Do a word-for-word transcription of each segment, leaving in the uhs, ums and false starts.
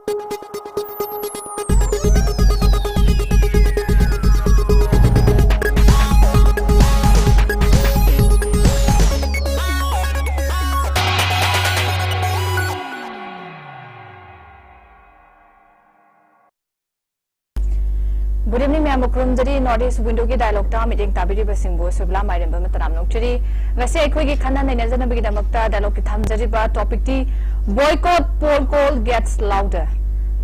Good evening, ꯃꯌꯥꯝꯕꯨ ꯈꯨꯔꯨꯝꯖꯔꯤ꯫ North East Window ꯒꯤ dialogue ꯇ ꯃꯤꯠꯌꯦꯡ ꯇꯥꯕꯤꯔꯤꯕꯁꯤꯡꯕꯨ ꯁꯨꯕꯂꯥ ꯃꯥꯏꯔꯦꯝꯕꯅ ꯇꯔꯥꯝꯅ ꯑꯣꯛꯆꯔꯤ꯫ ꯉꯁꯤ ꯑꯩꯈꯣꯏꯒꯤ ꯈꯟꯅ ꯅꯩꯅꯖꯅꯕꯒꯤꯗꯃꯛꯇ dialogue ꯀꯤ ꯊꯝꯖꯔꯤꯕ topic T Boycott, Poll Call Gets Louder꯫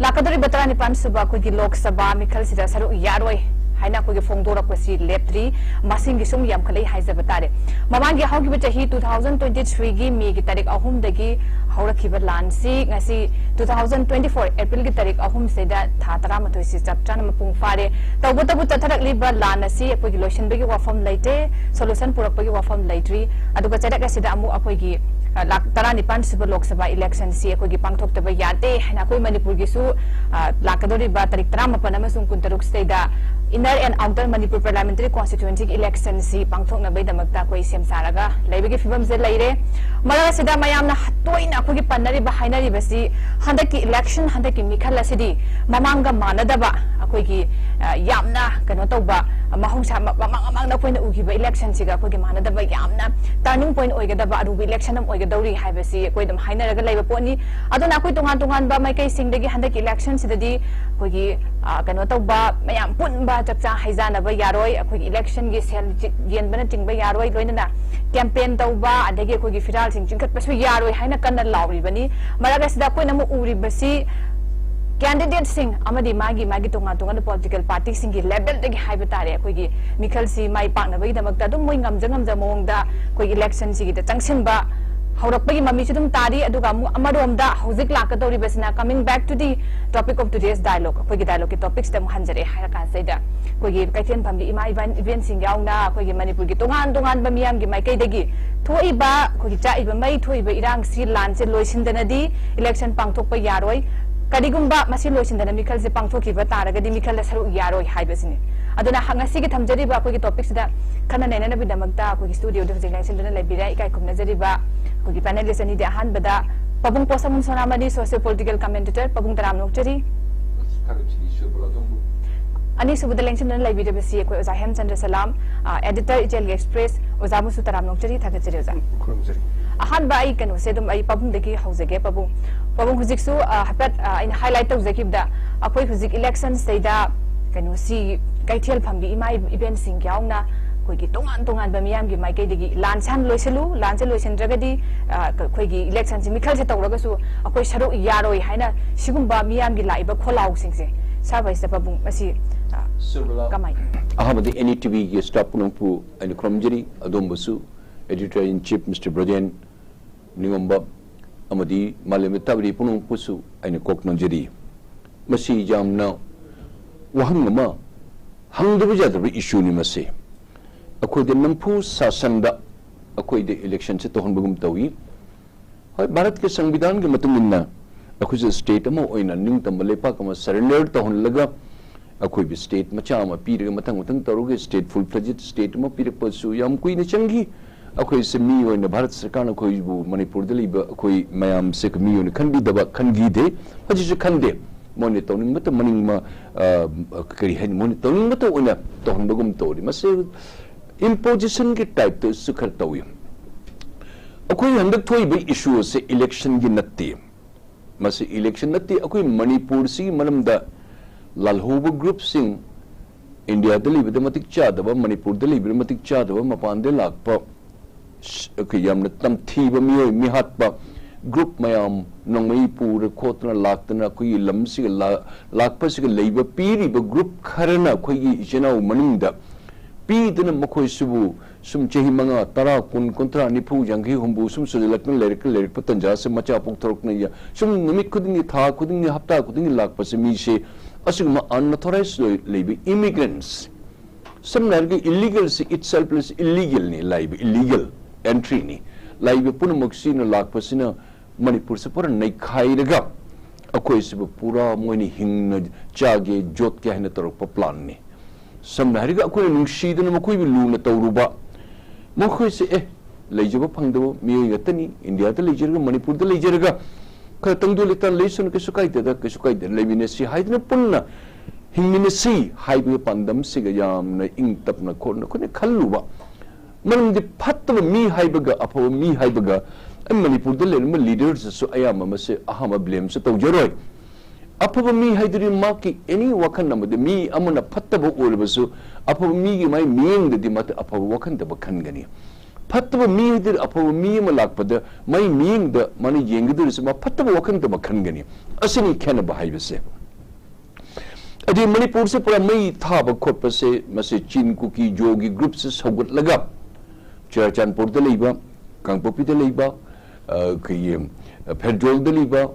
ꯂꯥꯛꯀꯗꯧꯔꯤꯕ ꯇꯔꯥꯅꯤꯄꯥꯟ ꯁꯨꯕ ꯑꯩꯈꯣꯏꯒꯤ ꯂꯣꯛ ꯁꯚꯥ ꯃꯤꯈꯜꯁꯤꯗ ꯁꯔꯨꯛ ꯌꯥꯔꯣꯏ ꯍꯥꯏꯅ ꯑꯩꯈꯣꯏꯒꯤ ꯐꯣꯡꯗꯣꯔꯛꯄꯁꯤ ꯂꯦꯞꯇ꯭ꯔꯤ, ꯃꯁꯤꯡꯒꯤ ꯁꯨꯝ ꯌꯥꯝꯈꯠꯂꯛꯏ ꯍꯥꯏꯖꯕ ꯇꯥꯔꯦ꯫ ꯃꯃꯥꯡꯒꯤ ꯍꯧꯈꯤꯕ ꯆꯍꯤ two thousand twenty three ꯒꯤ May ꯒꯤ ꯇꯥꯔꯤꯛ ꯑꯍꯨꯝꯗꯒꯤ ꯍꯧꯔꯛꯈꯤꯕ ꯂꯥꯟꯁꯤ ꯉꯁꯤ two thousand twenty four April ꯒꯤ ꯇꯥꯔꯤꯛ ꯑꯍꯨꯝꯁꯤꯗ ꯊꯥ ꯇꯔꯥꯃꯥꯊꯣꯏꯁꯤ ꯆꯞ ꯆꯥꯅ ꯃꯄꯨꯡ ꯐꯥꯔꯦ꯫ ꯇꯧꯕꯇꯕꯨ ꯆꯠꯊꯔꯛꯂꯤꯕ ꯂꯥꯟ ꯑꯁꯤ ꯑꯩꯈꯣꯏꯒꯤ ꯂꯣꯏꯁꯤꯟꯕꯒꯤ ꯋꯥꯐꯝ ꯂꯩꯇꯦ, solution ꯄꯨꯔꯛꯄꯒꯤ ꯋꯥꯐꯝ ꯂꯩꯇ꯭ꯔꯤ꯫ ꯑꯗꯨꯒ ꯆꯩꯔꯛ ꯑꯁꯤꯗ ꯑꯃꯨꯛ ꯑꯩꯈꯣꯏꯒꯤ, ꯑ, ꯂꯥꯛ ꯇꯔꯥꯅꯤꯄꯥꯟ ꯁꯨꯕ ꯂꯣꯛ ꯁꯚꯥ election ꯁꯤ ꯑꯩꯈꯣꯏꯒꯤ ꯄꯥꯡꯊꯣꯛꯇꯕ ꯌꯥꯗꯦ ꯍꯥꯏꯅ ꯑꯩꯈꯣꯏ ꯃꯅꯤꯄꯨꯔꯒꯤꯁꯨ, ꯑ, ꯂꯥꯛꯀꯗꯧꯔꯤꯕ ꯇꯥꯔꯤꯛ ꯇꯔꯥꯃꯥꯄꯟ ꯑꯃꯁꯨꯡ ꯀꯨꯟꯇꯔꯨꯛ ꯁꯤꯗꯩꯗ Inner and Outer Manipur Parliamentary Constituency ꯒꯤ election ꯁꯤ ꯄꯥꯡꯊꯣꯛꯅꯕꯒꯤꯗꯃꯛꯇ ꯑꯩꯈꯣꯏ ꯁꯦꯝ ꯁꯥꯔꯒ ꯂꯩꯕꯒꯤ ꯐꯤꯕꯝꯁꯦ ꯂꯩꯔꯦ꯫ ꯃꯔꯛ ꯑꯁꯤꯗ ꯃꯌꯥꯝꯅ ꯇꯣꯏꯅ ꯑꯩꯈꯣꯏꯒꯤ ꯄꯟꯅꯔꯤꯕ, ꯍꯥꯏꯅꯔꯤꯕꯁꯤ ꯍꯟꯗꯛꯀꯤ election, ꯍꯟꯗꯛꯀꯤ ꯃꯤꯈꯜ ꯑꯁꯤꯗꯤ ꯃꯃꯥꯡꯒ ꯃꯥꯟꯅꯗꯕ, ꯑꯩꯈꯣꯏꯒꯤ, ꯑ, ꯌꯥꯝꯅ ꯀꯩꯅꯣ ꯇꯧꯕ, ꯃꯍꯧꯁꯥ ꯃ-, ꯃꯃꯥꯡ ꯃꯃꯥꯡꯗ ꯑꯩꯈꯣꯏꯅ ꯎꯈꯤꯕ election ꯁꯤꯒ ꯑꯩꯈꯣꯏꯒꯤ ꯃꯥꯟꯅꯗꯕ, ꯌꯥꯝꯅ turning point ꯑꯣꯏꯒꯗꯕ ꯑꯔꯨꯕ election ꯑꯃ ꯑꯣꯏꯒꯗꯧꯔꯤ ꯍꯥꯏꯕꯁꯤ ꯑꯩꯈꯣꯏ ꯑꯗꯨꯝ ꯍꯥꯏꯅꯔꯒ ꯂꯩꯕ ꯄꯣꯠꯅꯤ꯫ ꯑꯗꯨꯅ ꯑꯩꯈꯣꯏ ꯇꯣꯉꯥꯟ ꯇꯣꯉꯥꯟꯕ ꯃꯥꯏꯀꯩꯁꯤꯡꯗꯒꯤ ꯍꯟꯗꯛꯀꯤ election ꯁꯤꯗꯗꯤ ꯑꯩꯈꯣꯏꯒꯤ, ꯑ, ꯀꯩꯅꯣ ꯇꯧꯕ, ꯃꯌꯥꯝ ꯄꯨꯟꯕ ꯆꯥꯛꯆꯥ ꯍꯩꯖꯥꯅꯕ ꯌꯥꯔꯣꯏ, ꯑꯩꯈꯣꯏꯒꯤ election ꯒꯤ ꯁꯦꯜ ꯆꯤ-, ꯌꯦꯟꯕꯅꯆꯤꯡꯕ ꯌꯥꯔꯣꯏ, ꯂꯣꯏꯅꯅ campaign ꯇꯧꯕ, ꯑꯗꯒꯤ ꯑꯩꯈꯣꯏꯒꯤ ꯐꯤꯔꯥꯜꯁꯤꯡ ꯆꯤꯡꯈꯠꯄꯁꯨ ꯌꯥꯔꯣꯏ ꯍꯥꯏꯅ ꯀꯟꯅ ꯂꯥꯎꯔꯤꯕꯅꯤ꯫ ꯃꯔꯛ ꯑꯁꯤꯗ ꯑꯩꯈꯣꯏꯅ ꯑꯃꯨꯛ ꯎꯔꯤꯕꯁꯤ candidate ꯁꯤꯡ ꯑꯃꯗꯤ ꯃꯥꯒꯤ ꯃꯥꯒꯤ ꯇꯣꯉꯥꯟ ꯇꯣꯉꯥꯟꯕ political party ꯁꯤꯡꯒꯤ level ꯗꯒꯤ ꯍꯥꯏꯕ ꯇꯥꯔꯦ, ꯑꯩꯈꯣꯏꯒꯤ ꯃꯤꯈꯜꯁꯤ ꯃꯥꯏ ꯄꯥꯛꯅꯕꯒꯤꯗꯃꯛꯇ ꯑꯗꯨꯝ ꯃꯣꯏ ꯉꯝꯖ ꯉꯝꯖ ꯃꯑꯣꯡꯗ ꯑꯩꯈꯣꯏꯒꯤ election ꯁꯤꯒꯤꯗ ꯆꯪꯁꯤꯟꯕ ꯍꯧꯔꯛꯄꯒꯤ ꯃꯃꯤꯁꯨ ꯑꯗꯨꯝ ꯇꯥꯔꯤ꯫ ꯑꯗꯨꯒ ꯑꯃꯨꯛ ꯑꯃꯔꯣꯝꯗ ꯍꯧꯖꯤꯛ ꯂꯥꯛꯀꯗꯧꯔꯤꯕꯁꯤꯅ, coming back to the topic of today's dialogue, ꯑꯩꯈꯣꯏꯒꯤ dialogue ꯀꯤ topic ꯁꯤꯗ ꯑꯃꯨꯛ ꯍꯟꯖꯔꯛꯑꯦ ꯍꯥꯏꯔ ꯀꯥꯟꯁꯤꯗ, ꯑꯩꯈꯣꯏꯒꯤ ꯀꯩꯊꯦꯜ ꯐꯝꯕꯤ ꯏꯃꯥ ꯏꯕꯦꯟ, ꯏꯕꯦꯟꯁꯤꯡ ꯌꯥꯎꯅ ꯑꯩꯈꯣꯏꯒꯤ ꯃꯅꯤꯄꯨꯔꯒꯤ ꯇꯣꯉꯥꯟ ꯇꯣꯉꯥꯟꯕ ꯃꯤꯌꯥꯝꯒꯤ ꯃꯥꯏꯀꯩꯗꯒꯤ ꯊꯣꯛꯏꯕ, ꯑꯩꯈꯣꯏꯒꯤ ꯆꯥꯛꯏꯕ ꯃꯩ, ꯊꯣꯛꯏꯕ ꯏꯔꯥꯡꯁꯤ, ꯂꯥꯟꯁꯦ ꯂꯣꯏꯁꯤꯟꯗꯅꯗꯤ election ꯄꯥꯡꯊꯣꯛꯄ ꯌꯥꯔꯣꯏ꯫ ꯀꯔꯤꯒꯨꯝꯕ ꯃꯁꯤ ꯂꯣꯏꯁꯤꯟꯗꯅ ꯃꯤꯈꯜꯁꯦ ꯄꯥꯡꯊꯣꯛꯈꯤꯕ ꯇꯥꯔꯒꯗꯤ ꯃꯤꯈꯜꯗ ꯁꯔꯨꯛ ꯌꯥꯔꯣꯏ ꯍꯥꯏꯕꯁꯤꯅꯤ꯫ ꯑꯗꯨꯅ ꯍ-, ꯉꯁꯤꯒꯤ ꯊꯝꯖꯔꯤꯕ ꯑꯩꯈꯣꯏꯒꯤ topic ꯁꯤꯗ ꯈꯟꯅ ꯅꯩꯅꯅꯕꯒꯤꯗꯃꯛꯇ ꯑꯩꯈꯣꯏꯒꯤ studio ꯗ ꯍꯧꯖꯤꯛ ꯂꯦꯡꯁꯤꯟꯗꯨꯅ ꯂꯩꯕꯤꯔꯦ ꯏꯀꯥꯏ ꯈꯨꯝꯅꯖꯔꯤꯕ ꯑꯩꯈꯣꯏꯒꯤ panelist ꯑꯅꯤꯗꯤ꯫ ꯑꯍꯥꯟꯕꯗ ꯄꯥꯕꯨꯡ ꯄꯣꯠꯁꯪꯕꯝ ꯁꯣꯅꯥꯃꯅꯤ, social political commentator, ꯄꯥꯕꯨꯡ ꯇꯔꯥꯝꯅ ꯑꯣꯛꯆꯔꯤ꯫ ꯑꯅꯤꯁꯨꯕꯗ ꯂꯦꯡꯁꯤꯟꯗꯨꯅ ꯂꯩꯕꯤꯔꯤꯕꯁꯤ ꯑꯩꯈꯣꯏ ꯑꯣꯖꯥ ꯍꯦꯝꯆꯟꯗ꯭ꯔ ꯁꯂꯥꯝ, ꯑ, editor ꯏꯆꯦꯜꯒꯤ Express, ꯑꯣꯖꯥꯕꯨꯁꯨ ꯇꯔꯥꯝꯅ ꯑꯣꯛꯆꯔꯤ, ꯊꯥꯒꯠꯆꯔꯤ ꯑꯣꯖꯥ꯫ ꯈꯨꯔꯨꯝꯖꯔꯤ꯫ ꯑꯍꯥꯟꯕ ꯑꯩ ꯀꯩꯅꯣꯁꯦ ꯑꯗꯨꯝ ꯑꯩ ꯄꯥꯕꯨꯡꯗꯒꯤ ꯍꯧꯖꯒꯦ꯫ ꯄꯥꯕꯨꯡ, ꯄꯥꯕꯨꯡ ꯍꯧꯖꯤꯛꯁꯨ, ꯑ, ꯍꯥꯏꯐꯦꯠ, ꯑ, ꯑꯩꯅ highlight ꯇꯧꯖꯈꯤꯕꯗ ꯑꯩꯈꯣꯏ ꯍꯧꯖꯤꯛ electionꯁꯤꯗꯩꯗ ꯀꯩꯅꯣꯁꯤ ꯀꯩꯊꯦꯜ ꯐꯝꯕꯤ ꯏꯃꯥ ꯏꯕꯦꯟꯁꯤꯡ ꯌꯥꯎꯅ ꯑꯩꯈꯣꯏꯒꯤ ꯇꯣꯉꯥꯟ ꯇꯣꯉꯥꯟꯕ ꯃꯤꯌꯥꯝꯒꯤ ꯃꯥꯏꯀꯩꯗꯒꯤ ꯂꯥꯟꯁꯦ ꯍꯥꯟꯅ ꯂꯣꯏꯁꯤꯜꯂꯨ, ꯂꯥꯟꯁꯦ ꯂꯣꯏꯁꯤꯟꯗ꯭ꯔꯒꯗꯤ, ꯑ, ꯑꯩꯈꯣꯏꯒꯤ electionꯁꯤ ꯃꯤꯈꯜꯁꯦ ꯇꯧꯔꯒꯁꯨ ꯑꯩꯈꯣꯏ ꯁꯔꯨꯛ ꯌꯥꯔꯣꯏ ꯍꯥꯏꯅ ꯁꯤꯒꯨꯝꯕ ꯃꯤꯌꯥꯝꯒꯤ ꯂꯥꯛꯏꯕ ꯈꯣꯜꯂꯥꯎꯁꯤꯡꯁꯦ ꯁꯥꯔ ꯚꯥꯏꯁꯇ ꯄꯥꯕꯨꯡ ꯃꯁꯤ, ꯑ, ꯁꯨꯔꯕꯂꯥ, ꯀꯃꯥꯏꯅ? ꯑꯍꯥꯟꯕꯗ N E T Vꯒꯤ staff ꯄꯨꯝꯅꯃꯛꯄꯨ ꯑꯩꯅ ꯈꯨꯔꯨꯝꯖꯔꯤ, ꯑꯗꯣꯝꯕꯨꯁꯨ editor in chief Mister ꯕ꯭ꯔꯖꯦꯟ ꯅꯤꯉꯣꯝꯕ ꯑꯃꯗꯤ ꯃꯥꯂꯦꯝꯗ ꯇꯥꯕꯤꯔꯤ ꯄꯨꯝꯅꯃꯛꯄꯨꯁꯨ ꯑꯩꯅ ꯀꯣꯛ ꯅꯣꯟꯖꯔꯤ꯫ ꯃꯁꯤ ꯌꯥꯝꯅ ꯋꯥꯍꯪ ꯑꯃ, ꯍꯪꯗꯕ ꯌꯥꯗ꯭ꯔꯕ issueꯅꯤ ꯃꯁꯤ꯫ ꯑꯩꯈꯣꯏꯗ ꯅꯝꯐꯨ ꯁꯥꯁꯟꯗ ꯑꯩꯈꯣꯏꯗ electionꯁꯦ ꯇꯧꯍꯟꯕꯒꯨꯝ ꯇꯧꯏ꯫ ꯍꯣꯏ, ꯚꯥꯔꯠꯀꯤ ꯁꯪꯕꯤꯙꯥꯟꯒꯤ ꯃꯇꯨꯡ ꯏꯟꯅ ꯑꯩꯈꯣꯏꯁꯨ state ꯑꯃ ꯑꯣꯏꯅ ꯅꯤꯡꯇꯝꯕ ꯂꯩꯄꯥꯛ ꯑꯃ surrender ꯇꯧꯍꯜꯂꯒ ꯑꯩꯈꯣꯏꯕꯨ state ꯃꯆꯥ ꯑꯃ ꯄꯤꯔꯒ ꯃꯊꯪ ꯃꯊꯪ ꯇꯧꯔꯒ state full fledged state ꯑꯃ ꯄꯤꯔꯛꯄꯁꯨ ꯌꯥꯝ ꯀꯨꯏꯅ ꯆꯪꯈꯤ꯫ ꯑꯩꯈꯣꯏꯁꯦ ꯃꯤ ꯑꯣꯏꯅ ꯚꯥꯔꯠ ꯁꯔꯀꯥꯔꯅ ꯑꯩꯈꯣꯏꯕꯨ ꯃꯅꯤꯄꯨꯔꯗ ꯂꯩꯕ ꯑꯩꯈꯣꯏ ꯃꯌꯥꯝꯁꯦ ꯃꯤ ꯑꯣꯏꯅ ꯈꯟꯕꯤꯗꯕ, ꯈꯟꯈꯤꯗꯦ, ꯍꯧꯖꯤꯛꯁꯨ ꯈꯟꯗꯦ꯫ ꯃꯣꯏꯅ ꯇꯧꯅꯤꯡꯕꯇ ꯃꯅꯤꯡ ꯃ-, ꯑ, ꯀꯔꯤ ꯍꯥꯏꯅꯤ, ꯃꯣꯏꯅ ꯇꯧꯅꯤꯡꯕꯇ ꯑꯣꯏꯅ ꯇꯧꯍꯟꯕꯒꯨꯝ ꯇꯧꯔꯤ꯫ ꯃꯁꯤ impositionꯒꯤ typeꯇꯁꯨ ꯈꯔ ꯇꯧꯏ꯫ ꯑꯩꯈꯣꯏ ꯍꯟꯗꯛ ꯊꯣꯛꯏꯕ issue ꯑꯁꯦ electionꯒꯤ ꯅꯠꯇꯦ꯫ ꯃꯁꯤ election ꯅꯠꯇꯦ꯫ ꯑꯩꯈꯣꯏ ꯃꯅꯤꯄꯨꯔꯁꯤꯒꯤ ꯃꯔꯝꯗ ꯂꯥꯜꯍꯧꯕ groupꯁꯤꯡ, ꯏꯟꯗꯤꯌꯥꯗ ꯂꯩꯕꯗ ꯃꯇꯤꯛ ꯆꯥꯗꯕ, ꯃꯅꯤꯄꯨꯔꯗ ꯂꯩꯕꯗ ꯃꯇꯤꯛ ꯆꯥꯗꯕ, ꯃꯄꯥꯟꯗ ꯂꯥꯛꯄ, ꯁ-, ꯑꯩꯈꯣꯏ ꯌꯥꯝꯅ ꯇꯝꯊꯤꯕ ꯃꯤꯑꯣꯏ ꯃꯤꯍꯥꯠꯄ group ꯃꯌꯥꯝ ꯅꯣꯡꯃꯩ ꯄꯨꯔ ꯈꯣꯠꯇꯅ ꯂꯥꯛꯇꯅ ꯑꯩꯈꯣꯏꯒꯤ ꯂꯝꯁꯤꯒ ꯂꯥ-, ꯂꯥꯛꯄꯁꯤꯒ ꯂꯩꯕ ꯄꯤꯔꯤꯕ group ꯈꯔꯅ ꯑꯩꯈꯣꯏꯒꯤ ꯏꯆꯤꯟ ꯏꯅꯥꯎ ꯃꯅꯨꯡꯗ ꯄꯤꯗꯨꯅ ꯃꯈꯣꯏꯁꯤꯕꯨ ꯁꯨꯝ ꯆꯍꯤ ꯃꯉꯥ, ꯇꯔꯥ, ꯀꯨꯟ, ꯀꯨꯟꯊ꯭ꯔꯥ, ꯅꯤꯐꯨ, ꯌꯥꯡꯈꯩ, ꯍꯨꯝꯐꯨ ꯁꯨꯝ ꯁꯨꯖꯜꯂꯛꯇꯨꯅ ꯂꯩꯔꯛ-, ꯂꯩꯔꯛꯄ ꯇꯟꯖꯥꯁꯦ ꯃꯆꯥ ꯄꯣꯛꯊꯣꯔꯛꯇꯅ ꯌꯥ-, ꯁꯨꯝ ꯅꯨꯃꯤꯠ ꯈꯨꯗꯤꯡꯒꯤ, ꯊꯥ ꯈꯨꯗꯤꯡꯒꯤ, ꯍꯞꯇꯥ ꯈꯨꯗꯤꯡꯒꯤ ꯂꯥꯛꯄꯁꯦ ꯃꯤꯁꯦ ꯑꯁꯤꯒꯨꯝꯕ unauthorized ꯂꯣꯏ-, ꯂꯩꯕ immigrants, ꯁꯝꯅ ꯍꯥꯏꯔꯒ illegal ꯁꯤ itself is illegal ꯅꯤ, ꯂꯥꯛꯏꯕ illegal entry ꯅꯤ꯫ ꯂꯥꯛꯏꯕ ꯄꯨꯝꯅꯃꯛꯁꯤꯅ ꯂꯥꯛꯄꯁꯤꯅ ꯃꯅꯤꯄꯨꯔꯁꯦ ꯄꯨꯔꯥ ꯅꯩꯈꯥꯏꯔꯒ ꯑꯩꯈꯣꯏꯁꯤꯕꯨ ꯄꯨꯔꯥ ꯃꯣꯏꯅ ꯍꯤꯡꯅ ꯆꯥꯒꯦ, ꯌꯣꯠꯀꯦ ꯍꯥꯏꯅ ꯇꯧꯔꯛꯄ plan ꯅꯤ꯫ ꯁꯝꯅ ꯍꯥꯏꯔꯒ ꯑꯩꯈꯣꯏꯅ ꯅꯨꯡꯁꯤꯗꯅ ꯃꯈꯣꯏꯕꯨ ꯂꯨꯅ ꯇꯧꯔꯨꯕ, ꯃꯈꯣꯏꯁꯦ, ꯑꯦ, ꯂꯩꯖꯕ ꯐꯪꯗꯕ ꯃꯤꯑꯣꯏ ꯉꯥꯛꯇꯅꯤ꯫ ꯏꯟꯗꯤꯌꯥꯗ ꯂꯩꯖꯔꯒ, ꯃꯅꯤꯄꯨꯔꯗ ꯂꯩꯖꯔꯒ, ꯈꯔ ꯇꯪꯗꯨ ꯂꯩꯇꯥ ꯂꯩꯁꯅꯨ, ꯀꯩꯁꯨ ꯀꯥꯏꯗꯦꯗ, ꯀꯩꯁꯨ ꯀꯥꯏꯗꯦ, ꯂꯩꯃꯤꯟꯅꯁꯤ ꯍꯥꯏꯗꯨꯅ ꯄꯨꯟꯅ ꯍꯤꯡꯃꯤꯟꯅꯁꯤ ꯍꯥꯏꯕꯒꯤ ꯄꯥꯟꯗꯝꯁꯤꯒ ꯌꯥꯝꯅ ꯏꯪ ꯇꯞꯅ ꯈꯣꯠꯅ ꯑꯩꯈꯣꯏꯅ ꯈꯜꯂꯨꯕ꯫ ꯃꯔꯝꯗꯤ ꯐꯠꯇꯕ ꯃꯤ ꯍꯥꯏꯕꯒ ꯑꯐꯕ ꯃꯤ ꯍꯥꯏꯕꯒ, ꯑꯩ ꯃꯅꯤꯄꯨꯔꯗ ꯂꯩꯔꯝꯕ leadersꯇꯁꯨ ꯑꯌꯥꯝꯕ ꯃꯁꯦ ꯑꯍꯥꯟꯕ blameꯁꯨ ꯇꯧꯖꯔꯣꯏ꯫ ꯑꯐꯕ ꯃꯤ ꯍꯥꯏꯗꯨꯗꯤ ꯃꯍꯥꯛꯀꯤ any ꯋꯥꯈꯜ ꯑꯃꯗꯤ ꯃꯤ ꯑꯃꯅ ꯐꯠꯇꯕ ꯑꯣꯏꯔꯕꯁꯨ ꯑꯐꯕ ꯃꯤꯒꯤ ꯃꯥꯏ ꯃꯤꯠꯌꯦꯡꯗꯗꯤ ꯃꯥꯗꯤ ꯑꯐꯕ ꯋꯥꯈꯜꯗꯕ ꯈꯟꯒꯅꯤ꯫ ꯐꯠꯇꯕ ꯃꯤ ꯍꯥꯏꯗꯨꯗꯤ ꯑꯐꯕ ꯃꯤ ꯑꯃ ꯂꯥꯛꯄꯗ ꯃꯥꯏ ꯃꯤꯠꯌꯦꯡꯗ ꯃꯥꯅ ꯌꯦꯡꯒꯗꯧꯔꯤꯁꯦ ꯃꯥ ꯐꯠꯇꯕ ꯋꯥꯈꯜꯗꯕ ꯈꯟꯒꯅꯤ꯫ ꯑꯁꯤꯅꯤ ꯈꯦꯠꯅꯕ ꯍꯥꯏꯕꯁꯦ꯫ ꯑꯗꯩ ꯃꯅꯤꯄꯨꯔꯁꯦ ꯄꯨꯔꯥ ꯃꯩ ꯊꯥꯕ ꯈꯣꯠꯄꯁꯦ ꯃꯁꯤ ꯆꯤꯟ ꯀꯨꯀꯤ ꯖꯣꯒꯤ groupꯁꯦ ꯁꯧꯒꯠꯂꯒ ꯆꯨꯔꯥꯆꯥꯟꯄꯨꯔꯗ ꯂꯩꯕ, ꯀꯥꯡꯄꯣꯛꯄꯤꯗ ꯂꯩꯕ, ꯑ, ꯑꯩꯈꯣꯏꯒꯤ, ꯑ, ꯐꯦꯔꯖꯣꯜꯗ ꯂꯩꯕ,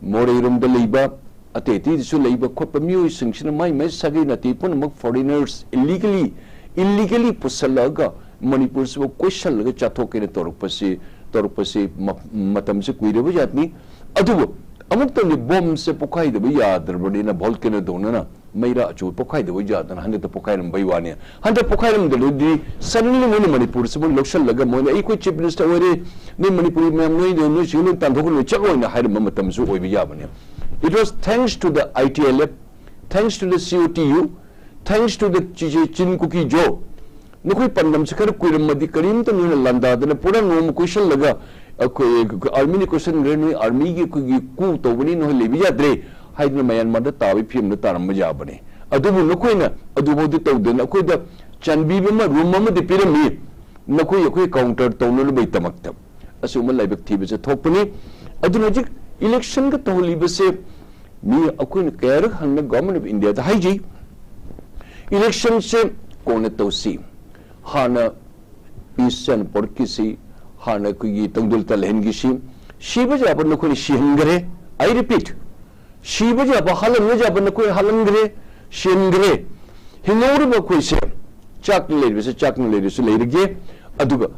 ꯃꯣꯔꯦꯔꯣꯝꯗ ꯂꯩꯕ, ꯑꯇꯩ ꯑꯇꯩꯗꯁꯨ ꯂꯩꯕ ꯈꯣꯠꯄ ꯃꯤꯑꯣꯏꯁꯤꯡꯁꯤꯅ ꯃꯥꯏ ꯃꯥꯏ ꯁꯥꯒꯩ ꯅꯥꯇꯩ ꯄꯨꯝꯅꯃꯛ foreigners, illegally, illegally ꯄꯨꯁꯜꯂꯛꯑꯒ ꯃꯅꯤꯄꯨꯔꯁꯤꯕꯨ ꯀꯣꯏꯁꯜꯂꯒ ꯆꯥꯊꯣꯛꯀꯦꯅ ꯇꯧꯔꯛꯄꯁꯤ, ꯇꯧꯔꯛꯄꯁꯤ ꯃ-, ꯃꯇꯝꯁꯤ ꯀꯨꯏꯔꯕ ꯖꯥꯠꯅꯤ꯫ ꯑꯗꯨꯕꯨ ꯑꯃꯨꯛꯇꯪꯗꯤ bombꯁꯦ ꯄꯣꯈꯥꯏꯗꯕ ꯌꯥꯗ꯭ꯔꯕꯅꯤꯅ, volcano ꯗꯧꯅꯅ ꯃꯩꯔꯥ ꯑꯆꯧꯕ ꯄꯣꯈꯥꯏꯗꯕ ꯌꯥꯗꯅ ꯍꯟꯗꯛꯇ ꯄꯣꯈꯥꯏꯔꯝꯕꯩ ꯋꯥꯅꯤ꯫ ꯍꯟꯗꯛ ꯄꯣꯈꯥꯏꯔꯝꯗ꯭ꯔꯗꯤ suddenly ꯃꯣꯏꯅ ꯃꯅꯤꯄꯨꯔꯁꯤꯕꯨ ꯂꯧꯁꯜꯂꯒ ꯃꯣꯏꯅ, "ꯑꯩꯈꯣꯏ chief minister ꯑꯣꯏꯔꯦ, ꯅꯣꯏ ꯃꯅꯤꯄꯨꯔꯤ ꯃꯌꯥꯝ ꯅꯣꯏ, ꯅꯣꯏ ꯁꯤꯒ ꯂꯣꯏ ꯇꯥꯟꯊꯣꯛꯈ꯭ꯔꯣ, ꯆꯠꯂꯣ" ꯍꯥꯏꯅ ꯍꯥꯏꯔꯝꯕ ꯃꯇꯝꯁꯨ ꯑꯣꯏꯕ ꯌꯥꯕꯅꯤ꯫ It was thanks to the I T L F, thanks to the C O T U, thanks to the ꯆꯤꯆꯦ ꯆꯤꯟ ꯀꯨꯀꯤ ꯖꯣ꯫ ꯅꯈꯣꯏ ꯄꯥꯟꯗꯝꯁꯤ ꯈꯔ ꯀꯨꯏꯔꯝꯃꯗꯤ ꯀꯔꯤꯝꯇ ꯅꯣꯏꯅ ꯂꯥꯟꯗꯥꯗꯅ ꯄꯨꯔꯥ ꯅꯣꯡꯃ ꯀꯣꯏꯁꯜꯂꯒ ꯑꯩꯈꯣꯏ armyꯅ ꯀꯣꯏꯁꯟꯈ꯭ꯔꯦ, ꯅꯣꯏ armyꯒꯤ ꯑꯩꯈꯣꯏꯒꯤ coup ꯇꯧꯕꯅꯤ, ꯅꯣꯏ ꯂꯩꯕ ꯌꯥꯗ꯭ꯔꯦ ꯍꯥꯏꯗꯅ ꯃꯌꯥꯟꯃꯥꯔꯗ ꯇꯥꯕꯒꯤ ꯐꯤꯕꯝꯗ ꯇꯥꯔꯝꯕ ꯌꯥꯕꯅꯤ꯫ ꯑꯗꯨꯕꯨ ꯅꯈꯣꯏꯅ ꯑꯗꯨꯐꯥꯎꯗꯤ ꯇꯧꯗꯅ ꯑꯩꯈꯣꯏꯗ ꯆꯥꯟꯕꯤꯕ ꯑꯃ, room ꯑꯃꯗꯤ ꯄꯤꯔꯝꯃꯤ, ꯅꯈꯣꯏ ꯑꯩꯈꯣꯏ counter ꯇꯧꯅꯅꯕꯒꯤꯗꯃꯛꯇ꯫ ꯑꯁꯤꯒꯨꯝꯕ ꯂꯥꯏꯕꯛ ꯊꯤꯕꯁꯦ ꯊꯣꯛꯄꯅꯤ꯫ ꯑꯗꯨꯅ ꯍꯧꯖꯤꯛ electionꯒ ꯇꯧꯍꯜꯂꯤꯕꯁꯦ ꯃꯤ ꯑꯩꯈꯣꯏꯅ ꯀꯌꯥꯔꯛ ꯍꯟꯅ Government of Indiaꯗ ꯍꯥꯏꯖꯩ, electionꯁꯦ ꯀꯣꯟꯅ ꯇꯧꯁꯤ, ꯍꯥꯟꯅ peace and accord ꯁꯤ ꯍꯥꯟꯅ ꯑꯩꯈꯣꯏꯒꯤ ꯇꯪꯗꯨ ꯂꯩꯇꯥ ꯂꯩꯍꯟꯈꯤꯁꯤ꯫ ꯁꯤꯕ ꯌꯥꯕ ꯅꯈꯣꯏꯅ ꯁꯤꯍꯟꯈ꯭ꯔꯦ, I repeat, ꯁꯤꯕ ꯌꯥꯕ, ꯍꯥꯠꯍꯟꯕ ꯌꯥꯕ ꯅꯈꯣꯏꯅ ꯍꯥꯠꯍꯟꯈ꯭ꯔꯦ, ꯁꯤꯍꯟꯈ꯭ꯔꯦ꯫ ꯍꯤꯡꯍꯧꯔꯤꯕ ꯑꯩꯈꯣꯏꯁꯦ ꯆꯥꯛꯅ ꯂꯩꯔꯤꯕꯁꯦ ꯆꯥꯛꯅ ꯂꯩꯔꯁꯨ ꯂꯩꯔꯒꯦ, ꯑꯗꯨꯒ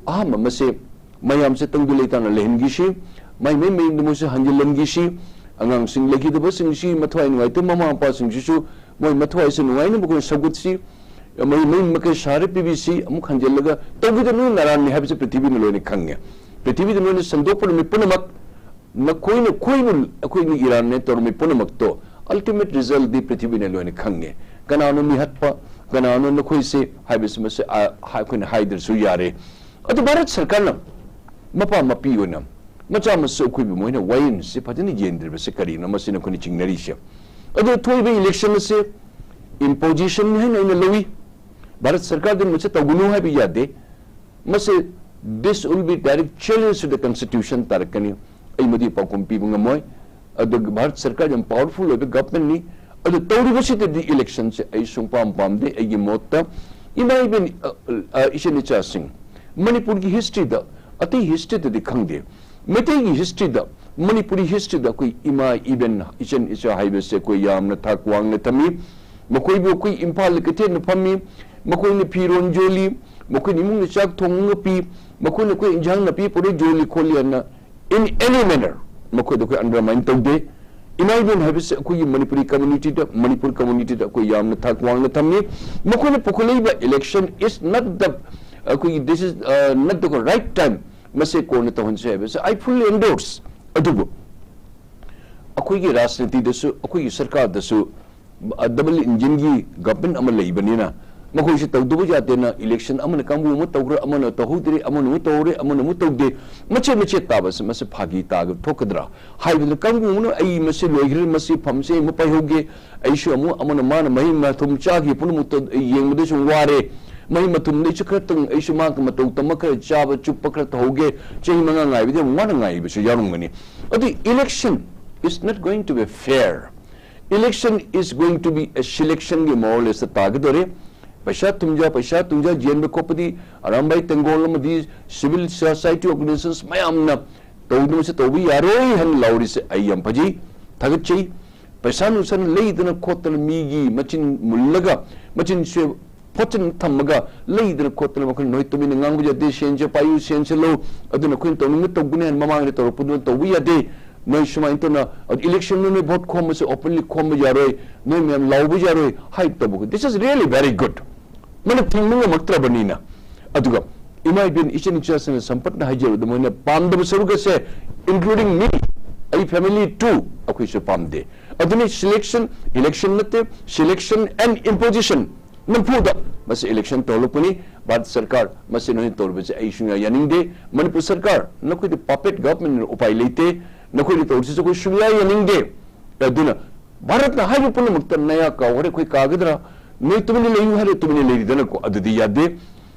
ꯑꯍꯥꯟꯕ ꯑꯃꯁꯦ ꯃꯌꯥꯝꯁꯦ ꯇꯪꯗꯨ ꯂꯩꯇꯥꯅ ꯂꯩꯍꯟꯈꯤꯁꯤ, ꯃꯥꯏ ꯃꯥꯏ ꯃꯌꯨꯝꯗ ꯃꯣꯏꯁꯨ ꯍꯟꯖꯤꯜꯍꯟꯈꯤꯁꯤ꯫ ꯑꯉꯥꯡꯁꯤꯡ ꯂꯩꯈꯤꯗꯕꯁꯤꯡꯁꯤ ꯃꯊ꯭ꯋꯥꯏ ꯅꯨꯡꯉꯥꯏꯇꯕ ꯃꯃꯥ ꯃꯄꯥꯁꯤꯡꯁꯤꯁꯨ ꯃꯣꯏ ꯃꯊ꯭ꯋꯥꯏꯁꯦ ꯅꯨꯡꯉꯥꯏꯅꯕ ꯑꯩꯈꯣꯏꯅ ꯁꯧꯒꯠꯁꯤ꯫ ꯃꯩ ꯃꯩ ꯃꯀꯩ ꯁꯥꯔꯦ, ꯄꯤ ꯕꯤ ꯁꯤ ꯑꯃꯨꯛ ꯍꯟꯖꯤꯜꯂꯒ ꯇꯧꯕꯤꯗꯅꯨ, ꯅꯔꯥꯟꯅꯤ ꯍꯥꯏꯕꯁꯦ ꯄ꯭ꯔꯤꯊꯤꯕꯤꯅ ꯂꯣꯏꯅ ꯈꯪꯉꯦ꯫ ꯄ꯭ꯔꯤꯊꯤꯕꯤꯗ ꯂꯣꯏꯅ ꯁꯟꯗꯣꯛꯄ ꯅꯨꯃꯤꯠ ꯄꯨꯝꯅꯃꯛ, ꯅꯈꯣꯏꯅ ꯑꯩꯈꯣꯏꯕꯨ, ꯑꯩꯈꯣꯏꯅ ꯏꯔꯥꯟꯅꯦ ꯇꯧꯔꯝꯃꯤ ꯄꯨꯝꯅꯃꯛꯇꯣ, ultimate resultꯗꯤ ꯄ꯭ꯔꯤꯊꯤꯕꯤꯅ ꯂꯣꯏꯅ ꯈꯪꯉꯦ꯫ ꯀꯅꯥꯅꯣ ꯃꯤꯍꯠꯄ, ꯀꯅꯥꯅꯣ ꯅꯈꯣꯏꯁꯦ ꯍꯥꯏꯕꯁꯤ ꯃꯁꯤ, ꯑ, ꯑꯩꯈꯣꯏꯅ ꯍꯥꯏꯗ꯭ꯔꯁꯨ ꯌꯥꯔꯦ꯫ ꯑꯗꯨ ꯚꯥꯔꯠ ꯁꯔꯀꯥꯔꯅ ꯃꯄꯥ ꯃꯄꯤ ꯑꯣꯏꯅ ꯃꯆꯥ ꯃꯁꯨ ꯑꯩꯈꯣꯏꯕꯨ ꯃꯣꯏꯅ ꯋꯥꯌꯦꯜꯁꯤ ꯐꯖꯅ ꯌꯦꯡꯗ꯭ꯔꯤꯕꯁꯤ ꯀꯔꯤꯅꯣ? ꯃꯁꯤꯅ ꯑꯩꯈꯣꯏꯅ ꯆꯤꯡꯅꯔꯤꯁꯦ꯫ ꯑꯗꯨ ꯊꯣꯛꯏꯕ election ꯑꯁꯤ imposition ꯍꯥꯏꯅ ꯑꯩꯅ ꯂꯧꯏ꯫ ꯚꯥꯔꯠ ꯁꯔꯀꯥꯔꯗꯨꯅ ꯃꯁꯤ ꯇꯧꯒꯅꯨ ꯍꯥꯏꯕ ꯌꯥꯗꯦ꯫ ꯃꯁꯤ, this will be direct challenge to the constitution ꯇꯥꯔꯛꯀꯅꯤ꯫ ꯑꯩ ꯃꯗꯨꯒꯤ ꯄꯥꯎꯈꯨꯝ ꯄꯤꯕ ꯉꯝꯃꯣꯏ꯫ ꯑꯗꯨꯒ ꯚꯥꯔꯠ ꯁꯔꯀꯥꯔ ꯌꯥꯝ powerful ꯑꯣꯏꯕ governmentꯅꯤ꯫ ꯑꯗꯨ ꯇꯧꯔꯤꯕꯁꯤꯗꯗꯤ electionꯁꯦ ꯑꯩ ꯁꯨꯡꯄꯥꯝ ꯄꯥꯝꯗꯦ꯫ ꯑꯩꯒꯤ ꯃꯣꯠꯇ, ꯏꯃꯥ ꯏꯕꯦꯟ, ꯑ, ꯑ, ꯏꯆꯤꯟ ꯏꯆꯥꯁꯤꯡ, ꯃꯅꯤꯄꯨꯔꯒꯤ historyꯗ, ꯑꯇꯩ historyꯗꯗꯤ ꯈꯪꯗꯦ, ꯃꯩꯇꯩꯒꯤ historyꯗ, ꯃꯅꯤꯄꯨꯔꯤ historyꯗ ꯑꯩꯈꯣꯏ ꯏꯃꯥ ꯏꯕꯦꯟ, ꯏꯆꯟ ꯏꯆꯥ ꯍꯥꯏꯕꯁꯦ ꯑꯩꯈꯣꯏ ꯌꯥꯝꯅ ꯊꯥꯛ ꯋꯥꯡꯅ ꯊꯝꯃꯤ꯫ ꯃꯈꯣꯏꯕꯨ ꯑꯩꯈꯣꯏ ꯏꯝꯐꯥꯜꯗ ꯀꯩꯊꯦꯜꯗ ꯐꯝꯃꯤ, ꯃꯈꯣꯏꯅ ꯐꯤꯔꯣꯟ ꯌꯣꯜꯂꯤ, ꯃꯈꯣꯏꯅ ꯏꯃꯨꯡꯗ ꯆꯥꯛ ꯊꯣꯡꯉꯒ ꯄꯤ, ꯃꯈꯣꯏꯅ ꯑꯩꯈꯣꯏ ꯏꯟꯖꯥꯡ ꯅꯥꯄꯤ ꯄꯨꯔꯛꯑ ꯌꯣꯜꯂꯤ ꯈꯣꯠꯂꯤ ꯑꯅ in any manner ꯃꯈꯣꯏꯗ ꯑꯩꯈꯣꯏ undermine ꯇꯧꯗꯦ꯫ ꯏꯃꯥ ꯏꯕꯦꯟ ꯍꯥꯏꯕꯁꯤ ꯑꯩꯈꯣꯏꯒꯤ ꯃꯅꯤꯄꯨꯔꯤ communityꯗ, ꯃꯅꯤꯄꯨꯔ communityꯗ ꯑꯩꯈꯣꯏ ꯌꯥꯝꯅ ꯊꯥꯛ ꯋꯥꯡꯅ ꯊꯝꯃꯤ꯫ ꯃꯈꯣꯏꯅ ꯄꯨꯈꯠꯂꯛꯏꯕ election is not the, ꯑꯩꯈꯣꯏꯒꯤ, this is, uh, not the right time꯫ ꯃꯁꯤ ꯀꯣꯟꯅ ꯇꯧꯍꯟꯁꯤ ꯍꯥꯏꯕꯁꯤ I fully endorse꯫ ꯑꯗꯨꯕꯨ ꯑꯩꯈꯣꯏꯒꯤ ꯔꯥꯖꯅꯤꯇꯤꯗꯁꯨ, ꯑꯩꯈꯣꯏꯒꯤ ꯁꯔꯀꯥꯔꯗꯁꯨ, ꯑ, double engineꯒꯤ government ꯑꯃ ꯂꯩꯕꯅꯤꯅ, ꯃꯈꯣꯏꯁꯨ ꯇꯧꯗꯕ ꯌꯥꯗꯦꯅ election ꯑꯃꯅ ꯀꯥꯡꯕꯨ ꯑꯃ ꯇꯧꯈ꯭ꯔꯦ, ꯑꯃꯅ ꯇꯧꯍꯧꯗ꯭ꯔꯦ, ꯑꯃꯅ ꯑꯃꯨꯛ ꯇꯧꯔꯦ, ꯑꯃꯅ ꯑꯃꯨꯛ ꯇꯧꯗꯦ, ꯃꯆꯦꯠ ꯃꯆꯦꯠ ꯇꯥꯕꯁꯦ ꯃꯁꯤ ꯐꯥꯒꯤ ꯇꯥꯒ ꯊꯣꯛꯀꯗ꯭ꯔꯥ ꯍꯥꯏꯕꯗꯨꯅ, ꯀꯥꯡꯕꯨ ꯑꯃꯅ "ꯑꯩ ꯃꯁꯤ ꯂꯣꯏꯈ꯭ꯔꯦ, ꯃꯁꯤ ꯐꯝꯁꯦ ꯑꯩ ꯑꯃꯨꯛ ꯄꯥꯏꯍꯧꯒꯦ, ꯑꯩꯁꯨ ꯑꯃꯨꯛ ꯑꯃꯅ ꯃꯥꯅ ꯃꯍꯩ ꯃꯊꯨꯝ ꯆꯥꯈꯤꯕ ꯄꯨꯝꯅꯃꯛꯇ ꯑꯩ ꯌꯦꯡꯕꯗ ꯁꯨꯝ ꯋꯥꯔꯦ, ꯃꯍꯩ ꯃꯊꯨꯝꯗ ꯑꯩꯁꯨ ꯈꯔꯇꯪ, ꯑꯩꯁꯨ ꯃꯥꯒ ꯃꯇꯧ ꯇꯝꯃ ꯈꯔ ꯆꯥꯕ ꯆꯨꯞꯄ ꯈꯔ ꯇꯧꯍꯧꯒꯦ, ꯆꯍꯤ ꯃꯉꯥ ꯉꯥꯏꯕꯗꯤ ꯌꯥꯝ ꯋꯥꯅ ꯉꯥꯏꯕꯁꯨ ꯌꯥꯎꯔꯝꯒꯅꯤ"꯫ ꯑꯗꯨ election is not going to be fair꯫ Election is going to be a selectionꯒꯤ more or less ꯇꯥꯒꯗꯧꯔꯦ꯫ ꯄꯩꯁꯥ ꯊꯨꯝꯖ, ꯄꯩꯁꯥ ꯊꯨꯝꯖ ꯌꯦꯟꯕ ꯈꯣꯠꯄꯗꯤ ꯑꯔꯥꯝꯕꯥꯏ ꯇꯦꯡꯒꯣꯜ ꯑꯃꯗꯤ civil society organizations ꯃꯌꯥꯝꯅ ꯇꯧꯗꯅ ꯃꯁꯤ ꯇꯧꯕ ꯌꯥꯔꯣꯏ ꯍꯥꯏꯅ ꯂꯥꯎꯔꯤꯁꯦ ꯑꯩ ꯌꯥꯝ ꯐꯖꯩ, ꯊꯥꯒꯠꯆꯩ꯫ ꯄꯩꯁꯥ ꯅꯨꯡꯁꯥꯅ ꯂꯩꯗꯅ ꯈꯣꯠꯇꯅ ꯃꯤꯒꯤ ꯃꯆꯤꯟ ꯃꯨꯜꯂꯒ, ꯃꯆꯤꯟꯁꯦ ꯐꯣꯠꯆꯤꯟ ꯊꯝꯃꯒ ꯂꯩꯗꯅ ꯈꯣꯠꯇꯅ ꯃꯈꯣꯏꯅ ꯅꯣꯏ ꯇꯨꯃꯤꯟꯅ ꯉꯥꯡꯕ ꯌꯥꯗꯦ, "ꯁꯦꯟꯁꯦ ꯄꯥꯏꯌꯨ, ꯁꯦꯟꯁꯦ ꯂꯧ, ꯑꯗꯨꯅ ꯑꯩꯈꯣꯏꯅ ꯇꯧꯅꯤꯡꯕ ꯇꯧꯒꯅꯤ" ꯍꯥꯏꯅ ꯃꯃꯥꯡꯗ ꯇꯧꯔꯛꯄꯗꯨꯅ ꯇꯧꯕ ꯌꯥꯗꯦ꯫ ꯅꯣꯏ ꯁꯨꯃꯥꯏꯅ ꯇꯧꯅ election ꯅꯣꯏ vote ꯈꯣꯝꯕꯁꯦ openly ꯈꯣꯝꯕ ꯌꯥꯔꯣꯏ, ꯅꯣꯏ ꯃꯌꯥꯝ ꯂꯥꯎꯕ ꯌꯥꯔꯣꯏ ꯍꯥꯏ ꯇꯧꯕ꯫ This is really very good꯫ ꯃꯅ ꯊꯤꯡꯕ ꯉꯝꯃꯛꯇ꯭ꯔꯕꯅꯤꯅ꯫ ꯑꯗꯨꯒ ꯏꯃꯥ ꯏꯕꯦꯟ ꯏꯆꯤꯟ ꯏꯆꯥꯁꯤꯡꯅ ꯁꯝꯄꯠꯅ ꯍꯥꯏꯖꯕꯗ ꯃꯣꯏꯅ ꯄꯥꯝꯗꯕ ꯁꯔꯨꯛ ꯑꯁꯦ, including me, ꯑꯩ family too, ꯑꯩꯈꯣꯏꯁꯨ ꯄꯥꯝꯗꯦ꯫ ꯑꯗꯨꯅꯤ selection, election ꯅꯠꯇꯦ, selection and imposition꯫ ꯅꯝꯐꯨꯗ ꯃꯁꯤ election ꯇꯧꯍꯜꯂꯛꯄꯅꯤ꯫ ꯚꯥꯔꯠ ꯁꯔꯀꯥꯔ, ꯃꯁꯤ ꯅꯣꯏꯅ ꯇꯧꯔꯤꯕꯁꯦ ꯑꯩ ꯁꯨꯡꯌꯥ ꯌꯥꯅꯤꯡꯗꯦ꯫ ꯃꯅꯤꯄꯨꯔ ꯁꯔꯀꯥꯔ, ꯅꯈꯣꯏꯗꯤ puppet government ꯅ, ꯎꯄꯥꯏ ꯂꯩꯇꯦ꯫ ꯅꯈꯣꯏꯅ ꯇꯧꯔꯤꯁꯤꯁꯨ ꯑꯩꯈꯣꯏ ꯁꯨꯡꯌꯥ ꯌꯥꯅꯤꯡꯗꯦ꯫ ꯑꯗꯨꯅ ꯚꯥꯔꯠꯅ ꯍꯥꯏꯕ ꯄꯨꯝꯅꯃꯛꯇ ꯅꯌꯥ ꯀꯥꯎꯈ꯭ꯔꯦ, ꯑꯩꯈꯣꯏ ꯀꯥꯒꯗ꯭ꯔꯥ? ꯅꯣꯏ ꯇꯨꯃꯤꯟꯅ ꯂꯩꯌꯨ ꯍꯥꯏꯔꯦ, ꯇꯨꯃꯤꯟꯅ ꯂꯩꯔꯤꯗꯅꯀꯣ, ꯑꯗꯨꯗꯤ ꯌꯥꯗꯦ꯫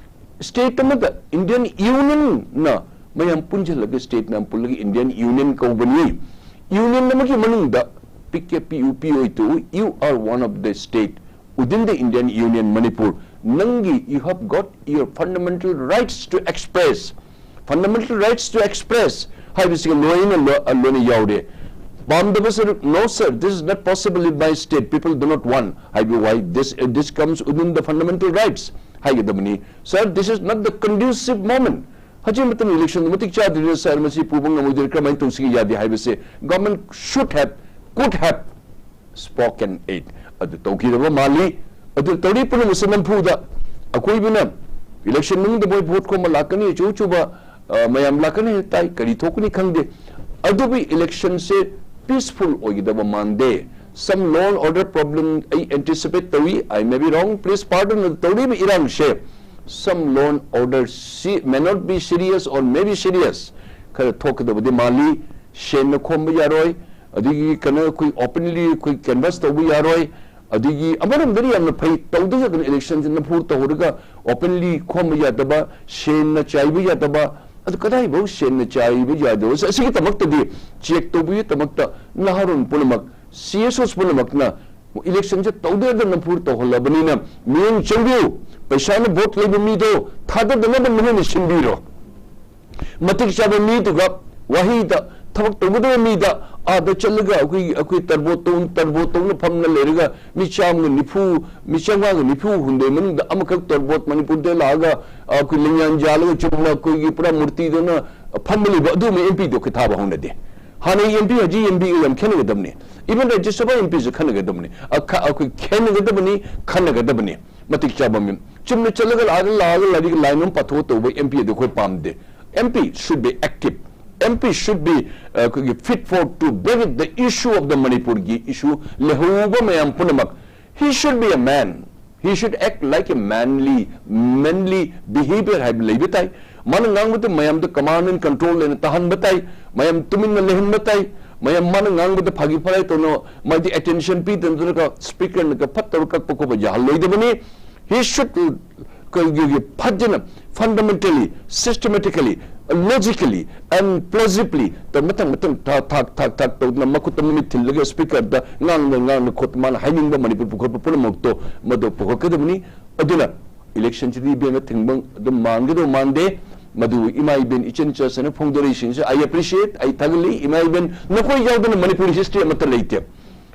State ꯑꯃꯗ Indian Union ꯅ ꯃꯌꯥꯝ ꯄꯨꯟꯁꯤꯜꯂꯒ, state ꯃꯌꯥꯝ ꯄꯨꯜꯂꯒ Indian Union ꯀꯧꯕꯅꯤ꯫ Union ꯑꯃꯒꯤ ꯃꯅꯨꯡꯗ ꯄꯤꯛꯀꯦ ꯄꯤꯛꯎ ꯄꯤꯛꯑꯣꯏ ꯇꯣꯛꯎ, you are one of the state within the Indian Union, Manipur꯫ ꯅꯪꯒꯤ, you have got your fundamental rights to express, fundamental rights to express ꯍꯥꯏꯕꯁꯤꯒ ꯂꯣꯏꯅ ꯂꯣ-, ꯂꯣꯏꯅ ꯌꯥꯎꯔꯦ꯫ ꯄꯥꯝꯗꯕ ꯁꯔꯨꯛ, "No sir, this is not possible in my state, people do not want" ꯍꯥꯏꯕ ꯋꯥꯍꯩ, this, this comes within the fundamental rights ꯍꯥꯏꯒꯗꯕꯅꯤ꯫ "Sir, this is not the conducive moment." ꯍꯧꯖꯤꯛ ꯃꯇꯝ election ꯗ ꯃꯇꯤꯛ ꯆꯥꯗ꯭ꯔꯤꯅ, "Sir, ꯃꯁꯤ ꯄꯨꯕ ꯉꯝꯃꯣꯏꯗꯣꯏꯔ, ꯀꯔꯝꯍꯥꯏꯅ ꯇꯧꯁꯤꯒꯦ?" ꯌꯥꯗꯦ ꯍꯥꯏꯕꯁꯦ government should have, could have spoken it꯫ ꯑꯗꯨ ꯇꯧꯈꯤꯗꯕ ꯃꯥꯜꯂꯤ꯫ ꯑꯗꯨ ꯇꯧꯔꯤ ꯄꯨꯝꯅꯃꯛꯁꯦ ꯅꯝꯐꯨꯗ ꯑꯀꯣꯏꯕꯅ election ꯃꯅꯨꯡꯗ ꯃꯣꯏ vote ꯈꯣꯝꯕ ꯂꯥꯛꯀꯅꯤ, ꯑꯆꯧ ꯑꯆꯧꯕ, ꯑ, ꯃꯌꯥꯝ ꯂꯥꯛꯀꯅꯤ ꯍꯥꯏꯅ ꯇꯥꯏ꯫ ꯀꯔꯤ ꯊꯣꯛꯀꯅꯤ ꯈꯪꯗꯦ꯫ ꯑꯗꯨꯕꯨ election ꯁꯦ peaceful ꯑꯣꯏꯒꯗꯕ ꯃꯥꯟꯗꯦ꯫ Some law and order problem ꯑꯩ anticipate ꯇꯧꯏ꯫ I may be wrong, please pardon꯫ ꯇꯧꯔꯤꯕ ꯏꯔꯥꯡꯁꯦ some law and order si-, may not be serious or may be serious, ꯈꯔ ꯊꯣꯛꯀꯗꯕꯗꯤ ꯃꯥꯜꯂꯤ꯫ ꯁꯦꯟꯅ ꯈꯣꯝꯕ ꯌꯥꯔꯣꯏ, ꯑꯗꯒꯤ ꯀꯩꯅꯣ ꯑꯩꯈꯣꯏ openly ꯑꯩꯈꯣꯏ canvass ꯇꯧꯕ ꯌꯥꯔꯣꯏ꯫ ꯑꯗꯒꯤ ꯑꯃꯔꯣꯝꯗꯗꯤ ꯌꯥꯝꯅ ꯐꯩ, ꯇꯧꯗ ꯌꯥꯗꯅ election ꯁꯦ ꯅꯝꯐꯨ ꯇꯧꯍꯧꯔꯒ openly ꯈꯣꯝꯕ ꯌꯥꯗꯕ, ꯁꯦꯟꯅ ꯆꯥꯏꯕ ꯌꯥꯗꯕ, ꯑꯗꯨ ꯀꯗꯥꯏꯐꯥꯎ ꯁꯦꯟꯅ ꯆꯥꯏꯕ ꯌꯥꯗꯕ? ꯑꯁꯤꯒꯤꯗꯃꯛꯇꯗꯤ check ꯇꯧꯕꯒꯤꯗꯃꯛꯇ ꯅꯍꯥꯔꯣꯜ ꯄꯨꯝꯅꯃꯛ, C S Os ꯄꯨꯝꯅꯃꯛꯅ election ꯁꯦ ꯇꯧꯗ ꯌꯥꯗꯅ ꯅꯝꯐꯨ ꯇꯧꯍꯜꯂꯕꯅꯤꯅ ꯃꯤꯠꯌꯦꯡ ꯆꯪꯕꯤꯌꯨ꯫ ꯄꯩꯁꯥꯅ vote ꯂꯩꯕ ꯃꯤꯗꯣ ꯊꯥꯗꯗꯅꯕ ꯅꯈꯣꯏꯅ ꯁꯤꯟꯕꯤꯔꯣ꯫ ꯃꯇꯤꯛ ꯆꯥꯕ ꯃꯤꯗꯨꯒ ꯋꯥꯍꯩꯗ ꯊꯕꯛ ꯇꯧꯒꯗꯕ ꯃꯤꯗ ꯑꯥꯗ ꯆꯠꯂꯒ ꯑꯩꯈꯣꯏ, ꯑꯩꯈꯣꯏ ꯇꯔꯕꯣꯠ ꯇꯧ-, ꯇꯔꯕꯣꯠ ꯇꯧꯅ ꯐꯝꯅ ꯂꯩꯔꯒ ꯃꯤ ꯆꯥꯝꯃꯒ ꯅꯤꯐꯨ, ꯃꯤ ꯆꯥꯝꯃꯉꯥꯒ ꯅꯤꯐꯨ ꯍꯨꯝꯗꯣꯏ ꯃꯅꯨꯡꯗ ꯑꯃꯈꯛ ꯇꯔꯕꯣꯠ ꯃꯅꯤꯄꯨꯔꯗ ꯂꯥꯛꯑꯒ ꯑꯩꯈꯣꯏ ꯂꯦꯡꯌꯥꯟ ꯌꯥꯜꯂꯒ ꯆꯨꯝꯅ ꯑꯩꯈꯣꯏꯒꯤ ꯄꯨꯔꯥ ꯃꯨꯔꯇꯤꯗꯧꯅ ꯐꯝꯕ ꯂꯩꯕ ꯑꯗꯨꯒꯨꯝꯕ M P ꯗꯣ ꯑꯩꯈꯣꯏ ꯊꯥꯕ ꯍꯧꯅꯗꯦ꯫ ꯍꯥꯟꯅꯒꯤ M P ꯍꯧꯖꯤꯛ M P ꯒ ꯌꯥꯝ ꯈꯦꯠꯅꯒꯗꯕꯅꯤ꯫ Even ꯔꯥꯖ꯭ꯌ ꯁꯚꯥ M P ꯁꯨ ꯈꯟꯅꯒꯗꯕꯅꯤ꯫ ꯑ, ꯈ-, ꯑꯩꯈꯣꯏ ꯈꯦꯠꯅꯒꯗꯕꯅꯤ, ꯈꯟꯅꯒꯗꯕꯅꯤ꯫ ꯃꯇꯤꯛ ꯆꯥꯕ ꯃꯤ꯫ ꯆꯨꯝꯅ ꯆꯠꯂꯒ ꯂꯥꯛꯑꯒ, ꯂꯥꯛꯑꯒ ꯂꯥꯏꯔꯤꯛ line ꯑꯃ ꯄꯥꯊꯣꯛꯑ ꯇꯧꯕ M P ꯑꯗꯨ ꯑꯩꯈꯣꯏ ꯄꯥꯝꯗꯦ꯫ M P should be active. M P should be, uh, ꯑꯩꯈꯣꯏꯒꯤ fit for to bring the issue of the ꯃꯅꯤꯄꯨꯔꯒꯤ issue ꯂꯩꯍꯧꯕ ꯃꯌꯥꯝ ꯄꯨꯝꯅꯃꯛ, he should be a man. He should act like a manly, manly behavior ꯍꯥꯏꯕ ꯂꯩꯕ ꯇꯥꯏ꯫ ꯃꯥꯅ ꯉꯥꯡꯕꯗ ꯃꯌꯥꯝꯗ command and control ꯂꯩꯅ ꯇꯥꯍꯟꯕ ꯇꯥꯏ꯫ ꯃꯌꯥꯝ ꯇꯨꯃꯤꯟꯅ ꯂꯩꯍꯟꯕ ꯇꯥꯏ꯫ ꯃꯌꯥꯝ ꯃꯥꯅ ꯉꯥꯡꯕꯗ ꯐꯥꯒꯤ ꯐꯔꯥꯏ ꯇꯧꯅ ꯃꯥꯗꯤ attention ꯄꯤꯗꯅ speakerꯅꯒ ꯐꯠꯇꯕ ꯀꯛꯄ ꯈꯣꯠꯄ ꯌꯥꯍꯜꯂꯣꯏꯗꯕꯅꯤ꯫ He should, ꯀꯩꯒꯤ ꯐꯖꯅ fundamentally, systematically, logically and plausibly ꯇ ꯃꯊꯪ ꯃꯊꯪ ꯊꯥꯛ ꯊꯥꯛ ꯊꯥꯛ ꯊꯥꯛ ꯇꯧꯗꯅ ꯃꯈꯨꯠꯇ ꯃꯃꯤꯠ ꯊꯤꯜꯂꯒ speakerꯗ ꯉꯥꯡꯅ ꯉꯥꯡꯅ ꯈꯣꯠ ꯃꯥꯅ ꯍꯥꯏꯅꯤꯡꯕ ꯃꯅꯤꯄꯨꯔ ꯄꯨꯈꯠꯄ ꯄꯨꯝꯅꯃꯛꯇꯣ ꯃꯗꯨ ꯄꯨꯈꯠꯀꯗꯕꯅꯤ꯫ ꯑꯗꯨꯅ electionꯁꯤꯗꯤ ꯏꯕꯦꯝꯅ ꯊꯤꯡꯕ ꯑꯗꯨꯝ ꯃꯥꯟꯒꯗꯧ ꯃꯥꯟꯗꯦ꯫ ꯃꯗꯨ ꯏꯃꯥ ꯏꯕꯦꯟ ꯏꯆꯟ ꯏꯆꯥꯁꯤꯡꯅ ꯐꯣꯡꯗꯣꯔꯛꯏꯁꯤꯡꯁꯦ I appreciate, ꯑꯩ ꯊꯥꯒꯠꯂꯤ꯫ ꯏꯃꯥ ꯏꯕꯦꯟ ꯅꯈꯣꯏ ꯌꯥꯎꯗꯅ ꯃꯅꯤꯄꯨꯔ history ꯑꯃꯠꯇ ꯂꯩꯇꯦ꯫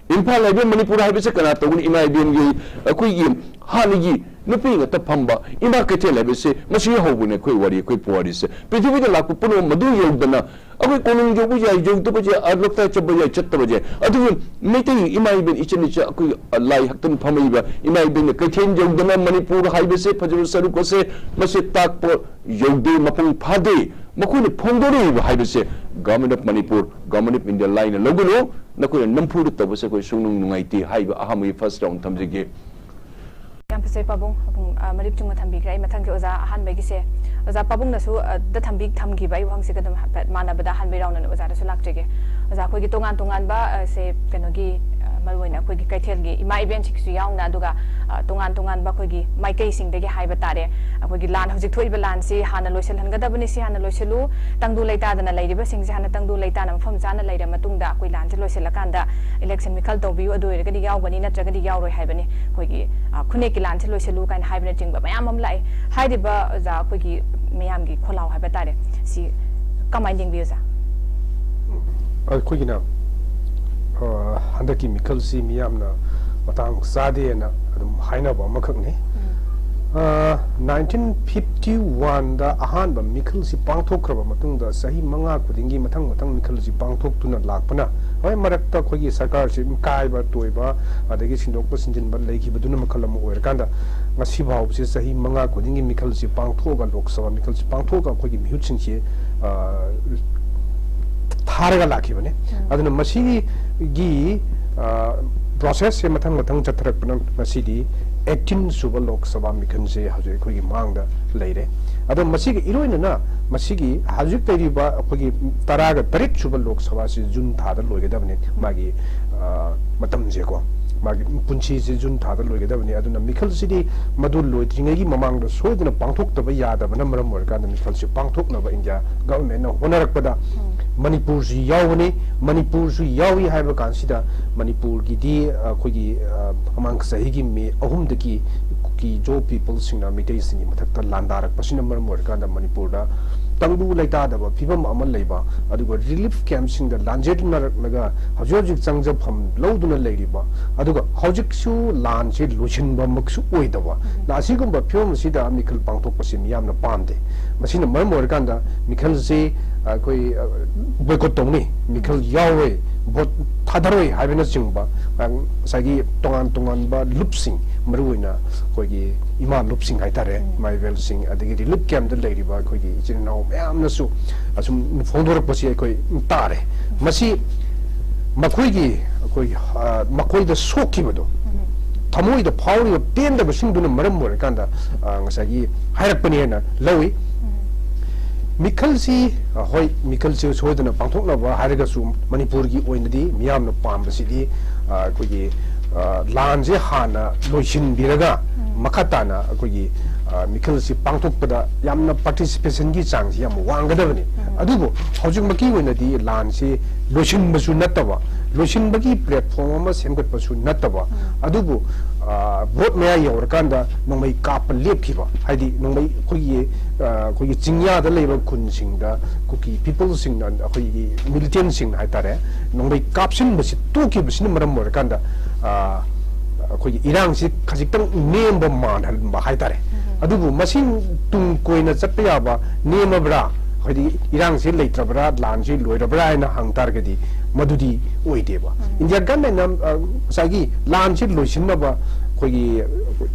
ꯏꯝꯐꯥꯜ ꯍꯥꯏꯕ ꯃꯅꯤꯄꯨꯔ ꯍꯥꯏꯕꯁꯦ ꯀꯅꯥ ꯇꯧꯒꯅꯤ? ꯏꯃꯥ ꯏꯕꯦꯟꯒꯤ ꯑꯩꯈꯣꯏꯒꯤ ꯍꯥꯟꯅꯒꯤ ꯅꯨꯄꯤ ꯉꯥꯛꯇ ꯐꯝꯕ ꯏꯃꯥ ꯀꯩꯊꯦꯜ ꯍꯥꯏꯕꯁꯦ ꯃꯁꯤ ꯍꯧꯕꯅꯦ ꯑꯩꯈꯣꯏ ꯋꯥꯔꯤ, ꯑꯩꯈꯣꯏ ꯄꯨꯋꯥꯔꯤꯁꯦ꯫ ꯄ꯭ꯔꯤꯊꯤꯕꯤꯗ ꯂꯥꯛꯄ ꯄꯨꯝꯅꯃꯛ ꯃꯗꯨ ꯌꯧꯗꯅ ꯑꯩꯈꯣꯏ ꯀꯣꯅꯨꯡ ꯌꯧꯕ ꯌꯥꯏ, ꯌꯧꯗꯕ ꯌꯥꯏ, ꯑ, ꯂꯣꯛꯇꯥꯛ ꯆꯠꯄ ꯌꯥꯏ, ꯆꯠꯇꯕ ꯌꯥꯏ꯫ ꯑꯗꯨꯕꯨ ꯃꯩꯇꯩ ꯏꯃꯥ ꯏꯕꯦꯟ ꯏꯆꯟ ꯏꯆꯥ ꯑꯩꯈꯣꯏ, ꯑ, ꯂꯥꯏ ꯍꯛꯇꯅ ꯐꯝꯃꯛꯏꯕ ꯏꯃꯥ ꯏꯕꯦꯟꯅ ꯀꯩꯊꯦꯜ ꯌꯧꯗꯅ ꯃꯅꯤꯄꯨꯔ ꯍꯥꯏꯕꯁꯦ ꯐꯖꯕ ꯁꯔꯨꯛ ꯑꯁꯦ ꯃꯁꯤ ꯇꯥꯛꯄ ꯌꯧꯗꯦ, ꯃꯄꯨꯡ ꯐꯥꯗꯦ꯫ ꯃꯈꯣꯏꯅ ꯐꯣꯡꯗꯣꯔꯛꯏꯕ ꯍꯥꯏꯕꯁꯦ Government of Manipur, Government of India ꯂꯥꯏꯅ ꯂꯧꯒꯅꯨ꯫ ꯅꯈꯣꯏꯅ ꯅꯝꯐꯨꯗ ꯇꯧꯕꯁꯦ ꯑꯩꯈꯣꯏ ꯁꯨꯡꯅꯨꯡ ꯅꯨꯡꯉꯥꯏꯇꯦ ꯍꯥꯏꯕ ꯑꯍꯥꯟꯕꯒꯤ first round ꯊꯝꯖꯒꯦ꯫ ꯌꯥꯝ ꯐꯖꯩ ꯄꯥꯕꯨꯡ, ꯄꯥꯕꯨꯡ, ꯑ, ꯃꯔꯤꯛ ꯆꯨꯝꯅ ꯊꯝꯕꯤꯈ꯭ꯔꯦ꯫ ꯑꯩ ꯃꯊꯪꯒꯤ ꯑꯣꯖꯥ ꯑꯍꯥꯟꯕꯒꯤꯁꯦ, ꯑꯣꯖꯥ ꯄꯥꯕꯨꯡꯅꯁꯨ, ꯑ, ꯗ ꯊꯝꯕꯤ-, ꯊꯝꯈꯤꯕ ꯑꯩ ꯋꯥꯍꯪꯁꯤꯒ ꯑꯗꯨꯝ ꯍꯥꯏꯐꯦꯠ ꯃꯥꯟꯅꯕꯗ ꯑꯍꯥꯟꯕ roundꯅ ꯑꯣꯖꯥꯗꯁꯨ ꯂꯥꯛꯆꯒꯦ꯫ ꯑꯣꯖꯥ, ꯑꯩꯈꯣꯏꯒꯤ ꯇꯣꯉꯥꯟ ꯇꯣꯉꯥꯟꯕ, ꯑ, ꯁꯦ, ꯀꯩꯅꯣꯒꯤ, ꯑ, ꯃꯔꯨꯑꯣꯏꯅ ꯑꯩꯈꯣꯏꯒꯤ ꯀꯩꯊꯦꯜꯒꯤ ꯏꯃꯥ ꯏꯕꯦꯟꯁꯤꯡꯁꯨ ꯌꯥꯎꯅ, ꯑꯗꯨꯒ, ꯑ, ꯇꯣꯉꯥꯟ ꯇꯣꯉꯥꯟꯕ ꯑꯩꯈꯣꯏꯒꯤ ꯃꯥꯏꯀꯩꯁꯤꯡꯗꯒꯤ ꯍꯥꯏꯕ ꯇꯥꯔꯦ, ꯑꯩꯈꯣꯏꯒꯤ ꯂꯥꯟ, ꯍꯧꯖꯤꯛ ꯊꯣꯛꯏꯕ ꯂꯥꯟꯁꯤ ꯍꯥꯟꯅ ꯂꯣꯏꯁꯤꯜꯍꯟꯒꯗꯕꯅꯤ, ꯁꯤ ꯍꯥꯟꯅ ꯂꯣꯏꯁꯤꯜꯂꯨ, ꯇꯪꯗꯨ ꯂꯩꯇꯥꯗꯅ ꯂꯩꯔꯤꯕꯁꯤꯡꯁꯦ ꯍꯥꯟꯅ ꯇꯪꯗꯨ ꯂꯩꯇꯥꯅ ꯃꯐꯝ ꯆꯥꯅ ꯂꯩꯔ ꯃꯇꯨꯡꯗ ꯑꯩꯈꯣꯏ ꯂꯥꯟꯁꯦ ꯂꯣꯏꯁꯤꯜꯂꯀꯥꯟꯗ election ꯃꯤꯈꯜ ꯇꯧꯕꯤꯌꯨ, ꯑꯗꯨ ꯑꯣꯏꯔꯒꯗꯤ ꯌꯥꯎꯒꯅꯤ, ꯅꯠꯇ꯭ꯔꯒꯗꯤ ꯌꯥꯎꯔꯣꯏ ꯍꯥꯏꯕꯅꯤ꯫ ꯑꯩꯈꯣꯏꯒꯤ, ꯑ, ꯈꯨꯟꯅꯦꯛꯀꯤ ꯂꯥꯟꯁꯦ ꯂꯣꯏꯁꯤꯜꯂꯨ ꯀꯥꯏꯅ ꯍꯥꯏꯕꯅꯆꯤꯡꯕ ꯃꯌꯥꯝ ꯑꯃ ꯂꯥꯛꯑꯦ꯫ ꯍꯥꯏꯔꯤꯕ, ꯑꯣꯖꯥ, ꯑꯩꯈꯣꯏꯒꯤ ꯃꯌꯥꯝꯒꯤ ꯈꯣꯜꯂꯥꯎ ꯍꯥꯏꯕ ꯇꯥꯔꯦ, ꯁꯤ ꯀꯃꯥꯏꯅ ꯌꯦꯡꯕꯤ, ꯑꯣꯖꯥ? ꯑꯩꯈꯣꯏꯒꯤꯅ, ꯑ, ꯍꯟꯗꯛꯀꯤ ꯃꯤꯈꯜꯁꯤ ꯃꯤꯌꯥꯝꯅ ꯃꯇꯥꯡ ꯆꯥꯗꯦꯅ ꯑꯗꯨꯝ ꯍꯥꯏꯅꯕ ꯑꯃꯈꯛꯅꯤ꯫ ꯑ, nineteen fifty oneꯗ ꯑꯍꯥꯟꯕ ꯃꯤꯈꯜꯁꯤ ꯄꯥꯡꯊꯣꯛꯈ꯭ꯔꯕ ꯃꯇꯨꯡꯗ ꯆꯍꯤ ꯃꯉꯥ ꯈꯨꯗꯤꯡꯒꯤ ꯃꯊꯪ ꯃꯊꯪ ꯃꯤꯈꯜꯁꯤ ꯄꯥꯡꯊꯣꯛꯇꯨꯅ ꯂꯥꯛꯄꯅ ꯍꯣꯏ, ꯃꯔꯛꯇ ꯑꯩꯈꯣꯏꯒꯤ ꯁꯔꯀꯥꯔꯁꯤ ꯀꯥꯏꯕ ꯇꯣꯏꯕ, ꯑꯗꯒꯤ ꯁꯤꯟꯗꯣꯛꯄ ꯁꯤꯟꯖꯤꯟꯕ ꯂꯩꯈꯤꯕꯗꯨꯅ ꯃꯈꯜ ꯑꯃ ꯑꯣꯏꯔꯀꯥꯟꯗ, ꯉꯁꯤ ꯐꯥꯎꯕꯁꯦ ꯆꯍꯤ ꯃꯉꯥ ꯈꯨꯗꯤꯡꯒꯤ ꯃꯤꯈꯜꯁꯤ ꯄꯥꯡꯊꯣꯛꯑꯒ, ꯂꯣꯛ ꯁꯚꯥ ꯃꯤꯈꯜꯁꯤ ꯄꯥꯡꯊꯣꯛꯑꯒ ꯑꯩꯈꯣꯏꯒꯤ ꯃꯤꯍꯨꯠꯁꯤꯡꯁꯤ, ꯑ, ꯊꯥꯔꯒ ꯂꯥꯛꯈꯤꯕꯅꯦ꯫ ꯎꯝ꯫ ꯑꯗꯨꯅ ꯃꯁꯤꯒꯤ, ꯑ, process ꯁꯦ ꯃꯊꯪ ꯃꯊꯪ ꯆꯠꯊꯔꯛꯄꯅ ꯉꯁꯤꯗꯤ eighteen ꯁꯨꯕ ꯂꯣꯛ ꯁꯚꯥ ꯃꯤꯈꯜꯁꯦ ꯍꯧꯖꯤꯛ ꯑꯩꯈꯣꯏꯒꯤ ꯃꯥꯡꯗ ꯂꯩꯔꯦ꯫ ꯑꯗꯣ ꯃꯁꯤꯒꯤ ꯏꯔꯣꯏꯅꯅ ꯃꯁꯤꯒꯤ ꯍꯧꯖꯤꯛ ꯂꯩꯔꯤꯕ ꯑꯩꯈꯣꯏꯒꯤ ꯇꯔꯥꯒ ꯇꯔꯦꯠ ꯁꯨꯕ ꯂꯣꯛ ꯁꯚꯥꯁꯤ ꯖꯨꯟ ꯊꯥꯗ ꯂꯣꯏꯒꯗꯕꯅꯤ꯫ ꯃꯥꯒꯤ, ꯑ, ꯃꯇꯝꯁꯦꯀꯣ, ꯃꯥꯒꯤ ꯄꯨꯟꯁꯤꯁꯦ ꯖꯨꯟ ꯊꯥꯗ ꯂꯣꯏꯒꯗꯕꯅꯤ꯫ ꯑꯗꯨꯅ ꯃꯤꯈꯜꯁꯤꯗꯤ ꯃꯗꯨ ꯂꯣꯏꯗ꯭ꯔꯤꯉꯩꯒꯤ ꯃꯃꯥꯡꯗ ꯁꯣꯏꯗꯅ ꯄꯥꯡꯊꯣꯛꯇꯕ ꯌꯥꯗꯕꯅ ꯃꯔꯝ ꯑꯣꯏꯔꯀꯥꯟꯗ ꯃꯤꯈꯜꯁꯤ ꯄꯥꯡꯊꯣꯛꯅꯕ ꯏꯟꯗꯤꯌꯥ ꯒꯚꯔꯟꯃꯦꯟꯅ ꯍꯣꯠꯅꯔꯛꯄꯗ ꯎꯝ꯫ ꯃꯅꯤꯄꯨꯔꯁꯨ ꯌꯥꯎꯕꯅꯤ꯫ ꯃꯅꯤꯄꯨꯔꯁꯨ ꯌꯥꯎꯏ ꯍꯥꯏꯕ ꯀꯥꯟꯁꯤꯗ ꯃꯅꯤꯄꯨꯔꯒꯤꯗꯤ, ꯑ, ꯑꯩꯈꯣꯏꯒꯤ, ꯑ, ꯃꯃꯥꯡ ꯆꯍꯤꯒꯤ ꯃꯦ ꯑꯍꯨꯝꯗꯒꯤ ꯀꯨꯀꯤ ꯖꯣ ꯄꯤꯄꯜꯁꯤꯡꯅ ꯃꯤꯇꯩꯁꯤꯡꯒꯤ ꯃꯊꯛꯇ ꯂꯥꯟꯗꯥꯔꯛꯄꯁꯤꯅ ꯃꯔꯝ ꯑꯣꯏꯔꯀꯥꯟꯗ ꯃꯅꯤꯄꯨꯔꯗ ꯇꯪꯗꯨ ꯂꯩꯇꯥꯗꯕ ꯐꯤꯕꯝ ꯑꯃ ꯂꯩꯕ, ꯑꯗꯨꯒ ꯔꯤꯂꯤꯐ ꯀꯦꯝꯞꯁꯤꯡꯗ ꯂꯥꯟꯖꯦꯟꯅꯔꯛꯂꯒ ꯍꯧꯖꯤꯛ ꯍꯧꯖꯤꯛ ꯆꯪꯖꯐꯝ ꯂꯧꯗꯨꯅ ꯂꯩꯔꯤꯕ, ꯑꯗꯨꯒ ꯍꯧꯖꯤꯛꯁꯨ ꯂꯥꯟꯁꯤ ꯂꯣꯏꯁꯤꯟꯕꯃꯛꯁꯨ ꯑꯣꯏꯗꯕ, ꯎꯝ꯫ ꯑꯁꯤꯒꯨꯝꯕ ꯐꯤꯕꯝ ꯑꯁꯤꯗ ꯃꯤꯈꯜ ꯄꯥꯡꯊꯣꯛꯄꯁꯤ ꯃꯤꯌꯥꯝꯅ ꯄꯥꯝꯗꯦ꯫ ꯃꯁꯤꯅ ꯃꯔꯝ ꯑꯣꯏꯔꯀꯥꯟꯗ ꯃꯤꯈꯜꯁꯤ ꯑꯩꯈꯣꯏ, ꯑ, ꯕꯣꯏꯀꯣꯠ ꯇꯧꯅꯤ, ꯃꯤꯈꯜ ꯌꯥꯎꯔꯣꯏ, ꯚꯣꯠ ꯊꯥꯗꯔꯣꯏ ꯍꯥꯏꯕꯅꯆꯤꯡꯕ, ꯑ, ꯉꯁꯥꯏꯒꯤ ꯇꯣꯉꯥꯟ ꯇꯣꯉꯥꯟꯕ ꯂꯨꯞꯁꯤꯡ, ꯃꯔꯨꯑꯣꯏꯅ ꯑꯩꯈꯣꯏꯒꯤ ꯏꯃꯥ ꯂꯨꯞꯁꯤꯡ ꯍꯥꯏꯇꯥꯔꯦ, ꯎꯝ꯫ ꯏꯃꯥ ꯏꯕꯦꯜꯁꯤꯡ, ꯑꯗꯒꯤ ꯔꯤꯂꯤꯐ ꯀꯦꯝꯞꯇ ꯂꯩꯔꯤꯕ ꯑꯩꯈꯣꯏꯒꯤ ꯏꯆꯤꯟ ꯏꯅꯥꯎ ꯃꯌꯥꯝꯅꯁꯨ ꯑꯁꯨꯝ ꯐꯣꯡꯗꯣꯔꯛꯄꯁꯤ ꯑꯩꯈꯣꯏ ꯇꯥꯔꯦ꯫ ꯃꯁꯤ ꯃꯈꯣꯏꯒꯤ, ꯑꯩꯈꯣꯏ, ꯑ, ꯃꯈꯣꯏꯗ ꯁꯣꯛꯈꯤꯕꯗꯣ, ꯎꯝ꯫ ꯊꯃꯣꯏꯗ ꯐꯥꯎꯔꯤꯕ ꯄꯦꯟꯗꯕꯁꯤꯡꯗꯨꯅ ꯃꯔꯝ ꯑꯣꯏꯔꯀꯥꯟꯗ, ꯑ, ꯉꯁꯥꯏꯒꯤ ꯍꯥꯏꯔꯛꯄꯅꯤ ꯍꯥꯏꯅ ꯂꯧꯏ꯫ ꯎꯝ꯫ ꯃꯤꯈꯜꯁꯤ, ꯑ, ꯍꯣꯏ, ꯃꯤꯈꯜꯁꯤ ꯁꯣꯏꯗꯅ ꯄꯥꯡꯊꯣꯛꯅꯕ ꯍꯥꯏꯔꯒꯁꯨ ꯃꯅꯤꯄꯨꯔꯒꯤ ꯑꯣꯏꯅꯗꯤ ꯃꯤꯌꯥꯝꯅ ꯄꯥꯝꯕꯁꯤꯗꯤ, ꯑ, ꯑꯩꯈꯣꯏꯒꯤ, ꯑ, ꯂꯥꯟꯁꯦ ꯍꯥꯟꯅ ꯂꯣꯏꯁꯤꯟꯕꯤꯔꯒ ꯎꯝ꯫ ꯃꯈꯥ ꯇꯥꯅ ꯑꯩꯈꯣꯏꯒꯤ, ꯑ, ꯃꯤꯈꯜꯁꯤ ꯄꯥꯡꯊꯣꯛꯄꯗ ꯌꯥꯝꯅ ꯄꯥꯔꯇꯤꯁꯤꯄꯦꯁꯟꯒꯤ ꯆꯥꯡꯁꯤ ꯌꯥꯝ ꯋꯥꯡꯒꯗꯕꯅꯤ꯫ ꯎꯝ꯫ ꯑꯗꯨꯕꯨ ꯍꯧꯖꯤꯛꯃꯛꯀꯤ ꯑꯣꯏꯅꯗꯤ ꯂꯥꯟꯁꯤ ꯂꯣꯏꯁꯤꯟꯕꯁꯨ ꯅꯠꯇꯕ, ꯂꯣꯏꯁꯤꯟꯕꯒꯤ ꯄ꯭ꯂꯦꯠꯐꯣꯝ ꯑꯃ ꯁꯦꯝꯒꯠꯄꯁꯨ ꯅꯠꯇꯕ, ꯎꯝ꯫ ꯑꯗꯨꯕꯨ, ꯑ, ꯚꯣꯠ ꯃꯌꯥ ꯌꯧꯔꯀꯥꯟꯗ ꯅꯣꯡꯃꯩ ꯀꯥꯞꯄ ꯂꯦꯞꯈꯤꯕ, ꯍꯥꯏꯗꯤ ꯅꯣꯡꯃꯩ ꯑꯩꯈꯣꯏꯒꯤ, ꯑ, ꯑꯩꯈꯣꯏꯒꯤ ꯆꯤꯡꯌꯥꯗ ꯂꯩꯕ ꯈꯨꯟꯁꯤꯡꯗ ꯀꯨꯀꯤ ꯄꯤꯄꯜꯁꯤꯡꯅ, ꯑꯩꯈꯣꯏꯒꯤ ꯃꯤꯂꯤꯇꯦꯟꯁꯤꯡ ꯍꯥꯏꯇꯥꯔꯦ, ꯅꯣꯡꯃꯩ ꯀꯥꯞꯁꯤꯟꯕꯁꯤ ꯇꯣꯛꯈꯤꯕꯁꯤꯅ ꯃꯔꯝ ꯑꯣꯏꯔꯀꯥꯟꯗ, ꯑ, ꯑꯩꯈꯣꯏꯒꯤ ꯏꯔꯥꯡꯁꯤ ꯈꯖꯤꯛꯇꯪ ꯅꯦꯝꯕ ꯃꯥꯟꯍꯟꯕ ꯍꯥꯏꯇꯥꯔꯦ꯫ ꯎꯝ꯫ ꯑꯗꯨꯕꯨ ꯃꯁꯤ ꯇꯨꯡ ꯀꯣꯏꯅ ꯆꯠꯄ ꯌꯥꯕ ꯅꯦꯝꯃꯕ꯭ꯔꯥ, ꯍꯥꯏꯗꯤ ꯏꯔꯥꯡꯁꯤ ꯂꯩꯇ꯭ꯔꯕ꯭ꯔꯥ, ꯂꯥꯟꯁꯤ ꯂꯣꯏꯔꯕ꯭ꯔꯥ ꯍꯥꯏꯅ ꯍꯪ ꯇꯥꯔꯒꯗꯤ, ꯃꯗꯨꯗꯤ ꯑꯣꯏꯗꯦꯕ꯫ ꯏꯟꯗꯤꯌꯥ ꯒꯚꯔꯟꯃꯦꯟꯅ, ꯑ, ꯉꯁꯥꯏꯒꯤ ꯂꯥꯟꯁꯤ ꯂꯣꯏꯁꯤꯟꯅꯕ ꯑꯩꯈꯣꯏꯒꯤ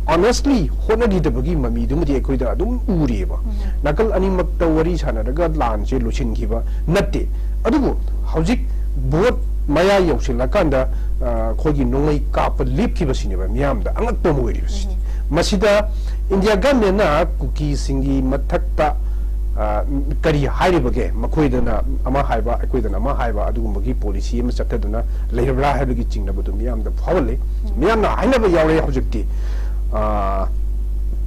honestly ꯍꯣꯠꯅꯈꯤꯗꯕꯒꯤ ꯃꯃꯤꯗꯨꯃꯗꯤ ꯑꯩꯈꯣꯏꯗ ꯑꯗꯨꯝ ꯎꯔꯤꯑꯕ꯫ ꯅꯥꯀꯜ ꯑꯅꯤꯃꯛꯇ ꯋꯥꯔꯤ ꯁꯥꯟꯅꯔꯒ ꯂꯥꯟꯁꯦ ꯂꯣꯏꯁꯤꯟꯈꯤꯕ ꯅꯠꯇꯦ꯫ ꯑꯗꯨꯕꯨ ꯍꯧꯖꯤꯛ ꯚꯣꯠ ꯃꯌꯥ ꯌꯧꯁꯤꯜꯂꯀꯥꯟꯗ, ꯑ, ꯑꯩꯈꯣꯏꯒꯤ ꯅꯣꯡꯃꯩ ꯀꯥꯞꯄ ꯂꯦꯞꯈꯤꯕꯁꯤꯅꯦꯕ ꯃꯤꯌꯥꯝꯗ ꯑꯉꯛꯄ ꯑꯃ ꯑꯣꯏꯔꯤꯕꯁꯤ꯫ ꯃꯁꯤꯗ ꯏꯟꯗꯤꯌꯥ ꯒꯚꯔꯟꯃꯦꯟꯅ ꯀꯨꯀꯤꯁꯤꯡꯒꯤ ꯃꯊꯛꯇ, ꯑ, ꯀꯔꯤ ꯍꯥꯏꯔꯤꯕꯒꯦ? ꯃꯈꯣꯏꯗꯅ ꯑꯃ ꯍꯥꯏꯕ, ꯑꯩꯈꯣꯏꯗꯅ ꯑꯃ ꯍꯥꯏꯕ, ꯑꯗꯨꯒꯨꯝꯕꯒꯤ ꯄꯣꯂꯤꯁꯤ ꯑꯃ ꯆꯠꯊꯗꯨꯅ ꯂꯩꯔꯕ꯭ꯔꯥ ꯍꯥꯏꯕꯒꯤ ꯆꯤꯡꯅꯕꯗꯨ ꯃꯤꯌꯥꯝꯗ ꯐꯥꯎꯍꯜꯂꯤ꯫ ꯃꯤꯌꯥꯝꯅ ꯍꯥꯏꯅꯕ ꯌꯥꯎꯔꯦ ꯍꯧꯖꯤꯛꯇꯤ, ꯑ,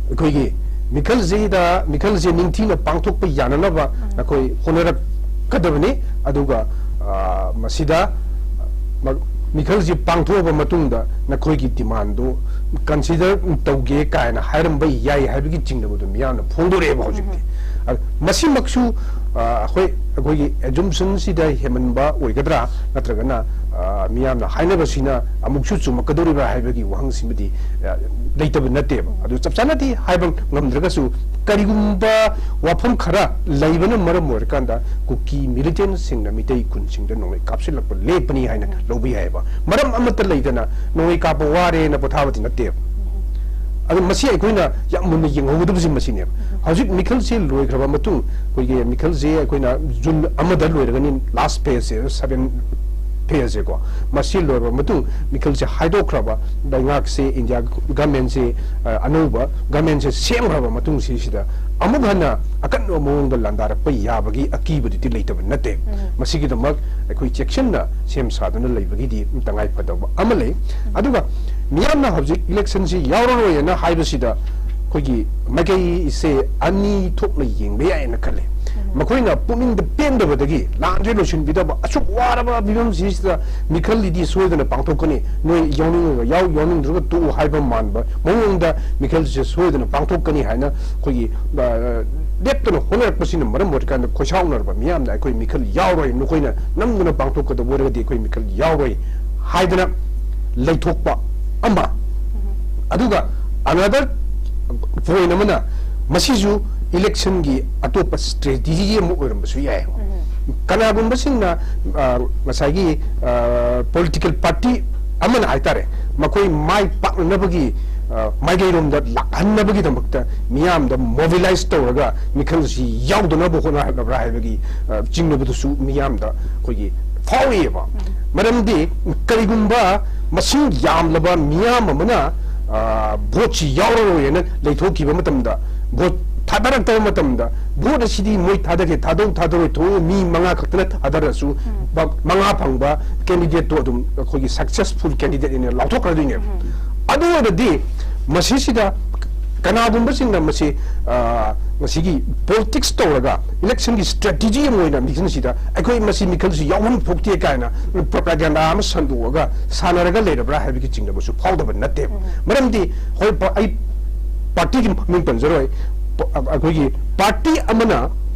ꯑꯩꯈꯣꯏꯒꯤ ꯃꯤꯈꯜꯁꯤꯗ, ꯃꯤꯈꯜꯁꯦ ꯅꯤꯡꯊꯤꯅ ꯄꯥꯡꯊꯣꯛꯄ ꯌꯥꯅꯅꯕ ꯅꯈꯣꯏ ꯍꯣꯠꯅꯔꯛꯀꯗꯕꯅꯤ꯫ ꯑꯗꯨꯒ, ꯑ, ꯃꯁꯤꯗ ꯃ-, ꯃꯤꯈꯜꯁꯤ ꯄꯥꯡꯊꯣꯛꯑꯕ ꯃꯇꯨꯡꯗ ꯅꯈꯣꯏꯒꯤ ꯗꯤꯃꯥꯟꯗꯨ ꯀꯟꯁꯤꯗꯔ ꯇꯧꯒꯦ ꯀꯥꯏꯅ ꯍꯥꯏꯔꯝꯕ ꯌꯥꯏ ꯍꯥꯏꯕꯒꯤ ꯆꯤꯡꯅꯕꯗꯨ ꯃꯤꯌꯥꯝꯅ ꯐꯣꯡꯗꯣꯔꯛꯑꯦꯕ ꯍꯧꯖꯤꯛꯇꯤ꯫ ꯑ, ꯃꯁꯤꯃꯛꯁꯨ, ꯑ, ꯑꯩꯈꯣꯏ, ꯑꯩꯈꯣꯏꯒꯤ ꯑꯦꯖꯨꯝꯁꯟꯁꯤꯗ ꯍꯦꯟꯃꯟꯕ ꯑꯣꯏꯒꯗ꯭ꯔꯥ, ꯅꯠꯇ꯭ꯔꯒꯅ, ꯑ, ꯃꯤꯌꯥꯝꯅ ꯍꯥꯏꯅꯕꯁꯤꯅ ꯑꯃꯨꯛꯁꯨ ꯆꯨꯝꯃꯛꯀꯗꯧꯔꯤꯕ꯭ꯔꯥ ꯍꯥꯏꯕꯒꯤ ꯋꯥꯍꯪꯁꯤꯃꯗꯤ, ꯑ, ꯂꯩꯇꯕ ꯅꯠꯇꯦꯕ꯫ ꯑꯗꯨ ꯆꯞ ꯆꯥꯅꯗꯤ ꯍꯥꯏꯕ ꯉꯝꯗ꯭ꯔꯒꯁꯨ, ꯀꯔꯤꯒꯨꯝꯕ ꯋꯥꯐꯝ ꯈꯔ ꯂꯩꯕꯅ ꯃꯔꯝ ꯑꯣꯏꯔꯀꯥꯟꯗ ꯀꯨꯀꯤ ꯃꯤꯂꯤꯇꯦꯟꯁꯤꯡꯅ ꯃꯤꯇꯩ ꯈꯨꯟꯁꯤꯡꯗ ꯅꯣꯡꯃꯩ ꯀꯥꯞꯁꯤꯜꯂꯛꯄ ꯂꯦꯞꯄꯅꯤ ꯍꯥꯏꯅ ꯂꯧꯕ ꯌꯥꯏꯑꯕ꯫ ꯃꯔꯝ ꯑꯃꯠꯇ ꯂꯩꯇꯅ ꯅꯣꯡꯃꯩ ꯀꯥꯞꯄ ꯋꯥꯔꯦꯅ ꯄꯣꯊꯥꯕꯗꯤ ꯅꯠꯇꯦꯕ꯫ ꯑꯗꯨ ꯃꯁꯤ ꯑꯩꯈꯣꯏꯅ ꯌꯥꯝ ꯃꯨꯟꯅ ꯌꯦꯡꯍꯧꯒꯗꯕꯁꯤ ꯃꯁꯤꯅꯦꯕ꯫ ꯍꯧꯖꯤꯛ ꯃꯤꯈꯜꯁꯤ ꯂꯣꯏꯈ꯭ꯔꯕ ꯃꯇꯨꯡ, ꯑꯩꯈꯣꯏꯒꯤ ꯃꯤꯈꯜꯁꯤ ꯑꯩꯈꯣꯏꯅ ꯖꯨꯟ ꯑꯃꯗ ꯂꯣꯏꯔꯒꯅꯤ, last phase ꯁꯦ, seven phase ꯁꯦꯀꯣ, ꯃꯁꯤ ꯂꯣꯏꯔꯕ ꯃꯇꯨꯡ ꯃꯤꯈꯜꯁꯦ ꯍꯥꯏꯗꯣꯛꯈ꯭ꯔꯕ, ꯂꯩꯉꯥꯛꯁꯦ, ꯏꯟꯗꯤꯌꯥ ꯒꯚꯔꯟꯃꯦꯟꯁꯦ, ꯑ, ꯑꯅꯧꯕ ꯒꯚꯔꯟꯃꯦꯟꯁꯦ ꯁꯦꯝꯈ꯭ꯔꯕ ꯃꯇꯨꯡꯁꯤꯁꯤꯗ ꯑꯃꯨꯛ ꯍꯟꯅ ꯑꯀꯟꯕ ꯃꯑꯣꯡꯗ ꯂꯥꯟꯗꯥꯔꯛꯄ ꯌꯥꯕꯒꯤ ꯑꯀꯤꯕꯗꯨꯗꯤ ꯂꯩꯇꯕ ꯅꯠꯇꯦ꯫ ꯃꯁꯤꯒꯤꯗꯃꯛ ꯑꯩꯈꯣꯏ ꯆꯦꯛꯁꯤꯟꯅ ꯁꯦꯝ ꯁꯥꯗꯨꯅ ꯂꯩꯕꯒꯤꯗꯤ ꯇꯉꯥꯏ ꯐꯗꯕ ꯑꯃ ꯂꯩ꯫ ꯑꯗꯨꯒ ꯃꯤꯌꯥꯝꯅ ꯍꯧꯖꯤꯛ ꯏꯂꯦꯛꯁꯟꯁꯤ ꯌꯥꯎꯔꯔꯣꯏꯅ ꯍꯥꯏꯕꯁꯤꯗ ꯑꯩꯈꯣꯏꯒꯤ ꯃꯥꯏꯀꯩꯁꯦ ꯑꯅꯤ ꯊꯣꯛꯅ ꯌꯦꯡꯕ ꯌꯥꯏꯅ ꯈꯜꯂꯦ꯫ ꯃꯈꯣꯏꯅ ꯄꯨꯛꯅꯤꯡꯗ ꯄꯦꯟꯗꯕꯗꯒꯤ ꯂꯥꯟꯁꯦ ꯂꯣꯏꯁꯤꯟꯕꯤꯗꯕ, ꯑꯁꯨꯛ ꯋꯥꯔꯕ ꯐꯤꯕꯝꯁꯤꯁꯤꯗ ꯃꯤꯈꯜꯗꯤ ꯁꯣꯏꯗꯅ ꯄꯥꯡꯊꯣꯛꯀꯅꯤ, ꯅꯣꯏ ꯌꯥꯎꯅꯤꯡꯉꯒ ꯌꯥꯎ, ꯌꯥꯎꯅꯤꯡꯗ꯭ꯔꯒ ꯇꯣꯛꯎ ꯍꯥꯏꯕ ꯃꯥꯟꯕ ꯃꯑꯣꯡꯗ ꯃꯤꯈꯜꯁꯦ ꯁꯣꯏꯗꯅ ꯄꯥꯡꯊꯣꯛꯀꯅꯤ ꯍꯥꯏꯅ ꯑꯩꯈꯣꯏꯒꯤ, ꯑ, ꯂꯦꯞꯇꯅ ꯍꯣꯠꯅꯔꯛꯄꯁꯤꯅ ꯃꯔꯝ ꯑꯣꯏꯔꯀꯥꯟꯗ ꯈꯣꯏꯁꯥꯎꯅꯔꯕ ꯃꯤꯌꯥꯝꯅ ꯑꯩꯈꯣꯏ ꯃꯤꯈꯜ ꯌꯥꯎꯔꯣꯏ, ꯅꯈꯣꯏꯅ ꯅꯝꯗꯅ ꯄꯥꯡꯊꯣꯛꯀꯗꯕ ꯑꯣꯏꯔꯒꯗꯤ ꯑꯩꯈꯣꯏ ꯃꯤꯈꯜ ꯌꯥꯎꯔꯣꯏ ꯍꯥꯏꯗꯅ ꯂꯩꯊꯣꯛꯄ ꯑꯃ꯫ ꯑꯗꯨꯒ another point ꯑꯃꯅ, ꯃꯁꯤꯁꯨ ꯏꯂꯦꯛꯁꯟꯒꯤ ꯑꯇꯣꯞꯄ ꯁ꯭ꯇ꯭ꯔꯦꯇꯦꯖꯤ ꯑꯃ ꯑꯣꯏꯔꯝꯕꯁꯨ ꯌꯥꯏ꯫ ꯀꯅꯥꯒꯨꯝꯕꯁꯤꯡꯅ, ꯑ, ꯉꯁꯥꯏꯒꯤ, ꯑ, political party ꯑꯃꯅ ꯍꯥꯏꯇꯥꯔꯦ, ꯃꯈꯣꯏ ꯃꯥꯏ ꯄꯥꯛꯅꯅꯕꯒꯤ, ꯑ, ꯃꯥꯏꯀꯩꯔꯣꯝꯗ ꯂꯥꯛꯍꯟꯅꯕꯒꯤꯗꯃꯛꯇ ꯃꯤꯌꯥꯝꯗ mobilize ꯇꯧꯔꯒ ꯃꯤꯈꯜꯁꯤ ꯌꯥꯎꯗꯅꯕ ꯍꯣꯠꯅꯔꯛꯂꯕ꯭ꯔꯥ ꯍꯥꯏꯕꯒꯤ, ꯑ, ꯆꯤꯡꯅꯕꯗꯨꯁꯨ ꯃꯤꯌꯥꯝꯗ ꯑꯩꯈꯣꯏꯒꯤ ꯐꯥꯎꯏꯕ꯫ ꯃꯔꯝꯗꯤ ꯀꯔꯤꯒꯨꯝꯕ ꯃꯁꯤꯡ ꯌꯥꯝꯂꯕ ꯃꯤꯌꯥꯝ ꯑꯃꯅ, ꯑ, vote ꯁꯤ ꯌꯥꯎꯔꯔꯣꯏꯅ ꯂꯩꯊꯣꯛꯈꯤꯕ ꯃꯇꯝꯗ, vote ꯊꯥꯗꯔꯛꯇꯕ ꯃꯇꯝꯗ, vote ꯑꯁꯤꯗꯤ ꯃꯣꯏ ꯊꯥꯗꯒꯦ, ꯊꯥꯗꯧ ꯊꯥꯗꯔꯣꯏ, ꯊꯣꯛꯑꯣ, ꯃꯤ ꯃꯉꯥ ꯈꯛꯇꯅ ꯊꯥꯗꯔꯁꯨ, ꯕ-, ꯃꯉꯥ ꯐꯪꯕ candidate ꯇꯣ ꯑꯗꯨꯝ ꯑꯩꯈꯣꯏꯒꯤ successful candidate ꯑꯣꯏꯅ ꯂꯥꯎꯊꯣꯛꯈ꯭ꯔꯗꯣꯏꯅꯦꯕ꯫ ꯑꯗꯨ ꯑꯣꯏꯔꯗꯤ ꯃꯁꯤꯁꯤꯗ ꯀꯅꯥꯒꯨꯝꯕꯁꯤꯡꯅ ꯃꯁꯤ, ꯑ, ꯃꯁꯤꯒꯤ politics ꯇꯧꯔꯒ election ꯒꯤ strategy ꯑꯃ ꯑꯣꯏꯅ ꯃꯤꯈꯜꯁꯤꯗ ꯑꯩꯈꯣꯏ ꯃꯁꯤ ꯃꯤꯈꯜꯁꯤ ꯌꯥꯎꯍꯟ ꯊꯣꯛꯇꯦ ꯀꯥꯏꯅ propaganda ꯑꯃ ꯁꯟꯗꯣꯛꯑꯒ ꯁꯥꯟꯅꯔꯒ ꯂꯩꯔꯕ꯭ꯔꯥ ꯍꯥꯏꯕꯒꯤ ꯆꯤꯡꯅꯕꯁꯨ ꯐꯥꯎꯗꯕ ꯅꯠꯇꯦꯕ꯫ ꯃꯔꯝꯗꯤ ꯍꯣꯏ, ꯄ-, ꯑꯩ party ꯒꯤ ꯃꯃꯤꯡ ꯄꯟꯖꯔꯣꯏ꯫ ꯄ-, ꯑ-, ꯑꯩꯈꯣꯏꯒꯤ party ꯑꯃꯅ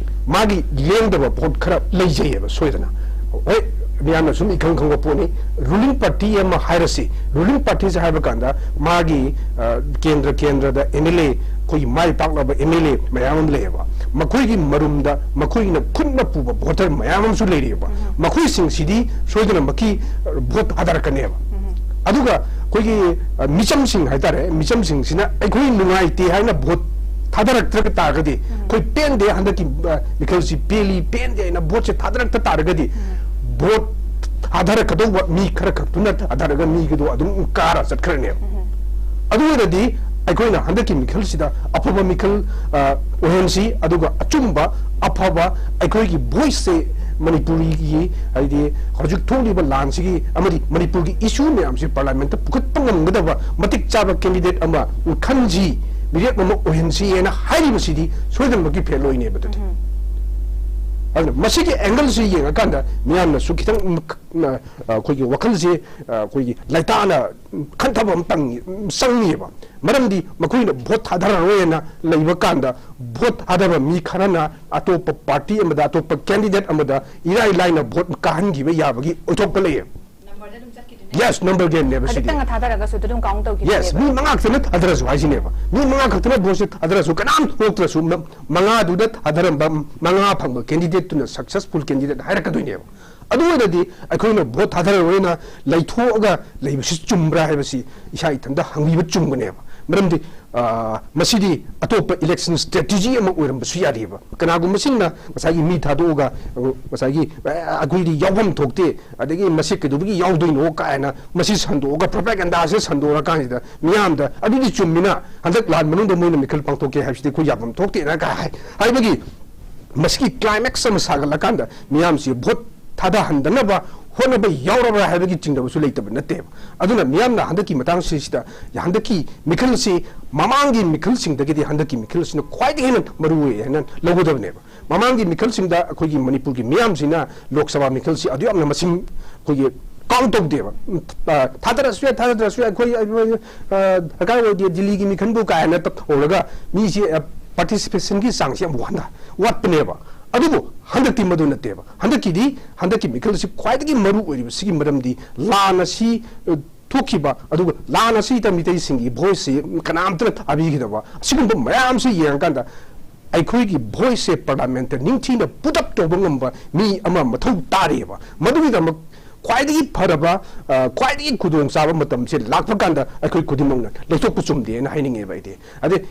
ꯃꯥꯒꯤ ꯂꯦꯡꯗꯕ vote ꯈꯔ ꯂꯩꯖꯩꯌꯦꯕ ꯁꯣꯏꯗꯅ꯫ ꯍꯣꯏ, ꯃꯤꯌꯥꯝꯅ ꯁꯨꯝ ꯏꯈꯪ ꯈꯪꯕ ꯄꯣꯠꯅꯤ꯫ Ruling party ꯑꯃ ꯍꯥꯏꯔꯁꯤ, ruling party ꯁꯦ ꯍꯥꯏꯕ ꯀꯥꯟꯗ ꯃꯥꯒꯤ, ꯑ, ꯀꯦꯟꯗ꯭ꯔ ꯀꯦꯟꯗ꯭ꯔꯗ M L A, ꯑꯩꯈꯣꯏꯒꯤ ꯃꯥꯏ ꯄꯥꯛꯂꯕ M L A ꯃꯌꯥꯝ ꯑꯃ ꯂꯩꯌꯦꯕ꯫ ꯃꯈꯣꯏꯒꯤ ꯃꯔꯨꯝꯗ ꯃꯈꯣꯏꯅ ꯈꯨꯠꯅ ꯄꯨꯕ voter ꯃꯌꯥꯝ ꯑꯃꯁꯨ ꯂꯩꯔꯤꯑꯕ꯫ ꯃꯈꯣꯏꯁꯤꯡꯁꯤꯗꯤ ꯁꯣꯏꯗꯅꯃꯛꯀꯤ, ꯑ, vote ꯊꯥꯗꯔꯛꯀꯅꯦꯕ꯫ ꯑꯗꯨꯒ ꯑꯩꯈꯣꯏꯒꯤ, ꯑ, ꯃꯤꯆꯝꯁꯤꯡ ꯍꯥꯏꯇꯥꯔꯦ, ꯃꯤꯆꯝꯁꯤꯡꯁꯤꯅ ꯑꯩꯈꯣꯏ ꯅꯨꯡꯉꯥꯏꯇꯦ ꯍꯥꯏꯅ vote ꯊꯥꯗꯔꯛꯇ꯭ꯔꯒ ꯇꯥꯔꯒꯗꯤ, ꯑꯩꯈꯣꯏ ꯄꯦꯟꯗꯦ, ꯍꯟꯗꯛꯀꯤ, ꯑ, ꯃꯤꯈꯜꯁꯤ ꯄꯦꯜꯂꯤ, ꯄꯦꯟꯗꯦ ꯍꯥꯏꯅ vote ꯁꯦ ꯊꯥꯗꯔꯛꯇ ꯇꯥꯔꯒꯗꯤ, vote ꯊꯥꯗꯔꯛꯀꯗꯧꯕ ꯃꯤ ꯈꯔ ꯈꯛꯇꯨꯅ ꯊꯥꯗꯔꯒ ꯃꯤꯒꯤꯗꯣ ꯑꯗꯨꯝ ꯀꯥꯔ ꯆꯠꯈ꯭ꯔꯅꯦꯕ꯫ ꯑꯗꯨ ꯑꯣꯏꯔꯗꯤ ꯑꯩꯈꯣꯏꯅ ꯍꯟꯗꯛꯀꯤ ꯃꯤꯈꯜꯁꯤꯗ ꯑꯐꯕ ꯃꯤꯈꯜ, ꯑ, ꯑꯣꯏꯍꯟꯁꯤ, ꯑꯗꯨꯒ ꯑꯆꯨꯝꯕ, ꯑꯐꯕ ꯑꯩꯈꯣꯏꯒꯤ voice ꯁꯦ ꯃꯅꯤꯄꯨꯔꯤꯒꯤ, ꯍꯥꯏꯗꯤ ꯍꯧꯖꯤꯛ ꯊꯣꯛꯂꯤꯕ ꯂꯥꯟꯁꯤꯒꯤ ꯑꯃꯗꯤ ꯃꯅꯤꯄꯨꯔꯒꯤ issue ꯃꯌꯥꯝꯁꯤ parliament ꯇ ꯄꯨꯈꯠꯄ ꯉꯝꯒꯗꯕ ꯃꯇꯤꯛ ꯆꯥꯕ candidate ꯑꯃ ꯈꯟꯁꯤ, ꯃꯤꯔꯦꯞ ꯑꯃ ꯑꯣꯏꯍꯟꯁꯤ ꯍꯥꯏꯅ ꯍꯥꯏꯔꯤꯕꯁꯤꯗꯤ ꯁꯣꯏꯗꯅꯃꯛꯀꯤ ꯐꯦꯜ ꯑꯣꯏꯅꯦꯕ ꯑꯗꯨꯗꯤ꯫ ꯑꯗꯨꯅ ꯃꯁꯤꯒꯤ angle ꯁꯤ ꯌꯦꯡꯉꯀꯥꯟꯗ ꯃꯤꯌꯥꯝꯅꯁꯨ ꯈꯤꯇꯪ, ꯑ, ꯑꯩꯈꯣꯏꯒꯤ ꯋꯥꯈꯜꯁꯦ, ꯑ, ꯑꯩꯈꯣꯏꯒꯤ ꯂꯩꯇꯥꯅ ꯈꯟꯊꯕ ꯑꯃ ꯇꯪ-, ꯆꯪꯉꯤꯑꯕ꯫ ꯃꯔꯝꯗꯤ ꯃꯈꯣꯏꯅ vote ꯊꯥꯗꯔꯔꯣꯏꯅ ꯂꯩꯕ ꯀꯥꯟꯗ, vote ꯊꯥꯗꯕ ꯃꯤ ꯈꯔꯅ ꯑꯇꯣꯞꯄ party ꯑꯃꯗ, ꯑꯇꯣꯞꯄ candidate ꯑꯃꯗ ꯏꯔꯥꯏ ꯂꯥꯏꯅ vote ꯀꯥꯍꯟꯈꯤꯕ ꯌꯥꯕꯒꯤ ꯑꯣꯏꯊꯣꯛꯄ ꯂꯩꯌꯦꯕ꯫ Yes, number game ꯅꯦꯕ ꯁꯤꯗꯤ꯫ ꯈꯖꯤꯛꯇꯪ ꯊꯥꯗꯔꯒꯁꯨ ꯑꯗꯨꯝ count Yes, ꯇꯧꯈꯤꯗꯣꯏꯅꯦꯕ꯫ ꯃꯤ ꯃꯉꯥ ꯈꯛꯇꯅ ꯊꯥꯗꯔꯁꯨ ꯍꯥꯏꯁꯤꯅꯦꯕ꯫ ꯃꯤ ꯃꯉꯥ ꯈꯛꯇꯅ vote ꯁꯦ ꯊꯥꯗꯔꯁꯨ, ꯀꯅꯥꯝ ꯊꯣꯛꯇ꯭ꯔꯁꯨ, ꯃ-, ꯃꯉꯥꯗꯨꯗ ꯊꯥꯗꯔꯝꯕ ꯃꯉꯥ ꯐꯪꯕ candidate ꯇꯨꯅ successful candidate ꯍꯥꯏꯔꯛꯀꯗꯣꯏꯅꯦꯕ꯫ ꯑꯗꯨ ꯑꯣꯏꯔꯗꯤ ꯑꯩꯈꯣꯏꯅ vote ꯊꯥꯗꯔꯔꯣꯏꯅ ꯂꯩꯊꯣꯛꯑꯒ ꯂꯩꯕꯁꯤ ꯆꯨꯝꯕ꯭ꯔꯥ ꯍꯥꯏꯕꯁꯤ ꯏꯁꯥ ꯏꯊꯟꯇ ꯍꯪꯕꯤꯕ ꯆꯨꯝꯒꯅꯦꯕ꯫ ꯃꯔꯝꯗꯤ, ꯑ, ꯃꯁꯤꯗꯤ ꯑꯇꯣꯞꯄ election strategy ꯑꯃ ꯑꯣꯏꯔꯝꯕꯁꯨ ꯌꯥꯔꯤꯕ꯫ ꯀꯅꯥꯒꯨꯝꯕꯁꯤꯡꯅ ꯉꯁꯥꯏꯒꯤ ꯃꯤ ꯊꯥꯗꯣꯛꯑꯒ, ꯑ, ꯉꯁꯥꯏꯒꯤ, "ꯑ, ꯑꯩꯈꯣꯏꯗꯤ ꯌꯥꯎꯐꯝ ꯊꯣꯛꯇꯦ, ꯑꯗꯒꯤ ꯃꯁꯤ ꯀꯩꯗꯧꯕꯒꯤ ꯌꯥꯎꯗꯣꯏꯅꯣ?" ꯀꯥꯏꯅ ꯃꯁꯤ ꯁꯟꯗꯣꯛꯑꯒ, propaganda ꯁꯦ ꯁꯟꯗꯣꯛꯑꯀꯥꯟꯁꯤꯗ ꯃꯤꯌꯥꯝꯗ, "ꯑꯗꯨꯗꯤ ꯆꯨꯝꯃꯤꯅ, ꯍꯟꯗꯛ ꯂꯥꯟ ꯃꯅꯨꯡꯗ ꯃꯣꯏꯅ ꯃꯤꯈꯜ ꯄꯥꯡꯊꯣꯛꯀꯦ ꯍꯥꯏꯕꯁꯤꯗꯤ ꯑꯩꯈꯣꯏ ꯌꯥꯐꯝ ꯊꯣꯛꯇꯦꯅ" ꯀꯥꯏ ꯍꯥꯏ-, ꯍꯥꯏꯕꯒꯤ ꯃꯁꯤꯒꯤ climax ꯑꯃ ꯁꯥꯒꯠꯂꯀꯥꯟꯗ ꯃꯤꯌꯥꯝꯁꯤ vote ꯊꯥꯗꯍꯟꯗꯅꯕ ꯍꯣꯠꯅꯕ ꯌꯥꯎꯔꯕ꯭ꯔꯥ ꯍꯥꯏꯕꯒꯤ ꯆꯤꯡꯅꯕꯁꯨ ꯂꯩꯇꯕ ꯅꯠꯇꯦꯕ꯫ ꯑꯗꯨꯅ ꯃꯤꯌꯥꯝꯅ ꯍꯟꯗꯛꯀꯤ ꯃꯇꯥꯡꯁꯤꯗ, ꯍꯟꯗꯛꯀꯤ ꯃꯤꯈꯜꯁꯤ ꯃꯃꯥꯡꯒꯤ ꯃꯤꯈꯜꯁꯤꯡꯗꯒꯤꯗꯤ ꯍꯟꯗꯛꯀꯤ ꯃꯤꯈꯜꯁꯤꯅ ꯈ꯭ꯋꯥꯏꯗꯒꯤ ꯍꯦꯟꯅ ꯃꯔꯨ ꯑꯣꯏ ꯍꯥꯏꯅ ꯂꯧꯒꯗꯕꯅꯦꯕ꯫ ꯃꯃꯥꯡꯒꯤ ꯃꯤꯈꯜꯁꯤꯡꯗ ꯑꯩꯈꯣꯏꯒꯤ ꯃꯅꯤꯄꯨꯔꯒꯤ ꯃꯤꯌꯥꯝꯁꯤꯅ ꯂꯣꯛ ꯁꯚꯥ ꯃꯤꯈꯜꯁꯤ ꯑꯗꯨ ꯌꯥꯝꯅ ꯃꯁꯤꯡ ꯑꯩꯈꯣꯏꯒꯤ count ꯇꯧꯗꯦꯕ꯫ ꯎꯝ, ꯑ, ꯊꯥꯗꯔꯁꯨ ꯌꯥꯏ, ꯊꯥꯗꯔꯁꯨ ꯌꯥꯏ, ꯑꯩꯈꯣꯏ, ꯑꯩꯈꯣꯏ, ꯑ, ꯗꯔꯀꯥꯔ ꯑꯣꯏꯗꯦ, ꯗꯤꯜꯂꯤꯒꯤ ꯃꯤꯈꯟꯕꯨ ꯀꯥꯏꯅ ꯇꯧꯔꯒ ꯃꯤꯁꯤ, ꯑ, participation ꯒꯤ ꯆꯥꯡꯁꯤ ꯌꯥꯝ ꯋꯥꯅ ꯋꯥꯠꯄꯅꯦꯕ꯫ ꯑꯗꯨꯕꯨ ꯍꯟꯗꯛꯇꯤ ꯃꯗꯨ ꯅꯠꯇꯦꯕ꯫ ꯍꯟꯗꯛꯀꯤꯗꯤ, ꯍꯟꯗꯛꯀꯤ ꯃꯤꯈꯜꯁꯤ ꯈ꯭ꯋꯥꯏꯗꯒꯤ ꯃꯔꯨ ꯑꯣꯏꯔꯤꯕꯁꯤꯒꯤ ꯃꯔꯝꯗꯤ ꯂꯥꯟ ꯑꯁꯤ, ꯑ, ꯊꯣꯛꯈꯤꯕ, ꯑꯗꯨꯒ ꯂꯥꯟ ꯑꯁꯤꯗ ꯃꯤꯇꯩꯁꯤꯡꯒꯤ voice ꯁꯤ ꯀꯅꯥꯝꯇꯅ ꯇꯥꯕꯤꯈꯤꯗꯕ, ꯑꯁꯤꯒꯨꯝꯕ ꯃꯌꯥꯝꯁꯤ ꯌꯦꯡꯉꯀꯥꯟꯗ ꯑꯩꯈꯣꯏꯒꯤ voice ꯁꯦ parliament ꯇ ꯅꯤꯡꯊꯤꯅ put up ꯇꯧꯕ ꯉꯝꯕ ꯃꯤ ꯑꯃ ꯃꯊꯧ ꯇꯥꯔꯤꯑꯕ꯫ ꯃꯗꯨꯒꯤꯗꯃꯛ ꯈ꯭ꯋꯥꯏꯗꯒꯤ ꯐꯔꯕ, ꯑ, ꯈ꯭ꯋꯥꯏꯗꯒꯤ ꯈꯨꯗꯣꯡꯆꯥꯕ ꯃꯇꯝꯁꯦ ꯂꯥꯛꯄ ꯀꯥꯟꯗ ꯑꯩꯈꯣꯏ ꯈꯨꯗꯤꯡꯃꯛꯅ ꯂꯩꯊꯣꯛꯄ ꯆꯨꯝꯗꯦꯅ ꯍꯥꯏꯅꯤꯡꯉꯦꯕ ꯑꯩꯗꯤ꯫ ꯑꯗꯩ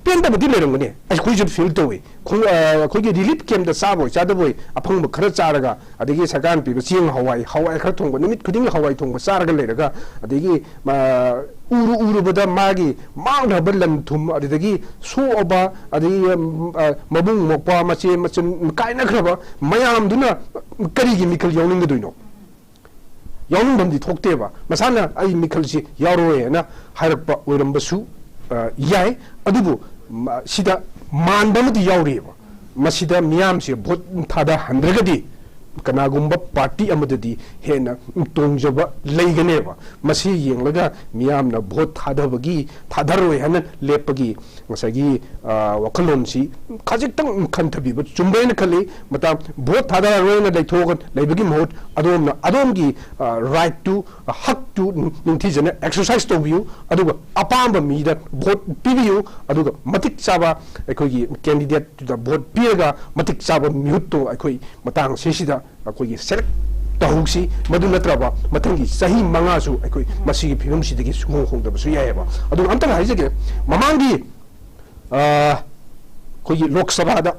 ꯄꯦꯟꯗꯕꯗꯤ ꯂꯩꯔꯝꯒꯅꯤ, ꯑꯩꯈꯣꯏꯁꯨ feel ꯇꯧꯏ꯫ ꯈꯣꯡ-, ꯑ, ꯑꯩꯈꯣꯏꯒꯤ relief camp ꯇ ꯆꯥꯕꯣꯏ ꯆꯥꯗꯕꯣꯏ ꯑꯐꯪꯕ ꯈꯔ ꯆꯥꯔꯒ, ꯑꯗꯒꯤ ꯁꯔꯀꯥꯔꯅ ꯄꯤꯕ ꯆꯦꯡ ꯍꯋꯥꯏ, ꯍꯋꯥꯏ ꯈꯔ ꯊꯣꯡꯕ, ꯅꯨꯃꯤꯠ ꯈꯨꯗꯤꯡꯒꯤ ꯍꯋꯥꯏ ꯊꯣꯡꯕ ꯆꯥꯔꯒ ꯂꯩꯔꯒ, ꯑꯗꯒꯤ, ꯑ, ꯎꯔꯨ ꯎꯔꯨꯕꯗ ꯃꯥꯒꯤ ꯃꯥꯡꯈ꯭ꯔꯕ ꯂꯟ ꯊꯨꯝ, ꯑꯗꯨꯗꯒꯤ ꯁꯣꯛꯑꯕ, ꯑꯗꯒꯤ, ꯎꯝ, ꯑ, ꯃꯕꯨꯡ ꯃꯧꯄ꯭ꯋꯥ, ꯃꯆꯦ ꯃꯆꯟ ꯀꯥꯏꯅꯈ꯭ꯔꯕ ꯃꯌꯥꯝꯗꯨꯅ ꯀꯔꯤꯒꯤ ꯃꯤꯈꯜ ꯌꯥꯎꯅꯤꯡꯒꯗꯣꯏꯅꯣ? ꯌꯥꯎꯅꯤꯡꯐꯝꯗꯤ ꯊꯣꯛꯇꯦꯕ꯫ ꯃꯁꯥꯅ "ꯑꯩ ꯃꯤꯈꯜꯁꯤ ꯌꯥꯎꯔꯣꯏ" ꯍꯥꯏꯅ ꯍꯥꯏꯔꯛꯄ ꯑꯣꯏꯔꯝꯕꯁꯨ, ꯑ, ꯌꯥꯏ꯫ ꯑꯗꯨꯕꯨ ꯃ-, ꯁꯤꯗ ꯃꯥꯟꯕ ꯑꯃꯗꯤ ꯌꯥꯎꯔꯤꯑꯕ꯫ ꯃꯁꯤꯗ ꯃꯤꯌꯥꯝꯁꯦ vote ꯊꯥꯗꯍꯟꯗ꯭ꯔꯒꯗꯤ ꯀꯅꯥꯒꯨꯝꯕ ꯄꯥꯔꯇꯤ ꯑꯃꯗꯗꯤ ꯍꯦꯟꯅ ꯇꯣꯡꯖꯕ ꯂꯩꯒꯅꯦꯕ꯫ ꯃꯁꯤ ꯌꯦꯡꯂꯒ ꯃꯤꯌꯥꯝꯅ ꯚꯣꯠ ꯊꯥꯗꯕꯒꯤ, ꯊꯥꯗꯔꯣꯏ ꯍꯥꯏꯅ ꯂꯦꯞꯄꯒꯤ ꯉꯁꯥꯏꯒꯤ, ꯑ, ꯋꯥꯈꯜꯂꯣꯟꯁꯤ ꯈꯖꯤꯛꯇꯪ ꯈꯟꯊꯕꯤꯕ ꯆꯨꯝꯕ꯭ꯔꯥ ꯍꯥꯏꯅ ꯈꯜꯂꯤ꯫ ꯃꯇꯥꯡ ꯚꯣꯠ ꯊꯥꯗꯔꯔꯣꯏꯅ ꯂꯩꯊꯣꯛꯑꯒ ꯂꯩꯕꯒꯤ ꯃꯍꯨꯠ ꯑꯗꯣꯝꯅ ꯑꯗꯣꯝꯒꯤ, ꯑ, ꯔꯥꯏꯠꯇꯨ, ꯍꯛꯇꯨ ꯅꯤꯡꯊꯤꯖꯅ ꯑꯦꯛꯁꯔꯁꯥꯏꯁ ꯇꯧꯕꯤꯌꯨ, ꯑꯗꯨꯒ ꯑꯄꯥꯝꯕ ꯃꯤꯗ ꯚꯣꯠ ꯄꯤꯕꯤꯌꯨ, ꯑꯗꯨꯒ ꯃꯇꯤꯛ ꯆꯥꯕ ꯑꯩꯈꯣꯏꯒꯤ ꯀꯦꯟꯗꯤꯗꯦꯠꯇꯨꯗ ꯚꯣꯠ ꯄꯤꯔꯒ ꯃꯇꯤꯛ ꯆꯥꯕ ꯃꯤꯍꯨꯠꯇꯨ ꯑꯩꯈꯣꯏ ꯃꯇꯥꯡ ꯑꯁꯤꯁꯤꯗ ꯑꯩꯈꯣꯏꯒꯤ ꯁꯦꯂꯦꯛ ꯇꯧꯍꯧꯁꯤ꯫ ꯃꯗꯨ ꯅꯠꯇ꯭ꯔꯕ ꯃꯊꯪꯒꯤ ꯆꯍꯤ ꯃꯉꯥꯁꯨ ꯑꯩꯈꯣꯏ ꯃꯁꯤꯒꯤ ꯐꯤꯕꯝꯁꯤꯗꯒꯤ ꯁꯨꯡꯍꯣꯡ ꯍꯣꯡꯗꯕꯁꯨ ꯌꯥꯏꯑꯕ꯫ ꯑꯗꯨꯒ ꯑꯝꯇꯪ ꯍꯥꯏꯖꯒꯦ, ꯃꯃꯥꯡꯒꯤ, ꯑ, ꯑꯩꯈꯣꯏꯒꯤ ꯂꯣꯛ ꯁꯚꯥꯗ,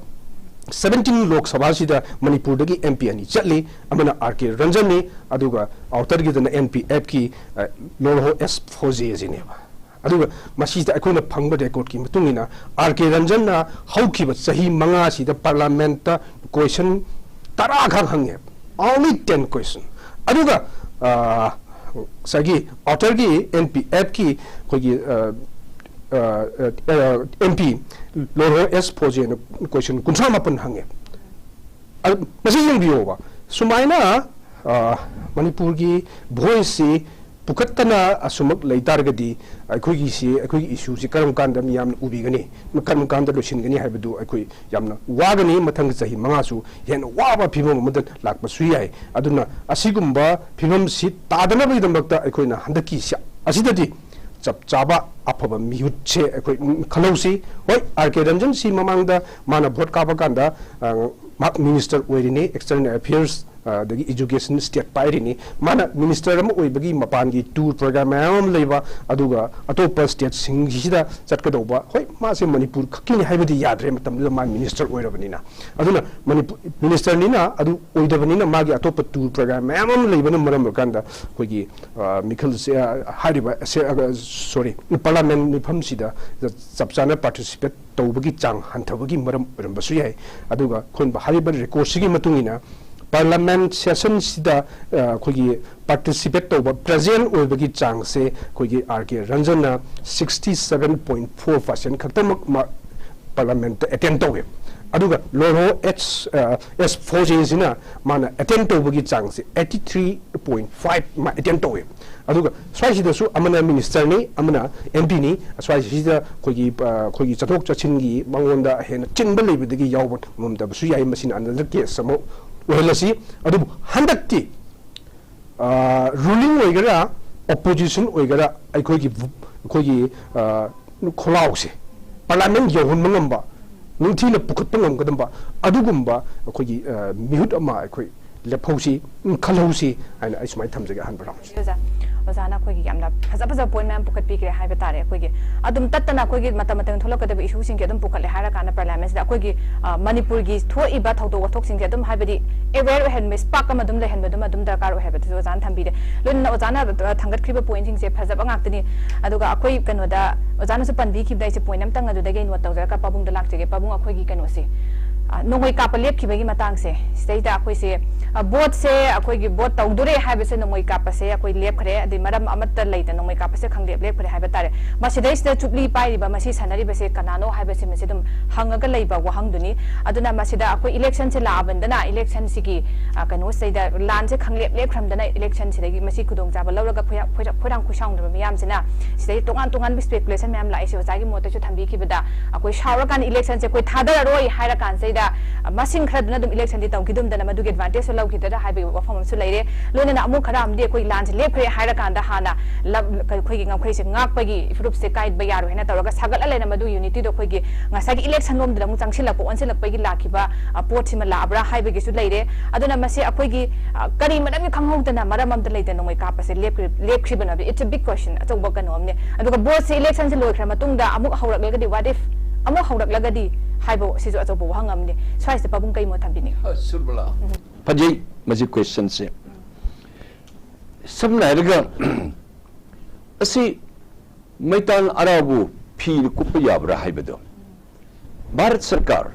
ꯁꯚꯦꯟꯇꯤꯟ ꯂꯣꯛ ꯁꯚꯥꯁꯤꯗ ꯃꯅꯤꯄꯨꯔꯗꯒꯤ ꯑꯦꯝ ꯄꯤ ꯑꯅꯤ ꯆꯠꯂꯤ, ꯑꯃꯅ ꯑꯥꯔ ꯀꯦ ꯔꯟꯖꯟꯅꯤ, ꯑꯗꯨꯒ ꯑꯥꯎꯇꯔꯒꯤꯗꯅ ꯑꯦꯟ ꯄꯤ ꯑꯦꯐꯀꯤ, ꯑ, ꯂꯣꯔꯍꯣ ꯑꯦꯁ ꯐꯣꯖꯦꯁꯤꯅꯦꯕ꯫ ꯑꯗꯨꯒ ꯃꯁꯤꯗ ꯑꯩꯈꯣꯏꯅ ꯐꯪꯕ ꯔꯦꯀꯣꯔꯗꯀꯤ ꯃꯇꯨꯡ ꯏꯟꯅ, ꯑꯥꯔ ꯀꯦ ꯔꯟꯖꯟꯅ ꯍꯧꯈꯤꯕ ꯆꯍꯤ ꯃꯉꯥꯁꯤꯗ ꯄꯥꯔꯂꯥꯃꯦꯟꯠꯇ ꯀꯣꯏꯁꯟ ꯇꯔꯥ ꯈꯛ ꯍꯪꯉꯦ, only ten question꯫ ꯑꯗꯨꯒ, ꯑ, ꯉꯁꯥꯏꯒꯤ ꯑꯥꯎꯇꯔꯒꯤ ꯑꯦꯟ ꯄꯤ ꯑꯦꯐꯀꯤ ꯑꯩꯈꯣꯏꯒꯤ, ꯑ, ꯑ, ꯑ, ꯑꯦꯝ ꯄꯤ ꯂꯣꯔꯍꯣ ꯑꯦꯁ ꯐꯣꯖꯦꯅ ꯀꯣꯏꯁꯟ ꯀꯨꯟꯊ꯭ꯔꯥ ꯃꯥꯄꯟ ꯍꯪꯉꯦ꯫ ꯑꯗꯨ ꯃꯁꯤ ꯌꯦꯡꯕꯤꯌꯣꯕ, ꯁꯨꯃꯥꯏꯅ, ꯑ, ꯃꯅꯤꯄꯨꯔꯒꯤ ꯚꯣꯏꯁꯁꯤ ꯄꯨꯈꯠꯇꯅ ꯑꯁꯨꯃꯛ ꯂꯩ ꯇꯥꯔꯒꯗꯤ ꯑꯩꯈꯣꯏꯒꯤꯁꯤ, ꯑꯩꯈꯣꯏꯒꯤ ꯏꯁꯨꯁꯤ ꯀꯔꯝ ꯀꯥꯟꯗ ꯃꯤꯌꯥꯝꯅ ꯎꯕꯤꯒꯅꯤ, ꯀꯔꯝ ꯀꯥꯟꯗ ꯂꯣꯏꯁꯤꯟꯒꯅꯤ ꯍꯥꯏꯕꯗꯨ ꯑꯩꯈꯣꯏ ꯌꯥꯝꯅ ꯋꯥꯒꯅꯤ꯫ ꯃꯊꯪꯒꯤ ꯆꯍꯤ ꯃꯉꯥꯁꯨ ꯍꯦꯟꯅ ꯋꯥꯕ ꯐꯤꯕꯝ ꯑꯃꯗ ꯂꯥꯛꯄꯁꯨ ꯌꯥꯏ꯫ ꯑꯗꯨꯅ ꯑꯁꯤꯒꯨꯝꯕ ꯐꯤꯕꯝꯁꯤ ꯇꯥꯗꯅꯕꯒꯤꯗꯃꯛꯇ ꯑꯩꯈꯣꯏꯅ ꯍꯟꯗꯛꯀꯤ ꯁ-, ꯑꯁꯤꯗꯗꯤ ꯆꯞ ꯆꯥꯕ ꯑꯐꯕ ꯃꯤꯍꯨꯠꯁꯦ ꯑꯩꯈꯣꯏ, ꯎꯝ, ꯈꯜꯍꯧꯁꯤ꯫ ꯍꯣꯏ, ꯑꯥꯔ ꯀꯦ ꯔꯟꯖꯟ ꯁꯤ ꯃꯃꯥꯡꯗ ꯃꯥꯅ ꯚꯣꯠ ꯀꯥꯞꯄ ꯀꯥꯟꯗ, ꯑ, ꯃꯍꯥꯛ ꯃꯤꯅꯤꯁꯇꯔ ꯑꯣꯏꯔꯤꯅꯤ, ꯑꯦꯛꯁꯇꯔꯅꯦꯜ ꯑꯦꯐꯤꯌꯔꯁ, ꯑ, ꯑꯗꯒꯤ ꯏꯖꯨꯀꯦꯁꯟ ꯁ꯭ꯇꯦꯠ ꯄꯥꯏꯔꯤꯅꯤ꯫ ꯃꯥꯅ ꯃꯤꯅꯤꯁꯇꯔ ꯑꯃ ꯑꯣꯏꯕꯒꯤ ꯃꯄꯥꯟꯒꯤ ꯇꯨꯔ ꯄ꯭ꯔꯣꯒ꯭ꯔꯥꯝ ꯃꯌꯥꯝ ꯑꯃ ꯂꯩꯕ, ꯑꯗꯨꯒ ꯑꯇꯣꯞꯄ ꯁ꯭ꯇꯦꯠꯁꯤꯡꯁꯤꯗ ꯆꯠꯀꯗꯧꯕ꯫ ꯍꯣꯏ, ꯃꯥꯁꯦ ꯃꯅꯤꯄꯨꯔ ꯈꯛꯀꯤꯅꯤ ꯍꯥꯏꯕꯗꯤ ꯌꯥꯗ꯭ꯔꯦ, ꯃꯇꯝꯗꯨꯗ ꯃꯥ ꯃꯤꯅꯤꯁꯇꯔ ꯑꯣꯏꯔꯕꯅꯤꯅ꯫ ꯑꯗꯨꯅ ꯃꯅꯤꯄꯨꯔ ꯃꯤꯅꯤꯁꯇꯔꯅꯤꯅ, ꯑꯗꯨ ꯑꯣꯏꯗꯕꯅꯤꯅ ꯃꯥꯒꯤ ꯑꯇꯣꯞꯄ ꯇꯨꯔ ꯄ꯭ꯔꯣꯒ꯭ꯔꯥꯝ ꯃꯌꯥꯝ ꯑꯃ ꯂꯩꯕꯅ ꯃꯔꯝ ꯑꯣꯏꯔꯀꯥꯟꯗ ꯑꯩꯈꯣꯏꯒꯤ, ꯑ, ꯃꯤꯈꯜꯁꯦ, ꯑ, ꯍꯥꯏꯔꯤꯕ ꯑꯁꯦ-, ꯑ, ꯁꯣꯔꯤ, ꯄꯥꯔꯂꯥꯃꯦꯟ ꯃꯤꯐꯝꯁꯤꯗ ꯆꯞ ꯆꯥꯅ ꯄꯥꯔꯇꯤꯁꯤꯄꯦꯠ ꯇꯧꯕꯒꯤ ꯆꯥꯡ ꯍꯟꯊꯕꯒꯤ ꯃꯔꯝ ꯑꯣꯏꯔꯝꯕꯁꯨ ꯌꯥꯏ꯫ ꯑꯗꯨꯒ ꯑꯩꯈꯣꯏꯅ ꯍꯥꯏꯔꯤꯕ ꯔꯦꯀꯣꯔꯠꯁꯤꯒꯤ ꯃꯇꯨꯡ ꯏꯟꯅ ꯄꯥꯔꯂꯥꯃꯦꯟ ꯁꯦꯁꯟꯁꯤꯗ, ꯑ, ꯑꯩꯈꯣꯏꯒꯤ ꯄꯥꯔꯇꯤꯁꯤꯄꯦꯠ ꯇꯧꯕ, ꯄ꯭ꯔꯖꯦꯟ ꯑꯣꯏꯕꯒꯤ ꯆꯥꯡꯁꯦ ꯑꯩꯈꯣꯏꯒꯤ ꯑꯥꯔ ꯀꯦ ꯔꯟꯖꯟꯅ sixty seven point four percent ꯈꯛꯇꯃꯛ ꯃꯥ ꯄꯥꯔꯂꯥꯃꯦꯟꯠꯇ ꯑꯦꯇꯦꯟ ꯇꯧꯋꯦ꯫ ꯑꯗꯨꯒ ꯂꯣꯔꯍꯣ ꯑꯦꯁ ꯑꯦꯁ ꯐꯣꯔ ꯖꯦꯁꯤꯅ ꯃꯥꯅ ꯑꯦꯇꯦꯟ ꯇꯧꯕꯒꯤ ꯆꯥꯡꯁꯦ ꯑꯩꯠꯇꯤ ꯊ꯭ꯔꯤ ꯄꯣꯏꯟ ꯐꯥꯏꯚ ꯃꯥ ꯑꯦꯇꯦꯟ ꯇꯧꯋꯦ꯫ ꯑꯗꯨꯒ ꯁ꯭ꯋꯥꯏꯁꯤꯗꯁꯨ ꯑꯃꯅ ꯃꯤꯅꯤꯁꯇꯔꯅꯤ, ꯑꯃꯅ ꯑꯦꯝ ꯄꯤꯅꯤ꯫ ꯁ꯭ꯋꯥꯏꯁꯤꯗ ꯑꯩꯈꯣꯏꯒꯤ ꯑꯩꯈꯣꯏꯒꯤ ꯆꯠꯊꯣꯛ ꯆꯠꯁꯤꯟꯒꯤ ꯃꯉꯣꯟꯗ ꯍꯦꯟꯅ ꯆꯤꯟꯕ ꯂꯩꯕꯗꯒꯤ ꯌꯥꯎꯕ ꯉꯝꯗꯕꯁꯨ ꯌꯥꯏ꯫ ꯃꯁꯤꯅ ꯑꯅꯗꯔ ꯀꯦꯁ ꯑꯃ ꯑꯣꯏꯍꯜꯂꯁꯤ꯫ ꯑꯗꯨꯕꯨ ꯍꯟꯗꯛꯇꯤ ꯔꯨꯂꯤꯡ ꯑꯣꯏꯒꯦꯔꯥ, ꯑꯣꯄꯣꯖꯤꯁꯟ ꯑꯣꯏꯒꯦꯔꯥ, ꯑꯩꯈꯣꯏꯒꯤ ꯑꯩꯈꯣꯏꯒꯤ ꯈꯣꯜꯂꯥꯎꯁꯦ ꯄꯥꯔꯂꯤꯌꯥꯃꯦꯟ ꯌꯧꯍꯟꯕ ꯉꯝꯕ, ꯅꯤꯡꯊꯤꯅ ꯄꯨꯈꯠꯄ ꯉꯝꯒꯗꯕ ꯑꯗꯨꯒꯨꯝꯕ ꯑꯩꯈꯣꯏꯒꯤ ꯃꯤꯍꯨꯠ ꯑꯃ ꯑꯩꯈꯣꯏ ꯂꯦꯞꯍꯧꯁꯤ, ꯈꯜꯍꯧꯁꯤ ꯍꯥꯏꯅ ꯑꯩ ꯁꯨꯃꯥꯏꯅ ꯊꯝꯖꯒꯦ꯫ ꯑꯍꯥꯟꯕ ꯔꯥꯎꯟꯁꯦ꯫ ꯑꯣꯖꯥ, ꯑꯣꯖꯥꯅ ꯑꯩꯈꯣꯏꯒꯤ ꯌꯥꯝꯅ ꯐꯖ ꯐꯖꯕ ꯄꯣꯏꯟ ꯃꯌꯥꯝ ꯄꯨꯈꯠꯄꯤꯈ꯭ꯔꯦ ꯍꯥꯏꯕ ꯇꯥꯔꯦ꯫ ꯑꯩꯈꯣꯏꯒꯤ ꯑꯗꯨꯝ ꯇꯠꯇꯅ ꯑꯩꯈꯣꯏꯒꯤ ꯃꯇꯝ ꯃꯇꯝ ꯊꯣꯛꯂꯛꯀꯗꯕ ꯏꯁꯨꯁꯤꯡꯁꯦ ꯑꯗꯨꯝ ꯄꯨꯈꯠꯂꯦ ꯍꯥꯏꯔꯀꯥꯟꯗ ꯄꯥꯔꯂꯤꯌꯥꯃꯦꯟꯁꯤꯗ ꯑꯩꯈꯣꯏꯒꯤ ꯃꯅꯤꯄꯨꯔꯒꯤ ꯊꯣꯛꯏꯕ ꯊꯧꯗꯣꯛ ꯋꯥꯊꯣꯛꯁꯤꯡꯁꯦ ꯑꯗꯨꯝ, ꯍꯥꯏꯕꯗꯤ, ꯑꯦꯋꯦꯌꯔ ꯑꯣꯏꯍꯟꯕ, ꯁ꯭ꯄꯥꯛ ꯑꯃ ꯑꯗꯨꯝ ꯂꯩꯍꯟꯕꯗꯨꯃ ꯑꯗꯨꯝ ꯗꯔꯀꯥꯔ ꯑꯣꯏ ꯍꯥꯏꯕꯗꯨꯁꯨ ꯑꯣꯖꯥꯅ ꯊꯝꯕꯤꯔꯦ꯫ ꯂꯣꯏꯅꯅ ꯑꯣꯖꯥꯅ ꯊꯥꯡꯒꯠꯈ꯭ꯔꯤꯕ ꯄꯣꯏꯟꯁꯤꯡꯁꯦ ꯐꯖꯕ ꯉꯥꯛꯇꯅꯤ꯫ ꯑꯗꯨꯒ ꯑꯩꯈꯣꯏ ꯀꯩꯅꯣꯗ ꯑꯣꯖꯥꯅꯁꯨ ꯄꯟꯕꯤꯈꯤꯕꯗ ꯑꯩꯁꯦ ꯄꯣꯏꯟ ꯑꯝꯇꯪ ꯑꯗꯨꯗꯒꯤ ꯑꯩ ꯅꯣꯠ ꯇꯧꯖꯔꯒ ꯄꯥꯕꯨꯡꯗ ꯂꯥꯛꯆꯒꯦ꯫ ꯄꯥꯕꯨꯡ, ꯑꯩꯈꯣꯏꯒꯤ ꯀꯩꯅꯣꯁꯦ, ꯅꯣꯡꯃꯩ ꯀꯥꯞꯄ ꯂꯦꯞꯈꯤꯕꯒꯤ ꯃꯇꯥꯡꯁꯦ, ꯁꯤꯗꯩꯗ ꯑꯩꯈꯣꯏꯁꯦ ꯕꯣꯠꯁꯦ, ꯑꯩꯈꯣꯏꯒꯤ ꯕꯣꯠ ꯇꯧꯗꯣꯔꯦ ꯍꯥꯏꯕꯁꯦ ꯅꯣꯡꯃꯩ ꯀꯥꯞꯄꯁꯦ ꯑꯩꯈꯣꯏ ꯂꯦꯞꯈ꯭ꯔꯦ, ꯑꯗꯩ ꯃꯔꯝ ꯑꯃꯠꯇ ꯂꯩꯇ ꯅꯣꯡꯃꯩ ꯀꯥꯞꯄꯁꯦ ꯈꯪꯂꯦꯞ ꯂꯦꯞꯈ꯭ꯔꯦ ꯍꯥꯏꯕ ꯇꯥꯔꯦ꯫ ꯃꯁꯤꯗꯩꯁꯤꯗ ꯆꯨꯞꯂꯤ ꯄꯥꯏꯔꯤꯕ, ꯃꯁꯤ ꯁꯥꯟꯅꯔꯤꯕꯁꯦ ꯀꯅꯥꯅꯣ ꯍꯥꯏꯕꯁꯤꯃꯁꯦ ꯑꯗꯨꯝ ꯍꯪꯉꯒ ꯂꯩꯕ ꯋꯥꯍꯪꯗꯨꯅꯤ꯫ ꯑꯗꯨꯅ ꯃꯁꯤꯗ ꯑꯩꯈꯣꯏ ꯏꯂꯦꯛꯁꯟꯁꯦ ꯂꯥꯛꯑꯕꯅꯤꯅ ꯏꯂꯦꯛꯁꯟꯁꯤꯒꯤ ꯀꯩꯅꯣꯁꯤꯗꯩꯗ ꯂꯥꯟꯁꯦ ꯈꯪꯂꯦꯞ ꯂꯦꯞꯈ꯭ꯔꯝꯗꯅ ꯏꯂꯦꯛꯁꯟꯁꯤꯗꯒꯤ ꯃꯁꯤ ꯈꯨꯗꯣꯡꯆꯥꯕ ꯂꯧꯔꯒ ꯈꯣꯏꯔꯥꯡ ꯈꯣꯏꯁꯥꯎꯅꯕ ꯃꯤꯌꯥꯝꯁꯤꯅ ꯁꯤꯗꯩ ꯇꯣꯉꯥꯟ ꯇꯣꯉꯥꯟꯕ ꯏꯁꯄꯦꯀꯨꯂꯦꯁꯟ ꯃꯌꯥꯝ ꯂꯥꯛꯏꯁꯦ ꯑꯣꯖꯥꯒꯤ ꯃꯣꯠꯇꯁꯨ ꯊꯝꯕꯤꯈꯤꯕꯗ ꯑꯩꯈꯣꯏ ꯁꯥꯎꯔꯀꯥꯟꯗ ꯏꯂꯦꯛꯁꯟꯁꯦ ꯑꯩꯈꯣꯏ ꯊꯥꯗꯔꯔꯣꯏ ꯍꯥꯏꯔ ꯀꯥꯟꯁꯤꯗ ꯃꯁꯤꯡ ꯈꯔꯗꯨꯅ ꯑꯗꯨꯝ ꯏꯂꯦꯛꯁꯟꯗꯤ ꯇꯧꯈꯤꯗꯨꯝꯗꯅ ꯃꯗꯨꯒꯤ ꯑꯦꯗꯚꯥꯟꯇꯦꯖꯁꯨ ꯂꯧꯈꯤꯗ꯭ꯔꯥ ꯍꯥꯏꯕꯒꯤ ꯋꯥꯐꯝ ꯑꯃꯁꯨ ꯂꯩꯔꯦ꯫ ꯂꯣꯏꯅꯅ ꯑꯃꯨꯛ ꯈꯔ ꯑꯃꯗꯤ ꯑꯩꯈꯣꯏ ꯂꯥꯟꯁꯦ ꯂꯦꯞꯈ꯭ꯔꯦ ꯍꯥꯏꯔ ꯀꯥꯟꯗ ꯍꯥꯟꯅ ꯂꯝ-, ꯑꯩꯈꯣꯏꯒꯤ ꯉꯝꯈꯩꯁꯦ ꯉꯥꯛꯄꯒꯤ ꯐꯨꯔꯨꯞꯁꯦ ꯀꯥꯏꯕ ꯌꯥꯔꯣꯏ ꯍꯥꯏꯅ ꯇꯧꯔꯒ ꯁꯥꯒꯠꯂ ꯂꯩꯔꯝꯕ ꯑꯗꯨ ꯌꯨꯅꯤꯇꯤꯗꯣ ꯑꯩꯈꯣꯏꯒꯤ ꯉꯁꯥꯏꯒꯤ ꯏꯂꯦꯛꯁꯟ ꯂꯣꯝꯗꯨꯗ ꯑꯃꯨꯛ ꯆꯪꯁꯤꯜꯂꯛꯄ, ꯑꯣꯟꯁꯤꯜꯂꯛꯄꯒꯤ ꯂꯥꯛꯈꯤꯕ, ꯑ, ꯄꯣꯠꯁꯤꯃ ꯂꯥꯛꯑꯕ꯭ꯔꯥ ꯍꯥꯏꯕꯒꯤꯁꯨ ꯂꯩꯔꯦ꯫ ꯑꯗꯨꯅ ꯃꯁꯤ ꯑꯩꯈꯣꯏꯒꯤ, ꯑ, ꯀꯔꯤ ꯃꯔꯝꯒꯤ ꯈꯪꯍꯧꯗꯅ ꯃꯔꯝ ꯑꯝꯇ ꯂꯩꯇꯅ ꯅꯣꯡꯃꯩ ꯀꯥꯞꯄꯁꯦ ꯂꯦꯞꯈ꯭ꯔꯤ-, ꯂꯦꯞꯈ꯭ꯔꯤꯕꯅꯣ ꯍꯥꯏꯕ, it's a big question, ꯑꯆꯧꯕ ꯀꯩꯅꯣ ꯑꯃꯅꯦ꯫ ꯑꯗꯨꯒ ꯕꯣꯠꯁꯦ ꯏꯂꯦꯛꯁꯟꯁꯦ ꯂꯣꯏꯈ꯭ꯔ ꯃꯇꯨꯡꯗ ꯑꯃꯨꯛ ꯍꯧꯔꯛꯂꯒꯗꯤ, what if ꯑꯃꯨꯛ ꯍꯧꯔꯛꯂꯒꯗꯤ ꯍꯥꯏꯕ ꯁꯤꯁꯨ ꯑꯆꯧꯕ ꯋꯥꯍꯪ ꯑꯃꯅꯤ꯫ ꯁ꯭ꯋꯥꯏꯁꯤꯗ ꯄꯥꯕꯨꯡ ꯀꯩ ꯃꯣꯠ ꯊꯝꯕꯤꯅꯤꯡꯉꯤ? ꯑ, ꯁꯨꯔꯕꯂꯥ꯫ ꯎꯝ꯫ ꯐꯖꯩ ꯃꯁꯤ ꯀꯣꯏꯁꯟꯁꯦ꯫ ꯁꯝꯅ ꯍꯥꯏꯔꯒ, ꯑꯁꯤ ꯃꯩꯇꯥꯟ ꯑꯔꯥꯎꯕꯨ ꯐꯤꯅ ꯀꯨꯞꯄ ꯌꯥꯕ꯭ꯔꯥ ꯍꯥꯏꯕꯗꯣ꯫ ꯚꯥꯔꯠ ꯁꯔꯀꯥꯔ,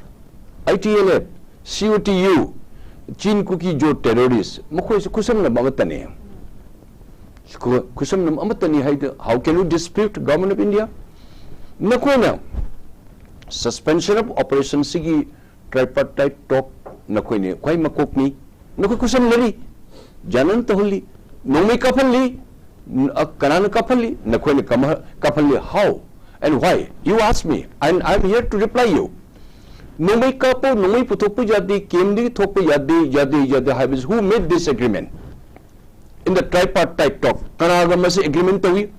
ꯑꯥꯏ ꯇꯤ ꯑꯦꯜ ꯑꯦꯐ, ꯁꯤ ꯑꯣ ꯇꯤ ꯌꯨ, ꯆꯤꯟ ꯀꯨꯀꯤ ꯖꯣ ꯇꯦꯔꯣꯔꯤꯁ, ꯃꯈꯣꯏꯁꯨ ꯈꯨꯠꯁꯝꯅꯕ ꯑꯃꯠꯇꯅꯤ꯫ ꯈꯨ-, ꯈꯨꯠꯁꯝꯅꯕ ꯑꯃꯠꯇꯅꯤ ꯍꯥꯏꯗ, how can you dispute Government of India? ꯅꯈꯣꯏꯅ suspension of operation ꯁꯤꯒꯤ Tripartite talk ꯅꯈꯣꯏꯅ ꯈ꯭ꯋꯥꯏ ꯃꯀꯣꯛꯅꯤ꯫ ꯅꯈꯣꯏ ꯈꯨꯠꯁꯝꯅꯔꯤ, ꯖꯅꯟ ꯇꯧꯍꯜꯂꯤ, ꯅꯣꯡꯃꯩ ꯀꯥꯞꯍꯜꯂꯤ꯫ ꯀꯅꯥꯅ ꯀꯥꯞꯍꯜꯂꯤ? ꯅꯈꯣꯏꯅ ꯀꯥꯞꯍꯜꯂꯤ꯫ How and why? You ask me and I am here to reply you. ꯅꯣꯡꯃꯩ ꯀꯥꯞꯄ, ꯅꯣꯡꯃꯩ ꯄꯨꯊꯣꯛꯄ ꯌꯥꯗꯦ, ꯀꯦꯝꯗꯒꯤ ꯊꯣꯛꯄ ꯌꯥꯗꯦ, ꯌꯥꯗꯦ, ꯌꯥꯗꯦ ꯍꯥꯏꯕꯁꯤ who made this agreement? In the tripartite talk, ꯀꯅꯥꯒ ꯃꯁꯤ ꯑꯦꯒ꯭ꯔꯤꯃꯦꯟ ꯇꯧꯏ?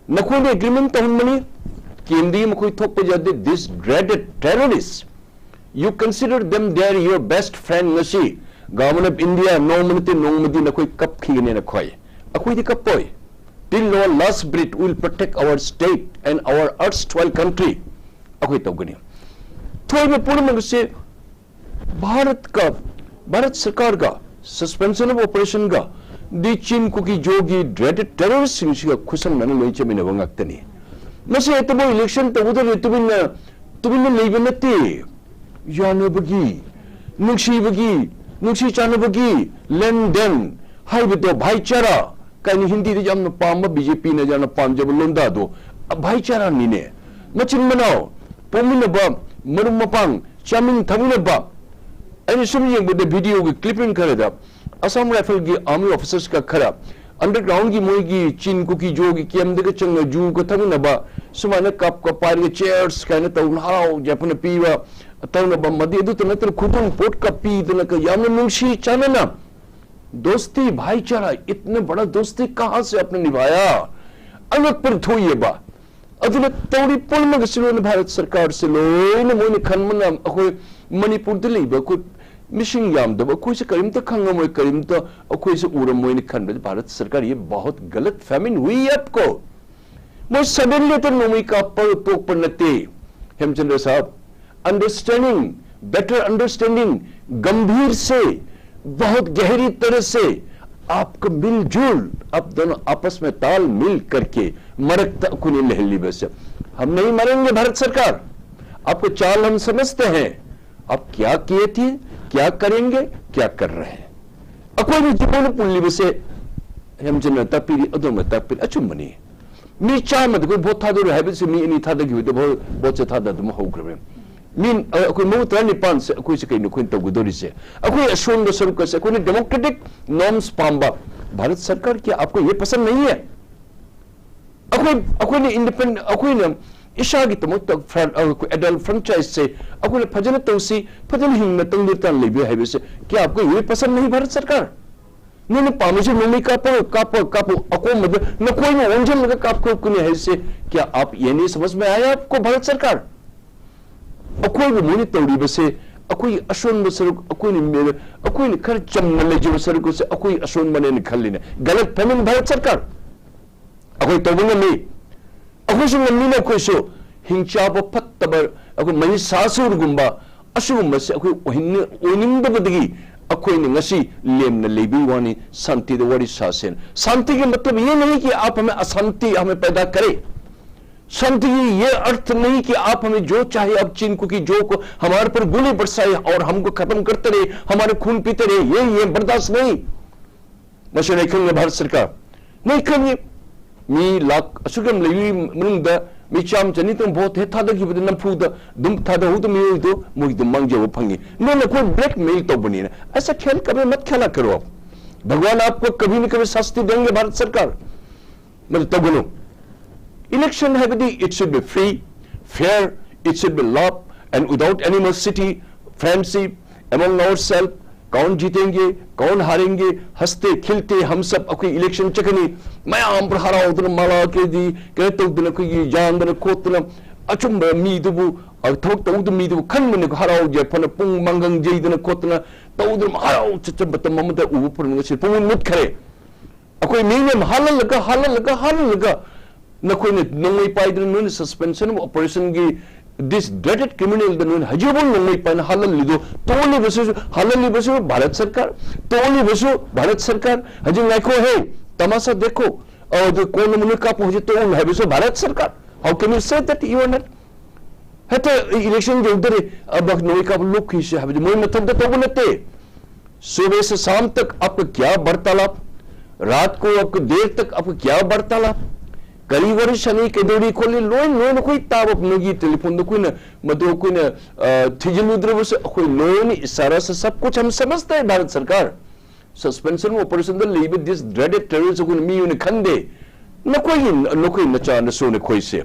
ꯅꯈꯣꯏꯅ ꯑꯦꯒ꯭ꯔꯤꯃꯦꯟ ꯇꯧꯍꯟꯕꯅꯤ꯫ ꯀꯦꯝꯗꯒꯤ ꯃꯈꯣꯏ ꯊꯣꯛꯄ ꯌꯥꯗꯦ꯫ This dreaded terrorists, you consider them, they are your best friend. ꯉꯁꯤ Government of India ꯅꯣꯡꯃ ꯅꯠꯇꯦ ꯅꯣꯡꯃꯗꯤ ꯅꯈꯣꯏ ꯀꯞꯈꯤꯒꯅꯤ꯫ ꯅꯈꯣꯏ, ꯑꯩꯈꯣꯏꯗꯤ ꯀꯞꯄꯣꯏ꯫ Till our last breath we will protect our state and our erstwhile country. ꯑꯩꯈꯣꯏ ꯇꯧꯒꯅꯤ꯫ ꯊꯣꯛꯏꯕ ꯄꯨꯝꯅꯃꯛ ꯑꯁꯤ ꯚꯥꯔꯠꯀ, ꯚꯥꯔꯠ ꯁꯔꯀꯥꯔꯒ, suspension of operationꯒ, ꯗꯤ ꯆꯤꯟ ꯀꯨꯀꯤ ꯖꯣꯒꯤ dreaded terroristꯁꯤꯡꯁꯤꯒ ꯈꯨꯠꯁꯝꯅꯅ ꯂꯣꯏ ꯆꯠꯃꯤꯟꯅꯕ ꯉꯥꯛꯇꯅꯤ꯫ ꯃꯁꯤ ꯍꯦꯛꯇ ꯃꯣꯏ election ꯇꯧꯒꯗꯧꯔꯦ ꯇꯨꯃꯤꯟꯅ, ꯇꯨꯃꯤꯟꯅ ꯂꯩꯕ ꯅꯠꯇꯦ꯫ ꯌꯥꯅꯕꯒꯤ, ꯅꯨꯡꯁꯤꯕꯒꯤ, ꯅꯨꯡꯁꯤ ꯆꯥꯟꯅꯕꯒꯤ ꯂꯦꯟꯗꯦꯟ ꯍꯥꯏꯕꯗꯣ, ꯚꯥꯏꯆꯥꯔꯥ ꯀꯥꯏꯅ ꯍꯤꯟꯗꯤꯗ ꯌꯥꯝꯅ ꯄꯥꯝꯕ, ꯕꯤ ꯖꯦ ꯄꯤꯅ ꯌꯥꯝꯅ ꯄꯥꯝꯖꯕ ꯂꯣꯟꯗꯥꯗꯣ, ꯚꯥꯏꯆꯥꯔꯥꯅꯤꯅꯦ꯫ ꯃꯆꯤꯟ ꯃꯅꯥꯎ, ꯄꯣꯛꯃꯤꯟꯅꯕ, ꯃꯔꯨꯞ ꯃꯄꯥꯡ, ꯆꯥꯃꯤꯟ ꯊꯛꯃꯤꯟꯅꯕ꯫ ꯑꯩꯅ ꯁꯨꯝ ꯌꯦꯡꯕꯗ videoꯒꯤ clipping ꯈꯔꯗ Assam Rifleꯒꯤ army officersꯀ ꯈꯔ undergroundꯒꯤ ꯃꯣꯏꯒꯤ ꯆꯤꯟ ꯀꯨꯀꯤ ꯖꯣꯒꯤ campꯗꯒ ꯆꯪꯉ ꯖꯨꯒ ꯊꯛꯃꯤꯟꯅꯕ, ꯁꯨꯃꯥꯏꯅ cupꯀ ꯄꯥꯏꯔꯒ cheers ꯀꯥꯏꯅ ꯇꯧꯅ ꯍꯔꯥꯎ ꯌꯥꯏꯐꯅ ꯄꯤꯕ ꯇꯧꯅꯕ, ꯑꯃꯗꯤ ꯑꯗꯨꯇ ꯅꯠꯇꯅ ꯈꯨꯗꯣꯜ ꯄꯣꯠꯀ ꯄꯤꯗꯅꯒ ꯌꯥꯝꯅ ꯅꯨꯡꯁꯤ ꯆꯥꯟꯅꯅ, दोस्ती भाईचारा, इतने बड़ा दोस्ती कहाँ से आपने निभाया? ꯑꯉꯛꯄ ꯊꯣꯛꯏꯑꯕ꯫ ꯑꯗꯨꯅ ꯇꯧꯔꯤ ꯄꯨꯝꯅꯃꯛ ꯑꯁꯤ ꯂꯣꯏꯅ ꯚꯥꯔꯠ ꯁꯔꯀꯥꯔꯁꯦ ꯂꯣꯏꯅ ꯃꯣꯏꯅ ꯈꯟꯕꯅ ꯑꯩꯈꯣꯏ ꯃꯅꯤꯄꯨꯔꯗ ꯂꯩꯕ ꯑꯩꯈꯣꯏ ꯃꯤꯁꯤꯡ ꯌꯥꯝꯗꯕ ꯑꯩꯈꯣꯏꯁꯦ ꯀꯔꯤꯝꯇ ꯈꯪꯉꯝꯃꯣꯏ, ꯀꯔꯤꯝꯇ ꯑꯩꯈꯣꯏꯁꯦ ꯎꯔꯝꯃꯣꯏꯅ ꯈꯟꯕꯗ ꯚꯥꯔꯠ ꯁꯔꯀꯥꯔ ये बहुत गलत फहमी हुई है आपको। ꯃꯣꯏ suddenly ꯍꯦꯛꯇ ꯅꯣꯡꯃꯩ ꯀꯥꯞꯄ ꯇꯣꯛꯄ ꯅꯠꯇꯦ, ꯍꯦꯝꯆꯟꯗ꯭ꯔ ꯁꯥꯍꯕ꯫ Understanding, better understanding, गंभीर से, बहुत गहरी तरह से आपका मिलजुल, आप दोनों आपस में तालमेल करके ꯃꯔꯛꯇ ꯑꯩꯈꯣꯏꯅ ꯂꯩꯍꯜꯂꯤꯕꯁꯦ꯫ हम नहीं मारेंगे भारत सरकार, आपको चाल हम समझते हैं, आप क्या किए थे, क्या करेंगे, क्या कर रहे हैं। ꯑꯩꯈꯣꯏꯅ ꯖꯤꯕꯣꯟ ꯄꯨꯜꯂꯤꯕꯁꯦ ꯍꯦꯝꯆꯟꯗ꯭ꯔ ꯇꯥꯛꯄꯤꯔꯤ, ꯑꯗꯣꯝꯅ ꯇꯥꯛꯄꯤꯔꯤ, ꯑꯆꯨꯝꯕꯅꯤ꯫ ꯃꯤ ꯆꯥꯝꯃꯗ ꯑꯩꯈꯣꯏ ꯚꯣꯠ ꯊꯥꯗꯣꯔꯦ ꯍꯥꯏꯕꯁꯤ ꯃꯤ ꯑꯅꯤ ꯊꯥꯗꯈꯤꯕꯗ ꯚꯣꯠ, ꯚꯣꯠꯁꯦ ꯊꯥꯗ ꯑꯗꯨꯝ ꯍꯧꯈ꯭ꯔꯕꯅꯤ꯫ ꯃꯤ, ꯑ, ꯑꯩꯈꯣꯏ ꯃꯧ ꯇꯔꯥꯅꯤꯄꯥꯟꯁꯦ ꯑꯩꯈꯣꯏꯁꯦ ꯀꯩꯅꯣ ꯑꯩꯈꯣꯏꯅ ꯇꯧꯒꯗꯧꯔꯤꯁꯦ? ꯑꯩꯈꯣꯏ ꯑꯁꯣꯟꯕ ꯁꯔꯨꯛ ꯑꯁꯦ ꯑꯩꯈꯣꯏꯅ democratic norms ꯄꯥꯝꯕ꯫ ꯚꯥꯔꯠ ꯁꯔꯀꯥꯔ ꯀꯌꯥ ꯑꯞꯀꯣ ꯌꯦ ꯄꯁꯟꯗ ꯅꯍꯤ ꯍꯦ꯫ ꯑꯩꯈꯣꯏ, ꯑꯩꯈꯣꯏꯅ independent, ꯑꯩꯈꯣꯏꯅ ꯏꯁꯥꯒꯤꯗꯃꯛꯇ adult franchise ꯁꯦ ꯑꯩꯈꯣꯏꯅ ꯐꯖꯅ ꯇꯧꯁꯤ, ꯐꯖꯅ ꯍꯤꯡꯅ ꯇꯪꯗꯨ ꯇꯥꯅ ꯂꯩꯕ ꯍꯥꯏꯕꯁꯦ ꯀꯌꯥ ꯑꯩꯈꯣꯏ ꯄꯁꯟꯗ ꯅꯍꯤ ꯚꯥꯔꯠ ꯁꯔꯀꯥꯔ꯫ ꯅꯣꯏꯅ ꯄꯥꯝꯃꯤꯁꯦ ꯅꯣꯡꯃꯩ ꯀꯥꯞꯄ, ꯀꯥꯞꯄ, ꯀꯥꯞꯄ, ꯑꯀꯣꯝꯕꯗ ꯅꯈꯣꯏꯅ ꯑꯣꯟꯁꯤꯜꯂꯒ ꯀꯥꯞꯊꯣꯛꯀꯅꯤ ꯍꯥꯏꯁꯦ ꯀꯌꯥ ꯑꯞ ꯌꯦ ꯅꯍꯤ ꯁꯃꯖ ꯃꯦ ꯑꯥꯌꯥ ꯑꯞꯀꯣ ꯚꯥꯔꯠ ꯁꯔꯀꯥꯔ? ꯑꯩꯈꯣꯏꯕꯨ ꯃꯣꯏꯅ ꯇꯧꯔꯤꯕꯁꯦ, ꯑꯩꯈꯣꯏꯒꯤ ꯑꯁꯣꯟꯕ ꯁꯔꯨꯛ, ꯑꯩꯈꯣꯏꯅ ꯃꯦ-, ꯑꯩꯈꯣꯏꯅ ꯈꯔ ꯆꯝꯅ ꯂꯩꯖꯕ ꯁꯔꯨꯛ ꯑꯁꯦ ꯑꯩꯈꯣꯏ ꯑꯁꯣꯟꯕꯅꯦꯅ ꯈꯜꯂꯤꯅꯦ꯫ ꯒꯂꯠ ꯐꯍꯃꯤ ꯚꯥꯔꯠ ꯁꯔꯀꯥꯔ꯫ ꯑꯩꯈꯣꯏ ꯇꯧꯕ ꯉꯝꯃꯤ꯫ ꯑꯩꯈꯣꯏꯁꯨ ꯉꯝꯃꯤꯅ ꯑꯩꯈꯣꯏꯁꯨ ꯍꯤꯡꯆꯥꯕ ꯐꯠꯇꯕ, ꯑꯩꯈꯣꯏ ꯃꯍꯤꯁꯥꯁꯨꯔꯒꯨꯝꯕ ꯑꯁꯤꯒꯨꯝꯕꯁꯦ ꯑꯩꯈꯣꯏ ꯑꯣꯏꯍꯟꯅꯤ-, ꯑꯣꯏꯅꯤꯡꯗꯕꯗꯒꯤ ꯑꯩꯈꯣꯏꯅ ꯉꯁꯤ ꯂꯦꯝꯅ ꯂꯩꯕꯒꯤ ꯋꯥꯅꯤ, ꯁꯥꯟꯇꯤꯗ ꯋꯥꯔꯤ ꯁꯥꯁꯦꯅ꯫ ꯁꯥꯟꯇꯤꯒꯤ ꯃꯇꯂꯕ ꯌꯦ ꯅꯍꯤ ꯀꯤ ꯑꯞ ꯍꯃꯦ ꯑꯁꯥꯟꯇꯤ ꯍꯃꯦ ꯄꯦꯗꯥ ꯀꯔꯦ꯫ शांति की ये अर्थ नहीं कि आप हमें जो चाहे, आप चीन कुकी जो को हमारे पर गोली बरसाए और हमको खत्म करते रहे, हमारे खून पीते रहे, ये, ये बर्दाश्त नहीं। ꯃꯁꯤ ꯅꯣꯏ ꯈꯪꯉꯦ ꯚꯥꯔꯠ ꯁꯔꯀꯥꯔ? ꯅꯣꯏ ꯈꯪꯉꯦ꯫ ꯃꯤ ꯂꯥꯈ ꯑꯁꯨꯛ ꯌꯥꯝ ꯂꯩꯕꯒꯤ ꯃꯅꯨꯡꯗ ꯃꯤ ꯆꯥꯝꯃ ꯆꯅꯤ ꯇꯪ ꯚꯣꯠ ꯍꯦꯛ ꯊꯥꯗꯈꯤꯕꯗ ꯅꯝꯐꯨꯗ ꯑꯗꯨꯝ ꯊꯥꯗꯍꯧꯗ ꯃꯤꯑꯣꯏꯗꯣ ꯃꯣꯏꯒꯤꯗꯣ ꯃꯥꯡꯖꯕ ꯐꯪꯉꯤ꯫ ꯅꯣꯏꯅ ꯑꯩꯈꯣꯏ blackmail ꯇꯧꯕꯅꯤꯅ꯫ ऐसा खेल कभी मत खेला करो। भगवान आपको कभी न कभी शास्ति देंगे, भारत सरकार। ꯃꯗꯨ ꯇꯧꯒꯅꯨ꯫ Election ꯍꯥꯏꯕꯗꯤ it should be free, fair, it should be love and without animosity, friendship among ourselves, कौन जीतेंगे, कौन हारेंगे, हंसते खिलते हम सब ꯑꯩꯈꯣꯏ election ꯆꯠꯀꯅꯤ꯫ ꯃꯌꯥꯝ ꯍꯔꯥꯎꯗꯅ ꯃꯥꯂꯥ ꯀꯩꯗꯤ ꯀꯩꯅꯣ ꯇꯧꯗꯅ ꯑꯩꯈꯣꯏꯒꯤ ꯌꯥꯟꯗꯅ ꯈꯣꯠꯇꯅ ꯑꯆꯨꯝꯕ ꯃꯤꯗꯨꯕꯨ, ꯑ, ꯊꯕꯛ ꯇꯧꯗꯕ ꯃꯤꯗꯨꯕꯨ ꯈꯟꯕꯅ ꯍꯔꯥꯎ ꯌꯥꯏꯐꯅ ꯄꯨꯡ ꯃꯪꯒꯪ ꯌꯩꯗꯅ ꯈꯣꯠꯇꯅ ꯇꯧꯗꯅ ꯍꯔꯥꯎ ꯆꯠꯆꯕ ꯃꯇꯝ ꯑꯃꯗ ꯎꯕ ꯐꯪꯉꯁꯤ ꯄꯨꯡ ꯃꯨꯠꯈ꯭ꯔꯦ꯫ ꯑꯩꯈꯣꯏ ꯃꯤꯅ ꯍꯥꯜꯍꯜꯂꯒ, ꯍꯥꯜꯍꯜꯂꯒ, ꯍꯥꯜꯍꯜꯂꯒ ꯅꯈꯣꯏꯅ ꯅꯣꯡꯃꯩ ꯄꯥꯏꯗꯅ ꯅꯣꯏꯅ suspension of operation ꯒꯤ this dreaded criminal ꯗ ꯅꯣꯏꯅ ꯍꯧꯖꯤꯛꯐꯥꯎ ꯅꯣꯡꯃꯩ ꯄꯥꯏꯅ ꯍꯥꯜꯍꯜꯂꯤꯗꯣ, ꯇꯣꯛꯍꯜꯂꯤꯕꯁꯤꯁꯨ, ꯍꯥꯜꯍꯜꯂꯤꯕꯁꯨ ꯚꯥꯔꯠ ꯁꯔꯀꯥꯔ, ꯇꯣꯛꯍꯜꯂꯤꯕꯁꯨ ꯚꯥꯔꯠ ꯁꯔꯀꯥꯔ꯫ ꯍꯧꯖꯤꯛ ꯉꯥꯏꯈꯣ ꯍꯦ, ꯇꯃꯥꯁꯥ ꯗꯦꯈꯣ, ꯑꯗꯨ ꯀꯣꯟꯅ ꯅꯣꯏ ꯀꯥꯞꯄꯨ ꯍꯧꯖꯤꯛ ꯇꯣꯛꯍꯜꯂꯨ ꯍꯥꯏꯕꯁꯨ ꯚꯥꯔꯠ ꯁꯔꯀꯥꯔ꯫ How can you say that you are not? ꯍꯦꯛꯇ election ꯌꯧꯗꯔꯦ, ꯑꯕ ꯅꯣꯡꯃꯩ ꯀꯥꯞꯄ ꯂꯨꯞꯈꯤꯁꯦ ꯍꯥꯏꯕꯗꯤ ꯃꯣꯏ ꯃꯊꯟꯇ ꯇꯧꯕ ꯅꯠꯇꯦ꯫ सुबह से शाम तक आपका क्या वार्तालाप, रात को आपको देर तक आपका क्या वार्तालाप, ꯀꯔꯤ ꯋꯥꯔꯤ ꯁꯥꯟꯅꯩ, ꯀꯩꯗꯧꯔꯤ ꯈꯣꯠꯂꯤ, ꯂꯣꯏ ꯂꯣꯏꯅ ꯑꯩꯈꯣꯏ ꯇꯥꯕ ꯐꯪꯉꯤ꯫ ꯇꯦꯂꯤꯐꯣꯟꯗ ꯑꯩꯈꯣꯏꯅ ꯃꯗꯨ ꯑꯩꯈꯣꯏꯅ, ꯑ, ꯊꯤꯖꯤꯜꯂꯨꯗ꯭ꯔꯕꯁꯨ ꯑꯩꯈꯣꯏ ꯂꯣꯏꯅ ꯏꯁꯥꯔꯥ ꯁ ꯁꯕ ꯀꯨꯆ ꯍꯝ ꯁꯃꯖꯇ ꯍꯦ ꯚꯥꯔꯠ ꯁꯔꯀꯥꯔ꯫ ꯁꯁꯄꯦꯟꯁꯟ ꯑꯣꯄꯔꯦꯁꯟꯗ ꯂꯩꯕ this dreaded terrorist ꯑꯩꯈꯣꯏꯅ ꯃꯤ ꯑꯣꯏꯅ ꯈꯟꯗꯦ꯫ ꯅꯈꯣꯏꯒꯤ, ꯅꯈꯣꯏ ꯅꯆꯥ ꯅꯁꯨ ꯅꯈꯣꯏꯁꯦ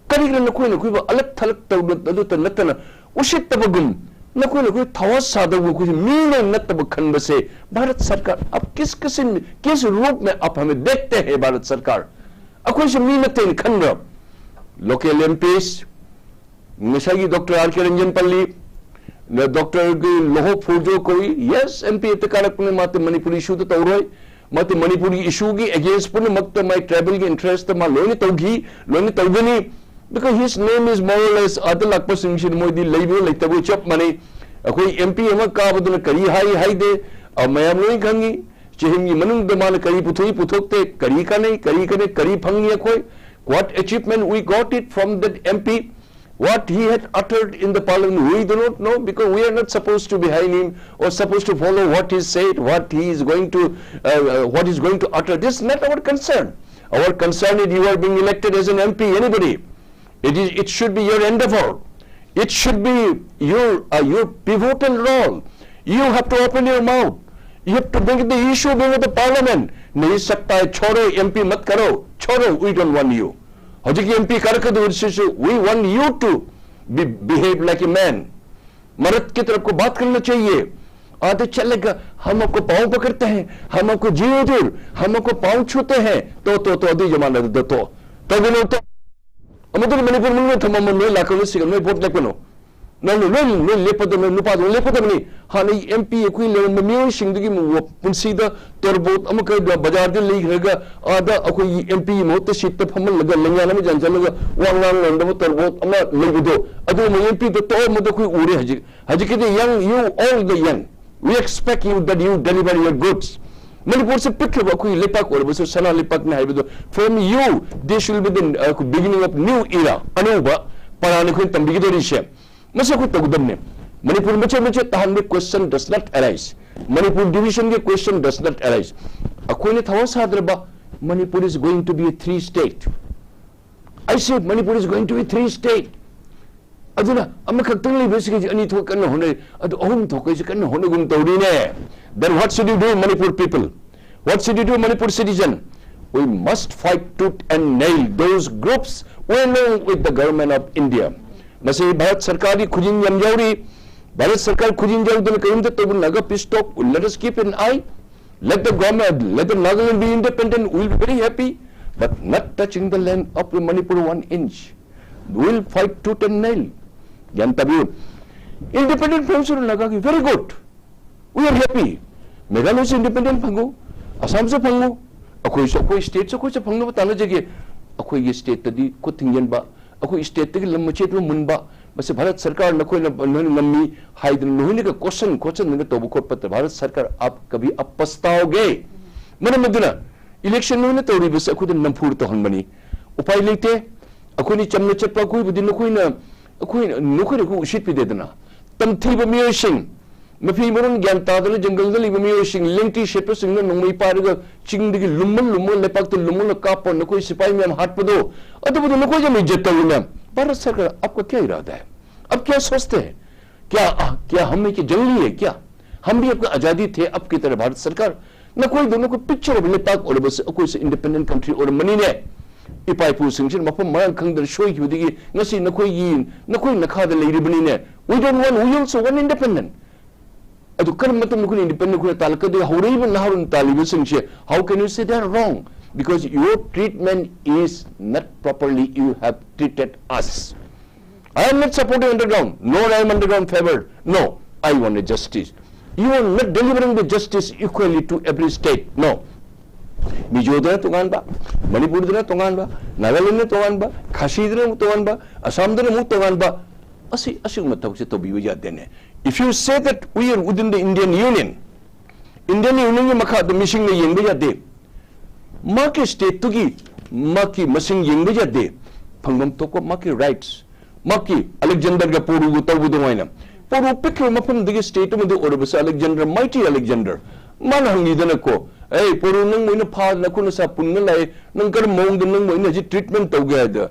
ꯀꯔꯤꯒꯤꯅ ꯅꯈꯣꯏꯅ ꯑꯩꯈꯣꯏꯕꯨ ꯑꯂꯛ ꯊꯂꯛ ꯇꯧꯅ ꯑꯗꯨꯇ ꯅꯠꯇꯅ ꯎꯁꯤꯠꯇꯕꯒꯨꯝ ꯅꯈꯣꯏꯅ ꯑꯩꯈꯣꯏ ꯊꯋꯥ ꯁꯥꯗꯧꯕ ꯑꯩꯈꯣꯏꯁꯦ ꯃꯤꯅ ꯅꯠꯇꯕ ꯈꯟꯕꯁꯦ ꯚꯥꯔꯠ ꯁꯔꯀꯥꯔ ꯑꯞ ꯀꯤꯁ ꯀꯤꯁꯤꯝ ꯀꯤꯁ ꯔꯨꯞ ꯃꯦ ꯑꯞ ꯍꯃꯦ ꯗꯦꯈꯇꯦ ꯍꯦ ꯚꯥꯔꯠ ꯁꯔꯀꯥꯔ꯫ ꯑꯩꯈꯣꯏꯁꯦ ꯃꯤ ꯅꯠꯇꯦꯅ ꯈꯟꯕ꯭ꯔꯥ? ꯂꯣꯀꯦꯜ ꯑꯦꯝ ꯄꯤꯁ, ꯉꯁꯥꯏꯒꯤ ꯗꯣꯛꯇꯔ ꯑꯥꯔ ꯀꯦ ꯔꯟꯖꯟ ꯄꯜꯂꯤ, ꯗꯣꯛꯇꯔꯒꯤ ꯂꯣꯍꯣ ꯐꯨꯔꯖꯣ ꯀꯧꯏ, ꯌꯦꯁ, ꯑꯦꯝ ꯄꯤ ꯑꯦꯠꯇ ꯀꯥꯔꯛꯄꯅꯤ, ꯃꯥꯗꯤ ꯃꯅꯤꯄꯨꯔꯤ ꯏꯁꯨꯗ ꯇꯧꯔꯣꯏ, ꯃꯥꯗꯤ ꯃꯅꯤꯄꯨꯔꯒꯤ ꯏꯁꯨꯒꯤ ꯑꯦꯒꯦꯟꯁ ꯄꯨꯝꯅꯃꯛꯇ ꯃꯥꯏ ꯇ꯭ꯔꯥꯏꯕꯦꯜꯒꯤ ꯏꯟꯇꯔꯦꯁꯇ ꯃꯥ ꯂꯣꯏꯅ ꯇꯧꯈꯤ, ꯂꯣꯏꯅ ꯇꯧꯒꯅꯤ꯫ Because his name is more or less ꯑꯥꯗ ꯂꯥꯛꯄꯁꯤꯡꯁꯤꯅ ꯃꯣꯏꯗꯤ ꯂꯩꯕ ꯂꯩꯇꯕ ꯆꯞ ꯃꯥꯟꯅꯩ꯫ ꯑꯩꯈꯣꯏ ꯑꯦꯝ ꯄꯤ ꯑꯃ ꯀꯥꯕꯗꯨꯅ ꯀꯔꯤ ꯍꯥꯏ ꯍꯥꯏꯗꯦ, ꯑ, ꯃꯌꯥꯝ ꯂꯣꯏ ꯈꯪꯉꯤ꯫ ꯆꯍꯤꯒꯤ ꯃꯅꯨꯡꯗ ꯃꯥꯅ ꯀꯔꯤ ꯄꯨꯊꯣꯛꯏ ꯄꯨꯊꯣꯛꯇꯦ, ꯀꯔꯤ ꯀꯥꯟꯅꯩ, ꯀꯔꯤ ꯀꯥꯟꯅꯩ, ꯀꯔꯤ ꯐꯪꯉꯤ ꯑꯩꯈꯣꯏ? What achievement we got it from that M P? What he had uttered in the parliament, we do not know because we are not supposed to behind him or supposed to follow what he said, what he is going to, uh, uh, what is going to utter. This is not our concern. Our concern is you are being elected as an M P, anybody. It is, it should be your endeavor. It should be your, uh, your pivotal role. You have to open your mouth. You have to bring the issue before the parliament. नहीं सकता है, छोड़ो, M P मत करो, छोड़ो, we don't want you. ꯍꯧꯖꯤꯛꯀꯤ M P ꯀꯥꯔꯛꯀꯗꯧꯔꯤꯁꯤꯁꯨ, we want you to be, behave like a man. मर्द की तरफ को बात करना चाहिए. आते चलेगा, हम आपको पाँव पकड़ते हैं, हम आपको जी हुजूर, हम आपको पाँव छूते हैं. तो, तो, तो, ꯑꯗꯨꯏ ꯖꯃꯥꯅꯥꯗꯨꯗ ꯇꯣ. ꯇꯧꯒꯅꯨ, ꯇꯣ. ꯑꯃꯗꯨꯅ ꯃꯅꯤꯄꯨꯔ ꯃꯅꯨꯡꯗ ꯊꯝꯃꯝꯕ ꯅꯣꯏ ꯂꯥꯛꯀꯅꯨ, ꯁꯤꯒ ꯅꯣꯏ ꯚꯣꯠ ꯂꯦꯞꯀꯅꯨ. ꯅꯪꯅ ꯂꯣꯏ, ꯂꯣꯏ ꯂꯦꯞꯄꯗꯕꯅꯤ, ꯅꯨꯄꯥꯗꯨ ꯂꯦꯞꯀꯗꯕꯅꯤ. ꯍꯥꯟꯅ M P ꯑꯩꯈꯣꯏ ꯂꯩꯔꯝꯕ ꯃꯤꯑꯣꯏꯁꯤꯡꯗꯨꯒꯤ ꯃꯨ-, ꯄꯨꯟꯁꯤꯗ ꯇꯣꯔꯕꯣꯠ ꯑꯃꯈꯛ ꯕꯖꯥꯔꯗ ꯂꯩꯈ꯭ꯔꯒ ꯑꯥꯗ ꯑꯩꯈꯣꯏꯒꯤ M P ꯃꯍꯨꯠꯇ ꯁꯤꯠꯇ ꯐꯝꯍꯜꯂꯒ ꯂꯦꯡꯌꯥꯟ ꯑꯃ ꯌꯥꯟꯁꯤꯜꯂꯒ ꯋꯥ ꯉꯥꯡ ꯉꯝꯗꯕ ꯇꯣꯔꯕꯣꯠ ꯑꯃ ꯂꯩꯕꯗꯣ, ꯑꯗꯨꯒꯨꯝꯕ M P ꯗꯣ ꯇꯣꯛꯑꯝꯕꯗꯣ ꯑꯩꯈꯣꯏ ꯎꯔꯦ ꯍꯧꯖꯤꯛ. ꯍꯧꯖꯤꯛꯀꯤꯗꯤ young, you all the young, we expect you that you deliver your goods. ꯃꯅꯤꯄꯨꯔꯁꯦ ꯄꯤꯛꯈ꯭ꯔꯕ ꯑꯩꯈꯣꯏꯒꯤ ꯂꯩꯄꯥꯛ ꯑꯣꯏꯔꯕꯁꯨ ꯁꯅꯥ ꯂꯩꯄꯥꯛꯅꯤ ꯍꯥꯏꯕꯗꯣ, from you, this will be the, uh, beginning of new era, ꯑꯅꯧꯕ ꯄꯔꯥꯅꯤ ꯑꯩꯈꯣꯏꯅ ꯇꯝꯕꯤꯒꯗꯧꯔꯤꯁꯦ. ꯃꯁꯤ ꯑꯩꯈꯣꯏ ꯇꯧꯒꯗꯕꯅꯦ. ꯃꯅꯤꯄꯨꯔ ꯃꯆꯦꯠ ꯃꯆꯦꯠ ꯇꯥꯍꯟꯕꯒꯤ question does not arise. Manipur division ꯒꯤ question does not arise. ꯑꯩꯈꯣꯏꯅ ꯊꯋꯥ ꯁꯥꯗ꯭ꯔꯕ, Manipur is going to be a three state. I say Manipur is going to be three state. ꯑꯗꯨꯅ ꯑꯃꯈꯛꯇꯪ ꯂꯩꯕꯁꯤꯒꯤꯗꯤ ꯑꯅꯤ ꯊꯣꯛ ꯀꯟꯅ ꯍꯣꯠꯅꯔꯤ, ꯑꯗꯨ ꯑꯍꯨꯝ ꯊꯣꯛꯀꯩꯁꯨ ꯀꯟꯅ ꯍꯣꯠꯅꯒꯨꯝ ꯇꯧꯔꯤꯅꯦ. Then what should you do, Manipur people? What should you do, Manipur citizen? We must fight tooth and nail those groups along with the government of India. ꯃꯁꯤ ꯚꯥꯔꯠ ꯁꯔꯀꯥꯔꯒꯤ ꯈꯨꯖꯤꯟ ꯌꯥꯝ ꯌꯥꯎꯔꯤ꯫ ꯚꯥꯔꯠ ꯁꯔꯀꯥꯔ ꯈꯨꯖꯤꯟ ꯌꯥꯎꯗꯅ ꯀꯔꯤꯝꯇ ꯇꯧꯕ, Naga peace talk, let us keep an eye. Let the government, let the Nagaland be independent. We'll be very happy. But not touching the land of Manipur one inch. We'll fight tooth and nail. ꯒ꯭ꯌꯥꯟ ꯇꯥꯕꯤꯌꯨ꯫ Independent ꯐꯪꯁꯅꯨ ꯅꯥꯒꯥꯒꯤ, very good. We are happy. ꯃꯦꯘꯥꯂꯌꯁꯨ independent ꯐꯪꯉꯨ, ꯑꯁꯥꯝꯁꯨ ꯐꯪꯉꯨ, ꯑꯩꯈꯣꯏꯁꯨ, ꯑꯩꯈꯣꯏ stateꯁꯨ ꯑꯩꯈꯣꯏꯁꯨ ꯐꯪꯅꯕ ꯇꯥꯟꯅꯖꯒꯦ꯫ ꯑꯩꯈꯣꯏꯒꯤ stateꯇꯗꯤ ꯈꯨꯠ ꯊꯤꯡꯖꯤꯟꯕ, ꯑꯩꯈꯣꯏ stateꯇꯒꯤ ꯂꯝ ꯃꯆꯦꯠ ꯑꯃ ꯃꯨꯟꯕ, ꯃꯁꯤ ꯚꯥꯔꯠ ꯁꯔꯀꯥꯔ ꯅꯈꯣꯏꯅ, ꯅꯈꯣꯏꯅ ꯉꯝꯃꯤ ꯍꯥꯏꯗꯅ ꯅꯈꯣꯏꯅꯒ ꯀꯣꯠꯁꯟ ꯈꯣꯠꯆꯟꯗꯅ ꯇꯧꯕ ꯈꯣꯠꯄꯗ ꯚꯥꯔꯠ ꯁꯔꯀꯥꯔ ꯑꯞ ꯀꯚꯤ ꯑꯞ ꯄꯁꯇꯥꯎꯒꯦ꯫ ꯃꯔꯝ ꯑꯗꯨꯅ election ꯅꯈꯣꯏꯅ ꯇꯧꯔꯤꯕꯁꯤ ꯑꯩꯈꯣꯏꯗ ꯅꯝꯐꯨꯗ ꯇꯧꯍꯟꯕꯅꯤ꯫ ꯎꯄꯥꯏ ꯂꯩꯇꯦ꯫ ꯑꯩꯈꯣꯏꯅ ꯆꯝꯅ ꯆꯠꯄ ꯑꯩꯈꯣꯏꯕꯨꯗꯤ ꯅꯈꯣꯏꯅ, ꯑꯩꯈꯣꯏꯅ, ꯅꯈꯣꯏꯅ ꯑꯩꯈꯣꯏ ꯎꯁꯤꯠꯄꯤꯗꯦꯗꯅ꯫ ꯇꯝꯊꯤꯕ ꯃꯤꯑꯣꯏꯁꯤꯡ, ꯃꯐꯤ ꯃꯔꯣꯟ ꯒ꯭ꯌꯥꯟ ꯇꯥꯗꯅ ꯖꯪꯒꯜꯗ ꯂꯩꯕ ꯃꯤꯑꯣꯏꯁꯤꯡ, ꯂꯦꯡꯇꯤ ꯁꯦꯠꯄꯁꯤꯡꯅ ꯅꯣꯡꯃꯩ ꯄꯥꯏꯔꯒ ꯆꯤꯡꯗꯒꯤ ꯂꯨꯝꯃ ꯂꯨꯝꯃ, ꯂꯩꯄꯥꯛꯇ ꯂꯨꯝꯃꯒ ꯀꯥꯞꯄ ꯅꯈꯣꯏ ꯁꯤꯐꯥꯏ ꯃꯌꯥꯝ ꯍꯥꯠꯄꯗꯣ, ꯑꯗꯨꯕꯨꯗꯤ ꯅꯈꯣꯏ ꯌꯥꯝ ꯏꯖꯠ ꯇꯧꯋꯤꯅ꯫ ꯚꯥꯔꯠ ꯁꯔꯀꯥꯔ ꯑꯞꯀ ꯀꯌꯥ ꯏꯔꯥꯗꯥ ꯍꯥꯏ? ꯑꯞ ꯀꯌꯥ ꯁꯣꯆꯇꯦ ꯍꯥꯏ? ꯀꯌꯥ, ꯑ, ꯀꯌꯥ ꯍꯝ ꯀꯤ ꯖꯪꯒꯂꯤ ꯍꯥꯏ ꯀꯌꯥ? ꯍꯝ ꯚꯤ ꯑꯞꯀ ꯑꯖꯥꯗꯤ ꯊꯦ, ꯑꯞꯀꯤ ꯇꯔꯍ ꯚꯥꯔꯠ ꯁꯔꯀꯥꯔ꯫ ꯅꯈꯣꯏꯗꯧꯅ ꯑꯩꯈꯣꯏ ꯄꯤꯛꯆꯔꯕ ꯂꯩꯄꯥꯛ ꯑꯣꯏꯔꯕꯁꯨ ꯑꯩꯈꯣꯏꯁꯨ independent country ꯑꯣꯏꯔꯝꯕꯅꯤꯅꯦ꯫ ꯏꯄꯥ ꯏꯄꯨꯁꯤꯡꯁꯤꯅ ꯃꯐꯝ ꯃꯔꯥꯡ ꯈꯪꯗꯅ ꯁꯣꯏꯈꯤꯕꯗꯒꯤ ꯉꯁꯤ ꯅꯈꯣꯏꯒꯤ, ꯅꯈꯣꯏ ꯅꯈꯥꯗ ꯂꯩꯔꯤꯕꯅꯤꯅꯦ꯫ We don't want, we also want independent. ꯑꯗꯨ ꯀꯔꯝꯕ ꯃꯇꯝꯗ ꯑꯩꯈꯣꯏꯅ independent ꯑꯩꯈꯣꯏꯅ ꯇꯥꯜꯂꯛꯀꯗꯒꯦ? ꯍꯧꯔꯛꯏꯕ ꯅꯍꯥꯔꯣꯟ ꯇꯥꯜꯂꯤꯕꯁꯤꯡꯁꯦ, how can you say they are wrong? Because your treatment is not properly, you have treated us. I am not supporting underground, nor I am underground favor. No, I want a justice. You are not delivering the justice equally to every state. No. ꯃꯤꯖꯣꯗꯅ ꯇꯣꯉꯥꯟꯕ, ꯃꯅꯤꯄꯨꯔꯗꯅ ꯇꯣꯉꯥꯟꯕ, ꯅꯥꯒꯥꯂꯦꯟꯗꯅ ꯇꯣꯉꯥꯟꯕ, ꯈꯥꯁꯤꯗꯅ ꯑꯃꯨꯛ ꯇꯣꯉꯥꯟꯕ, ꯑꯁꯥꯝꯗꯅ ꯑꯃꯨꯛ ꯇꯣꯉꯥꯟꯕ, ꯑꯁꯤ, ꯑꯁꯤꯒꯨꯝꯕ ꯊꯕꯛꯁꯦ ꯇꯧꯕꯤꯕ ꯌꯥꯗꯦꯅꯦ꯫ If you say that we are within the Indian Union, Indian Unionꯒꯤ ꯃꯈꯥꯗ ꯃꯤꯁꯤꯡꯅ ꯌꯦꯡꯕ ꯌꯥꯗꯦ꯫ ꯃꯥꯒꯤ stateꯇꯨꯒꯤ ꯃꯥꯒꯤ ꯃꯁꯤꯡ ꯌꯦꯡꯕ ꯌꯥꯗꯦ꯫ ꯐꯪꯐꯝ ꯊꯣꯛꯄ ꯃꯥꯒꯤ rights, ꯃꯥꯒꯤ Alexanderꯒ ꯄꯣꯔꯨꯒ ꯇꯧꯕ ꯑꯗꯨꯃꯥꯏꯅ꯫ ꯄꯣꯔꯨ ꯄꯤꯛꯈ꯭ꯔꯕ ꯃꯐꯝꯗꯒꯤ state ꯑꯃꯗꯤ ꯑꯣꯏꯔꯕꯁꯨ Alexander, mighty Alexander, ꯃꯥꯅ ꯍꯪꯉꯤꯗꯅꯀꯣ, "ꯑꯩ ꯄꯣꯔꯣ, ꯅꯪꯕꯨ ꯑꯩꯅ ꯐꯥꯗꯅ ꯈꯨꯠꯅ ꯁꯥ ꯄꯨꯟꯅ ꯂꯥꯛꯑꯦ, ꯅꯪ ꯀꯔꯝꯕ ꯃꯑꯣꯡꯗ ꯅꯪꯕꯨ ꯑꯩꯅ ꯍꯧꯖꯤꯛ treatment ꯇꯧꯒꯦ?" ꯍꯥꯏꯗ,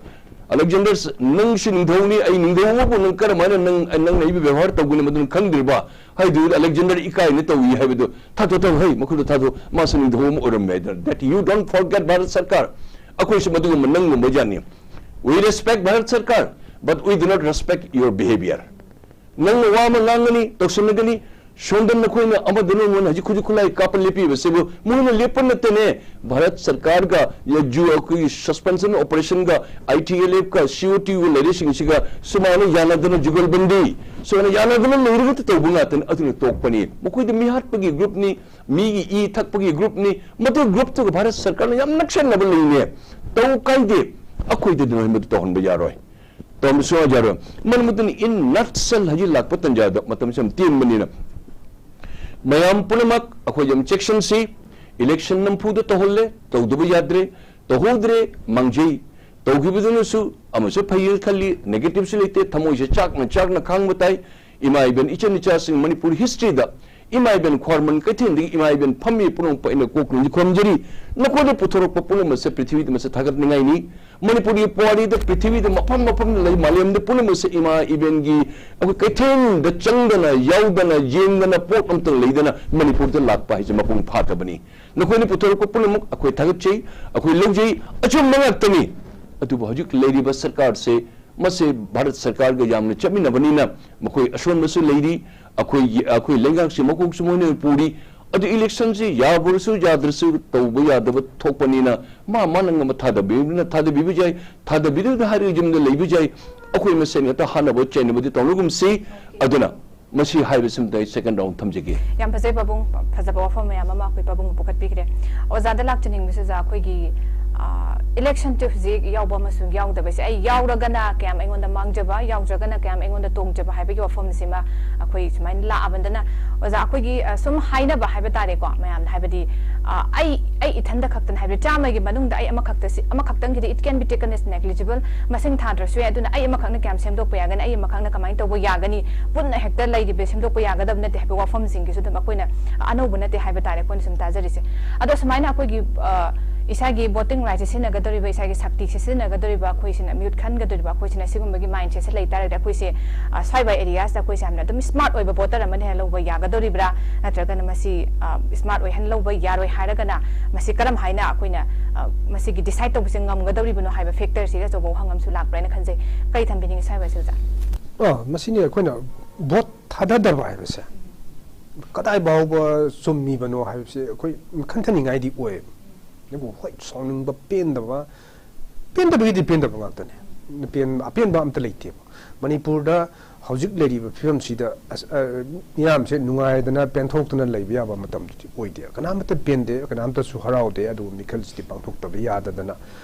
"ꯑꯂꯦꯛꯖꯦꯟꯗꯔ, ꯅꯪꯁꯤ ꯅꯤꯡꯊꯧꯅꯤ, ꯑꯩ ꯅꯤꯡꯊꯧ ꯑꯃꯕꯨ ꯅꯪ ꯀꯔꯝꯍꯥꯏꯅ ꯅꯪ, ꯅꯪꯅ ꯑꯩꯕꯨ ꯕꯦꯕꯥꯔ ꯇꯧꯒꯅꯤ ꯃꯗꯨꯅ ꯈꯪꯗ꯭ꯔꯤꯕ?" ꯍꯥꯏꯗꯨ ꯑꯂꯦꯛꯖꯦꯟꯗꯔ ꯏꯀꯥꯏꯅ ꯇꯧꯏ ꯍꯥꯏꯕꯗꯨ ꯊꯥꯗꯣꯛ, ꯊꯥꯗꯣꯛ, ꯍꯩ, ꯃꯈꯨꯠꯇ ꯊꯥꯗꯣꯛ, ꯃꯥꯁꯨ ꯅꯤꯡꯊꯧ ꯑꯃ ꯑꯣꯏꯔꯝꯃꯦ ꯍꯥꯏꯗꯅ꯫ That you don't forget Bharat ꯁꯔꯀꯥꯔ꯫ ꯑꯩꯈꯣꯏꯁꯨ ꯃꯗꯨꯒꯨꯝꯕ ꯅꯪꯒꯨꯝꯕ ꯖꯥꯠꯅꯤ꯫ We respect ꯚꯥꯔꯠ ꯁꯔꯀꯥꯔ, but we do not respect your behavior. ꯅꯪꯅ ꯋꯥ ꯑꯃ ꯉꯥꯡꯒꯅꯤ, ꯇꯧꯁꯤꯟꯅꯒꯅꯤ, ꯁꯣꯝꯗ ꯅꯈꯣꯏꯅ ꯑꯃꯗꯨꯅ ꯑꯩꯉꯣꯟꯗ ꯍꯧꯖꯤꯛ ꯈꯨꯠꯁꯨ ꯈꯨꯠꯂꯥꯏ ꯀꯥꯞꯄ ꯂꯦꯞꯄꯤꯕꯁꯤꯕꯨ ꯃꯣꯏꯅ ꯂꯦꯞꯄ ꯅꯠꯇꯦꯅꯦ꯫ ꯚꯥꯔꯠ ꯁꯔꯀꯥꯔꯒ ꯌ-, ꯖꯨ-, ꯑꯩꯈꯣꯏꯒꯤ suspension operation ꯒ, I T L F ꯀ, C O T U ꯒ ꯂꯩꯔꯤꯁꯤꯡꯁꯤꯒ ꯁꯨꯃꯥꯏꯅ ꯌꯥꯅꯗꯅ ꯖꯨꯒꯜꯕꯟꯗꯤ, ꯁꯨꯃꯥꯏꯅ ꯌꯥꯅꯗꯅ ꯂꯩꯔꯒ ꯇꯧꯕ ꯉꯥꯛꯇꯅꯤ꯫ ꯑꯗꯨꯅ ꯇꯣꯛꯄꯅꯤ꯫ ꯃꯈꯣꯏꯗꯤ ꯃꯤ ꯍꯥꯠꯄꯒꯤ group ꯅꯤ, ꯃꯤꯒꯤ ꯏ ꯊꯛꯄꯒꯤ group ꯅꯤ꯫ ꯃꯗꯨ group ꯇꯨꯒ ꯚꯥꯔꯠ ꯁꯔꯀꯥꯔꯅ ꯌꯥꯝ ꯅꯛꯁꯟꯅꯕ ꯂꯩꯅꯦ꯫ ꯇꯧ ꯀꯥꯏꯗꯦ꯫ ꯑꯩꯈꯣꯏꯗꯗꯤ ꯅꯣꯏ ꯃꯗꯨ ꯇꯧꯍꯟꯕ ꯌꯥꯔꯣꯏ꯫ ꯇꯧꯔꯝꯕꯁꯨ ꯌꯥꯔꯣꯏ꯫ ꯃꯔꯝ ꯑꯗꯨꯅ in nutshell ꯍꯧꯖꯤꯛ ꯂꯥꯛꯄ ꯇꯥꯟꯖꯥꯗ ꯃꯇꯝꯁꯤ ꯌꯥꯝ ꯇꯦꯟꯕꯅꯤꯅ ꯃꯌꯥꯝ ꯄꯨꯝꯅꯃꯛ ꯑꯩꯈꯣꯏ ꯌꯥꯝ ꯆꯦꯛꯁꯤꯟꯁꯤ꯫ Election ꯅꯝꯐꯨꯗ ꯇꯧꯍꯜꯂꯦ, ꯇꯧꯗꯕ ꯌꯥꯗ꯭ꯔꯦ, ꯇꯧꯍꯧꯗ꯭ꯔꯦ, ꯃꯥꯡꯖꯩ꯫ ꯇꯧꯈꯤꯕꯗꯨꯅꯁꯨ ꯑꯃꯁꯨ ꯐꯩ ꯈꯜꯂꯤ, negative ꯁꯨ ꯂꯩꯇꯦ, ꯊꯃꯣꯏꯁꯦ ꯆꯥꯛꯅ ꯆꯥꯛꯅ ꯈꯥꯡꯕ ꯇꯥꯏ꯫ ꯏꯃꯥ ꯏꯕꯦꯟ, ꯏꯆꯟ ꯏꯆꯥꯁꯤꯡ, ꯃꯅꯤꯄꯨꯔ history ꯗ ꯏꯃꯥ ꯏꯕꯦꯟ ꯈ꯭ꯋꯥꯔꯃꯟ ꯀꯩꯊꯦꯜꯗꯒꯤ ꯏꯃꯥ ꯏꯕꯦꯟ ꯐꯝꯃꯤ ꯄꯨꯝꯅꯃꯛꯄꯨ ꯑꯩꯅ ꯀꯣꯛ ꯅꯤꯡꯁꯤꯡ ꯈꯨꯔꯨꯝꯖꯔꯤ꯫ ꯅꯈꯣꯏꯅ ꯄꯨꯊꯣꯔꯛꯄ ꯄꯨꯝꯅꯃꯛ ꯑꯁꯦ ꯄ꯭ꯔꯤꯊꯤꯕꯤꯗ ꯃꯁꯛ ꯊꯥꯒꯠꯅꯤꯡꯉꯥꯏꯅꯤ꯫ ꯃꯅꯤꯄꯨꯔꯒꯤ ꯄꯨꯋꯥꯔꯤꯗ ꯄ꯭ꯔꯤꯊꯤꯕꯤꯗ ꯃꯐꯝ ꯃꯐꯝꯗ ꯂꯩ, ꯃꯥꯂꯦꯝꯗ ꯄꯨꯝꯅꯃꯛꯁꯦ ꯏꯃꯥ ꯏꯕꯦꯟꯒꯤ ꯑꯩꯈꯣꯏ ꯀꯩꯊꯦꯜꯗ ꯆꯪꯗꯅ, ꯌꯥꯎꯗꯅ, ꯌꯦꯡꯗꯅ, ꯄꯣꯠ ꯑꯝꯇ ꯂꯩꯗꯅ ꯃꯅꯤꯄꯨꯔꯗ ꯂꯥꯛꯄ ꯍꯥꯏꯁꯦ ꯃꯄꯨꯡ ꯐꯥꯗꯕꯅꯤ꯫ ꯅꯈꯣꯏꯅ ꯄꯨꯊꯣꯔꯛꯄ ꯄꯨꯝꯅꯃꯛ ꯑꯩꯈꯣꯏ ꯊꯥꯒꯠꯆꯩ, ꯑꯩꯈꯣꯏ ꯂꯧꯖꯩ, ꯑꯆꯨꯝꯕ ꯉꯥꯛꯇꯅꯤ꯫ ꯑꯗꯨꯕꯨ ꯍꯧꯖꯤꯛ ꯂꯩꯔꯤꯕ ꯁꯔꯀꯥꯔꯁꯦ, ꯃꯁꯤ ꯚꯥꯔꯠ ꯁꯔꯀꯥꯔꯒ ꯌꯥꯝꯅ ꯆꯠꯃꯤꯟꯅꯕꯅꯤꯅ ꯃꯈꯣꯏ ꯑꯁꯣꯟꯕꯁꯨ ꯂꯩꯔꯤ꯫ ꯑꯩꯈꯣꯏꯒꯤ, ꯑꯩꯈꯣꯏ ꯂꯩꯉꯥꯛꯁꯤ ꯃꯀꯣꯛꯁꯨ ꯃꯣꯏꯅ ꯄꯨꯔꯤ꯫ ꯑꯗꯨ election ꯁꯤ ꯌꯥꯕ꯭ꯔꯁꯨ ꯌꯥꯗ꯭ꯔꯁꯨ ꯇꯧꯕ ꯌꯥꯗꯕ ꯊꯣꯛꯄꯅꯤꯅ ꯃꯥ ꯃꯥꯅ ꯉꯝꯕ ꯊꯥꯗꯕꯤꯕꯅ ꯊꯥꯗꯕꯤꯕ ꯌꯥꯏ, ꯊꯥꯗꯕꯤꯗꯕ ꯍꯥꯏꯔꯒ ꯌꯨꯝꯗ ꯂꯩꯕ ꯌꯥꯏ꯫ ꯑꯩꯈꯣꯏ ꯃꯁꯦꯟ ꯍꯦꯛꯇ ꯍꯥꯠꯅꯕ ꯆꯩꯅꯕꯗꯤ ꯇꯧꯅꯒꯨꯝꯁꯤ꯫ ꯑꯗꯨꯅ ꯃꯁꯤ ꯍꯥꯏꯕꯁꯤꯃꯇ ꯑꯩ second round ꯊꯝꯖꯒꯦ꯫ ꯌꯥꯝ ꯐꯖꯩ ꯄꯥꯕꯨꯡ, ꯐꯖꯕ ꯋꯥꯐꯝ ꯃꯌꯥꯝ ꯑꯃ ꯑꯩꯈꯣꯏ ꯄꯥꯕꯨꯡꯅ ꯄꯨꯈꯠꯄꯤꯈ꯭ꯔꯦ꯫ ꯑꯣꯖꯥꯗ ꯂꯥꯛꯆꯅꯤꯡꯕꯁꯤꯗ ꯑꯩꯈꯣꯏꯒꯤ ꯏꯂꯦꯛꯁꯟꯁꯦ ꯍꯧꯖꯤꯛ ꯌꯥꯎꯕ ꯑꯃꯁꯨꯡ ꯌꯥꯎꯗꯕꯁꯦ, ꯑꯩ ꯌꯥꯎꯔꯒꯅ ꯀꯌꯥꯝ ꯑꯩꯉꯣꯟꯗ ꯃꯥꯡꯖꯕ, ꯌꯥꯎꯗ꯭ꯔꯒꯅ ꯀꯌꯥꯝ ꯑꯩꯉꯣꯟꯗ ꯇꯣꯡꯖꯕ ꯍꯥꯏꯕꯒꯤ ꯋꯥꯐꯝꯁꯤꯃ ꯑꯩꯈꯣꯏ ꯁꯨꯃꯥꯏꯅ ꯂꯥꯛꯑꯕꯅꯤꯅ, ꯑꯣꯖꯥ, ꯑꯩꯈꯣꯏꯒꯤ ꯑ, ꯁꯨꯝ ꯍꯥꯏꯅꯕ ꯍꯥꯏꯕ ꯇꯥꯔꯦꯀꯣ, ꯃꯌꯥꯝꯅ ꯍꯥꯏꯕꯗꯤ, ꯑ, ꯑꯩ ꯑꯩ ꯏꯊꯟꯗ ꯈꯛꯇꯅ, ꯍꯥꯏꯕꯗꯤ ꯆꯥꯝꯃꯒꯤ ꯃꯅꯨꯡꯗ ꯑꯩ ꯑꯃꯈꯛꯇ ꯁꯤ, ꯑꯃꯈꯛꯇꯪꯒꯤꯗꯤ it can be taken as negligible, ꯃꯁꯤꯡ ꯊꯥꯗ꯭ꯔꯁꯨ ꯌꯥꯏ, ꯑꯗꯨꯅ ꯑꯩ ꯑꯃꯈꯛꯅ ꯀꯌꯥꯝ ꯁꯦꯝꯗꯣꯛꯄ ꯌꯥꯒꯅꯤ, ꯑꯩ ꯑꯃꯈꯛꯅ ꯀꯃꯥꯏꯅ ꯇꯧꯕ ꯌꯥꯒꯅꯤ, ꯄꯨꯟꯅ ꯍꯦꯛꯇ ꯂꯩꯔꯤꯕ ꯁꯦꯝꯗꯣꯛꯄ ꯌꯥꯒꯗꯕ ꯅꯠꯇꯦ ꯍꯥꯏꯕ ꯋꯥꯐꯝꯁꯤꯡꯒꯤꯁꯨ ꯑꯗꯨꯝ ꯑꯩꯈꯣꯏꯅ, ꯑ, ꯑꯅꯧꯕ ꯅꯠꯇꯦ ꯍꯥꯏꯕ ꯇꯥꯔꯦ ꯑꯩꯈꯣꯏꯅ ꯁꯨꯝ ꯇꯥꯖꯔꯤꯁꯦ꯫ ꯑꯗꯣ ꯁꯨꯃꯥꯏꯅ ꯑꯩꯈꯣꯏꯒꯤ, ꯑ, ꯏꯁꯥꯒꯤ voting rightꯁꯦ ꯁꯤꯖꯤꯟꯅꯒꯗꯧꯔꯤꯕ, ꯏꯁꯥꯒꯤ ꯁꯛꯇꯤ ꯁꯤꯖꯤꯟꯅꯒꯗꯧꯔꯤꯕ ꯑꯩꯈꯣꯏꯁꯤꯅ, ꯃꯤꯍꯨꯠ ꯈꯟꯒꯗꯧꯔꯤꯕ ꯑꯩꯈꯣꯏꯁꯤꯅ ꯁꯤꯒꯨꯝꯕꯒꯤ mindsetꯁꯦ ꯂꯩ ꯇꯥꯔꯒꯗꯤ ꯑꯩꯈꯣꯏꯁꯦ, ꯑ, ꯁ꯭ꯋꯥꯏ ꯋꯥꯏ areaꯁꯤꯗ ꯑꯩꯈꯣꯏꯁꯦ ꯌꯥꯝꯅ ꯑꯗꯨꯝ smart ꯑꯣꯏꯕ voter ꯑꯃꯅ ꯍꯦꯟꯅ ꯂꯧꯕ ꯌꯥꯒꯗꯧꯔꯤꯕ꯭ꯔꯥ, ꯅꯠꯇ꯭ꯔꯒꯅ ꯃꯁꯤ, ꯑ, smart ꯑꯣꯏꯍꯟ ꯂꯧꯕ ꯌꯥꯔꯣꯏ ꯍꯥꯏꯔꯒꯅ ꯃꯁꯤ ꯀꯔꯝ ꯍꯥꯏꯅ ꯑꯩꯈꯣꯏꯅ, ꯑ, ꯃꯁꯤꯒꯤ decide ꯇꯧꯕꯁꯦ ꯉꯝꯒꯗꯧꯔꯤꯕꯅꯣ ꯍꯥꯏꯕ factorꯁꯤꯒ ꯑꯆꯧꯕ ꯋꯥꯍꯪ ꯑꯃꯁꯨ ꯂꯥꯛꯄ꯭ꯔꯥ ꯍꯥꯏꯅ ꯈꯟꯖꯩ꯫ ꯀꯔꯤ ꯊꯝꯕꯤꯅꯤꯡꯉꯤ ꯁ꯭ꯋꯥꯏ ꯋꯥꯏꯁꯦ, ꯑꯣꯖꯥ? ꯑ, ꯃꯁꯤꯅꯤ ꯑꯩꯈꯣꯏꯅ vote ꯊꯥꯗꯗꯕ ꯍꯥꯏꯕꯁꯦ ꯀꯗꯥꯏ ꯐꯥꯎꯕ ꯆꯨꯝꯃꯤꯕꯅꯣ ꯍꯥꯏꯕꯁꯦ ꯑꯩꯈꯣꯏ ꯈꯟꯊꯅꯤꯡꯉꯥꯏꯗꯤ ꯑꯣꯏ꯫ ꯑꯗꯨꯕꯨ ꯍꯣꯏ, ꯁꯥꯎꯅꯤꯡꯕ, ꯄꯦꯟꯗꯕ, ꯄꯦꯟꯗꯕꯒꯤꯗꯤ ꯄꯦꯟꯗꯕ ꯉꯥꯛꯇꯅꯦ꯫ ꯄꯦꯟ-, ꯑꯄꯦꯟꯕ ꯑꯝꯇ ꯂꯩꯇꯦꯕ꯫ ꯃꯅꯤꯄꯨꯔꯗ ꯍꯧꯖꯤꯛ ꯂꯩꯔꯤꯕ ꯐꯤꯕꯝꯁꯤꯗ ꯑꯁ, ꯑ, ꯃꯤꯌꯥꯝꯁꯦ ꯅꯨꯡꯉꯥꯏꯗꯅ ꯄꯦꯟꯊꯣꯛꯇꯅ ꯂꯩꯕ ꯌꯥꯕ ꯃꯇꯝꯗꯨꯗꯤ ꯑꯣꯏꯗꯦ꯫ ꯀꯅꯥꯃꯠꯇ ꯄꯦꯟꯗꯦ, ꯀꯅꯥꯝꯇꯁꯨ ꯍꯔꯥꯎꯗꯦ꯫ ꯑꯗꯨꯕꯨ ꯃꯤꯈꯜꯁꯤꯗꯤ ꯄꯥꯡꯊꯣꯛꯇꯕ ꯌꯥꯗꯗꯅ,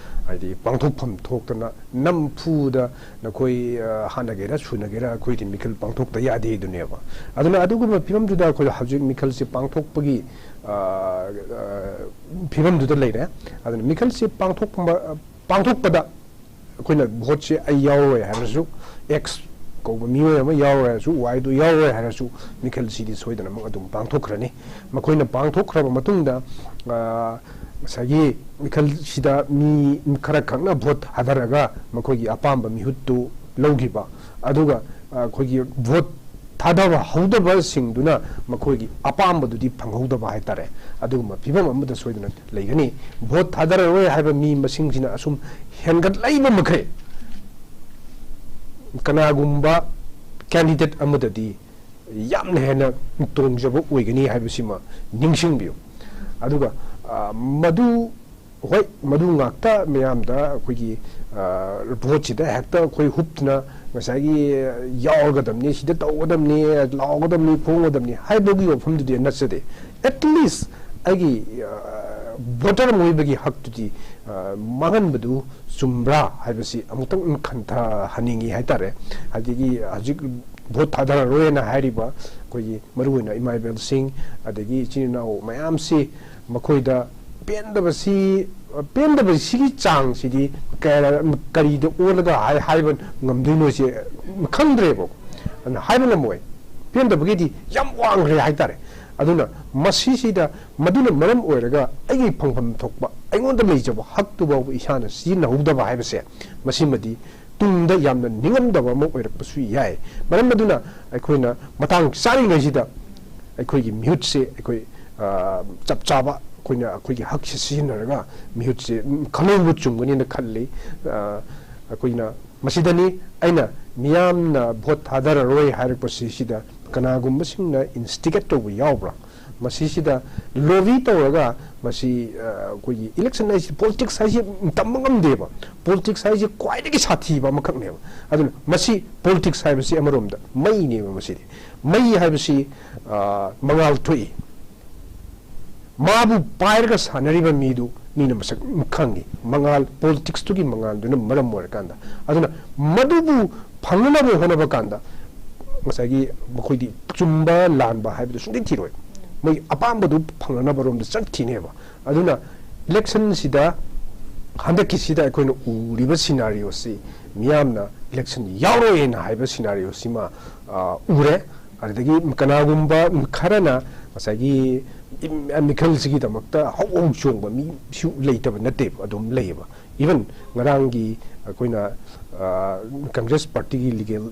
ꯍꯥꯏꯗꯤ ꯄꯥꯡꯊꯣꯛꯐꯝ ꯊꯣꯛꯇꯅ ꯅꯝꯐꯨꯗ ꯅꯈꯣꯏ, ꯑ, ꯍꯥꯠꯅꯒꯦꯔꯥ ꯁꯨꯅꯒꯦꯔꯥ ꯑꯩꯈꯣꯏꯗꯤ ꯃꯤꯈꯜ ꯄꯥꯡꯊꯣꯛꯇ ꯌꯥꯗꯦ ꯑꯗꯨꯅꯦꯕ꯫ ꯑꯗꯨꯅ ꯑꯗꯨꯒꯨꯝꯕ ꯐꯤꯕꯝꯗꯨꯗ ꯑꯩꯈꯣꯏ ꯍꯧꯖꯤꯛ ꯃꯤꯈꯜꯁꯦ ꯄꯥꯡꯊꯣꯛꯄꯒꯤ, ꯑ, ꯑ, ꯐꯤꯕꯝꯗꯨꯗ ꯂꯩꯔꯦ꯫ ꯑꯗꯨꯅ ꯃꯤꯈꯜꯁꯦ ꯄꯥꯡꯊꯣꯛꯄ, ꯄꯥꯡꯊꯣꯛꯄꯗ ꯑꯩꯈꯣꯏꯅ voteꯁꯦ ꯑꯩ ꯌꯥꯎꯔꯣꯏ ꯍꯥꯏꯔꯁꯨ, X ꯀꯧꯕ ꯃꯤꯑꯣꯏ ꯑꯃ ꯌꯥꯎꯔꯣꯏ ꯍꯥꯏꯔꯁꯨ, Yꯗꯨ ꯌꯥꯎꯔꯣꯏ ꯍꯥꯏꯔꯁꯨ, ꯃꯤꯈꯜꯁꯤꯗꯤ ꯁꯣꯏꯗꯅꯃꯛ ꯑꯗꯨꯝ ꯄꯥꯡꯊꯣꯛꯈ꯭ꯔꯅꯤ꯫ ꯃꯈꯣꯏꯅ ꯄꯥꯡꯊꯣꯛꯈ꯭ꯔꯕ ꯃꯇꯨꯡꯗ, ꯑ, ꯉꯁꯥꯏꯒꯤ ꯃꯤꯈꯜꯁꯤꯗ ꯃꯤ ꯈꯔ ꯈꯛꯅ vote ꯊꯥꯗꯔꯒ ꯃꯈꯣꯏꯒꯤ ꯑꯄꯥꯝꯕ ꯃꯤꯍꯨꯠꯇꯨ ꯂꯧꯈꯤꯕ, ꯑꯗꯨꯒ, ꯑ, ꯑꯩꯈꯣꯏꯒꯤ vote ꯊꯥꯗꯕ ꯍꯧꯗꯕꯁꯤꯡꯗꯨꯅ ꯃꯈꯣꯏꯒꯤ ꯑꯄꯥꯝꯕꯗꯨꯗꯤ ꯐꯪꯍꯧꯗꯕ ꯍꯥꯏꯇꯥꯔꯦ꯫ ꯑꯗꯨꯒꯨꯝꯕ ꯐꯤꯕꯝ ꯑꯃꯗ ꯁꯣꯏꯗꯅ ꯂꯩꯒꯅꯤ꯫ Vote ꯊꯥꯗꯔꯔꯣꯏ ꯍꯥꯏꯕ ꯃꯤ ꯃꯁꯤꯡꯁꯤꯅ ꯑꯁꯨꯝ ꯍꯦꯟꯒꯠꯂꯛꯏꯕ ꯃꯈꯩ ꯀꯅꯥꯒꯨꯝꯕ candidate ꯑꯃꯗꯗꯤ ꯌꯥꯝꯅ ꯍꯦꯟꯅ ꯇꯣꯡꯖꯕ ꯑꯣꯏꯒꯅꯤ ꯍꯥꯏꯕꯁꯤꯃ ꯅꯤꯡꯁꯤꯡꯕꯤꯌꯨ꯫ ꯑꯗꯨꯒ, ꯑ, ꯃꯗꯨ, ꯍꯣꯏ, ꯃꯗꯨ ꯉꯥꯛꯇ ꯃꯌꯥꯝꯗ ꯑꯩꯈꯣꯏꯒꯤ, ꯑ, voteꯁꯤꯗ ꯍꯦꯛꯇ ꯑꯩꯈꯣꯏ ꯍꯨꯞꯇꯨꯅ ꯉꯁꯥꯏꯒꯤ ꯌꯥꯎꯔꯒꯗꯕꯅꯤ, ꯁꯤꯗ ꯇꯧꯒꯗꯕꯅꯤ, ꯂꯥꯎꯒꯗꯕꯅꯤ, ꯈꯣꯡꯒꯗꯕꯅꯤ ꯍꯥꯏꯕꯒꯤ ꯋꯥꯐꯝꯗꯨꯗꯤ ꯅꯠꯆꯗꯦ꯫ At least ꯑꯩꯒꯤ, ꯑ, voter ꯑꯃ ꯑꯣꯏꯕꯒꯤ ꯍꯛꯇꯨꯗꯤ ꯃꯥꯡꯍꯟꯕꯗꯨ ꯆꯨꯝꯕ꯭ꯔꯥ ꯍꯥꯏꯕꯁꯤ ꯑꯃꯨꯛꯇꯪ ꯈꯟꯊꯍꯟꯅꯤꯡꯏ ꯍꯥꯏꯇꯥꯔꯦ꯫ ꯑꯗꯒꯤ ꯍꯧꯖꯤꯛ ꯚꯣꯠ ꯊꯥꯗꯔꯔꯣꯏꯅ ꯍꯥꯏꯔꯤꯕ ꯑꯩꯈꯣꯏꯒꯤ ꯃꯔꯨꯑꯣꯏꯅ ꯏꯃꯥ ꯏꯕꯦꯜꯁꯤꯡ, ꯑꯗꯒꯤ ꯏꯆꯤꯟ ꯏꯅꯥꯎ ꯃꯌꯥꯝꯁꯤ, ꯃꯈꯣꯏꯗ ꯄꯦꯟꯗꯕꯁꯤ, ꯄꯦꯟꯗꯕꯁꯤꯒꯤ ꯆꯥꯡꯁꯤꯗꯤ ꯀꯌꯥ-, ꯀꯔꯤꯗ ꯑꯣꯜꯂꯒ ꯍꯥꯏ-, ꯍꯥꯏꯕ ꯉꯝꯗꯣꯏꯅꯣꯁꯦ ꯈꯪꯗ꯭ꯔꯦꯕ꯫ ꯑꯗꯨꯅ ꯍꯥꯏꯕ ꯉꯝꯃꯣꯏ꯫ ꯄꯦꯟꯗꯕꯒꯤꯗꯤ ꯌꯥꯝ ꯋꯥꯡꯈ꯭ꯔꯦ ꯍꯥꯏꯇꯥꯔꯦ꯫ ꯑꯗꯨꯅ ꯃꯁꯤꯁꯤꯗ, ꯃꯗꯨꯅ ꯃꯔꯝ ꯑꯣꯏꯔꯒ ꯑꯩꯒꯤ ꯐꯪꯐꯝ ꯊꯣꯛꯄ, ꯑꯩꯉꯣꯟꯗ ꯂꯩꯖꯕ ꯍꯛꯇꯨ ꯐꯥꯎꯕ ꯏꯁꯥꯅ ꯁꯤꯖꯤꯟꯅꯍꯧꯗꯕ ꯍꯥꯏꯕꯁꯦ, ꯃꯁꯤꯃꯗꯤ ꯇꯨꯡꯗ ꯌꯥꯝꯅ ꯅꯤꯡꯉꯝꯗꯕ ꯑꯃ ꯑꯣꯏꯔꯛꯄꯁꯨ ꯌꯥꯏ꯫ ꯃꯔꯝ ꯑꯗꯨꯅ ꯑꯩꯈꯣꯏꯅ ꯃꯇꯥꯡ ꯆꯥꯔꯤꯉꯩꯁꯤꯗ ꯑꯩꯈꯣꯏꯒꯤ ꯃꯤꯍꯨꯠꯁꯦ ꯑꯩꯈꯣꯏ, ꯑ, ꯆꯞ ꯆꯥꯕ ꯑꯩꯈꯣꯏꯅ ꯑꯩꯈꯣꯏꯒꯤ ꯍꯛꯁꯦ ꯁꯤꯖꯤꯟꯅꯔꯒ ꯃꯤꯍꯨꯠꯁꯦ, ꯎꯝ, ꯈꯜꯍꯧꯕ ꯆꯨꯝꯒꯅꯤꯅ ꯈꯜꯂꯤ꯫ ꯑ, ꯑꯩꯈꯣꯏꯅ ꯃꯁꯤꯗꯅꯤ ꯑꯩꯅ ꯃꯤꯌꯥꯝꯅ ꯚꯣꯠ ꯊꯥꯗꯔꯔꯣꯏ ꯍꯥꯏꯔꯛꯄꯁꯤ ꯁꯤꯗ ꯀꯅꯥꯒꯨꯝꯕꯁꯤꯡꯅ instigate ꯇꯧꯕ ꯌꯥꯎꯕ꯭ꯔꯥ? ꯃꯁꯤꯁꯤꯗ lobby ꯇꯧꯔꯒ ꯃꯁꯤ, ꯑ, ꯑꯩꯈꯣꯏꯒꯤ election ꯍꯥꯏꯁꯤ, politics ꯍꯥꯏꯁꯤ ꯇꯝꯕ ꯉꯝꯗꯦꯕ꯫ Politics ꯍꯥꯏꯁꯤ ꯈ꯭ꯋꯥꯏꯗꯒꯤ ꯁꯥꯊꯤꯕ ꯑꯃꯈꯛꯅꯦꯕ꯫ ꯑꯗꯨꯅ ꯃꯁꯤ politics ꯍꯥꯏꯕꯁꯤ ꯑꯃꯔꯣꯝꯗ ꯃꯩꯅꯦꯕ꯫ ꯃꯁꯤꯗꯤ ꯃꯩ ꯍꯥꯏꯕꯁꯤ, ꯑ, ꯃꯉꯥꯜ ꯊꯣꯛꯏ꯫ ꯃꯥꯕꯨ ꯄꯥꯏꯔꯒ ꯁꯥꯟꯅꯔꯤꯕ ꯃꯤꯗꯨ ꯃꯤꯅ ꯃꯁꯛ ꯈꯪꯉꯤ꯫ ꯃꯉꯥꯜ, politics ꯇꯨꯒꯤ ꯃꯉꯥꯜꯗꯨꯅ ꯃꯔꯝ ꯑꯣꯏꯔꯀꯥꯟꯗ꯫ ꯑꯗꯨꯅ ꯃꯗꯨꯕꯨ ꯐꯪꯅꯅꯕ ꯍꯣꯠꯅꯕ ꯀꯥꯟꯗ ꯉꯁꯥꯏꯒꯤ ꯃꯈꯣꯏꯗꯤ ꯆꯨꯝꯕ ꯂꯥꯟꯕ ꯍꯥꯏꯕꯗꯨ ꯁꯨꯡꯊꯤ ꯊꯤꯔꯣꯏ꯫ ꯃꯣꯏ ꯑꯄꯥꯝꯕꯗꯨ ꯐꯪꯅꯅꯕ ꯔꯣꯝꯗ ꯆꯠꯈꯤꯅꯦꯕ꯫ ꯑꯗꯨꯅ election ꯁꯤꯗ, ꯍꯟꯗꯛꯀꯤꯁꯤꯗ ꯑꯩꯈꯣꯏꯅ ꯎꯔꯤꯕ scenario ꯁꯤ, ꯃꯤꯌꯥꯝꯅ election ꯌꯥꯎꯔꯣꯏꯅ ꯍꯥꯏꯕ scenario ꯁꯤꯃ, ꯑ, ꯎꯔꯦ꯫ ꯑꯗꯨꯗꯒꯤ ꯀꯅꯥꯒꯨꯝꯕ ꯈꯔꯅ ꯉꯁꯥꯏꯒꯤ ꯏꯝ-, ꯃꯤꯈꯜꯁꯤꯒꯤꯗꯃꯛꯇ ꯍꯧ ꯍꯧ ꯆꯣꯡꯕ ꯃꯤꯁꯨ ꯂꯩꯇꯕ ꯅꯠꯇꯦꯕ, ꯑꯗꯨꯝ ꯂꯩꯌꯦꯕ꯫ Even ꯉꯔꯥꯡꯒꯤ ꯑꯩꯈꯣꯏꯅ, ꯑ, Congress party ꯒꯤ legal,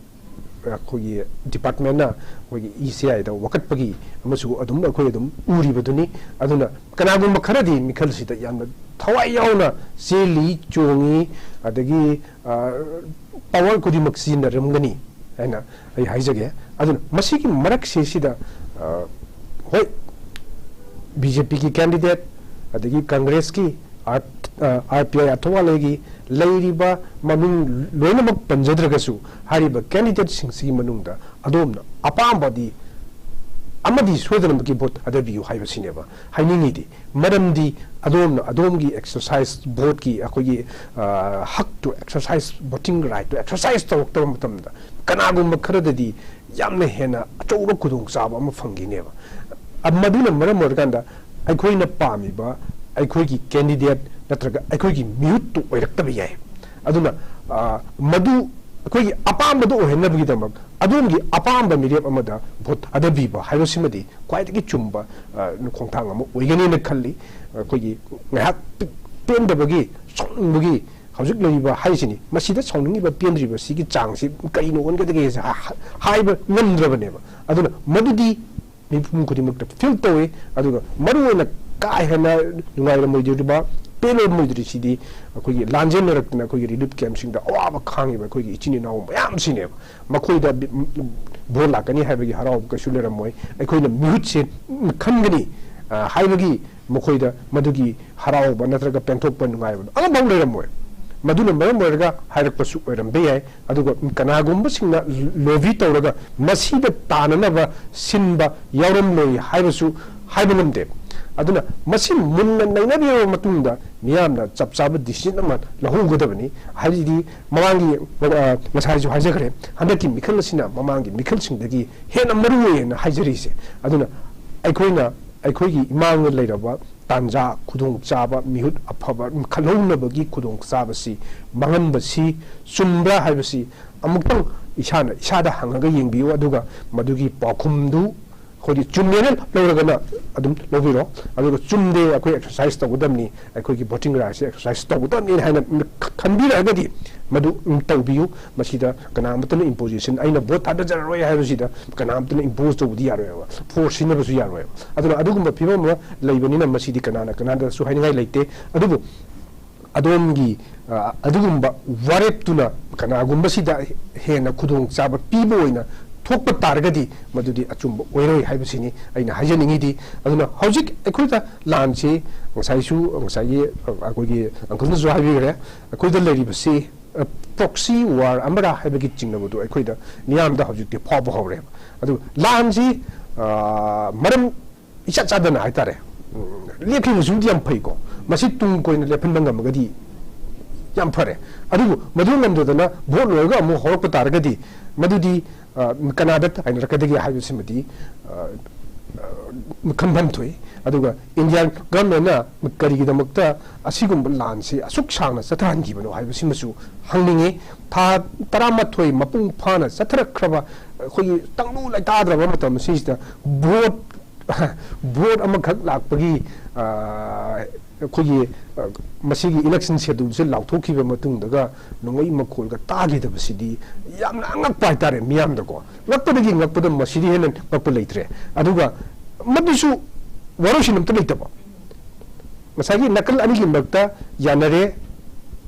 ꯑꯩꯈꯣꯏꯒꯤ department ꯅ ꯑꯩꯈꯣꯏꯒꯤ E C I ꯗ ꯋꯥꯀꯠꯄꯒꯤ ꯑꯃꯁꯨ ꯑꯗꯨꯝ ꯑꯩꯈꯣꯏ ꯑꯗꯨꯝ ꯎꯔꯤꯕꯗꯨꯅꯤ꯫ ꯑꯗꯨꯅ ꯀꯅꯥꯒꯨꯝꯕ ꯈꯔꯗꯤ ꯃꯤꯈꯜꯁꯤꯗ ꯌꯥꯝꯅ ꯊꯋꯥꯏ ꯌꯥꯎꯅ ꯆꯦꯜꯂꯤ, ꯆꯣꯡꯉꯤ, ꯑꯗꯒꯤ, ꯑ, power ꯈꯨꯗꯤꯡꯃꯛ ꯁꯤꯖꯤꯟꯅꯔꯝꯒꯅꯤ ꯍꯥꯏꯅ ꯑꯩ ꯍꯥꯏꯖꯒꯦ꯫ ꯑꯗꯨꯅ ꯃꯁꯤꯒꯤ ꯃꯔꯛꯁꯤꯁꯤꯗ, ꯑ, ꯍꯣꯏ, B J P ꯒꯤ candidate, ꯑꯗꯒꯤ Congress ꯀꯤ, ꯑꯥꯔ-, ꯑ, R P I ꯑꯊꯋꯥꯂꯩꯒꯤ ꯂꯩꯔꯤꯕ ꯃꯃꯤꯡ ꯂꯣꯏꯅꯃꯛ ꯄꯟꯖꯗ꯭ꯔꯒꯁꯨ, ꯍꯥꯏꯔꯤꯕ candidate ꯁꯤꯡꯁꯤꯒꯤ ꯃꯅꯨꯡꯗ ꯑꯗꯣꯝꯅ ꯑꯄꯥꯝꯕꯗꯤ ꯑꯃꯗꯤ ꯁꯣꯏꯗꯅꯃꯛꯀꯤ ꯚꯣꯠ ꯊꯥꯗꯕꯤꯌꯨ ꯍꯥꯏꯕꯁꯤꯅꯦꯕ ꯍꯥꯏꯅꯤꯡꯉꯤꯗꯤ꯫ ꯃꯔꯝꯗꯤ ꯑꯗꯣꯝꯅ ꯑꯗꯣꯝꯒꯤ ꯑꯦꯛꯁꯔꯁꯥꯏꯁ, ꯚꯣꯠꯀꯤ ꯑꯩꯈꯣꯏꯒꯤ, ꯑ, ꯍꯛꯇꯨ ꯑꯦꯛꯁꯔꯁꯥꯏꯁ, ꯚꯣꯇꯤꯡ ꯔꯥꯏꯠꯇꯨ ꯑꯦꯛꯁꯔꯁꯥꯏꯁ ꯇꯧꯔꯛꯇꯕ ꯃꯇꯝꯗ ꯀꯅꯥꯒꯨꯝꯕ ꯈꯔꯗꯗꯤ ꯌꯥꯝꯅ ꯍꯦꯟꯅ ꯑꯆꯧꯕ ꯈꯨꯗꯣꯡꯆꯥꯕ ꯑꯃ ꯐꯪꯈꯤꯅꯦꯕ꯫ ꯑ, ꯃꯗꯨꯅ ꯃꯔꯝ ꯑꯣꯏꯔꯀꯥꯟꯗ ꯑꯩꯈꯣꯏꯅ ꯄꯥꯝꯃꯤꯕ ꯑꯩꯈꯣꯏꯒꯤ ꯀꯦꯟꯗꯤꯗꯦꯠ ꯅꯠꯇ꯭ꯔꯒ ꯑꯩꯈꯣꯏꯒꯤ ꯃꯤꯍꯨꯠꯇꯨ ꯑꯣꯏꯔꯛꯇꯕ ꯌꯥꯏ꯫ ꯑꯗꯨꯅ, ꯑ, ꯃꯗꯨ ꯑꯩꯈꯣꯏꯒꯤ ꯑꯄꯥꯝꯕꯗꯨ ꯑꯣꯏꯍꯟꯅꯕꯒꯤꯗꯃꯛ ꯑꯗꯣꯝꯒꯤ ꯑꯄꯥꯝꯕ ꯃꯤꯔꯦꯞ ꯑꯃꯗ ꯚꯣꯠ ꯊꯥꯗꯕꯤꯕ ꯍꯥꯏꯕꯁꯤꯃꯗꯤ ꯈ꯭ꯋꯥꯏꯗꯒꯤ ꯆꯨꯝꯕ, ꯑ, ꯈꯣꯡꯊꯥꯡ ꯑꯃ ꯑꯣꯏꯒꯅꯦꯅ ꯈꯜꯂꯤ꯫ ꯑꯩꯈꯣꯏꯒꯤ ꯉꯥꯏꯍꯥꯛ ꯄꯤ-, ꯄꯦꯟꯗꯕꯒꯤ, ꯁꯥꯎꯅꯤꯡꯕꯒꯤ ꯍꯧꯖꯤꯛ ꯂꯩꯔꯤꯕ ꯍꯥꯏꯁꯤꯅꯤ꯫ ꯃꯁꯤꯗ ꯁꯥꯎꯅꯤꯡꯉꯤꯕ, ꯄꯦꯟꯗ꯭ꯔꯤꯕ ꯁꯤꯒꯤ ꯆꯥꯡꯁꯤ ꯀꯔꯤꯅ ꯑꯣꯟꯒꯗꯒꯦ ꯍꯥꯏꯁꯦ ꯍꯥ-, ꯍꯥ-, ꯍꯥꯏꯕ ꯉꯝꯗ꯭ꯔꯕꯅꯦꯕ꯫ ꯑꯗꯨꯅ ꯃꯗꯨꯗꯤ ꯃꯤꯄꯨꯝ ꯈꯨꯗꯤꯡꯃꯛꯇ ꯐꯤꯜ ꯇꯧꯏ꯫ ꯑꯗꯨꯒ ꯃꯔꯨꯑꯣꯏꯅ ꯀꯥ ꯍꯦꯟꯅ ꯅꯨꯡꯉꯥꯏꯔꯝꯃꯣꯏꯗꯣꯔꯤꯕ, ꯄꯦꯜꯂꯝꯃꯣꯏꯗꯣꯔꯤ ꯁꯤꯗꯤ ꯑꯩꯈꯣꯏꯒꯤ ꯂꯥꯟꯖꯦꯟꯅꯔꯛꯇꯅ ꯑꯩꯈꯣꯏꯒꯤ ꯔꯤꯂꯤꯐ ꯀꯦꯝꯞꯁꯤꯡꯗ ꯑꯋꯥꯕ ꯈꯥꯡꯉꯤꯕ ꯑꯩꯈꯣꯏꯒꯤ ꯏꯆꯤꯟ ꯏꯅꯥꯎ ꯃꯌꯥꯝꯁꯤꯅꯦꯕ꯫ ꯃꯈꯣꯏꯗ ꯕꯤ-, ꯕꯣꯠ ꯂꯥꯛꯀꯅꯤ ꯍꯥꯏꯕꯒꯤ ꯍꯔꯥꯎꯕ ꯀꯩꯁꯨ ꯂꯩꯔꯝꯃꯣꯏ꯫ ꯑꯩꯈꯣꯏꯅ ꯃꯤꯍꯨꯠꯁꯦ ꯈꯟꯒꯅꯤ, ꯑ, ꯍꯥꯏꯕꯒꯤ ꯃꯈꯣꯏꯗ ꯃꯗꯨꯒꯤ ꯍꯔꯥꯎꯕ ꯅꯠꯇ꯭ꯔꯒ ꯄꯦꯟꯊꯣꯛꯄ, ꯅꯨꯡꯉꯥꯏꯕꯗꯣ ꯑꯃꯐꯥꯎ ꯂꯩꯔꯝꯃꯣꯏ꯫ ꯃꯗꯨꯅ ꯃꯔꯝ ꯑꯣꯏꯔꯒ ꯍꯥꯏꯔꯛꯄꯁꯨ ꯑꯣꯏꯔꯝꯕ ꯌꯥꯏ꯫ ꯑꯗꯨꯒ ꯀꯅꯥꯒꯨꯝꯕꯁꯤꯡꯅ ꯂꯣꯕꯤ ꯇꯧꯔꯒ ꯃꯁꯤꯗ ꯇꯥꯅꯅꯕ ꯁꯤꯟꯕ ꯌꯥꯎꯔꯝꯂꯣꯏ ꯍꯥꯏꯕꯁꯨ ꯍꯥꯏꯕ ꯉꯝꯗꯦ꯫ ꯑꯗꯨꯅ ꯃꯁꯤ ꯃꯨꯟꯅ ꯅꯩꯅꯕꯤꯔꯕ ꯃꯇꯨꯡꯗ ꯃꯤꯌꯥꯝꯅ ꯆꯞ ꯆꯥꯕ ꯗꯤꯁꯤꯖꯟ ꯑꯃ ꯂꯧꯍꯧꯒꯗꯕꯅꯤ꯫ ꯍꯥꯏꯕꯗꯤ ꯃꯃꯥꯡꯒꯤ, ꯑ, ꯉꯁꯥꯏꯁꯨ ꯍꯥꯏꯖꯈ꯭ꯔꯦ, ꯍꯟꯗꯛꯀꯤ ꯃꯤꯈꯜ ꯑꯁꯤꯅ ꯃꯃꯥꯡꯒꯤ ꯃꯤꯈꯜꯁꯤꯡꯗꯒꯤ ꯍꯦꯟꯅ ꯃꯔꯨ ꯑꯣꯏꯌꯦꯅ ꯍꯥꯏꯖꯔꯤꯁꯦ꯫ ꯑꯗꯨꯅ ꯑꯩꯈꯣꯏꯅ ꯑꯩꯈꯣꯏꯒꯤ ꯏꯃꯥꯡꯗ ꯂꯩꯔꯕ ꯇꯥꯟꯖꯥ, ꯈꯨꯗꯣꯡꯆꯥꯕ, ꯃꯤꯍꯨꯠ ꯑꯐꯕ ꯈꯜꯍꯧꯅꯕꯒꯤ ꯈꯨꯗꯣꯡꯆꯥꯕꯁꯤ ꯃꯥꯡꯍꯟꯕꯁꯤ ꯆꯨꯝꯕ꯭ꯔꯥ ꯍꯥꯏꯕꯁꯤ ꯑꯃꯨꯛꯇꯪ ꯏꯁꯥꯅ ꯏꯁꯥꯗ ꯍꯪꯉꯒ ꯌꯦꯡꯕꯤꯌꯨ꯫ ꯑꯗꯨꯒ ꯃꯗꯨꯒꯤ ꯄꯥꯎꯈꯨꯝꯗꯨ ꯑꯩꯈꯣꯏꯒꯤ ꯆꯨꯝꯃꯦꯅ ꯂꯧꯔꯒꯅ ꯑꯗꯨꯝ ꯂꯧꯕꯤꯔꯣ, ꯑꯗꯨꯒ ꯆꯨꯝꯗꯦ, ꯑꯩꯈꯣꯏ ꯑꯦꯛꯁꯔꯁꯥꯏꯁ ꯇꯧꯒꯗꯕꯅꯤ, ꯑꯩꯈꯣꯏꯒꯤ ꯚꯣꯇꯤꯡ ꯔꯥꯏꯠꯁꯦ ꯑꯦꯛꯁꯔꯁꯥꯏꯁ ꯇꯧꯒꯗꯕꯅꯤ ꯍꯥꯏꯅ ꯈꯟꯕꯤꯔꯛꯑꯒꯗꯤ ꯃꯗꯨ, ꯎꯝ, ꯇꯧꯕꯤꯌꯨ꯫ ꯃꯁꯤꯗ ꯀꯅꯥꯃꯠꯇꯅ ꯏꯝꯄꯣꯖꯤꯁꯟ, "ꯑꯩꯅ ꯚꯣꯠ ꯊꯥꯗꯖꯔꯔꯣꯏ" ꯍꯥꯏꯕꯁꯤꯗ ꯀꯅꯥꯃꯠꯇꯅ ꯏꯝꯄꯣꯖ ꯇꯧꯕꯗꯤ ꯌꯥꯔꯣꯏꯕ, ꯐꯣꯔꯁ ꯁꯤꯖꯤꯟꯅꯕꯁꯨ ꯌꯥꯔꯣꯏꯕ꯫ ꯑꯗꯨꯅ ꯑꯗꯨꯒꯨꯝꯕ ꯐꯤꯕꯝ ꯑꯃ ꯂꯩꯕꯅꯤꯅ ꯃꯁꯤꯗꯤ ꯀꯅꯥꯅ ꯀꯅꯥꯗꯁꯨ ꯍꯥꯏꯅꯤꯡꯉꯥꯏ ꯂꯩꯇꯦ꯫ ꯑꯗꯨꯕꯨ ꯑꯗꯣꯝꯒꯤ, ꯑ, ꯑꯗꯨꯒꯨꯝꯕ ꯋꯥꯔꯦꯞꯇꯨꯅ ꯀꯅꯥꯒꯨꯝꯕꯁꯤꯗ ꯍꯦꯟꯅ ꯈꯨꯗꯣꯡꯆꯥꯕ ꯄꯤꯕ ꯑꯣꯏꯅ ꯊꯣꯛꯄ ꯇꯥꯔꯒꯗꯤ ꯃꯗꯨꯗꯤ ꯑꯆꯨꯝꯕ ꯑꯣꯏꯔꯣꯏ ꯍꯥꯏꯕꯁꯤꯅꯤ ꯑꯩꯅ ꯍꯥꯏꯖꯅꯤꯡꯉꯤꯗꯤ꯫ ꯑꯗꯨꯅ ꯍꯧꯖꯤꯛ ꯑꯩꯈꯣꯏꯗ ꯂꯥꯟꯁꯤ ꯉꯁꯥꯏꯁꯨ, ꯉꯁꯥꯏꯒꯤ, ꯑ, ꯑꯩꯈꯣꯏꯒꯤ ꯑꯪꯀꯜꯅꯁꯨ ꯍꯥꯏꯕꯤꯈ꯭ꯔꯦ, ꯑꯩꯈꯣꯏꯗ ꯂꯩꯔꯤꯕꯁꯤ, ꯑ, ꯄ꯭ꯔꯣꯛꯁꯤ ꯋꯥꯔ ꯑꯃꯔꯥ ꯍꯥꯏꯕꯒꯤ ꯆꯤꯡꯅꯕꯗꯨ ꯑꯩꯈꯣꯏꯗ ꯃꯤꯌꯥꯝꯗ ꯍꯧꯖꯤꯛꯇꯤ ꯐꯥꯎꯕ ꯍꯧꯔꯦꯕ꯫ ꯑꯗꯨ ꯂꯥꯟꯁꯤ ꯑ, ꯃꯔꯝ ꯏꯆꯥ ꯆꯥꯗꯅ ꯍꯥꯏꯇꯥꯔꯦ, ꯎꯝ, ꯂꯦꯞꯈꯤꯕꯁꯨ ꯌꯥꯝ ꯐꯩꯀꯣ꯫ ꯃꯁꯤ ꯇꯨꯡ ꯀꯣꯏꯅ ꯂꯦꯞꯍꯟꯕ ꯉꯝꯃꯒꯗꯤ ꯌꯥꯝ ꯐꯔꯦ꯫ ꯑꯗꯨꯕꯨ ꯃꯗꯨ ꯉꯝꯗꯗꯅ ꯚꯣꯠ ꯂꯣꯏꯔꯒ ꯑꯃꯨꯛ ꯍꯧꯔꯛꯄ ꯇꯥꯔꯒꯗꯤ, ꯃꯗꯨꯗꯤ, ꯑ, ꯀꯅꯥꯗ ꯇꯥꯏꯅꯔꯛꯀꯗꯒꯦ ꯍꯥꯏꯕꯁꯤꯃꯗꯤ, ꯑ, ꯑ, ꯈꯟꯐꯝ ꯊꯣꯛꯏ꯫ ꯑꯗꯨꯒ ꯏꯟꯗꯤꯌꯥꯟ ꯒꯚꯔꯟꯃꯦꯟꯅ ꯀꯔꯤꯒꯤꯗꯃꯛꯇ ꯑꯁꯤꯒꯨꯝꯕ ꯂꯥꯟꯁꯤ ꯑꯁꯨꯛ ꯁꯥꯡꯅ ꯆꯠꯊꯍꯟꯈꯤꯕꯅꯣ ꯍꯥꯏꯕꯁꯤꯃꯁꯨ ꯍꯪꯅꯤꯡꯉꯤ꯫ ꯊꯥ ꯇꯔꯥꯃꯥꯊꯣꯏ ꯃꯄꯨꯡ ꯐꯥꯅ ꯆꯠꯊꯔꯛꯈ꯭ꯔꯕ ꯑꯩꯈꯣꯏꯒꯤ ꯇꯪꯗꯨ ꯂꯩꯇꯥꯗ꯭ꯔꯕ ꯃꯇꯝ ꯑꯁꯤꯁꯤꯗ ꯚꯣꯠ, ꯚꯣꯠ ꯑꯃꯈꯛ ꯂꯥꯛꯄꯒꯤ, ꯑ, ꯑꯩꯈꯣꯏꯒꯤ, ꯑ, ꯃꯁꯤꯒꯤ ꯏꯂꯦꯛꯁꯟ ꯁꯦꯗꯨꯜꯁꯦ ꯂꯥꯎꯊꯣꯛꯈꯤꯕ ꯃꯇꯨꯡꯗꯒ ꯅꯣꯡꯃꯩ ꯃꯈꯣꯜꯒ ꯇꯥꯈꯤꯗꯕꯁꯤꯗꯤ ꯌꯥꯝꯅ ꯑꯉꯛꯄ ꯍꯥꯏꯇꯥꯔꯦ ꯃꯤꯌꯥꯝꯗꯀꯣ꯫ ꯉꯛꯄꯗꯒꯤ ꯉꯛꯄꯗ ꯃꯁꯤꯗꯤ ꯍꯦꯟꯅ ꯉꯛꯄ ꯂꯩꯇ꯭ꯔꯦ꯫ ꯑꯗꯨꯒ ꯃꯗꯨꯁꯨ ꯋꯥꯔꯣꯏꯁꯤꯟ ꯑꯝꯇ ꯂꯩꯇꯕ꯫ ꯉꯁꯥꯏꯒꯤ ꯅꯥꯀꯜ ꯑꯅꯤꯒꯤ ꯃꯔꯛꯇ ꯌꯥꯅꯔꯦ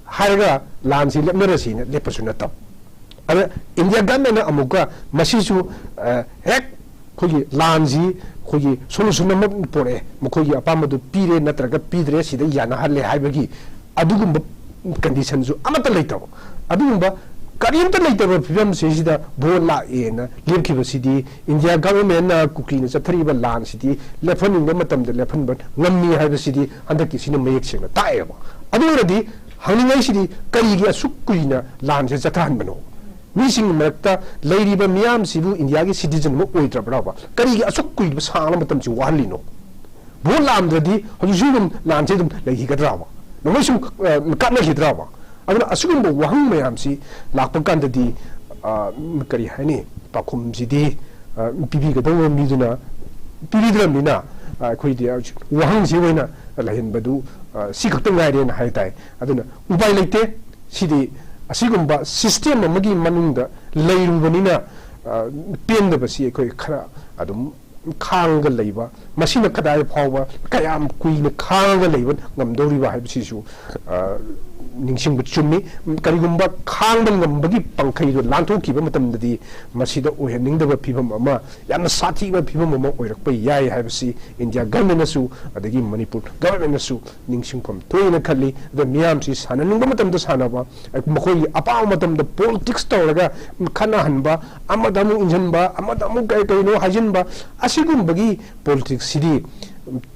ꯍꯥꯏꯔꯒ ꯂꯥꯟꯁꯤ ꯂꯦꯞꯅꯔꯁꯤꯅ ꯂꯦꯞꯄꯁꯨ ꯅꯠꯇꯕ꯫ ꯑꯗ ꯏꯟꯗꯤꯌꯥ ꯒꯚꯔꯟꯃꯦꯟꯅ ꯑꯃꯨꯛꯀ ꯃꯁꯤꯁꯨ, ꯑ, ꯍꯦꯛ ꯑꯩꯈꯣꯏꯒꯤ ꯂꯥꯟꯁꯤ ꯑꯩꯈꯣꯏꯒꯤ ꯁꯣꯂꯨꯁꯟ ꯑꯃ ꯄꯣꯔꯛꯑꯦ, ꯃꯈꯣꯏꯒꯤ ꯑꯄꯥꯝꯕꯗꯨ ꯄꯤꯔꯦ ꯅꯠꯇ꯭ꯔꯒ ꯄꯤꯗ꯭ꯔꯦ, ꯁꯤꯗ ꯌꯥꯅꯍꯜꯂꯦ ꯍꯥꯏꯕꯒꯤ ꯑꯗꯨꯒꯨꯝꯕ ꯀꯟꯗꯤꯁꯟꯁꯨ ꯑꯃꯠꯇ ꯂꯩꯇꯕ꯫ ꯑꯗꯨꯒꯨꯝꯕ ꯀꯔꯤꯝꯇ ꯂꯩꯇꯕ ꯐꯤꯕꯝꯁꯤꯁꯤꯗ ꯚꯣꯠ ꯂꯥꯛꯑꯦꯅ ꯂꯦꯞꯈꯤꯕꯁꯤꯗꯤ ꯏꯟꯗꯤꯌꯥ ꯒꯚꯔꯟꯃꯦꯟꯅ ꯀꯨꯀꯤꯅ ꯆꯠꯊꯔꯤꯕ ꯂꯥꯟꯁꯤꯗꯤ ꯂꯦꯞꯍꯟꯅꯤꯡꯕ ꯃꯇꯝꯗ ꯂꯦꯞꯍꯟꯕ ꯉꯝꯃꯤ ꯍꯥꯏꯕꯁꯤꯗꯤ ꯍꯟꯗꯛꯀꯤꯁꯤꯅ ꯃꯌꯦꯛ ꯁꯦꯡꯅ ꯇꯥꯛꯑꯦꯕ꯫ ꯑꯗꯨ ꯑꯣꯏꯔꯗꯤ ꯍꯪꯅꯤꯡꯉꯥꯏꯁꯤꯗꯤ ꯀꯔꯤꯒꯤ ꯑꯁꯨꯛ ꯀꯨꯏꯅ ꯂꯥꯟꯁꯦ ꯆꯠꯊꯍꯟꯕꯅꯣ? ꯃꯤꯁꯤꯡꯒꯤ ꯃꯔꯛꯇ ꯂꯩꯔꯤꯕ ꯃꯤꯌꯥꯝꯁꯤꯕꯨ ꯏꯟꯗꯤꯌꯥꯒꯤ ꯁꯤꯇꯤꯖꯟ ꯑꯃ ꯑꯣꯏꯗ꯭ꯔꯕ꯭ꯔꯕ? ꯀꯔꯤꯒꯤ ꯑꯁꯨꯛ ꯀꯨꯏꯕ ꯁꯥꯡꯅ ꯃꯇꯝꯁꯤ ꯋꯥꯍꯜꯂꯤꯅꯣ? ꯚꯣꯠ ꯂꯥꯛꯑꯝꯗ꯭ꯔꯗꯤ ꯍꯧꯖꯤꯛꯁꯨ ꯑꯗꯨꯝ ꯂꯥꯟꯁꯦ ꯑꯗꯨꯝ ꯂꯩꯈꯤꯒꯗ꯭ꯔꯕ? ꯅꯣꯡꯃꯩ ꯁꯨꯝ, ꯑ, ꯀꯥꯞꯅꯈꯤꯗ꯭ꯔꯕ? ꯑꯗꯨꯅ ꯑꯁꯤꯒꯨꯝꯕ ꯋꯥꯍꯪ ꯃꯌꯥꯝꯁꯤ ꯂꯥꯛꯄ ꯀꯥꯟꯗꯗꯤ, ꯑ, ꯀꯔꯤ ꯍꯥꯏꯅꯤ, ꯄꯥꯎꯈꯨꯝꯁꯤꯗꯤ, ꯑ, ꯄꯤꯕꯤꯒꯗꯧꯕ ꯃꯤꯗꯨꯅ ꯄꯤꯕꯤꯗ꯭ꯔꯕꯅꯤꯅ, ꯑ, ꯑꯩꯈꯣꯏꯗꯤ ꯋꯥꯍꯪꯁꯤ ꯑꯣꯏꯅ ꯂꯩꯍꯟꯕꯗꯨ, ꯑ, ꯁꯤ ꯈꯛꯇ ꯉꯥꯏꯔꯦꯅ ꯍꯥꯏ ꯇꯥꯏ꯫ ꯑꯗꯨꯅ ꯎꯄꯥꯏ ꯂꯩꯇꯦ꯫ ꯁꯤꯗꯤ ꯑꯁꯤꯒꯨꯝꯕ ꯁꯤꯁꯇꯦꯝ ꯑꯃꯒꯤ ꯃꯅꯨꯡꯗ ꯂꯩꯔꯨꯕꯅꯤꯅ, ꯑ, ꯄꯦꯟꯗꯕꯁꯤ ꯑꯩꯈꯣꯏ ꯈꯔ ꯑꯗꯨꯝ ꯈꯥꯡꯉꯒ ꯂꯩꯕ, ꯃꯁꯤꯅ ꯀꯗꯥꯏ ꯐꯥꯎꯕ ꯀꯌꯥꯝ ꯀꯨꯏꯅ ꯈꯥꯡꯉꯒ ꯂꯩꯕ ꯉꯝꯗꯧꯔꯤꯕ ꯍꯥꯏꯕꯁꯤꯁꯨ, ꯑ, ꯅꯤꯡꯁꯤꯡꯕ ꯆꯨꯝꯃꯤ꯫ ꯀꯔꯤꯒꯨꯝꯕ ꯈꯥꯡꯕ ꯉꯝꯕꯒꯤ ꯄꯥꯡꯈꯩꯗꯣ ꯂꯥꯟꯊꯣꯛꯈꯤꯕ ꯃꯇꯝꯗꯗꯤ ꯃꯁꯤꯗ ꯑꯣꯏꯍꯟꯅꯤꯡꯗꯕ ꯐꯤꯕꯝ ꯑꯃ, ꯌꯥꯝꯅ ꯁꯥꯊꯤꯕ ꯐꯤꯕꯝ ꯑꯃ ꯑꯣꯏꯔꯛꯄ ꯌꯥꯏ ꯍꯥꯏꯕꯁꯤ ꯏꯟꯗꯤꯌꯥ ꯒꯚꯔꯟꯃꯦꯟꯅꯁꯨ ꯑꯗꯒꯤ ꯃꯅꯤꯄꯨꯔ ꯒꯚꯔꯟꯃꯦꯟꯅꯁꯨ ꯅꯤꯡꯁꯤꯡꯐꯝ ꯊꯣꯛꯏꯅ ꯈꯜꯂꯤ꯫ ꯑꯗ ꯃꯤꯌꯥꯝꯁꯤ ꯁꯥꯟꯅꯅꯤꯡꯕ ꯃꯇꯝꯗ ꯁꯥꯟꯅꯕ, ꯃꯈꯣꯏꯒꯤ ꯑꯄꯥꯝꯕ ꯃꯇꯝꯗ ꯄꯣꯂꯤꯇꯤꯛꯁ ꯇꯧꯔꯒ ꯈꯠꯅꯍꯟꯕ, ꯑꯃꯗ ꯑꯃꯨꯛ ꯏꯟꯁꯤꯟꯕ, ꯑꯃꯗ ꯑꯃꯨꯛ ꯀꯔꯤ ꯀꯔꯤꯅꯣ ꯍꯥꯏꯖꯤꯟꯕ, ꯑꯁꯤꯒꯨꯝꯕꯒꯤ ꯄꯣꯂꯤꯇꯤꯛꯁꯁꯤꯗꯤ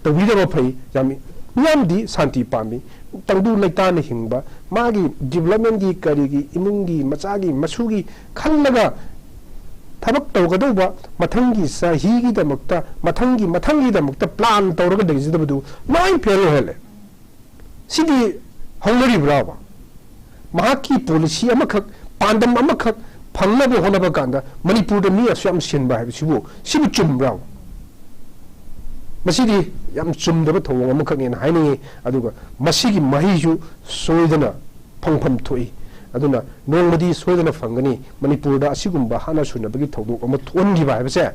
ꯇꯧꯕꯤꯗꯕ ꯐꯩ꯫ ꯌꯥꯝ, ꯃꯤꯌꯥꯝꯗꯤ ꯁꯥꯟꯇꯤ ꯄꯥꯝꯃꯤ, ꯇꯪꯗꯨ ꯂꯩꯇꯥꯅ ꯍꯤꯡꯕ, ꯃꯥꯒꯤ ꯗꯤꯕꯂꯞꯃꯦꯟꯒꯤ, ꯀꯔꯤꯒꯤ, ꯏꯃꯨꯡꯒꯤ, ꯃꯆꯥꯒꯤ, ꯃꯁꯨꯒꯤ ꯈꯜꯂꯒ ꯊꯕꯛ ꯇꯧꯒꯗꯧꯕ, ꯃꯊꯪꯒꯤ ꯆꯍꯤꯒꯤꯗꯃꯛꯇ, ꯃꯊꯪꯒꯤ, ꯃꯊꯪꯒꯤꯗꯃꯛꯇ ꯄ꯭ꯂꯥꯟ ꯇꯧꯔꯒ ꯂꯩꯖꯗꯕꯗꯨ ꯂꯣꯏ ꯐꯦꯜ ꯑꯣꯏꯍꯜꯂꯦ꯫ ꯁꯤꯗꯤ ꯍꯧꯅꯔꯤꯕ꯭ꯔꯥꯕ? ꯃꯍꯥꯛꯀꯤ ꯄꯣꯂꯤꯁꯤ ꯑꯃꯈꯛ, ꯄꯥꯟꯗꯝ ꯑꯃꯈꯛ ꯐꯪꯅꯕ ꯍꯣꯠꯅꯕ ꯀꯥꯟꯗ ꯃꯅꯤꯄꯨꯔꯗ ꯃꯤ ꯑꯁꯨꯛ ꯌꯥꯝ ꯁꯤꯟꯕ ꯍꯥꯏꯕꯁꯤꯕꯨ, ꯁꯤꯕꯨ ꯆꯨꯝꯕ꯭ꯔꯥꯕ? ꯃꯁꯤꯗꯤ ꯌꯥꯝ ꯆꯨꯝꯗꯕ ꯊꯧꯑꯣꯡ ꯑꯃꯈꯛꯅꯦꯅ ꯍꯥꯏꯅꯤꯡꯉꯤ꯫ ꯑꯗꯨꯒ ꯃꯁꯤꯒꯤ ꯃꯍꯩꯁꯨ ꯁꯣꯏꯗꯅ ꯐꯪꯐꯝ ꯊꯣꯛꯏ꯫ ꯑꯗꯨꯅ ꯅꯣꯡꯃꯗꯤ ꯁꯣꯏꯗꯅ ꯐꯪꯒꯅꯤ꯫ ꯃꯅꯤꯄꯨꯔꯗ ꯑꯁꯤꯒꯨꯝꯕ ꯍꯥꯠꯅ ꯁꯨꯅꯕꯒꯤ ꯊꯧꯗꯣꯛ ꯑꯃ ꯊꯣꯛꯍꯟꯈꯤꯕ ꯍꯥꯏꯕꯁꯦ,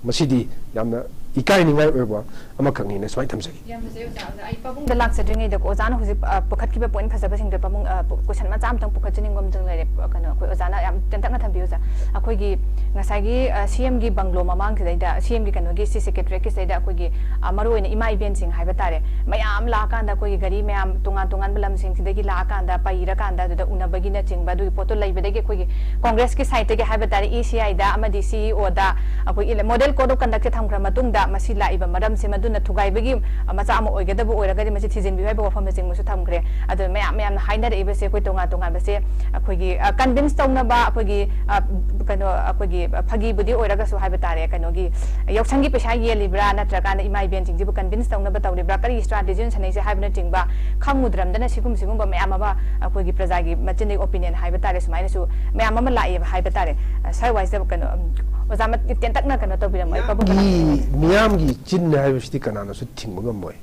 ꯃꯁꯤꯗꯤ ꯌꯥꯝꯅ ꯏꯀꯥꯏꯅꯤꯡꯉꯥꯏ ꯑꯣꯏꯕ ꯑꯃꯈꯛꯅꯤꯅ ꯁꯨꯃꯥꯏꯅ ꯊꯝꯖꯒꯦ꯫ ꯌꯥꯝ ꯐꯖꯩ ꯑꯣꯖꯥ꯫ ꯑꯣꯖꯥ, ꯑꯩ ꯄꯥꯕꯨꯡꯗ ꯂꯥꯛꯆꯗ꯭ꯔꯤꯉꯩꯗꯀꯣ, ꯑꯣꯖꯥꯅ ꯍꯧꯖꯤꯛ, ꯑ, ꯄꯨꯈꯠꯈꯤꯕ ꯄꯣꯏꯟ ꯐꯖ ꯐꯖꯁꯤꯡꯗꯣ, ꯄꯥꯕꯨꯡ, ꯑ, ꯄꯨ-, ꯀꯣꯏꯁꯟ ꯃꯆꯥ ꯑꯃꯇꯪ ꯄꯨꯈꯠꯆꯅꯤꯡꯕ ꯑꯃꯇꯪ ꯂꯩꯔꯦ꯫ ꯑ, ꯀꯩꯅꯣ, ꯑꯩꯈꯣꯏ ꯑꯣꯖꯥꯅ ꯌꯥꯝ ꯇꯦꯟꯇꯛꯅ ꯊꯝꯕꯤꯌꯨ, ꯑꯣꯖꯥ꯫ ꯑꯩꯈꯣꯏꯒꯤ ꯉꯁꯥꯏꯒꯤ, ꯑ, ꯁꯤ ꯑꯦꯝꯒꯤ ꯕꯪꯒ꯭ꯂꯣ ꯃꯃꯥꯡꯁꯤꯗꯩꯗ, ꯁꯤ ꯑꯦꯝꯒꯤ ꯀꯩꯅꯣꯒꯤ ꯁꯤ ꯁꯦꯀ꯭ꯔꯦꯇꯔꯤꯌꯦꯠꯀꯤꯁꯤꯗꯩꯗ ꯑꯩꯈꯣꯏꯒꯤ, ꯑ, ꯃꯔꯨꯑꯣꯏꯅ ꯏꯃꯥ ꯏꯕꯦꯟꯁꯤꯡ ꯍꯥꯏꯕ ꯇꯥꯔꯦ, ꯃꯌꯥꯝ ꯂꯥꯛꯑꯀꯥꯟꯗ ꯑꯩꯈꯣꯏꯒꯤ ꯒꯥꯔꯤ ꯃꯌꯥꯝ ꯇꯣꯉꯥꯟ ꯇꯣꯉꯥꯟꯕ ꯂꯝꯁꯤꯡꯁꯤꯗꯒꯤ ꯂꯥꯛꯑꯀꯥꯟꯗ ꯄꯩꯔꯀꯥꯟꯗ ꯑꯗꯨꯗ ꯎꯅꯕꯒꯤꯅꯆꯤꯡꯕ ꯑꯗꯨꯒꯤ ꯄꯣꯠꯇꯣ ꯂꯩꯕꯗꯒꯤ ꯑꯩꯈꯣꯏꯒꯤ ꯀꯣꯡꯒ꯭ꯔꯦꯁꯀꯤ ꯁꯥꯏꯠꯇꯒꯤ ꯍꯥꯏꯕ ꯇꯥꯔꯦ, ꯏ ꯁꯤ ꯑꯥꯏꯗ ꯑꯃꯗꯤ ꯁꯤ ꯏ ꯑꯣꯗ ꯑꯩꯈꯣꯏꯒꯤ ꯏꯂꯦ-, ꯃꯣꯗꯦꯜ ꯀꯣꯗ ꯑꯣꯐ ꯀꯟꯗꯛꯁꯦ ꯊꯝꯈ꯭ꯔ ꯃꯇꯨꯡꯗ ꯃꯁꯤ ꯂꯥꯛꯏꯕ ꯃꯔꯝꯁꯦ ꯃꯗꯨꯅ ꯊꯨꯒꯥꯏꯕꯒꯤ, ꯑ, ꯃꯆꯥꯛ ꯑꯃ ꯑꯣꯏꯒꯗꯕ ꯑꯣꯏꯔꯒꯗꯤ ꯃꯁꯤ ꯊꯤꯖꯤꯟꯕꯤꯌꯨ ꯍꯥꯏꯕ ꯋꯥꯐꯝꯅꯆꯤꯡꯕꯁꯨ ꯊꯝꯈ꯭ꯔꯦ꯫ ꯑꯗꯨꯅ ꯃꯌꯥꯝ, ꯃꯌꯥꯝꯅ ꯍꯥꯏꯅꯔꯛꯏꯕꯁꯦ ꯑꯩꯈꯣꯏ ꯇꯣꯉꯥꯟ ꯇꯣꯉꯥꯟꯕꯁꯦ ꯑꯩꯈꯣꯏꯒꯤ, ꯑ, ꯀꯟꯚꯤꯟꯁ ꯇꯧꯅꯕ ꯑꯩꯈꯣꯏꯒꯤ, ꯑ, ꯀꯩꯅꯣ, ꯑꯩꯈꯣꯏꯒꯤ, ꯑ, ꯐꯥꯒꯤꯕꯨꯗꯤ ꯑꯣꯏꯔꯒꯁꯨ ꯍꯥꯏꯕ ꯇꯥꯔꯦ, ꯀꯩꯅꯣꯒꯤ ꯌꯥꯎꯁꯪꯒꯤ ꯄꯩꯁꯥ ꯌꯦꯜꯂꯤꯕ꯭ꯔꯥ ꯅꯠꯇ꯭ꯔꯀꯥꯟꯗ ꯏꯃꯥ ꯏꯕꯦꯟꯁꯤꯡꯁꯤꯕꯨ ꯀꯟꯚꯤꯟꯁ ꯇꯧꯅꯕ ꯇꯧꯔꯤꯕ꯭ꯔꯥ, ꯀꯔꯤ ꯁ꯭ꯇ꯭ꯔꯥꯇꯦꯖꯤꯅ ꯁꯥꯟꯅꯩꯁꯦ ꯍꯥꯏꯕꯅꯆꯤꯡꯕ ꯈꯪꯉꯨꯗ꯭ꯔꯝꯗꯅ ꯁꯤꯒꯨꯝ ꯁꯤꯒꯨꯝꯕ ꯃꯌꯥꯝ ꯑꯃ ꯑꯩꯈꯣꯏꯒꯤ ꯄ꯭ꯔꯖꯥꯒꯤ ꯃꯆꯤꯟꯗꯒꯤ ꯑꯣꯄꯤꯅꯤꯌꯟ ꯍꯥꯏꯕ ꯇꯥꯔꯦ, ꯁꯨꯃꯥꯏꯅꯁꯨ ꯃꯌꯥꯝ ꯑꯃ ꯂꯥꯛꯑꯦꯕ ꯍꯥꯏꯕ ꯇꯥꯔꯦ꯫ ꯑ, ꯁ꯭ꯋꯥꯏ ꯋꯥꯏꯁꯤꯗ ꯀꯩꯅꯣ, ꯎꯝ, ꯑꯣꯖꯥ ꯃꯠ-, ꯇꯦꯟꯇꯛꯅ ꯀꯩꯅꯣ ꯇꯧꯕꯤꯔꯝꯃꯣ, ꯑꯩ ꯄꯥꯕꯨꯡ ꯀꯅꯥ ꯃꯤꯌꯥꯝꯒꯤ, ꯃꯤꯌꯥꯝꯒꯤ ꯆꯤꯟ ꯍꯥꯏꯕꯁꯤꯗꯤ ꯀꯅꯥꯅꯁꯨ ꯊꯤꯡꯕ ꯉꯝꯃꯣꯏ꯫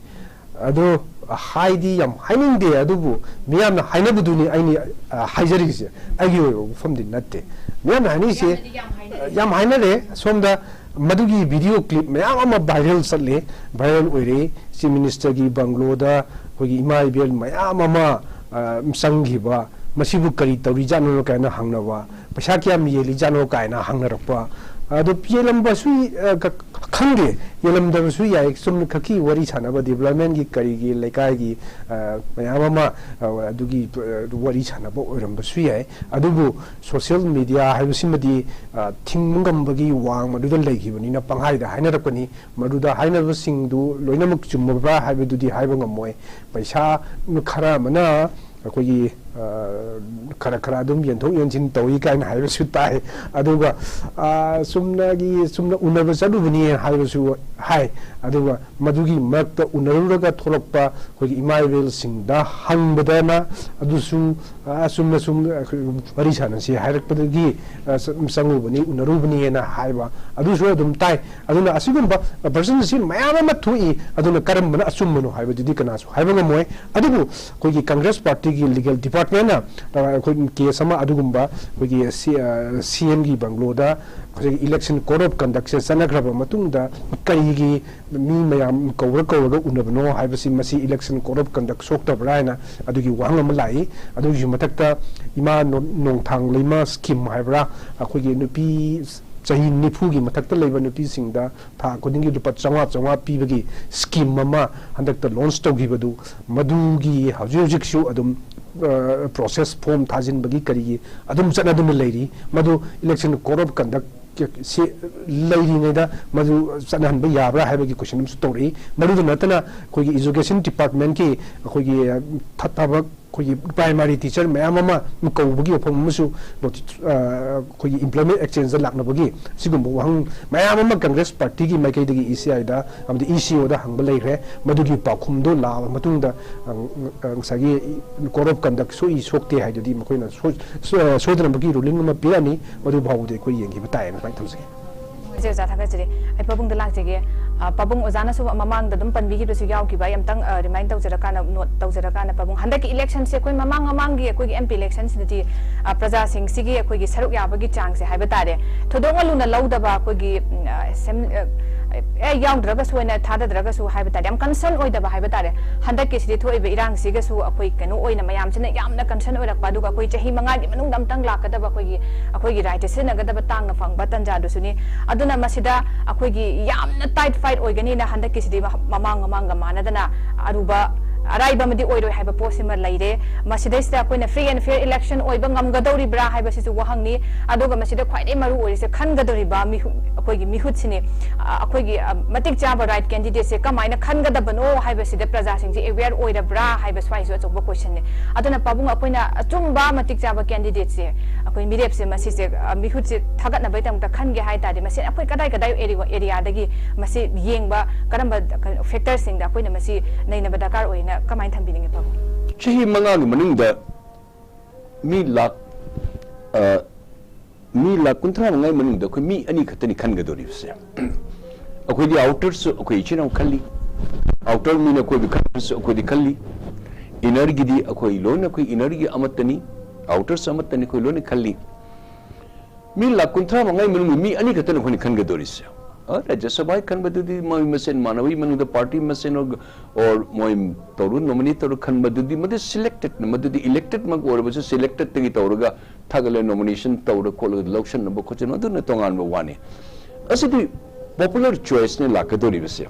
ꯑꯗꯣ ꯍꯥꯏꯗꯤ ꯌꯥꯝ ꯍꯥꯏꯅꯤꯡꯗꯦ, ꯑꯗꯨꯕꯨ ꯃꯤꯌꯥꯝꯅ ꯍꯥꯏꯅꯕꯗꯨꯅꯤ ꯑꯩꯅ, ꯑ, ꯍꯥꯏꯖꯔꯤꯁꯦ꯫ ꯑꯩꯒꯤ ꯑꯣꯏꯕ ꯋꯥꯐꯝꯗꯤ ꯅꯠꯇꯦ꯫ ꯃꯤꯌꯥꯝꯅ ꯍꯥꯏꯅꯔꯤꯁꯦ, ꯃꯤꯌꯥꯝꯅꯗꯤ ꯌꯥꯝ ꯍꯥꯏꯅꯔꯦ꯫ ꯌꯥꯝ ꯍꯥꯏꯅꯔꯦ꯫ ꯁꯣꯝꯗ ꯃꯗꯨꯒꯤ ꯚꯤꯗꯤꯑꯣ ꯀ꯭ꯂꯤꯞ ꯃꯌꯥꯝ ꯑꯃ ꯚꯥꯏꯔꯦꯜ ꯆꯠꯂꯦ, ꯚꯥꯏꯔꯦꯜ ꯑꯣꯏꯔꯦ꯫ ꯆꯤꯐ ꯃꯤꯅꯤꯁꯇꯔꯒꯤ ꯕꯪꯒ꯭ꯂꯣꯗ ꯑꯩꯈꯣꯏꯒꯤ ꯏꯃꯥ ꯏꯕꯦꯟ ꯃꯌꯥꯝ ꯑꯃ ꯑ, ꯆꯪꯈꯤꯕ, ꯃꯁꯤꯕꯨ ꯀꯔꯤ ꯇꯧꯔꯤꯖꯥꯠꯅꯣ ꯀꯥꯏꯅ ꯍꯪꯅꯕ, ꯄꯩꯁꯥ ꯀꯌꯥꯝ ꯌꯦꯜꯂꯤꯖꯥꯠꯅꯣ ꯀꯥꯏꯅ ꯍꯪꯅꯔꯛꯄ, ꯑꯗꯨ ꯌꯦꯜꯂꯝꯕꯁꯨ, ꯑ, ꯈ-, ꯈꯪꯗꯦ, ꯌꯦꯜꯂꯝꯗꯕꯁꯨ ꯌꯥꯏ, ꯆꯨꯝꯅ ꯈꯛꯀꯤ ꯋꯥꯔꯤ ꯁꯥꯟꯅꯕ, developmentꯀꯤ ꯀꯔꯤꯒꯤ ꯂꯩꯀꯥꯏꯒꯤ, ꯑ, ꯃꯌꯥꯝ ꯑꯃ, ꯑ, ꯑꯗꯨꯒꯤ, ꯑ, ꯋꯥꯔꯤ ꯁꯥꯟꯅꯕ ꯑꯣꯏꯔꯝꯕꯁꯨ ꯌꯥꯏ꯫ ꯑꯗꯨꯕꯨ social media ꯍꯥꯏꯕꯁꯤꯃꯗꯤ, ꯑ, ꯊꯤꯡꯕ ꯉꯝꯕꯒꯤ ꯋꯥꯡꯃꯗꯨꯗ ꯂꯩꯈꯤꯕꯅꯤꯅ ꯄꯪꯍꯥꯏꯗ ꯍꯥꯏꯅꯔꯛꯄꯅꯤ꯫ ꯃꯗꯨꯗ ꯍꯥꯏꯅꯕꯁꯤꯡꯗꯨ ꯂꯣꯏꯅꯃꯛ ꯆꯨꯝꯃꯕ꯭ꯔꯥ ꯍꯥꯏꯕꯗꯨꯗꯤ ꯍꯥꯏꯕ ꯉꯝꯃꯣꯏ꯫ ꯄꯩꯁꯥ ꯈꯔ ꯑꯃꯅ ꯑꯩꯈꯣꯏꯒꯤ, ꯑ, ꯈꯔ ꯈꯔ ꯑꯗꯨꯝ ꯌꯦꯟꯊꯣꯛ ꯌꯦꯟꯁꯤꯟ ꯇꯧꯏ ꯀꯥꯏꯅ ꯍꯥꯏꯕꯁꯨ ꯇꯥꯏ꯫ ꯑꯗꯨꯒ, ꯑ, ꯆꯨꯝꯅꯒꯤ, ꯆꯨꯝꯅ ꯎꯅꯕ ꯆꯠꯂꯨꯕꯅꯤ ꯍꯥꯏꯕꯁꯨ ꯍꯥꯏ꯫ ꯑꯗꯨꯒ ꯃꯗꯨꯒꯤ ꯃꯔꯛꯇ ꯎꯅꯔꯨꯔꯒ ꯊꯣꯛꯂꯛꯄ ꯑꯩꯈꯣꯏꯒꯤ ꯏꯃꯥ ꯏꯕꯦꯜꯁꯤꯡꯗ ꯍꯪꯕꯗꯅ ꯑꯗꯨꯁꯨ, ꯑ, ꯑꯆꯨꯝꯅ ꯁꯨꯝ ꯑꯩꯈꯣꯏ ꯋꯥꯔꯤ ꯁꯥꯟꯅꯁꯤ ꯍꯥꯏꯔꯛꯄꯗꯒꯤ, ꯑ, ꯆ-, ꯆꯪꯉꯨꯕꯅꯤ, ꯎꯅꯔꯨꯕꯅꯤꯅ ꯍꯥꯏꯕ ꯑꯗꯨꯁꯨ ꯑꯗꯨꯝ ꯇꯥꯏ꯫ ꯑꯗꯨꯅ ꯑꯁꯤꯒꯨꯝꯕ version ꯑꯁꯤ ꯃꯌꯥꯝ ꯑꯃ ꯊꯣꯛꯏ꯫ ꯑꯗꯨꯅ ꯀꯔꯝꯕꯅ ꯑꯆꯨꯝꯕꯅꯣ ꯍꯥꯏꯕꯗꯨꯗꯤ ꯀꯅꯥꯁꯨ ꯍꯥꯏꯕ ꯉꯝꯃꯣꯏ꯫ ꯑꯗꯨꯕꯨ ꯑꯩꯈꯣꯏꯒꯤ Congress partyꯒꯤ legal departmentꯅ, ꯑ, ꯑꯩꯈꯣꯏ case ꯑꯃ ꯑꯗꯨꯒꯨꯝꯕ ꯑꯩꯈꯣꯏꯒꯤ ꯁꯤ-, ꯑ, CMꯒꯤ bungalow ꯗ ꯍꯧꯖꯤꯛ election code of conductꯁꯦ ꯆꯠꯅꯈ꯭ꯔꯕ ꯃꯇꯨꯡꯗ ꯀꯔꯤꯒꯤ ꯃꯤ ꯃꯌꯥꯝ ꯀꯧꯔ ꯀꯧꯔꯒ ꯎꯅꯕꯅꯣ ꯍꯥꯏꯕꯁꯤ, ꯃꯁꯤ election code of conduct ꯁꯣꯛꯇꯕ꯭ꯔꯥ ꯍꯥꯏꯅ ꯑꯗꯨꯒꯤ ꯋꯥꯍꯪ ꯑꯃ ꯂꯥꯛꯏ꯫ ꯑꯗꯨꯒꯤꯁꯨ ꯃꯊꯛꯇ ꯏꯃꯥ ꯅꯣ-, ꯅꯣꯡꯊꯥꯡ ꯂꯩꯃ scheme ꯍꯥꯏꯕ꯭ꯔꯥ, ꯑꯩꯈꯣꯏꯒꯤ ꯅꯨꯄꯤ ꯆꯍꯤ ꯅꯤꯐꯨꯒꯤ ꯃꯊꯛꯇ ꯂꯩꯕ ꯅꯨꯄꯤꯁꯤꯡꯗ ꯊꯥ ꯈꯨꯗꯤꯡꯒꯤ ꯂꯨꯄꯥ ꯆꯥꯝꯃꯉꯥ ꯆꯥꯝꯃꯉꯥ ꯄꯤꯕꯒꯤ scheme ꯑꯃ ꯍꯟꯗꯛꯇ launch ꯇꯧꯈꯤꯕꯗꯨ, ꯃꯗꯨꯒꯤ ꯍꯧꯖꯤꯛ ꯍꯧꯖꯤꯛꯁꯨ ꯑꯗꯨꯝ, ꯑ, process form ꯊꯥꯖꯤꯟꯕꯒꯤ ꯀꯔꯤꯒꯤ ꯑꯗꯨꯝ ꯆꯠꯅꯗꯨꯅ ꯂꯩꯔꯤ꯫ ꯃꯗꯨ election code of conduct ꯁꯤ ꯂꯩꯔꯤꯉꯩꯗ ꯃꯗꯨ ꯆꯠꯅꯍꯟꯕ ꯌꯥꯕ꯭ꯔꯥ ꯍꯥꯏꯕꯒꯤ question ꯑꯃꯁꯨ ꯇꯧꯔꯛꯏ꯫ ꯃꯗꯨꯗ ꯅꯠꯇꯅ ꯑꯩꯈꯣꯏꯒꯤ education departmentꯀꯤ ꯑꯩꯈꯣꯏꯒꯤ, ꯑ, ꯊ-, ꯊꯕꯛ ꯑꯩꯈꯣꯏꯒꯤ primary teacher ꯃꯌꯥꯝ ꯑꯃ ꯀꯧꯕꯒꯤ ꯋꯥꯐꯝ ꯑꯃꯁꯨ ꯅꯣꯇꯤ-, ꯑ, ꯑꯩꯈꯣꯏꯒꯤ employment exchangeꯗ ꯂꯥꯛꯅꯕꯒꯤ ꯁꯤꯒꯨꯝꯕ ꯋꯥꯍꯪ ꯃꯌꯥꯝ ꯑꯃ Congress partyꯒꯤ ꯃꯥꯏꯀꯩꯗꯒꯤ ECIꯗ ꯑꯃꯗꯤ ECOꯗ ꯍꯪꯕ ꯂꯩꯈ꯭ꯔꯦ꯫ ꯃꯗꯨꯒꯤ ꯄꯥꯎꯈꯨꯝꯗꯨ ꯂꯥꯛꯑꯕ ꯃꯇꯨꯡꯗ, ꯑ, ꯑ, ꯉꯁꯥꯏꯒꯤ code of conduct ꯁꯣꯛꯏ ꯁꯣꯛꯇꯦ ꯍꯥꯏꯗꯨꯗꯤ ꯃꯈꯣꯏꯅ ꯁꯣꯏ-, ꯁꯣ-, ꯁꯣꯏꯗꯅꯃꯛꯀꯤ ruling ꯑꯃ ꯄꯤꯔꯛꯑꯅꯤ꯫ ꯃꯗꯨ ꯐꯥꯎꯕꯗꯤ ꯑꯩꯈꯣꯏ ꯌꯦꯡꯈꯤꯕ ꯇꯥꯏꯌꯦꯅ ꯁꯨꯃꯥꯏꯅ ꯊꯝꯖꯒꯦ꯫ ꯏꯆꯦ ꯑꯣꯖꯥ ꯊꯥꯒꯠꯆꯔꯤ꯫ ꯑꯩ ꯄꯥꯕꯨꯡꯗ ꯂꯥꯛꯆꯒꯦ꯫ ꯑ, ꯄꯥꯕꯨꯡ, ꯑꯣꯖꯥꯅꯁꯨ ꯃꯃꯥꯡꯗ ꯑꯗꯨꯝ ꯄꯟꯕꯤꯈꯤꯕꯁꯨ ꯌꯥꯎꯈꯤꯕ, ꯑꯩ ꯑꯝꯇꯪ, ꯑ, remind ꯇꯧꯖꯔꯀꯥꯟꯗ, note ꯇꯧꯖꯔꯀꯥꯟꯗ, ꯄꯥꯕꯨꯡ, ꯍꯟꯗꯛꯀꯤ electionꯁꯦ ꯑꯩꯈꯣꯏ ꯃꯃꯥꯡ ꯃꯃꯥꯡꯒꯤ ꯑꯩꯈꯣꯏꯒꯤ MP electionꯁꯤꯗꯗꯤ, ꯑ, ꯄ꯭ꯔꯖꯥꯁꯤꯡꯁꯤꯒꯤ ꯑꯩꯈꯣꯏꯒꯤ ꯁꯔꯨꯛ ꯌꯥꯕꯒꯤ ꯆꯥꯡꯁꯦ ꯍꯥꯏꯕ ꯇꯥꯔꯦ, ꯊꯣꯏꯗꯣꯛꯅ ꯂꯨꯅ ꯂꯧꯗꯕ ꯑꯩꯈꯣꯏꯒꯤ, ꯎꯝ, ꯑ, assem-, ꯑ, ꯑꯦ, ꯌꯥꯎꯗ꯭ꯔꯒꯁꯨ ꯑꯣꯏꯅ ꯊꯥꯗꯗ꯭ꯔꯒꯁꯨ ꯍꯥꯏꯕ ꯇꯥꯔꯦ, ꯌꯥꯝ ꯀꯟꯁꯔꯟ ꯑꯣꯏꯗꯕ ꯍꯥꯏꯕ ꯇꯥꯔꯦ꯫ ꯍꯟꯗꯛꯀꯤꯁꯤꯗꯤ ꯊꯣꯛꯏꯕ ꯏꯔꯥꯡꯁꯤꯒꯁꯨ ꯑꯩꯈꯣꯏ ꯀꯩꯅꯣ ꯑꯣꯏꯅ ꯃꯌꯥꯝꯁꯤꯅ ꯌꯥꯝꯅ ꯀꯟꯁꯔꯟ ꯑꯣꯏꯔꯛꯄ, ꯑꯗꯨꯒ ꯑꯩꯈꯣꯏ ꯆꯍꯤ ꯃꯉꯥꯒꯤ ꯃꯅꯨꯡꯗ ꯑꯝꯇꯪ ꯂꯥꯛꯀꯗꯕ ꯑꯩꯈꯣꯏꯒꯤ, ꯑꯩꯈꯣꯏꯒꯤ ꯔꯥꯏꯠꯁꯦ ꯁꯤꯖꯤꯟꯅꯒꯗꯕ ꯇꯥꯡꯅ ꯐꯪꯕ ꯇꯥꯟꯖꯥꯗꯨꯁꯨꯅꯤꯅ ꯑꯗꯨꯅ ꯃꯁꯤꯗ ꯑꯩꯈꯣꯏꯒꯤ ꯌꯥꯝꯅ ꯇꯥꯏꯠ ꯐꯥꯏꯠ ꯑꯣꯏꯒꯅꯤꯅ ꯍꯟꯗꯛꯀꯤꯁꯤꯗꯤ ꯃꯃꯥꯡ ꯃꯃꯥꯡꯒ ꯃꯥꯟꯅꯗꯅ ꯑꯔꯨꯕ, ꯑꯔꯥꯏꯕ ꯑꯃꯗꯤ ꯑꯣꯏꯔꯣꯏ ꯍꯥꯏꯕ ꯄꯣꯠꯁꯤꯃ ꯂꯩꯔꯦ꯫ ꯃꯁꯤꯗꯩꯁꯤꯗ ꯑꯩꯈꯣꯏꯅ ꯐ꯭ꯔꯤ ꯑꯦꯟ ꯐꯤꯌꯔ ꯏꯂꯦꯛꯁꯟ ꯑꯣꯏꯕ ꯉꯝꯒꯗꯧꯔꯤꯕ꯭ꯔꯥ ꯍꯥꯏꯕꯁꯤꯁꯨ ꯋꯥꯍꯪꯅꯤ꯫ ꯑꯗꯨꯒ ꯃꯁꯤꯗ ꯈ꯭ꯋꯥꯏꯗꯒꯤ ꯃꯔꯨ ꯑꯣꯏꯔꯤꯁꯦ ꯈꯟꯒꯗꯧꯔꯤꯕ ꯃꯤꯍꯨꯠ, ꯑꯩꯈꯣꯏꯒꯤ ꯃꯤꯍꯨꯠꯁꯤꯅꯤ꯫ ꯑ, ꯑꯩꯈꯣꯏꯒꯤ, ꯑ, ꯃꯇꯤꯛ ꯆꯥꯕ ꯔꯥꯏꯠ ꯀꯦꯟꯗꯤꯗꯦꯠꯁꯦ ꯀꯃꯥꯏꯅ ꯈꯟꯒꯗꯕꯅꯣ ꯍꯥꯏꯕꯁꯤꯗ ꯄ꯭ꯔꯖꯥꯁꯤꯡꯁꯦ ꯑꯦꯋꯦꯌꯔ ꯑꯣꯏꯔꯕ꯭ꯔꯥ ꯍꯥꯏꯕ ꯁ꯭ꯋꯥꯏꯁꯨ ꯑꯆꯧꯕ ꯀꯣꯏꯁꯟꯅꯤ꯫ ꯑꯗꯨꯅ ꯄꯥꯕꯨꯡ, ꯑꯩꯈꯣꯏꯅ ꯑꯆꯨꯝꯕ ꯃꯇꯤꯛ ꯆꯥꯕ ꯀꯦꯟꯗꯤꯗꯦꯠꯁꯦ, ꯑꯩꯈꯣꯏ ꯃꯤꯔꯦꯞꯁꯦ ꯃꯁꯤꯁꯦ, ꯑ, ꯃꯤꯍꯨꯠꯁꯦ ꯊꯥꯒꯠꯅꯕꯒꯤꯗꯃꯛꯇ ꯈꯟꯒꯦ ꯍꯥꯏ ꯇꯥꯔꯗꯤ ꯃꯁꯤ ꯑꯩꯈꯣꯏ ꯀꯗꯥꯏ ꯀꯗꯥꯏ ꯑꯦꯔꯤꯌꯥꯗꯒꯤ ꯃꯁꯤ ꯌꯦꯡꯕ, ꯀꯔꯝꯕ ꯐꯦꯛꯇꯔꯁꯤꯡꯗ ꯑꯩꯈꯣꯏꯅ ꯃꯁꯤ ꯅꯩꯅꯕ ꯗꯔꯀꯥꯔ ꯑꯣꯏꯅ ꯀꯃꯥꯏꯅ ꯊꯝꯕꯤꯅꯤꯡꯉꯤ ꯄꯥꯕꯨꯡ? ꯆꯍꯤ ꯃꯉꯥꯒꯤ ꯃꯅꯨꯡꯗ ꯃꯤ ꯂꯥꯛ, ꯑ, ꯃꯤ ꯂꯥꯛ ꯀꯨꯟꯊ꯭ꯔꯥ ꯃꯉꯥꯒꯤ ꯃꯅꯨꯡꯗ ꯑꯩꯈꯣꯏ ꯃꯤ ꯑꯅꯤ ꯈꯛꯇꯅꯤ ꯈꯟꯒꯗꯧꯔꯤꯕꯁꯦ꯫ ꯑꯩꯈꯣꯏꯗꯤ ꯑꯥꯎꯇꯔꯁꯨ ꯑꯩꯈꯣꯏ ꯏꯆꯤꯟ ꯏꯅꯥꯎ ꯈꯜꯂꯤ, ꯑꯥꯎꯇꯔ ꯃꯤꯅ ꯑꯩꯈꯣꯏꯕꯨ ꯈꯟꯕꯁꯨ ꯑꯩꯈꯣꯏꯗꯤ ꯈꯜꯂꯤ, ꯏꯅꯔꯒꯤꯗꯤ ꯑꯩꯈꯣꯏ ꯂꯣꯏꯅ, ꯑꯩꯈꯣꯏ ꯏꯅꯔꯒꯤ ꯑꯃꯠꯇꯅꯤ, ꯑꯥꯎꯇꯔꯁꯨ ꯑꯃꯠꯇꯅꯤ, ꯑꯩꯈꯣꯏ ꯂꯣꯏꯅ ꯈꯜꯂꯤ꯫ ꯃꯤ ꯂꯥꯛ ꯀꯨꯟꯊ꯭ꯔꯥ ꯃꯉꯥꯒꯤ ꯃꯅꯨꯡꯗ ꯃꯤ ꯑꯅꯤ ꯈꯛꯇꯅꯤ ꯑꯩꯈꯣꯏꯅ ꯈꯟꯒꯗꯧꯔꯤꯁꯦ꯫ ꯑ, ꯔꯥꯖ꯭ꯌ ꯁꯚꯥꯒꯤ ꯈꯟꯕꯗꯨꯗꯤ ꯃꯣꯏ ꯃꯁꯦꯟ ꯃꯥꯟꯅꯕꯒꯤ ꯃꯅꯨꯡꯗ ꯄꯥꯔꯇꯤ ꯃꯁꯦꯟ ꯑꯣꯔ ꯃꯣꯏ ꯇꯧꯔꯒ ꯅꯣꯃꯤꯅꯦꯠ ꯇꯧꯔꯒ ꯈꯟꯕꯗꯨꯗꯤ ꯃꯗꯨ ꯁꯤꯂꯦꯛꯇꯦꯠꯅ, ꯃꯗꯨꯗꯤ ꯏꯂꯦꯛꯇꯦꯠꯃꯛ ꯑꯣꯏꯔꯕꯁꯨ ꯁꯤꯂꯦꯛꯇꯦꯠꯇꯒꯤ ꯇꯧꯔꯒ ꯊꯥꯒꯠꯂꯒ ꯅꯣꯃꯤꯅꯦꯁꯟ ꯇꯧꯔ ꯈꯣꯠꯂꯒ ꯂꯧꯁꯟꯅꯕ ꯈꯣꯠꯆꯟꯅꯕ ꯑꯗꯨꯅ ꯇꯣꯉꯥꯟꯕ ꯋꯥꯅꯤ꯫ ꯑꯁꯤꯗꯤ ꯄꯣꯄꯨꯂꯔ ꯆꯣꯏꯁꯅ ꯂꯥꯛꯀꯗꯧꯔꯤꯕꯁꯦ꯫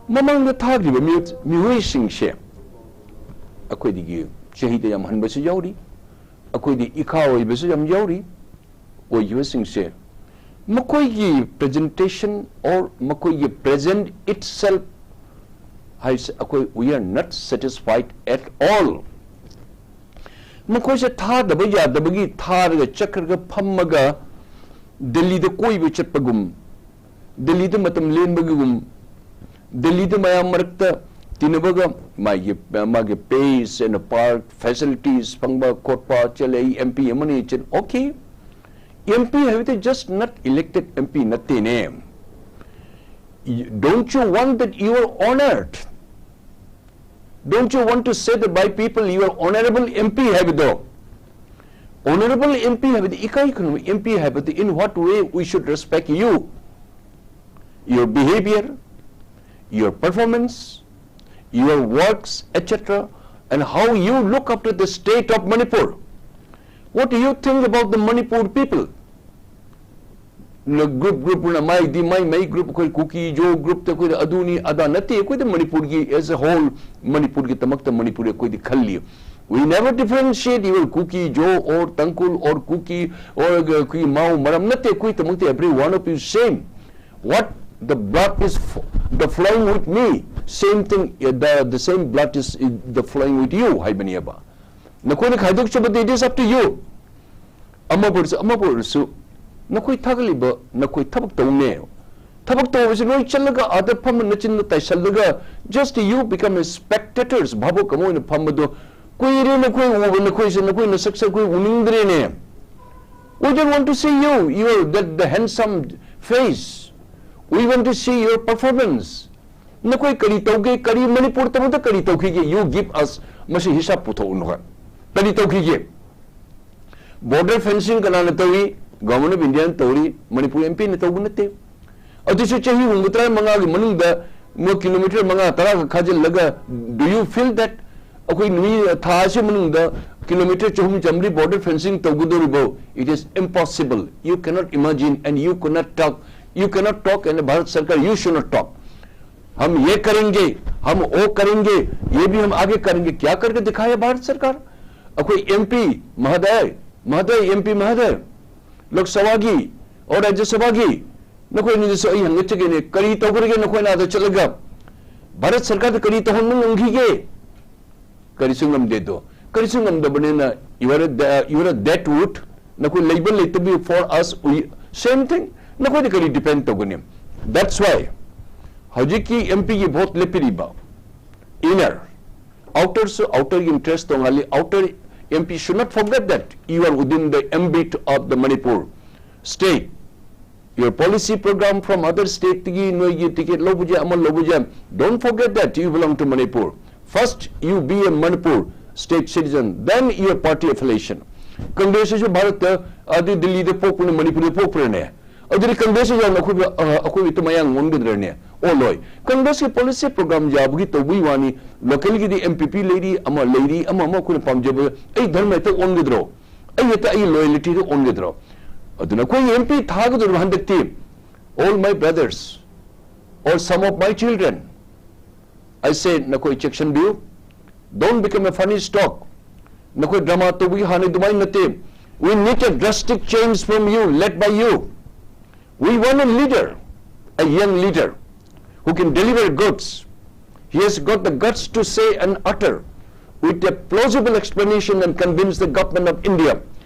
ꯃꯃꯥꯡꯗ ꯊꯥꯈ꯭ꯔꯤꯕ ꯃꯤꯑꯣꯏ-, ꯃꯤꯑꯣꯏꯁꯤꯡꯁꯦ ꯑꯩꯈꯣꯏꯗꯒꯤ ꯆꯍꯤꯗ ꯌꯥꯝ ꯍꯟꯕꯁꯨ ꯌꯥꯎꯔꯤ, ꯑꯩꯈꯣꯏꯗꯤ ꯏꯈꯥ ꯑꯣꯏꯕꯁꯨ ꯌꯥꯝ ꯌꯥꯎꯔꯤ꯫ ꯑꯣꯏꯈꯤꯕꯁꯤꯡꯁꯦ ꯃꯈꯣꯏꯒꯤ ꯄ꯭ꯔꯖꯦꯟꯇꯦꯁꯟ ꯑꯣꯔ ꯃꯈꯣꯏꯒꯤ ꯄ꯭ꯔꯖꯦꯟ ꯏꯠꯁꯦꯜꯐ ꯍꯥꯏꯁꯦ ꯑꯩꯈꯣꯏ we are not satisfied at all꯫ ꯃꯈꯣꯏꯁꯦ ꯊꯥꯗꯕ ꯌꯥꯗꯕꯒꯤ ꯊꯥꯔꯒ ꯆꯠꯈ꯭ꯔꯒ ꯐꯝꯃꯒ ꯗꯦꯜꯂꯤꯗ ꯀꯣꯏꯕ ꯆꯠꯄꯒꯨꯝ, ꯗꯦꯜꯂꯤꯗ ꯃꯇꯝ ꯂꯦꯟꯕꯒꯤꯒꯨꯝ, ꯗꯦꯜꯂꯤꯗ ꯃꯌꯥꯝ ꯃꯔꯛꯇ ꯇꯤꯟꯅꯕꯒ ꯃꯥꯒꯤ, ꯃꯥꯒꯤ ꯄꯦꯁ ꯑꯦꯟ ꯄꯥꯔꯛ ꯐꯦꯁꯤꯂꯤꯇꯤꯁ ꯐꯪꯕ ꯈꯣꯠꯄ ꯆꯠꯂꯦ꯫ ꯑꯩ ꯑꯦꯝ ꯄꯤ ꯑꯃꯅꯤ ꯆꯠ, ꯑꯣꯀꯦ, ꯑꯦꯝ ꯄꯤ ꯍꯥꯏꯕꯗꯤ just not elected M P ꯅꯠꯇꯦꯅꯦ꯫ Don't you want that you are honored? Don't you want to say that by people you are honorable M P ꯍꯥꯏꯕꯗꯣ? Honorable M P ꯍꯥꯏꯕꯗꯤ ꯏꯀꯥꯏ ꯈꯨꯝꯅꯕ M P ꯍꯥꯏꯕꯗꯤ in what way we should respect you? your behavior, your performance, your works, et cetera, and how you look after the state of Manipur. What do you think about the Manipur people? ꯅ group group ꯅ ꯃꯥꯏꯗꯤ ꯃꯥꯏ ꯃꯥꯏ group, ꯑꯩꯈꯣꯏ ꯀꯨꯀꯤ ꯖꯣ group ꯇ ꯑꯩꯈꯣꯏꯗ ꯑꯗꯨꯅꯤ ꯑꯗꯥ ꯅꯠꯇꯦ, ꯑꯩꯈꯣꯏꯗ ꯃꯅꯤꯄꯨꯔꯒꯤ as a whole, ꯃꯅꯤꯄꯨꯔꯒꯤꯗꯃꯛꯇ ꯃꯅꯤꯄꯨꯔ ꯑꯩꯈꯣꯏꯗꯤ ꯈꯜꯂꯤ. We never differentiate your Kuki, Zo or Tangkhul or Kuki or ꯑꯩꯈꯣꯏꯒꯤ ꯃꯥꯎ ꯃꯔꯝ ꯅꯠꯇꯦ, ꯑꯩꯈꯣꯏꯗꯃꯛꯇ every one of you same. What the blood is f- the flowing with me, same thing, uh, the, the same blood is, is the flowing with you ꯍꯥꯏꯕꯅꯦꯕ. ꯅꯈꯣꯏꯅ ꯈꯥꯏꯗꯣꯛꯆꯕꯗꯤ it is up to you. ꯑꯃꯕꯨ ꯑꯣꯏꯔꯁꯨ ꯑꯃꯕꯨ ꯑꯣꯏꯔꯁꯨ ꯅꯈꯣꯏ ꯊꯥꯒꯠꯂꯤꯕ ꯅꯈꯣꯏ ꯊꯕꯛ ꯇꯧꯅꯦ. ꯊꯕꯛ ꯇꯧꯕꯁꯤ ꯅꯣꯏ ꯆꯠꯂꯒ ꯑꯥꯗ ꯐꯝꯃ ꯅꯆꯤꯟꯗ ꯇꯥꯏꯁꯜꯂꯒ just you become a spectators, ꯚꯥꯕꯣꯛ ꯑꯃ ꯑꯣꯏꯅ ꯐꯝꯕꯗꯣ ꯀꯨꯏꯔꯦ ꯅꯈꯣꯏ ꯎꯕ, ꯅꯈꯣꯏꯁꯦ ꯅꯈꯣꯏ ꯅꯁꯛꯁꯦ ꯑꯩꯈꯣꯏ ꯎꯅꯤꯡꯗ꯭ꯔꯦꯅꯦ. We don't want to see you, your that the handsome face. We want to see your performance. ꯅꯈꯣꯏ ꯀꯔꯤ ꯇꯧꯒꯦ? ꯀꯔꯤ ꯃꯅꯤꯄꯨꯔ ꯇꯧꯕꯗ ꯀꯔꯤ ꯇꯧꯈꯤꯒꯦ? You give us ꯃꯁꯤ ꯍꯤꯁꯥꯞ ꯄꯨꯊꯣꯛꯎ ꯅꯈꯣꯏ꯫ ꯀꯔꯤ ꯇꯧꯈꯤꯒꯦ? Border fencing ꯀꯅꯥꯅ ꯇꯧꯏ? Government of India ꯅ ꯇꯧꯔꯤ, ꯃꯅꯤꯄꯨꯔ M P ꯅ ꯇꯧꯕ ꯅꯠꯇꯦ꯫ ꯑꯗꯨꯁꯨ ꯆꯍꯤ ꯍꯨꯝꯐꯨꯇꯔꯥ ꯃꯉꯥꯒꯤ ꯃꯅꯨꯡꯗ ꯃꯣꯏ kilometre ꯃꯉꯥ ꯇꯔꯥ ꯈꯛ ꯈꯥꯖꯤꯜꯂꯒ, do you feel that ꯑꯩꯈꯣꯏ ꯅꯨꯃꯤꯠ ꯊꯥ ꯑꯁꯤ ꯃꯅꯨꯡꯗ kilometre ꯆꯍꯨꯝ ꯆꯥꯝꯃꯔꯤ border fencing ꯇꯧꯒꯗꯧꯔꯤꯕꯣ? It is impossible. You cannot imagine and you cannot talk, you cannot talk and Bharat सरकार, you should not talk. हम ये करेंगे, हम वो करेंगे, ये भी हम आगे करेंगे। क्या करके दिखाया भारत सरकार? अखोई M P महोदय, महोदय, M P महोदय, लोकसभा की और राज्यसभा की, ꯅꯈꯣꯏ ꯑꯅꯤꯗꯁꯨ ꯑꯩ ꯍꯪꯒꯠꯆꯒꯦꯅꯦ, ꯀꯔꯤ ꯇꯧꯈ꯭ꯔꯒꯦ ꯅꯈꯣꯏꯅ ꯑꯥꯗ ꯆꯠꯂꯒ? ꯚꯥꯔꯠ ꯁꯔꯀꯥꯔꯗ ꯀꯔꯤ ꯇꯧꯍꯟꯕ ꯉꯝꯈꯤꯒꯦ? ꯀꯔꯤꯁꯨ ꯉꯝꯗꯦꯗꯣ꯫ ꯀꯔꯤꯁꯨ ꯉꯝꯗꯕꯅꯤꯅ you are a, you are a dead wood. ꯅꯈꯣꯏ ꯂꯩꯕ ꯂꯩꯇꯕꯤ for us, we, same thing. ꯅꯈꯣꯏꯗ ꯀꯔꯤ depend ꯇꯧꯒꯅꯤ? That's why ꯍꯧꯖꯤꯛꯀꯤ M P ꯒꯤ vote ꯂꯦꯞꯄꯤꯔꯤꯕ inner, outer ꯁꯨ outer ꯒꯤ interest ꯇꯣꯉꯥꯜꯂꯤ. Outer M P should not forget that you are within the ambit of the Manipur state. Your policy program from other state ꯇꯒꯤ ꯅꯣꯏꯒꯤ ticket ꯂꯧꯕꯁꯦ ꯑꯃ ꯂꯧꯕꯁꯦ, don't forget that you belong to Manipur. First you be a Manipur state citizen, then your party affiliation. Congress ꯁꯤꯁꯨ ꯚꯥꯔꯠꯇ ꯑꯗꯨ ꯗꯤꯜꯂꯤꯗ ꯄꯣꯛꯄꯅ ꯃꯅꯤꯄꯨꯔꯗ ꯄꯣꯛꯄ꯭ꯔꯅꯦ? ꯑꯗꯨꯗꯤ ꯀꯪꯒ꯭ꯔꯦꯁꯁꯨ ꯌꯥꯎꯅ ꯑꯩꯈꯣꯏꯕꯨ, ꯑ, ꯑꯩꯈꯣꯏꯕꯨ ꯏꯇꯨꯝ ꯃꯌꯥꯡ ꯑꯣꯟꯒꯗ꯭ꯔꯅꯦ? ꯑꯣꯜꯂꯣꯏ꯫ ꯀꯪꯒ꯭ꯔꯦꯁꯀꯤ ꯄꯣꯂꯤꯁꯤ ꯄ꯭ꯔꯣꯒ꯭ꯔꯥꯝ ꯌꯥꯕꯒꯤ ꯇꯧꯕꯒꯤ ꯋꯥꯅꯤ꯫ ꯂꯣꯀꯦꯜꯒꯤꯗꯤ ꯑꯦꯝ ꯄꯤ ꯄꯤ ꯂꯩꯔꯤ, ꯑꯃ ꯂꯩꯔꯤ, ꯑꯃ ꯑꯃ ꯑꯩꯈꯣꯏꯅ ꯄꯥꯝꯖꯕ, ꯑꯩ ꯙꯔꯃ ꯍꯦꯛꯇ ꯑꯣꯟꯒꯗ꯭ꯔꯣ? ꯑꯩ ꯍꯦꯛꯇ ꯑꯩꯒꯤ ꯂꯣꯌꯦꯂꯤꯇꯤꯗ ꯑꯣꯟꯒꯗ꯭ꯔꯣ? ꯑꯗꯨꯅ ꯑꯩꯈꯣꯏ ꯑꯦꯝ ꯄꯤ ꯊꯥꯒꯗꯧꯔꯤꯕ ꯍꯟꯗꯛꯇꯤ, all my brothers or some of my children, I say, ꯅꯈꯣꯏ ꯆꯦꯛꯁꯤꯟꯕꯤꯌꯨ꯫ Don't become a funny stock. ꯅꯈꯣꯏ ꯗ꯭ꯔꯃꯥ ꯇꯧꯕꯒꯤ ꯍꯥꯟꯅ ꯑꯗꯨꯃꯥꯏꯅ ꯅꯠꯇꯦ꯫ We need a drastic change from you, led by you. We want a leader, a young leader, who can deliver goods. He has got the guts to say and utter with a plausible explanation and convince the government of India.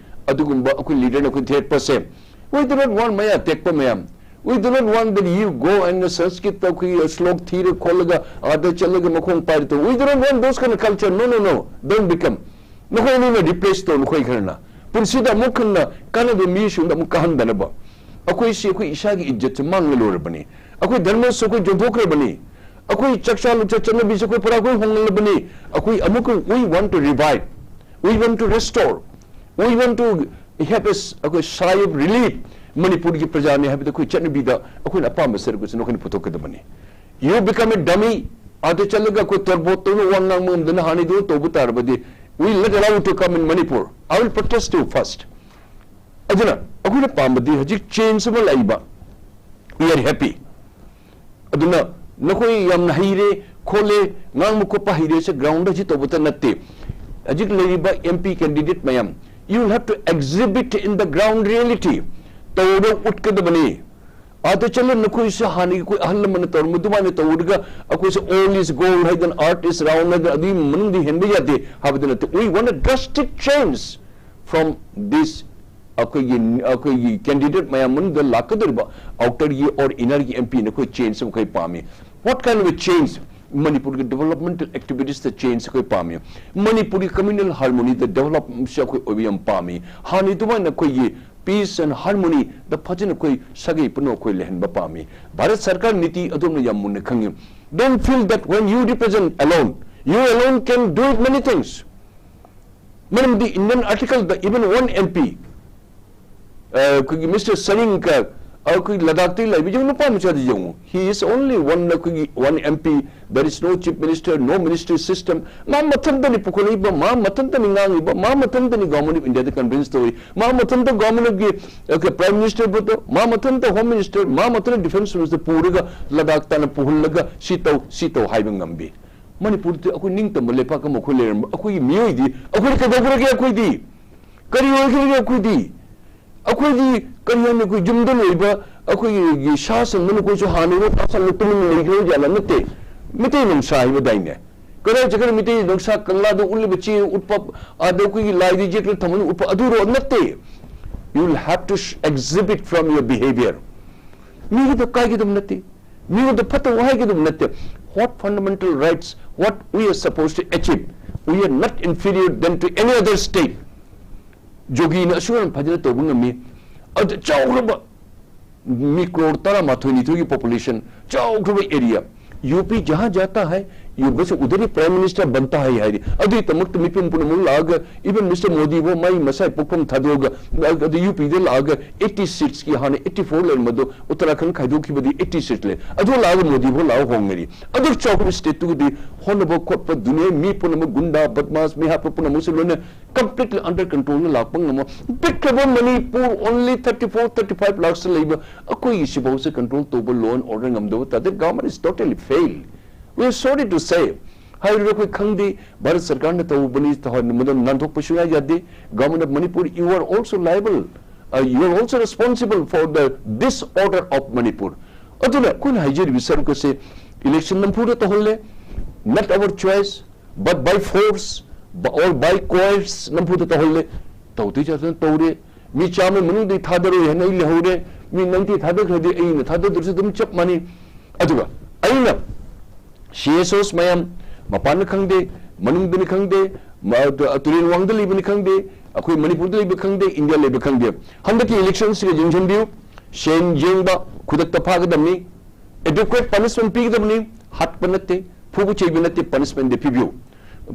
ꯑꯗꯨꯒꯨꯝꯕ ꯑꯩꯈꯣꯏ ꯂꯤꯗꯔꯅ ꯑꯩꯈꯣꯏ ꯊꯦꯠꯄꯁꯦ, we do not want ꯃꯌꯥ ꯇꯦꯛꯄ ꯃꯌꯥꯝ. We do not want that you go and Sanskrit ꯇ ꯑꯩꯈꯣꯏꯒꯤ ꯁ꯭ꯂꯣꯛ ꯊꯤꯔ ꯈꯣꯠꯂꯒ ꯑꯥꯗ ꯆꯠꯂꯒ ꯃꯈꯣꯡ ꯄꯥꯏꯔ ꯇꯧ. We do not want those kind of culture. No, no, no. Don't become. ꯅꯈꯣꯏ ꯑꯅꯤꯅ ꯔꯤꯄ꯭ꯂꯦꯁ ꯇꯧ, ꯅꯈꯣꯏ ꯈꯔꯅ꯫ ꯄꯨꯟꯁꯤꯗ ꯑꯃꯨꯛ ꯍꯟꯅ ꯀꯥꯟꯅꯕ ꯃꯤꯁꯤꯡꯗ ꯑꯃꯨꯛ ꯀꯥꯍꯟꯗꯅꯕ꯫ ꯑꯩꯈꯣꯏꯁꯤ ꯑꯩꯈꯣꯏ ꯏꯁꯥꯒꯤ ꯏꯖꯠꯁꯦ ꯃꯥꯡꯂ ꯂꯣꯏꯔꯕꯅꯤ꯫ ꯑꯩꯈꯣꯏ ꯙꯔꯃꯁꯨ ꯑꯩꯈꯣꯏ ꯌꯣꯟꯊꯣꯛꯈ꯭ꯔꯕꯅꯤ꯫ ꯑꯩꯈꯣꯏ ꯆꯥꯛꯆꯥ ꯂꯨꯆꯥ ꯆꯠꯅꯕꯤꯁꯦ ꯑꯩꯈꯣꯏ ꯄꯨꯔꯥ ꯑꯩꯈꯣꯏ ꯍꯣꯡꯂꯕꯅꯤ꯫ ꯑꯩꯈꯣꯏ ꯑꯃꯨꯛꯀ we want to revive, we want to restore, we want to have a s-, ꯑꯩꯈꯣꯏ sigh of relief. ꯃꯅꯤꯄꯨꯔꯒꯤ ꯄ꯭ꯔꯖꯥꯅꯤ ꯍꯥꯏꯕꯗ ꯑꯩꯈꯣꯏ ꯆꯠꯅꯕꯤꯗ ꯑꯩꯈꯣꯏꯅ ꯑꯄꯥꯝꯕ ꯁꯔꯨꯛ ꯑꯁꯤ ꯅꯈꯣꯏꯅ ꯄꯨꯊꯣꯛꯀꯗꯕꯅꯤ꯫ You become a dummy. ꯑꯥꯗ ꯆꯠꯂꯒ ꯑꯩꯈꯣꯏ ꯇꯣꯔꯕꯣꯠ ꯇꯧꯅ ꯋꯥ ꯉꯥꯡꯕ ꯉꯝꯗꯅ ꯍꯥꯟꯅꯩꯗꯧꯅ ꯇꯧꯕ ꯇꯥꯔꯕꯗꯤ, we let allow you to come in Manipur. I will protest you first. ꯑꯗꯨꯅ ꯑꯩꯈꯣꯏꯅ ꯄꯥꯝꯕꯗꯤ ꯍꯧꯖꯤꯛ ꯆꯦꯟꯖ ꯑꯃ ꯂꯥꯛꯏꯕ꯫ We are happy. ꯑꯗꯨꯅ ꯅꯈꯣꯏ ꯌꯥꯝꯅ ꯍꯩꯔꯦ, ꯈꯣꯠꯂꯦ, ꯉꯥꯡꯕ ꯈꯣꯠꯄ ꯍꯩꯔꯦꯁꯦ ꯒ꯭ꯔꯥꯎꯟꯗ ꯍꯧꯖꯤꯛ ꯇꯧꯕꯇ ꯅꯠꯇꯦ꯫ ꯍꯧꯖꯤꯛ ꯂꯩꯔꯤꯕ ꯑꯦꯝ ꯄꯤ ꯀꯦꯟꯗꯤꯗꯦꯠ ꯃꯌꯥꯝ, you will have to exhibit in the ground reality. ꯇꯧꯔꯒ ꯎꯠꯀꯗꯕꯅꯤ꯫ ꯑꯥꯗ ꯆꯠꯂ ꯅꯈꯣꯏꯁꯨ ꯍꯥꯟꯅꯒꯤ ꯑꯩꯈꯣꯏ ꯑꯍꯜ ꯂꯃꯟꯅ ꯇꯧꯔꯝꯕ ꯑꯗꯨꯃꯥꯏꯅ ꯇꯧꯔꯒ ꯑꯩꯈꯣꯏꯁꯨ all is gold ꯍꯥꯏꯗꯅ, earth is round ꯍꯥꯏꯗꯅ, ꯑꯗꯨꯒꯤ ꯃꯅꯨꯡꯗ ꯍꯦꯟꯕ ꯌꯥꯗꯦ ꯍꯥꯏꯕꯗꯨ ꯅꯠꯇꯦ꯫ We want a drastic change from this. ꯑꯩꯈꯣꯏꯒꯤ, ꯑꯩꯈꯣꯏꯒꯤ ꯀꯦꯟꯗꯤꯗꯦꯠ ꯃꯌꯥꯝ ꯃꯅꯨꯡꯗ ꯂꯥꯛꯀꯗꯧꯔꯤꯕ ꯑꯥꯎꯇꯔꯒꯤ ꯑꯣꯔ ꯏꯅꯔꯒꯤ ꯑꯦꯝ ꯄꯤꯅ ꯑꯩꯈꯣꯏ ꯆꯦꯟꯖ ꯑꯃ ꯑꯩꯈꯣꯏ ꯄꯥꯝꯃꯤ꯫ What kind of a change? ꯃꯅꯤꯄꯨꯔꯒꯤ ꯗꯤꯕꯂꯞꯃꯦꯟꯇꯦꯜ ꯑꯦꯛꯇꯤꯚꯤꯇꯤꯁꯇ ꯆꯦꯟꯖ ꯑꯩꯈꯣꯏ ꯄꯥꯝꯃꯤ꯫ ꯃꯅꯤꯄꯨꯔꯒꯤ ꯀꯝꯃ꯭ꯌꯨꯅꯦꯜ ꯍꯥꯔꯃꯣꯅꯤꯗ ꯗꯤꯕꯂꯞꯁꯦ ꯑꯩꯈꯣꯏ ꯑꯣꯏꯕ ꯌꯥꯝ ꯄꯥꯝꯃꯤ꯫ ꯍꯥꯟꯅ ꯑꯗꯨꯃꯥꯏꯅ ꯑꯩꯈꯣꯏꯒꯤ peace and harmony ꯗ ꯐꯖꯅ ꯑꯩꯈꯣꯏ ꯁꯥꯒꯩ ꯄꯨꯝꯅꯃꯛ ꯑꯩꯈꯣꯏ ꯂꯩꯍꯟꯕ ꯄꯥꯝꯃꯤ꯫ ꯚꯥꯔꯠ ꯁꯔꯀꯥꯔ ꯅꯤꯇꯤ ꯑꯗꯣꯝꯅ ꯌꯥꯝ ꯃꯨꯟꯅ ꯈꯪꯉꯤ꯫ Don't feel that when you represent alone, you alone can do it many things. ꯃꯔꯝꯗꯤ Indian ꯑꯥꯔꯇꯤꯀꯜꯗ even one M P, ꯑ, ꯑꯩꯈꯣꯏꯒꯤ ꯃꯤꯁꯇꯔ ꯁꯔꯤꯡꯀ ꯑꯩꯈꯣꯏ ꯂꯗꯥꯛꯇꯒꯤ ꯂꯩꯕ ꯌꯦꯡꯉꯨ, ꯅꯨꯄꯥ ꯃꯆꯥꯗꯨ ꯌꯦꯡꯉꯨ, he is only one, ꯑꯩꯈꯣꯏꯒꯤ one M P, there is no chief minister, no ministry system. ꯃꯥ ꯃꯊꯟꯇꯅꯤ ꯄꯨꯈꯠꯂꯛꯏꯕ, ꯃꯥ ꯃꯊꯟꯇꯅꯤ ꯉꯥꯡꯉꯤꯕ, ꯃꯥ ꯃꯊꯟꯇꯅꯤ Government of India the convince ꯇꯧꯔꯤ, ꯃꯥ ꯃꯊꯟꯇ Government of ꯒꯤ, ꯑ, Prime Minister ꯕꯨ ꯇꯧ, ꯃꯥ ꯃꯊꯟꯇ Home Minister, ꯃꯥ ꯃꯊꯟꯇ Defence Minister ꯄꯨꯔꯒ ꯂꯗꯥꯛ ꯇꯥꯟꯅ ꯄꯨꯍꯜꯂꯒ ꯁꯤ ꯇꯧ, ꯁꯤ ꯇꯧ ꯍꯥꯏꯕ ꯉꯝꯕꯤ꯫ ꯃꯅꯤꯄꯨꯔꯗꯤ ꯑꯩꯈꯣꯏ ꯅꯤꯡꯇꯝꯕ ꯂꯩꯄꯥꯛ ꯑꯃ ꯑꯩꯈꯣꯏ ꯂꯩꯔꯝꯕ, ꯑꯩꯈꯣꯏꯒꯤ ꯃꯤꯑꯣꯏꯗꯤ ꯑꯩꯈꯣꯏ ꯀꯩꯗꯧꯈ꯭ꯔꯒꯦ? ꯑꯩꯈꯣꯏꯗꯤ ꯀꯔꯤ ꯑꯣꯏꯈ꯭ꯔꯒꯦ? ꯑꯩꯈꯣꯏꯗꯤ ꯑꯩꯈꯣꯏꯗꯤ ꯀꯔꯤ ꯍꯥꯏꯅꯤ? ꯑꯩꯈꯣꯏ ꯌꯨꯝꯗ ꯂꯣꯏꯕ ꯑꯩꯈꯣꯏꯒꯤ ꯁꯥ ꯁꯟꯗꯨꯅ ꯑꯩꯈꯣꯏꯁꯨ ꯍꯥꯟꯅ ꯁꯥ ꯁꯟꯗ ꯇꯨꯃꯤꯟꯅ ꯂꯩꯈ꯭ꯔꯕ ꯖꯥꯠꯂ? ꯅꯠꯇꯦ, ꯃꯤꯇꯩ ꯅꯣꯡꯁꯥ ꯍꯥꯏꯕꯗꯥꯏꯅꯦ? ꯀꯗꯥꯏ ꯆꯠꯈ꯭ꯔꯦ ꯃꯤꯇꯩ ꯅꯣꯡꯁꯥ? ꯀꯪꯂꯥꯗ ꯎꯠꯂꯤꯕ ꯆꯦ ꯎꯠꯄ, ꯑꯗ ꯑꯩꯈꯣꯏꯒꯤ ꯂꯥꯏꯗ ꯌꯦꯛꯂ ꯊꯝꯃꯅꯤ ꯎꯠꯄ ꯑꯗꯨꯔꯣ? ꯅꯠꯇꯦ꯫ You will have to exhibit from your behavior. ꯃꯤꯒꯤꯗ ꯀꯥꯏꯒꯗꯕ ꯅꯠꯇꯦ, ꯃꯤꯉꯣꯟꯗ ꯐꯠꯇꯕ ꯍꯥꯏꯒꯗꯕ ꯅꯠꯇꯦ꯫ What fundamental rights, what we are supposed to achieve? We are not inferior than to any other state. ꯖꯣꯒꯤꯅ ꯑꯁꯨꯛ ꯌꯥꯝ ꯐꯖꯅ ꯇꯧꯕ ꯉꯝꯃꯤ꯫ ꯑꯗꯨ ꯆꯥꯎꯈ꯭ꯔꯕ ꯃꯤ ꯀ꯭ꯔꯣꯔ ꯇꯔꯥꯃꯥꯊꯣꯏ ꯅꯤꯊꯣꯏꯒꯤ population, ꯆꯥꯎꯈ꯭ꯔꯕ area, ꯌꯨ ꯄꯤ ꯖꯍꯥ ꯖꯥꯇꯥ ꯍꯥꯏ, ꯌꯨ ꯕꯁ ꯎꯗꯔꯤ Prime Minister ꯕꯟꯇꯥ ꯍꯥꯏ ꯍꯥꯏꯔꯤ꯫ ꯑꯗꯨꯒꯤꯗꯃꯛꯇ ꯃꯤꯄꯨꯝ ꯄꯨꯝꯅꯃꯛ ꯂꯥꯛꯑꯒ, even Mister ꯃꯣꯗꯤ ꯐꯥꯎ ꯃꯥꯏ ꯃꯁꯥꯏ ꯄꯣꯛꯐꯝ ꯊꯥꯗꯣꯛꯑꯒ, ꯑꯗꯨ ꯌꯨ ꯄꯤꯗ ꯂꯥꯛꯑꯒ eighty seats ꯀꯤ, ꯍꯥꯟꯅ eighty four ꯂꯩꯔꯝꯕꯗꯣ ꯎꯠꯇꯔꯥꯈꯟ ꯈꯥꯏꯗꯣꯛꯈꯤꯕꯗꯤ eighty seats ꯂꯩ, ꯑꯗꯨ ꯂꯥꯛꯑꯒ ꯃꯣꯗꯤ ꯐꯥꯎ ꯂꯥꯛꯑꯒ ꯍꯣꯡꯅꯔꯤ꯫ ꯑꯗꯨ ꯆꯥꯎꯈ꯭ꯔꯕ state ꯇꯨꯒꯤꯗꯤ ꯍꯣꯠꯅꯕ ꯈꯣꯠꯄ ꯗꯨꯅꯤꯌꯥ ꯃꯤ ꯄꯨꯝꯅꯃꯛ, ꯒꯨꯟꯗꯥ, ꯕꯗꯃꯥꯁ, ꯃꯤ ꯍꯥꯠꯄ ꯄꯨꯝꯅꯃꯛꯁꯦ ꯂꯣꯏꯅ completely under control ꯗ ꯂꯥꯛꯄ ꯉꯝꯃꯣ꯫ ꯄꯤꯛꯈ꯭ꯔꯕ Manipur, only thirty four, thirty five lakhs ꯂꯩꯕ ꯑꯩꯈꯣꯏꯒꯤ ꯁꯤꯐꯥꯎꯁꯦ control ꯇꯧꯕ, law and order ꯉꯝꯗꯕ ꯇꯥꯔꯗꯤ, government is totally fail. We are sorry to say. ꯍꯥꯏꯔꯤꯕ ꯑꯩꯈꯣꯏ ꯈꯪꯗꯦ, ꯚꯥꯔꯠ ꯁꯔꯀꯥꯔꯅ ꯇꯧꯕꯅꯤ, ꯇꯧꯍꯟ-, ꯃꯗꯨ ꯅꯥꯟꯊꯣꯛꯄ ꯁꯨꯡꯌꯥ ꯌꯥꯗꯦ꯫ Government of Manipur, you are also liable, uh, you are also responsible for the disorder of Manipur. ꯑꯗꯨꯅ ꯑꯩꯈꯣꯏꯅ ꯍꯥꯏꯖꯔꯤꯕ ꯁꯔꯨꯛ ꯑꯁꯦ election ꯅꯝꯐꯨꯗ ꯇꯧꯍꯜꯂꯦ, not our choice, but by force, or by coerce ꯅꯝꯐꯨꯗ ꯇꯧꯍꯜꯂꯦ꯫ ꯇꯧꯗꯣꯏ ꯆꯠꯇꯅ ꯇꯧꯔꯦ꯫ ꯃꯤ ꯆꯥꯝꯃ ꯃꯅꯨꯡꯗꯒꯤ ꯊꯥꯗꯔꯣꯏ ꯍꯥꯏꯅ ꯑꯩ ꯂꯩꯍꯧꯔꯦ, ꯃꯤ ninety ꯊꯥꯗꯈ꯭ꯔꯗꯤ ꯑꯩꯅ ꯊꯥꯗꯗ꯭ꯔꯁꯨ ꯑꯗꯨꯝ ꯆꯞ ꯃꯥꯟꯅꯩ꯫ ꯑꯗꯨꯒ ꯑꯩꯅ C S Os ꯃꯌꯥꯝ, ꯃꯄꯥꯟꯗ ꯈꯪꯗꯦ, ꯃꯅꯨꯡꯗꯅꯤ ꯈꯪꯗꯦ, ꯃ-, ꯇꯨꯔꯦꯜ ꯋꯥꯡꯗ ꯂꯩꯕꯅꯤ ꯈꯪꯗꯦ, ꯑꯩꯈꯣꯏ ꯃꯅꯤꯄꯨꯔꯗ ꯂꯩꯕ ꯈꯪꯗꯦ, ꯏꯟꯗꯤꯌꯥ ꯂꯩꯕ ꯈꯪꯗꯦ, ꯍꯟꯗꯛꯀꯤ election ꯁꯤꯒ ꯌꯦꯡꯁꯤꯟꯕꯤꯌꯨ꯫ ꯁꯦꯟ ꯌꯦꯡꯕ ꯈꯨꯗꯛꯇ ꯐꯥꯒꯗꯕꯅꯤ, adequate punishment ꯄꯤꯒꯗꯕꯅꯤ, ꯍꯥꯠꯄ ꯅꯠꯇꯦ, ꯐꯨꯕ ꯆꯩꯕ ꯅꯠꯇꯦ, punishment ꯗꯤ ꯄꯤꯕꯤꯌꯨ꯫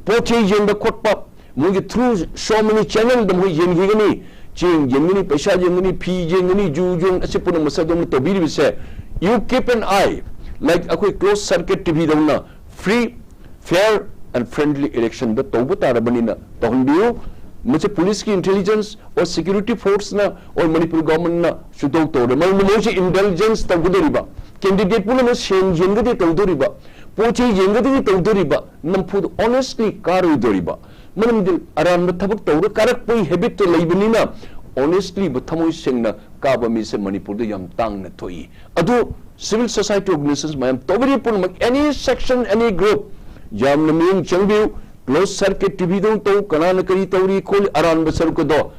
ꯄꯣꯠ ꯆꯩ ꯌꯦꯟꯕ ꯈꯣꯠꯄ, ꯃꯣꯏꯒꯤ through so many channel ꯗ ꯃꯣꯏ ꯌꯦꯟꯈꯤꯒꯅꯤ꯫ ꯆꯦꯡ ꯌꯦꯟꯒꯅꯤ, ꯄꯩꯁꯥ ꯌꯦꯟꯒꯅꯤ, ꯐꯤ ꯌꯦꯟꯒꯅꯤ, ꯖꯨ ꯌꯦꯟ, ꯑꯁꯤ ꯄꯨꯝꯅꯃꯛꯁꯦ ꯑꯗꯣꯝꯅ ꯇꯧꯕꯤꯔꯤꯕꯁꯦ, you keep an eye, like ꯑꯩꯈꯣꯏ close circuit T V ꯗꯧꯅ, free, fair and friendly election ꯗ ꯇꯧꯕ ꯇꯥꯔꯕꯅꯤꯅ ꯇꯧꯍꯟꯕꯤꯌꯨ꯫ ꯃꯁꯤ police ꯀꯤ intelligence or security force ꯅ or Manipur government ꯅ ꯁꯨꯇꯧ ꯇꯧꯔꯦ꯫ ꯃꯔꯝꯗꯤ ꯃꯣꯏꯁꯤ intelligence ꯇꯧꯒꯗꯧꯔꯤꯕ, candidate ꯄꯨꯝꯅꯃꯛ ꯁꯦꯟ ꯌꯦꯟꯒꯗꯤ ꯇꯧꯗꯧꯔꯤꯕ, ꯄꯣꯠ ꯆꯩ ꯌꯦꯟꯒꯗꯤ ꯇꯧꯗꯧꯔꯤꯕ, ꯅꯝꯐꯨꯗ honestly ꯀꯥꯔꯣꯏꯗꯧꯔꯤꯕ꯫ ꯃꯔꯝꯗꯤ ꯑꯔꯥꯟꯕ ꯊꯕꯛ ꯇꯧꯔ ꯀꯥꯔꯛꯄꯒꯤ habit ꯇꯣ ꯂꯩꯕꯅꯤꯅ, honestly ꯕ ꯊꯃꯣꯏ ꯁꯦꯡꯅ ꯀꯥꯕ ꯃꯤꯁꯦ ꯃꯅꯤꯄꯨꯔꯗ ꯌꯥꯝ ꯇꯥꯡꯅ ꯊꯣꯛꯏ꯫ ꯑꯗꯨ civil society organizations ꯃꯌꯥꯝ ꯇꯧꯕꯤꯔꯤ ꯄꯨꯝꯅꯃꯛ, any section, any group, ꯌꯥꯝꯅ ꯃꯤꯠꯌꯦꯡ ꯆꯪꯕꯤꯌꯨ꯫ Close circuit T V ꯗꯧꯅ ꯇꯧ, ꯀꯅꯥꯅ ꯀꯔꯤ ꯇꯧꯔꯤ ꯈꯣꯠꯂꯤ, ꯑꯔꯥꯟꯕ ꯁꯔꯨꯛ ꯑꯗꯣ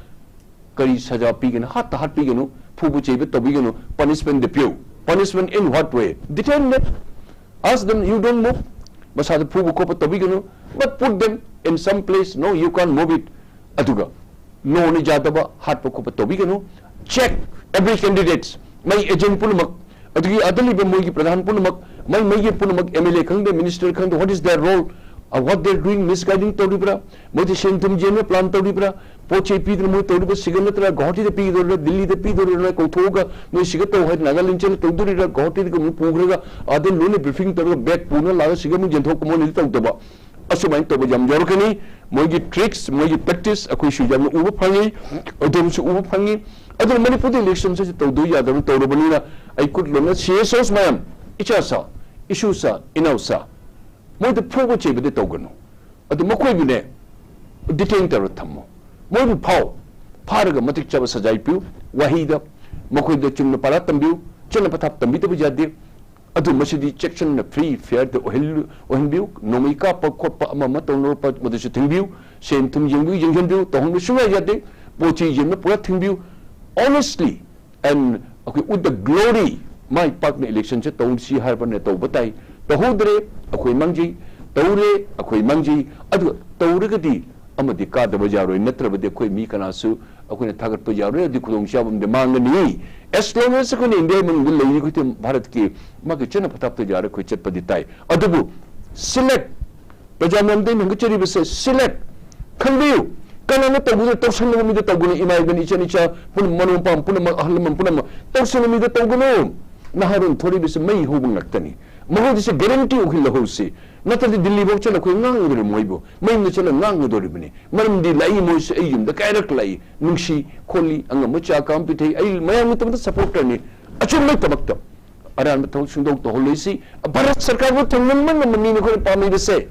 ꯀꯔꯤ ꯁꯖꯥ ꯄꯤꯒꯅꯤ? ꯍꯥꯠꯇ ꯍꯥꯠꯄꯤꯒꯅꯨ, ꯐꯨꯕ ꯆꯩꯕ ꯇꯧꯕꯤꯒꯅꯨ, punishment ꯗ ꯄꯤꯌꯨ꯫ Punishment in what way? Detain them. Ask them, you don't move. ꯃꯁꯥꯗ ꯐꯨꯕ ꯈꯣꯠꯄ ꯇꯧꯕꯤꯒꯅꯨ, but put them in some place, no, you can't move it. ꯑꯗꯨꯒ law ꯅ ꯌꯥꯗꯕ ꯍꯥꯠꯄ ꯈꯣꯠꯄ ꯇꯧꯕꯤꯒꯅꯨ꯫ Check every candidates, ꯃꯩ agent ꯄꯨꯝꯅꯃꯛ, ꯑꯗꯨꯒꯤ ꯑꯗ ꯂꯩꯕ ꯃꯣꯏꯒꯤ ꯄ꯭ꯔꯙꯥꯟ ꯄꯨꯝꯅꯃꯛ, ꯃꯩ, ꯃꯩꯒꯤ ꯄꯨꯝꯅꯃꯛ, M L A ꯈꯪꯗꯦ, minister ꯈꯪꯗꯦ, what is their role? Uh, what they are doing, misguiding ꯇꯧꯔꯤꯕ꯭ꯔꯥ? ꯃꯣꯏꯗꯤ ꯁꯦꯟ ꯊꯨꯝ ꯌꯦꯟꯕ plan ꯇꯧꯔꯤꯕ꯭ꯔꯥ? ꯄꯣꯠ ꯆꯩ ꯄꯤꯗꯅ ꯃꯣꯏ ꯇꯧꯔꯤꯕ ꯁꯤꯒ ꯅꯠꯇ꯭ꯔꯥ ꯒꯨꯋꯥꯍꯥꯇꯤꯗ ꯄꯤꯒꯗꯧꯔꯤꯕ꯭ꯔꯥ, ꯗꯤꯜꯂꯤꯗ ꯄꯤꯗꯧꯔꯤꯕ꯭ꯔꯥ, ꯀꯧꯊꯣꯛꯑꯒ ꯅꯣꯏ ꯁꯤꯒ ꯇꯧ ꯍꯥꯏꯗꯅ ꯅꯥꯒꯥꯂꯦꯟ ꯆꯠꯂ ꯇꯧꯗꯣꯔꯤꯕ꯭ꯔꯥ, ꯒꯨꯋꯥꯍꯥꯇꯤꯗꯒꯤ ꯑꯃꯨꯛ ꯄꯨꯈ꯭ꯔꯒ ꯑꯥꯗ ꯂꯣꯏꯅ briefing ꯇꯧꯔꯒ bag ꯄꯨꯅ ꯂꯥꯛꯑꯒ ꯁꯤꯒ ꯑꯃꯨꯛ ꯌꯦꯟꯊꯣꯛꯄ ꯃꯣꯏꯅꯗꯤ ꯇꯧꯗꯕ꯫ ꯑꯁꯨꯃꯥꯏꯅ ꯇꯧꯕ ꯌꯥꯝ ꯌꯥꯎꯔꯛꯀꯅꯤ꯫ ꯃꯣꯏꯒꯤ tricks, ꯃꯣꯏꯒꯤ practice ꯑꯩꯈꯣꯏꯁꯨ ꯌꯥꯝꯅ ꯎꯕ ꯐꯪꯉꯤ, ꯑꯗꯣꯝꯁꯨ ꯎꯕ ꯐꯪꯉꯤ꯫ ꯑꯗꯨꯅ ꯃꯅꯤꯄꯨꯔꯗ election ꯁꯤ ꯇꯧꯗꯣꯏ ꯌꯥꯗꯕ ꯇꯧꯔꯕꯅꯤꯅ ꯑꯩ ꯈꯨꯠ ꯂꯣꯟꯅ C S Os ꯃꯌꯥꯝ, ꯏꯆꯥꯁꯥ, ꯏꯁꯨꯁꯥ, ꯏꯅꯥꯎꯁꯥ, ꯃꯣꯏꯗ ꯐꯨꯕ ꯆꯩꯕꯗꯤ ꯇꯧꯒꯅꯨ꯫ ꯑꯗꯨ ꯃꯈꯣꯏꯕꯨꯅꯦ detain ꯇꯧꯔ ꯊꯝꯃꯣ꯫ ꯃꯣꯏꯕꯨ ꯐꯥꯎ, ꯐꯥꯔꯒ ꯃꯇꯤꯛ ꯆꯥꯕ ꯁꯖꯥꯏ ꯄꯤꯌꯨ꯫ ꯋꯥꯍꯩꯗ ꯃꯈꯣꯏꯗ ꯆꯨꯝꯅ ꯄꯔꯥ ꯇꯝꯕꯤꯌꯨ, ꯆꯠꯅ ꯄꯊꯥꯞ ꯇꯝꯕꯤꯗꯕ ꯌꯥꯗꯦ꯫ ꯑꯗꯨ ꯃꯁꯤꯗꯤ ꯆꯦꯛꯁꯤꯟꯅ free fair ꯗ ꯑꯣꯏꯍꯜ-, ꯑꯣꯏꯍꯟꯕꯤꯌꯨ꯫ ꯅꯣꯡꯃꯩ ꯀꯥꯞꯄ ꯈꯣꯠꯄ ꯑꯃ ꯑꯃ ꯇꯧꯅꯔꯛꯄ ꯃꯗꯨꯁꯨ ꯊꯤꯡꯕꯤꯌꯨ꯫ ꯁꯦꯟ ꯊꯨꯝ ꯌꯦꯡꯕꯤꯌꯨ, ꯌꯦꯡꯁꯤꯟꯕꯤꯌꯨ, ꯇꯧꯍꯟꯕ ꯁꯨꯡꯌꯥ ꯌꯥꯗꯦ꯫ ꯄꯣꯠ ꯆꯩ ꯌꯦꯟꯕ ꯄꯨꯔꯥ ꯊꯤꯡꯕꯤꯌꯨ꯫ Honestly and ꯑꯩꯈꯣꯏ with the glory ꯃꯥꯏ ꯄꯥꯛꯅ election ꯁꯦ ꯇꯧꯁꯤ ꯍꯥꯏꯔꯕꯅ ꯇꯧꯕ ꯇꯥꯏ꯫ ꯇꯧꯍꯧꯗ꯭ꯔꯦ, ꯑꯩꯈꯣꯏ ꯃꯥꯡꯖꯩ꯫ ꯇꯧꯔꯦ, ꯑꯩꯈꯣꯏ ꯃꯥꯡꯖꯩ꯫ ꯑꯗꯨꯒ ꯇꯧꯔꯒꯗꯤ ꯑꯃꯗꯤ ꯀꯥꯗꯕ ꯌꯥꯔꯣꯏ, ꯅꯠꯇ꯭ꯔꯕꯗꯤ ꯑꯩꯈꯣꯏ ꯃꯤ ꯀꯅꯥꯁꯨ ꯑꯩꯈꯣꯏꯅ ꯊꯥꯒꯠꯄ ꯌꯥꯔꯣꯏ, ꯑꯗꯨꯗꯤ ꯈꯨꯗꯣꯡꯆꯥꯕ ꯑꯃꯗꯤ ꯃꯥꯡꯒꯅꯤ꯫ As long as ꯑꯩꯈꯣꯏꯅ ꯏꯟꯗꯤꯌꯥ ꯃꯅꯨꯡꯗ ꯂꯩꯔꯤ, ꯑꯩꯈꯣꯏ ꯚꯥꯔꯠꯀꯤ ꯃꯥꯒꯤ ꯆꯠꯅ ꯄꯊꯥꯞꯇ ꯌꯥꯔ ꯑꯩꯈꯣꯏ ꯆꯠꯄꯗꯤ ꯇꯥꯏ꯫ ꯑꯗꯨꯕꯨ select, ꯄ꯭ꯔꯖꯥ ꯃꯌꯥꯝꯗ ꯑꯩꯅ ꯍꯪꯒꯠꯆꯔꯤꯕꯁꯦ, select, ꯈꯪꯕꯤꯌꯨ, ꯀꯅꯥꯅ ꯇꯧꯒꯅꯤ? ꯇꯧꯁꯟꯅꯕ ꯃꯤꯗ ꯇꯧꯒꯅꯤ꯫ ꯏꯃꯥ ꯏꯕꯦꯟ, ꯏꯆꯟ ꯏꯆꯥ ꯄꯨꯝꯅꯃꯛ, ꯃꯔꯨꯞ ꯃꯄꯥꯡ ꯄꯨꯝꯅꯃꯛ, ꯑꯍꯜ ꯂꯃꯟ ꯄꯨꯝꯅꯃꯛ, ꯇꯧꯁꯟꯅꯕ ꯃꯤꯗ ꯇꯧꯒꯅꯨ꯫ ꯅꯍꯥꯔꯣꯜ ꯊꯣꯔꯛꯏꯕꯁꯤ ꯃꯩ ꯍꯧꯕ ꯉꯥꯛꯇꯅꯤ꯫ ꯃꯈꯣꯏꯗꯁꯨ ꯒꯦꯔꯦꯟꯇꯤ ꯑꯣꯏꯍꯜꯂꯍꯧꯁꯤ꯫ ꯅꯠꯇ꯭ꯔꯗꯤ ꯗꯤꯜꯂꯤꯐꯥꯎ ꯆꯠꯂ ꯑꯩꯈꯣꯏ ꯉꯥꯡꯒꯗꯧꯔꯤꯕ ꯃꯣꯏꯕꯨ, ꯃꯌꯨꯝꯗ ꯆꯠꯂ ꯉꯥꯡꯒꯗꯧꯔꯤꯕꯅꯤ꯫ ꯃꯔꯝꯗꯤ ꯂꯥꯛꯏ, ꯃꯣꯏꯁꯨ ꯑꯩ ꯌꯨꯝꯗ ꯀꯌꯥꯔꯛ ꯂꯥꯛꯏ, ꯅꯨꯡꯁꯤ ꯈꯣꯠꯂꯤ, ꯑꯉꯝꯕ ꯆꯥ ꯀꯥꯝ ꯄꯤꯊꯛꯏ, ꯑꯩ ꯃꯌꯥꯝꯒꯤꯗꯃꯛꯇ ꯁꯄꯣꯔꯇꯔꯅꯤ꯫ ꯑꯆꯨꯝꯕꯒꯤꯗꯃꯛꯇ ꯑꯔꯥꯟꯕ ꯊꯕꯛ ꯁꯨꯡꯇꯧ ꯇꯧꯍꯜꯂꯣꯏꯁꯤ꯫ ꯚꯥꯔꯠ ꯁꯔꯀꯥꯔꯕꯨ ꯊꯣꯡꯅꯤꯡꯕ ꯉꯝꯕ ꯃꯤꯅꯤ ꯑꯩꯈꯣꯏꯅ ꯄꯥꯝꯃꯤꯕꯁꯦ꯫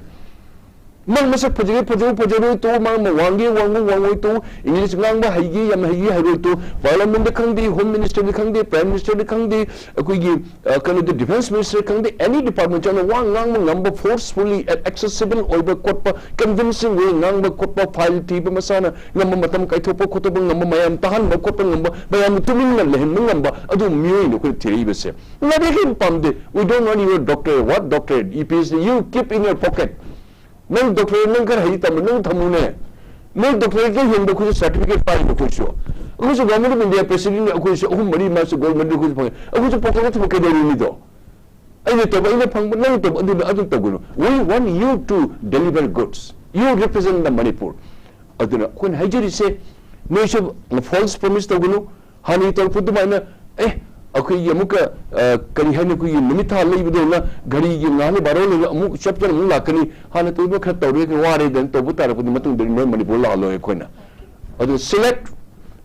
ꯃꯥ ꯃꯁꯛ ꯐꯖꯔꯦ ꯐꯖꯔꯣꯏ ꯇꯣꯛꯎ, ꯃꯥ ꯋꯥꯡꯒꯦ ꯋꯥꯡꯉꯨ, ꯋꯥꯡꯉꯣꯏ ꯇꯣꯛꯎ, ꯏꯪꯂꯤꯁ ꯉꯥꯡꯕ ꯍꯩꯒꯦ ꯌꯥꯝ ꯍꯩꯒꯦ ꯍꯩꯔꯣꯏ ꯇꯣꯛꯎ, ꯄꯥꯔꯂꯤꯌꯥꯃꯦꯟꯗ ꯈꯪꯗꯦ, ꯍꯣꯝ ꯃꯤꯅꯤꯁꯇꯔꯗ ꯈꯪꯗꯦ, ꯄ꯭ꯔꯥꯏꯝ ꯃꯤꯅꯤꯁꯇꯔꯗ ꯈꯪꯗꯦ, ꯑꯩꯈꯣꯏꯒꯤ, ꯑ, ꯀꯩꯅꯣꯗ, ꯗꯤꯐꯦꯟꯁ ꯃꯤꯅꯤꯁꯇꯔ ꯈꯪꯗꯦ, ꯑꯦꯅꯤ ꯗꯤꯄꯥꯔꯠꯃꯦꯟ ꯆꯠꯂ ꯋꯥ ꯉꯥꯡꯕ ꯉꯝꯕ, ꯐꯣꯔꯁꯐꯨꯜꯂꯤ ꯑꯦꯛꯁꯦꯁꯤꯕꯜ ꯑꯣꯏꯕ ꯈꯣꯠꯄ, ꯀꯟꯚꯤꯟꯁꯤꯡ ꯋꯦ ꯉꯥꯡꯕ ꯈꯣꯠꯄ, ꯐꯥꯏꯜ ꯊꯤꯕ ꯃꯁꯥꯅ ꯉꯝꯕ, ꯃꯇꯝ ꯀꯥꯏꯊꯣꯛꯄ ꯈꯣꯠꯇꯣꯛꯄ ꯉꯝꯕ, ꯃꯌꯥꯝ ꯇꯥꯍꯟꯕ ꯈꯣꯠꯄ ꯉꯝꯕ, ꯃꯌꯥꯝ ꯇꯨꯃꯤꯟꯅ ꯂꯩꯍꯟꯕ ꯉꯝꯕ ꯑꯗꯨ ꯃꯤꯑꯣꯏꯅ ꯑꯩꯈꯣꯏꯅ ꯊꯤꯔꯛꯏꯕꯁꯦ꯫ ꯂꯥꯏꯔꯤꯛ ꯍꯦꯟꯅ ꯄꯥꯝꯗꯦ꯫ We don't want your doctorate. What doctorate? E P H D. You keep in your pocket. ꯅꯪ ꯗꯣꯛꯇꯔꯦꯠ ꯅꯪ ꯈꯔ ꯍꯩ ꯇꯝꯕ ꯅꯪ ꯊꯝꯃꯨꯅꯦ꯫ ꯅꯣꯏ ꯗꯣꯛꯇꯔꯦꯠ ꯅꯪ ꯍꯦꯟꯕ ꯑꯩꯈꯣꯏꯁꯨ ꯁꯥꯔꯇꯤꯐꯤꯀꯦꯠ ꯄꯥꯏꯅ ꯑꯩꯈꯣꯏꯁꯨ꯫ ꯑꯩꯈꯣꯏꯁꯨ ꯒꯣꯔꯃꯦꯟ ꯑꯣꯐ ꯏꯟꯗꯤꯌꯥ ꯄ꯭ꯔꯦꯁꯤꯗꯦꯟꯠꯅꯤ, ꯑꯩꯈꯣꯏꯁꯨ ꯑꯍꯨꯝ ꯃꯔꯤ ꯃꯥꯁꯨ ꯒꯣꯔꯃꯦꯟ ꯑꯩꯈꯣꯏꯁꯨ ꯐꯪꯉꯦ꯫ ꯑꯩꯈꯣꯏꯁꯨ ꯄꯣꯀꯦꯠꯇ ꯊꯝꯕ ꯀꯩꯗꯧꯔꯨꯅꯤꯗꯣ? ꯑꯩꯅ ꯇꯧꯕ ꯑꯩꯅ ꯐꯪꯕ, ꯅꯪ ꯇꯧꯕ ꯑꯗꯨꯅ ꯑꯗꯨ ꯇꯧꯒꯅꯨ꯫ We want you to deliver goods. You represent the Manipur. ꯑꯗꯨꯅ ꯑꯩꯈꯣꯏꯅ ꯍꯥꯏꯖꯔꯤꯁꯦ, ꯅꯣꯏꯁꯨ ꯐꯣꯜꯁ ꯄ꯭ꯔꯣꯃꯤꯁ ꯇꯧꯒꯅꯨ꯫ ꯍꯥꯟꯅꯒꯤ ꯇꯧꯔꯛꯄ ꯑꯗꯨꯃꯥꯏꯅ, ꯑꯦ, ꯑꯩꯈꯣꯏꯒꯤ ꯑꯃꯨꯛꯀ, ꯑ, ꯀꯔꯤ ꯍꯥꯏꯅꯤ, ꯑꯩꯈꯣꯏꯒꯤ ꯅꯨꯃꯤꯠ ꯊꯥ ꯂꯩꯕꯗꯧꯅ ꯘꯔꯤꯒꯤ ꯉꯥꯏꯍꯥꯛ ꯂꯩ ꯕꯥꯔꯣ ꯂꯩꯔꯒ ꯑꯃꯨꯛ ꯆꯞꯇꯅ ꯑꯃꯨꯛ ꯂꯥꯛꯀꯅꯤ꯫ ꯍꯥꯟꯅ ꯇꯧꯕ ꯈꯔ ꯇꯧꯔꯦ, ꯋꯥꯔꯦꯗꯅ ꯇꯧꯕ ꯇꯥꯔꯛꯄꯗꯤ ꯃꯇꯨꯡꯗꯗꯤ ꯅꯣꯏ ꯃꯅꯤꯄꯨꯔ ꯂꯥꯛꯍꯜꯂꯣꯏ ꯑꯩꯈꯣꯏꯅ꯫ ꯑꯗꯨ select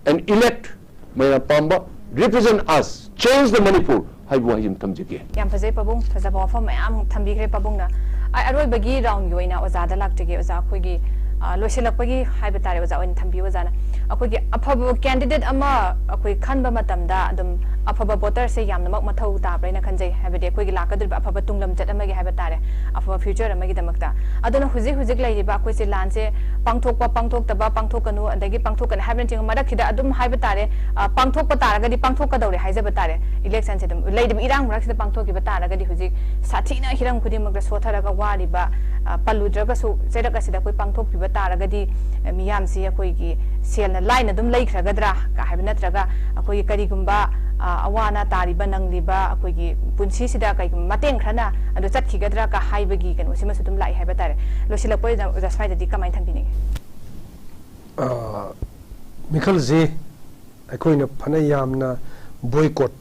and elect, ꯃꯌꯥꯝ ꯄꯥꯝꯕ, represent us, change the Manipur ꯍꯥꯏꯕ ꯋꯥꯍꯩ ꯑꯃ ꯊꯝꯖꯒꯦ꯫ ꯌꯥꯝ ꯐꯖꯩ ꯄꯥꯕꯨꯡ, ꯐꯖꯕ ꯋꯥꯐꯝ ꯃꯌꯥꯝ ꯊꯝꯕꯤꯈ꯭ꯔꯦ ꯄꯥꯕꯨꯡꯅ꯫ ꯑ-, ꯑꯔꯣꯏꯕꯒꯤ ꯔꯥꯎꯟꯒꯤ ꯑꯣꯏꯅ ꯑꯣꯖꯥꯗ ꯂꯥꯛꯆꯒꯦ꯫ ꯑꯣꯖꯥ, ꯑꯩꯈꯣꯏꯒꯤ, ꯑ, ꯂꯣꯏꯁꯤꯜꯂꯛꯄꯒꯤ ꯍꯥꯏꯕ ꯇꯥꯔꯦ, ꯑꯣꯖꯥ ꯑꯣꯏꯅ ꯊꯝꯕꯤꯌꯨ꯫ ꯑꯣꯖꯥꯅ ꯑꯩꯈꯣꯏꯒꯤ ꯑꯐꯕ ꯀꯦꯟꯗꯤꯗꯦꯠ ꯑꯃ ꯑꯩꯈꯣꯏ ꯈꯟꯕ ꯃꯇꯝꯗ ꯑꯗꯨꯝ ꯑꯐꯕ ꯚꯣꯇꯔꯁꯦ ꯌꯥꯝꯅꯃꯛ ꯃꯊꯧ ꯇꯥꯕ꯭ꯔꯥ ꯍꯥꯏꯅ ꯈꯟꯖꯩ, ꯍꯥꯏꯕꯗꯤ ꯑꯩꯈꯣꯏꯒꯤ ꯂꯥꯛꯀꯗꯧꯔꯤꯕ ꯑꯐꯕ ꯇꯨꯡꯂꯝꯆꯠ ꯑꯃꯒꯤ ꯍꯥꯏꯕ ꯇꯥꯔꯦ, ꯑꯐꯕ ꯐ꯭ꯌꯨꯆꯔ ꯑꯃꯒꯤꯗꯃꯛꯇ꯫ ꯑꯗꯨꯅ ꯍꯧꯖꯤꯛ ꯍꯧꯖꯤꯛ ꯂꯩꯔꯤꯕ ꯑꯩꯈꯣꯏꯁꯦ ꯂꯥꯟꯁꯦ ꯄꯥꯡꯊꯣꯛꯄ ꯄꯥꯡꯊꯣꯛꯇꯕ, ꯄꯥꯡꯊꯣꯛꯀꯅꯨ ꯑꯗꯒꯤ ꯄꯥꯡꯊꯣꯛꯀꯅꯤ ꯍꯥꯏꯕꯅꯆꯤꯡꯕ ꯃꯔꯛꯁꯤꯗ ꯑꯗꯨꯝ ꯍꯥꯏꯕ ꯇꯥꯔꯦ, ꯑ, ꯄꯥꯡꯊꯣꯛꯄ ꯇꯥꯔꯒꯗꯤ ꯄꯥꯡꯊꯣꯛꯀꯗꯧꯔꯦ ꯍꯥꯏꯖꯕ ꯇꯥꯔꯦ꯫ ꯏꯂꯦꯛꯁꯟꯁꯦ ꯑꯗꯨꯝ ꯂꯩꯔꯤꯕ ꯏꯔꯥꯡ ꯃꯔꯛꯁꯤꯗ ꯄꯥꯡꯊꯣꯛꯈꯤꯕ ꯇꯥꯔꯒꯗꯤ ꯍꯧꯖꯤꯛ ꯁꯥꯊꯤꯅ ꯍꯤꯔꯝ ꯈꯨꯗꯤꯡꯃꯛꯇ ꯁꯣꯊꯔꯒ ꯋꯥꯔꯤꯕ, ꯑ, ꯄꯜꯂꯨꯗ꯭ꯔꯒꯁꯨ ꯆꯩꯔꯛ ꯑꯁꯤꯗ ꯑꯩꯈꯣꯏ ꯄꯥꯡꯊꯣꯛꯄꯤꯕ ꯇꯥꯔꯒꯗꯤ, ꯑ, ꯃꯤꯌꯥꯝꯁꯤ ꯑꯩꯈꯣꯏꯒꯤ ꯁꯦꯜꯅ ꯂꯥꯏꯅ ꯑꯗꯨꯝ ꯂꯩꯈ꯭ꯔꯒꯗ꯭ꯔꯥ ꯀ ꯍꯥꯏꯕ ꯅꯠꯇ꯭ꯔꯒ ꯑꯩꯈꯣꯏꯒꯤ ꯀꯔꯤꯒꯨꯝꯕ, ꯑ, ꯑꯋꯥ ꯑꯅꯥ ꯇꯥꯔꯤꯕ ꯅꯪꯂꯤꯕ ꯑꯩꯈꯣꯏꯒꯤ ꯄꯨꯟꯁꯤꯁꯤꯗ ꯀꯩꯒꯨꯝꯕ ꯃꯇꯦꯡ ꯈꯔꯅ ꯑꯗꯨ ꯆꯠꯈꯤꯒꯗ꯭ꯔꯥ ꯀ ꯍꯥꯏꯕꯒꯤ ꯀꯩꯅꯣꯁꯤꯃꯁꯨ ꯑꯗꯨꯝ ꯂꯥꯛꯏ ꯍꯥꯏꯕ ꯇꯥꯔꯦ꯫ ꯂꯣꯏꯁꯤꯜꯂꯛꯄ ꯑꯣꯏꯅ ꯑꯣꯖꯥ ꯁ꯭ꯋꯥꯏꯗꯗꯤ ꯀꯃꯥꯏꯅ ꯊꯝꯕꯤꯅꯤꯡꯉꯤ? ꯑ, ꯃꯤꯈꯜꯁꯦ ꯑꯩꯈꯣꯏꯅ ꯐꯅ ꯌꯥꯝꯅ ꯕꯣꯏꯀꯣꯠ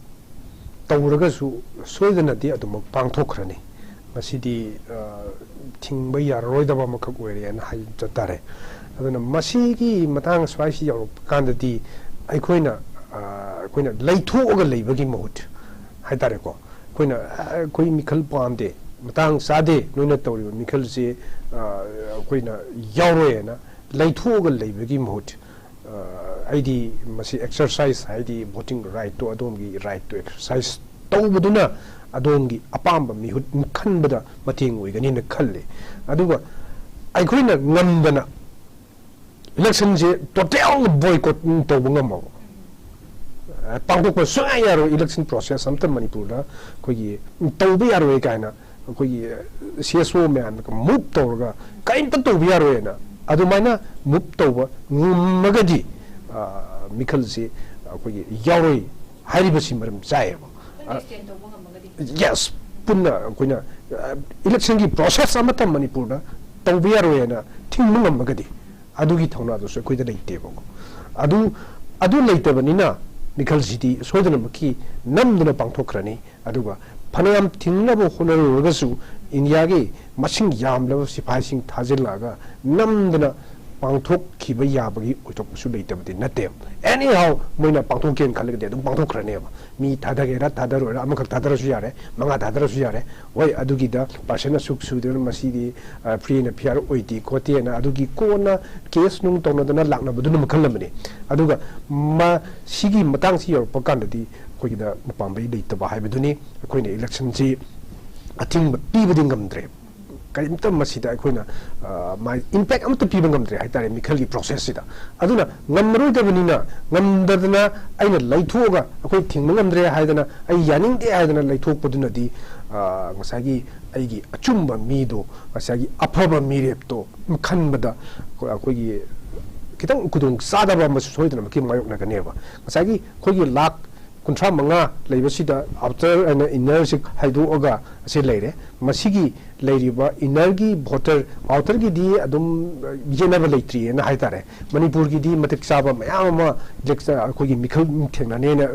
ꯇꯧꯔꯒꯁꯨ ꯁꯣꯏꯗꯅꯗꯤ ꯑꯗꯨꯃꯛ ꯄꯥꯡꯊꯣꯛꯈ꯭ꯔꯅꯤ꯫ ꯃꯁꯤꯗꯤ, ꯑ, ꯊꯤꯡꯕ ꯌꯥꯔꯔꯣꯏꯗꯕ ꯑꯃꯈꯛ ꯑꯣꯏꯔꯦꯅ ꯍꯥꯏꯖ ꯇꯥꯔꯦ꯫ ꯑꯗꯨꯅ ꯃꯁꯤꯒꯤ ꯃꯇꯥꯡ ꯁ꯭ꯋꯥꯏꯁꯤ ꯌꯧꯔꯛꯄ ꯀꯥꯟꯗꯗꯤ ꯑꯩꯈꯣꯏꯅ, ꯑ, ꯑꯩꯈꯣꯏꯅ ꯂꯩꯊꯣꯛꯑꯒ ꯂꯩꯕꯒꯤ ꯃꯍꯨꯠ ꯍꯥꯏ ꯇꯥꯔꯦꯀꯣ, ꯑꯩꯈꯣꯏꯅ, "ꯑ, ꯑꯩꯈꯣꯏ ꯃꯤꯈꯜ ꯄꯥꯝꯗꯦ, ꯃꯇꯥꯡ ꯆꯥꯗꯦ, ꯅꯣꯏꯅ ꯇꯧꯔꯤꯕ ꯃꯤꯈꯜꯁꯤ, ꯑ, ꯑꯩꯈꯣꯏꯅ ꯌꯥꯎꯔꯣꯏꯅ" ꯂꯩꯊꯣꯛꯑꯒ ꯂꯩꯕꯒꯤ ꯃꯍꯨꯠ, ꯑ, ꯑꯩꯗꯤ ꯃꯁꯤ ꯑꯦꯛꯁꯔꯁꯥꯏꯁ, ꯍꯥꯏꯗꯤ ꯚꯣꯇꯤꯡ ꯔꯥꯏꯠꯇꯣ, ꯑꯗꯣꯝꯒꯤ ꯔꯥꯏꯠꯇꯣ ꯑꯦꯛꯁꯔꯁꯥꯏꯁ ꯇꯧꯕꯗꯨꯅ ꯑꯗꯣꯝꯒꯤ ꯑꯄꯥꯝꯕ ꯃꯤꯍꯨꯠ ꯈꯟꯕꯗ ꯃꯇꯦꯡ ꯑꯣꯏꯒꯅꯤꯅ ꯈꯜꯂꯤ꯫ ꯑꯗꯨꯒ ꯑꯩꯈꯣꯏꯅ ꯉꯝꯗꯅ ꯏꯂꯦꯛꯁꯟꯁꯦ ꯇꯣꯇꯦꯜ ꯕꯣꯏꯀꯣꯠ ꯇꯧꯕ ꯉꯝꯃꯕ, ꯑ, ꯄꯥꯡꯊꯣꯛꯄ ꯁꯨꯡꯌꯥ ꯌꯥꯔꯣꯏ, ꯏꯂꯦꯛꯁꯟ ꯄ꯭ꯔꯣꯁꯦꯁ ꯑꯝꯇ ꯃꯅꯤꯄꯨꯔꯗ ꯑꯩꯈꯣꯏꯒꯤ ꯇꯧꯕ ꯌꯥꯔꯣꯏ ꯀꯥꯏꯅ ꯑꯩꯈꯣꯏꯒꯤ ꯁꯤ ꯑꯦꯁ ꯑꯣ ꯃꯌꯥꯝꯅ ꯃꯨꯚ ꯇꯧꯔꯒ ꯀꯔꯤꯝꯇ ꯇꯧꯕ ꯌꯥꯔꯣꯏꯅ ꯑꯗꯨꯃꯥꯏꯅ ꯃꯨꯚ ꯇꯧꯕ ꯉꯝꯃꯒꯗꯤ, ꯑ, ꯃꯤꯈꯜꯁꯤ ꯑꯩꯈꯣꯏꯒꯤ ꯌꯥꯎꯔꯣꯏ ꯍꯥꯏꯔꯤꯕꯁꯤ ꯃꯔꯝ ꯆꯥꯏꯌꯦꯕ꯫ ꯄꯨꯟꯅ ꯑ, stand ꯇꯧꯕ ꯉꯝꯃꯒꯗꯤ? Yes, ꯄꯨꯟꯅ ꯑꯩꯈꯣꯏꯅ, ꯑ, ꯏꯂꯦꯛꯁꯟꯒꯤ ꯄ꯭ꯔꯣꯁꯦꯁ ꯑꯃꯠꯇ ꯃꯅꯤꯄꯨꯔꯗ ꯇꯧꯕ ꯌꯥꯔꯣꯏꯅ ꯊꯤꯡꯕ ꯉꯝꯃꯒꯗꯤ, ꯑꯗꯨꯒꯤ ꯊꯧꯅꯥꯗꯨꯁꯨ ꯑꯩꯈꯣꯏꯗ ꯂꯩꯇꯦꯕꯀꯣ꯫ ꯑꯗꯨ, ꯑꯗꯨ ꯂꯩꯇꯕꯅꯤꯅ ꯃꯤꯈꯜꯁꯤꯗꯤ ꯁꯣꯏꯗꯅꯃꯛꯀꯤ ꯅꯝꯗꯅ ꯄꯥꯡꯊꯣꯛꯈ꯭ꯔꯅꯤ꯫ ꯑꯗꯨꯒ ꯐꯅꯌꯥꯝ ꯊꯤꯡꯅꯕ ꯍꯣꯠꯅꯔꯨꯔꯒꯁꯨ ꯏꯟꯗꯤꯌꯥꯒꯤ ꯃꯁꯤꯡ ꯌꯥꯝꯂꯕ ꯁꯤꯐꯥꯏꯁꯤꯡ ꯊꯥꯖꯤꯜꯂꯛꯑꯒ ꯅꯝꯗꯅ ꯄꯥꯡꯊꯣꯛꯈꯤꯕ ꯌꯥꯕꯒꯤ ꯑꯣꯏꯊꯣꯛꯄꯁꯨ ꯂꯩꯇꯕꯗꯤ ꯅꯠꯇꯦꯕ꯫ Anyhow, ꯃꯣꯏꯅ ꯄꯥꯡꯊꯣꯛꯀꯦꯅ ꯈꯜꯂꯒꯗꯤ ꯑꯗꯨꯝ ꯄꯥꯡꯊꯣꯛꯈ꯭ꯔꯅꯦꯕ꯫ ꯃꯤ ꯊꯥꯗꯒꯦꯔꯥ ꯊꯥꯗꯔꯣꯏꯔꯥ, ꯑꯃꯈꯛ ꯊꯥꯗꯔꯁꯨ ꯌꯥꯔꯦ, ꯃꯉꯥ ꯊꯥꯗꯔꯁꯨ ꯌꯥꯔꯦ, ꯍꯣꯏ, ꯑꯗꯨꯒꯤꯗ ꯄꯥꯔꯁꯦꯟ ꯑꯁꯨꯛ ꯁꯨꯗꯅ ꯃꯁꯤꯗꯤ, ꯑ, free and fair ꯑꯣꯏꯗꯦ ꯈꯣꯠꯇꯦꯅ ꯑꯗꯨꯒꯤ ꯀꯣꯟꯅ ꯀꯦꯁ ꯅꯨꯡ ꯇꯧꯅꯗꯅ ꯂꯥꯛꯅꯕꯗꯨꯅ ꯃꯈꯜ ꯑꯃꯅꯤ꯫ ꯑꯗꯨꯒ ꯃ-, ꯁꯤꯒꯤ ꯃꯇꯥꯡꯁꯤ ꯌꯧꯔꯛꯄ ꯀꯥꯟꯗꯗꯤ ꯑꯩꯈꯣꯏꯒꯤꯗ ꯎꯄꯥꯝꯕꯩ ꯂꯩꯇꯕ ꯍꯥꯏꯕꯗꯨꯅꯤ꯫ ꯑꯩꯈꯣꯏꯅ ꯏꯂꯦꯛꯁꯟꯁꯤ ꯑꯊꯤꯡꯕ ꯄꯤꯕꯗꯤ ꯉꯝꯗ꯭ꯔꯦ꯫ ꯀꯔꯤꯝꯇ ꯃꯁꯤꯗ ꯑꯩꯈꯣꯏꯅ, ꯑ, ꯃꯥꯏ ꯏꯝꯄꯦꯛ ꯑꯃꯠꯇ ꯄꯤꯕ ꯉꯝꯗ꯭ꯔꯦ ꯍꯥꯏꯇꯥꯔꯦ ꯃꯤꯈꯜꯒꯤ ꯄ꯭ꯔꯣꯁꯦꯁꯁꯤꯗ꯫ ꯑꯗꯨꯅ ꯉꯝꯃꯔꯣꯏꯗꯕꯅꯤꯅ, ꯉꯝꯗꯗꯅ ꯑꯩꯅ ꯂꯩꯊꯣꯛꯑꯒ, ꯑꯩꯈꯣꯏ ꯊꯤꯡꯕ ꯉꯝꯗ꯭ꯔꯦ ꯍꯥꯏꯗꯅ, ꯑꯩ ꯌꯥꯅꯤꯡꯗꯦ ꯍꯥꯏꯗꯅ ꯂꯩꯊꯣꯛꯄꯗꯨꯅꯗꯤ, ꯑ, ꯉꯁꯥꯏꯒꯤ ꯑꯩꯒꯤ ꯑꯆꯨꯝꯕ ꯃꯤꯗꯣ, ꯉꯁꯥꯏꯒꯤ ꯑꯐꯕ ꯃꯤꯔꯦꯞꯇꯣ ꯈꯟꯕꯗ ꯑꯩꯈꯣꯏ-, ꯑꯩꯈꯣꯏꯒꯤ ꯈꯤꯇꯪ ꯈꯨꯗꯣꯡ ꯆꯥꯗꯕ ꯑꯃꯁꯨ ꯁꯣꯏꯗꯅꯃꯛꯀꯤ ꯃꯥꯌꯣꯛꯅꯒꯅꯦꯕ꯫ ꯉꯁꯥꯏꯒꯤ ꯑꯩꯈꯣꯏꯒꯤ ꯂꯥꯛ ꯀꯨꯟꯊ꯭ꯔꯥ ꯃꯉꯥ ꯂꯩꯕꯁꯤꯗ ꯑꯥꯎꯇꯔ ꯑꯦꯟ ꯏꯟꯅꯔꯁꯤ ꯈꯥꯏꯗꯣꯛꯑꯒ ꯑꯁꯤ ꯂꯩꯔꯦ꯫ ꯃꯁꯤꯒꯤ ꯂꯩꯔꯤꯕ ꯏꯟꯅꯔꯒꯤ ꯚꯣꯇꯔ, ꯑꯥꯎꯇꯔꯒꯤꯗꯤ ꯑꯗꯨꯝ ꯌꯦꯠꯅꯕ ꯂꯩꯇ꯭ꯔꯤꯑꯅ ꯍꯥꯏꯇꯥꯔꯦ꯫ ꯃꯅꯤꯄꯨꯔꯒꯤꯗꯤ ꯃꯇꯤꯛ ꯆꯥꯕ ꯃꯌꯥꯝ ꯑꯃ ꯏꯂꯦꯛꯁ-, ꯑꯩꯈꯣꯏꯒꯤ ꯃꯤꯈꯜ ꯊꯦꯡꯅꯅꯦꯅ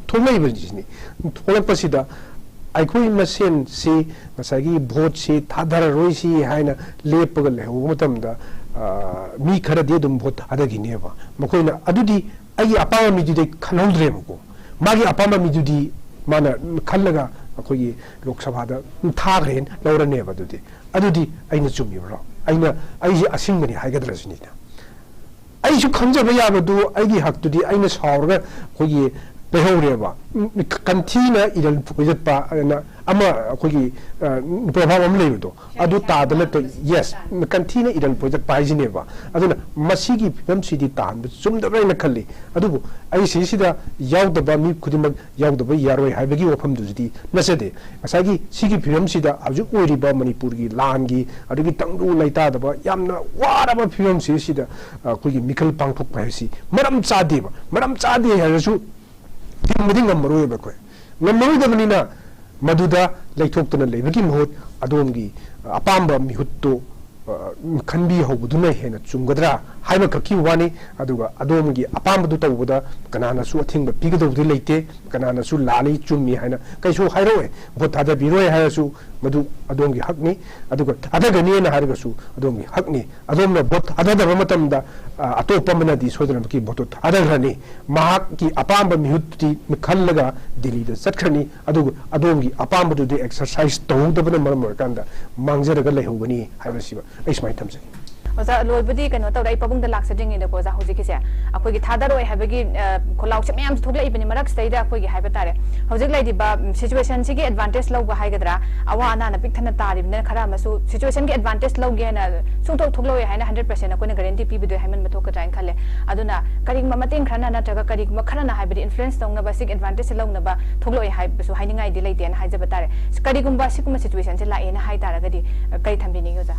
ꯊꯣꯛꯂꯛꯏꯕꯁꯤꯅꯤ꯫ ꯊꯣꯛꯂꯛꯄꯁꯤꯗ ꯑꯩꯈꯣꯏ ꯃꯁꯦꯟꯁꯤ ꯉꯁꯥꯏꯒꯤ ꯚꯣꯠꯁꯤ ꯊꯥꯗꯔꯔꯣꯏꯁꯤ ꯍꯥꯏꯅ ꯂꯦꯞꯄꯒ ꯂꯩꯍꯧꯕ ꯃꯇꯝꯗ, ꯑ, ꯃꯤ ꯈꯔꯗꯤ ꯑꯗꯨꯝ ꯚꯣꯠ ꯊꯥꯗꯈꯤꯅꯦꯕ꯫ ꯃꯈꯣꯏꯅ ꯑꯗꯨꯗꯤ ꯑꯩꯒꯤ ꯑꯄꯥꯝꯕ ꯃꯤꯗꯨꯗꯤ ꯑꯩ ꯈꯜꯍꯧꯗ꯭ꯔꯦꯕꯀꯣ꯫ ꯃꯥꯒꯤ ꯑꯄꯥꯝꯕ ꯃꯤꯗꯨꯗꯤ ꯃꯥꯅ ꯈꯜꯂꯒ ꯑꯩꯈꯣꯏꯒꯤ ꯂꯣꯛ ꯁꯚꯥꯗ ꯊꯥꯈ꯭ꯔꯦꯅ ꯂꯧꯔꯅꯦꯕ꯫ ꯑꯗꯨꯗꯤ, ꯑꯗꯨꯗꯤ ꯑꯩꯅ ꯆꯨꯝꯃꯤꯕ꯭ꯔꯣ? ꯑꯩꯅ, ꯑꯩꯁꯦ ꯑꯁꯤꯡꯕꯅꯤ ꯍꯥꯏꯒꯗ꯭ꯔꯥ ꯁꯤꯅꯤꯗ꯫ ꯑꯩꯁꯨ ꯈꯪꯖꯕ ꯌꯥꯕꯗꯨ, ꯑꯩꯒꯤ ꯍꯛꯇꯨꯗꯤ ꯑꯩꯅ ꯁꯥꯎꯔꯒ ꯑꯩꯈꯣꯏꯒꯤ ꯂꯩꯍꯧꯔꯦꯕ꯫ ꯎꯝ, ꯀꯟꯊꯤꯅ ꯏꯔꯜ ꯐꯣꯏꯗꯠꯄ ꯑꯅ ꯑꯃ ꯑꯩꯈꯣꯏꯒꯤ, ꯑ, ꯄ꯭ꯔꯣꯚꯥꯕ ꯑꯃ ꯂꯩꯕꯗꯣ, ꯑꯗꯨ ꯇꯥꯗ ꯅꯠꯇ-, ꯌꯦꯁ, ꯀꯟꯊꯤꯅ ꯏꯔꯜ ꯐꯣꯏꯗꯠꯄ ꯍꯥꯏꯁꯤꯅꯦꯕ꯫ ꯑꯗꯨꯅ ꯃꯁꯤꯒꯤ ꯐꯤꯕꯝꯁꯤꯗꯤ ꯇꯥꯍꯟꯕ ꯆꯨꯝꯗꯕ꯭ꯔꯥ ꯍꯥꯏꯅ ꯈꯜꯂꯤ꯫ ꯑꯗꯨꯕꯨ ꯑꯩ ꯁꯤꯁꯤꯗ ꯌꯥꯎꯗꯕ ꯃꯤ ꯈꯨꯗꯤꯡꯃꯛ ꯌꯥꯎꯗꯕ ꯌꯥꯔꯣꯏ ꯍꯥꯏꯕꯒꯤ ꯋꯥꯐꯝꯗꯨꯁꯤꯗꯤ ꯅꯠꯆꯗꯦ꯫ ꯉꯁꯥꯏꯒꯤ ꯁꯤꯒꯤ ꯐꯤꯕꯝꯁꯤꯗ ꯍꯧꯖꯤꯛ ꯑꯣꯏꯔꯤꯕ ꯃꯅꯤꯄꯨꯔꯒꯤ ꯂꯥꯟꯒꯤ, ꯑꯗꯒꯤ ꯇꯪꯗꯨ ꯂꯩꯇꯥꯗꯕ ꯌꯥꯝꯅ ꯋꯥꯔꯕ ꯐꯤꯕꯝꯁꯤꯁꯤꯗ ꯑꯩꯈꯣꯏꯒꯤ ꯃꯤꯈꯜ ꯄꯥꯡꯊꯣꯛꯄ ꯍꯥꯏꯕꯁꯤ ꯃꯔꯝ ꯆꯥꯗꯦꯕ꯫ ꯃꯔꯝ ꯆꯥꯗꯦ ꯍꯥꯏꯔꯁꯨ ꯊꯤꯡꯕꯗꯤ ꯉꯝꯃꯔꯣꯏꯕ ꯑꯩꯈꯣꯏ꯫ ꯉꯝꯃꯔꯣꯏꯗꯕꯅꯤꯅ ꯃꯗꯨꯗ ꯂꯩꯊꯣꯛꯇꯨꯅ ꯂꯩꯕꯒꯤ ꯃꯍꯨꯠ ꯑꯗꯣꯝꯒꯤ ꯑꯄꯥꯝꯕ ꯃꯤꯍꯨꯠꯇꯨ, ꯑ, ꯈꯟꯕꯤꯍꯧꯕꯗꯨꯅ ꯍꯦꯟꯅ ꯆꯨꯝꯒꯗ꯭ꯔꯥ ꯍꯥꯏꯕꯈꯛꯀꯤ ꯋꯥꯅꯤ꯫ ꯑꯗꯨꯒ ꯑꯗꯣꯝꯒꯤ ꯑꯄꯥꯝꯕꯗꯨ ꯇꯧꯕꯗ ꯀꯅꯥꯅꯁꯨ ꯑꯊꯤꯡꯕ ꯄꯤꯒꯗꯧꯕꯗꯤ ꯂꯩꯇꯦ, ꯀꯅꯥꯅꯁꯨ ꯂꯥꯜꯂꯤ ꯆꯨꯝꯃꯤ ꯍꯥꯏꯅ ꯀꯩꯁꯨ ꯍꯥꯏꯔꯛꯑꯣꯏ꯫ ꯚꯣꯠ ꯊꯥꯗꯕꯤꯔꯣꯏ ꯍꯥꯏꯔꯁꯨ ꯃꯗꯨ ꯑꯗꯣꯝꯒꯤ ꯍꯛꯅꯤ, ꯑꯗꯨꯒ ꯊꯥꯗꯒꯅꯤꯅ ꯍꯥꯏꯔꯒꯁꯨ ꯑꯗꯣꯝꯒꯤ ꯍꯛꯅꯤ꯫ ꯑꯗꯣꯝꯅ ꯚꯣꯠ ꯊꯥꯗꯗꯕ ꯃꯇꯝꯗ, ꯑ, ꯑꯇꯣꯞꯄ ꯑꯃꯅꯗꯤ ꯁꯣꯏꯗꯅꯃꯛꯀꯤ ꯚꯣꯠꯇꯨ ꯊꯥꯗꯈ꯭ꯔꯅꯤ꯫ ꯃꯍꯥꯛꯀꯤ ꯑꯄꯥꯝꯕ ꯃꯤꯍꯨꯠꯇꯨꯗꯤ ꯈꯜꯂꯒ ꯗꯤꯜꯂꯤꯗ ꯆꯠꯈ꯭ꯔꯅꯤ꯫ ꯑꯗꯨꯒ ꯑꯗꯣꯝꯒꯤ ꯑꯄꯥꯝꯕꯗꯨꯗꯤ ꯑꯦꯛꯁꯔꯁꯥꯏꯁ ꯇꯧꯍꯧꯗꯕꯅ ꯃꯔꯝ ꯑꯣꯏꯔꯀꯥꯟꯗ ꯃꯥꯡꯖꯔꯒ ꯂꯩꯍꯧꯒꯅꯤ ꯍꯥꯏꯕꯁꯤ ꯑꯩ ꯁꯨꯃꯥꯏꯅ ꯊꯝꯖꯒꯦ꯫ ꯑꯣꯖꯥ, ꯂꯣꯏꯕꯗꯤ ꯀꯩꯅꯣ ꯇꯧꯔꯦ, ꯑꯩ ꯄꯥꯕꯨꯡꯗ ꯂꯥꯛꯆꯗ꯭ꯔꯤꯉꯩꯗꯀꯣ, ꯑꯣꯖꯥ, ꯍꯧꯖꯤꯛꯀꯤꯁꯦ ꯑꯩꯈꯣꯏꯒꯤ ꯊꯥꯗꯔꯣꯏ ꯍꯥꯏꯕꯒꯤ, ꯑ, ꯈꯣꯜꯂꯥꯎꯁꯦ ꯃꯌꯥꯝꯁꯨ ꯊꯣꯛꯂꯛꯏꯕꯅꯤ꯫ ꯃꯔꯛꯁꯤꯗꯩꯗ ꯑꯩꯈꯣꯏꯒꯤ ꯍꯥꯏꯕ ꯇꯥꯔꯦ, ꯍꯧꯖꯤꯛ ꯂꯩꯔꯤꯕ, ꯎꯝ, ꯁꯤꯆꯨꯋꯦꯁꯟꯁꯤꯒꯤ ꯑꯦꯗꯚꯥꯟꯇꯦꯖ ꯂꯧꯕ ꯍꯥꯏꯒꯗ꯭ꯔꯥ, ꯑꯋꯥ ꯑꯅꯥꯅ ꯄꯤꯛ ꯊꯟꯅ ꯇꯥꯔꯤꯕꯅꯤꯅ ꯈꯔ ꯑꯃꯁꯨ ꯁꯤꯆꯨꯋꯦꯁꯟꯒꯤ ꯑꯦꯗꯚꯥꯟꯇꯦꯖ ꯂꯧꯒꯦ ꯍꯥꯏꯅ ꯁꯨꯡꯊꯣꯛ ꯊꯣꯛꯂꯛꯑꯣꯏ ꯍꯥꯏꯅ ꯍꯟꯗ꯭ꯔꯦꯠ ꯄꯥꯔꯁꯦꯟ ꯑꯩꯈꯣꯏꯅ ꯒꯥꯔꯦꯟꯇꯤ ꯄꯤꯕꯗꯣ ꯍꯥꯏꯃꯟꯕ ꯊꯣꯛꯀꯗ꯭ꯔꯥ ꯍꯥꯏꯅ ꯈꯜꯂꯦ꯫ ꯑꯗꯨꯅ ꯀꯔꯤꯒꯨꯝꯕ ꯃꯇꯦꯡ ꯈꯔꯅ ꯅꯠꯇ꯭ꯔꯒ ꯀꯔꯤꯒꯨꯝꯕ ꯈꯔꯅ ꯍꯥꯏꯕꯗꯤ ꯏꯟꯐ꯭ꯂꯨꯌꯦꯟꯁ ꯇꯧꯅꯕ ꯁꯤꯒꯤ ꯑꯦꯗꯚꯥꯟꯇꯦꯖꯁꯦ ꯂꯧꯅꯕ ꯊꯣꯛꯂꯛꯑꯣꯏ ꯍꯥꯏꯕꯁꯨ ꯍꯥꯏꯅꯤꯡꯉꯥꯏꯗꯤ ꯂꯩꯇꯦꯅ ꯍꯥꯏꯖꯕ ꯇꯥꯔꯦ꯫ ꯀꯔꯤꯒꯨꯝꯕ ꯁꯤꯒꯨꯝꯕ ꯁꯤꯆꯨꯋꯦꯁꯟꯁꯦ ꯂꯥꯛꯑꯦꯅ ꯍꯥꯏ ꯇꯥꯔꯒꯗꯤ, ꯑ, ꯀꯔꯤ ꯊꯝꯕꯤꯅꯤꯡꯉꯤ, ꯑꯣꯖꯥ?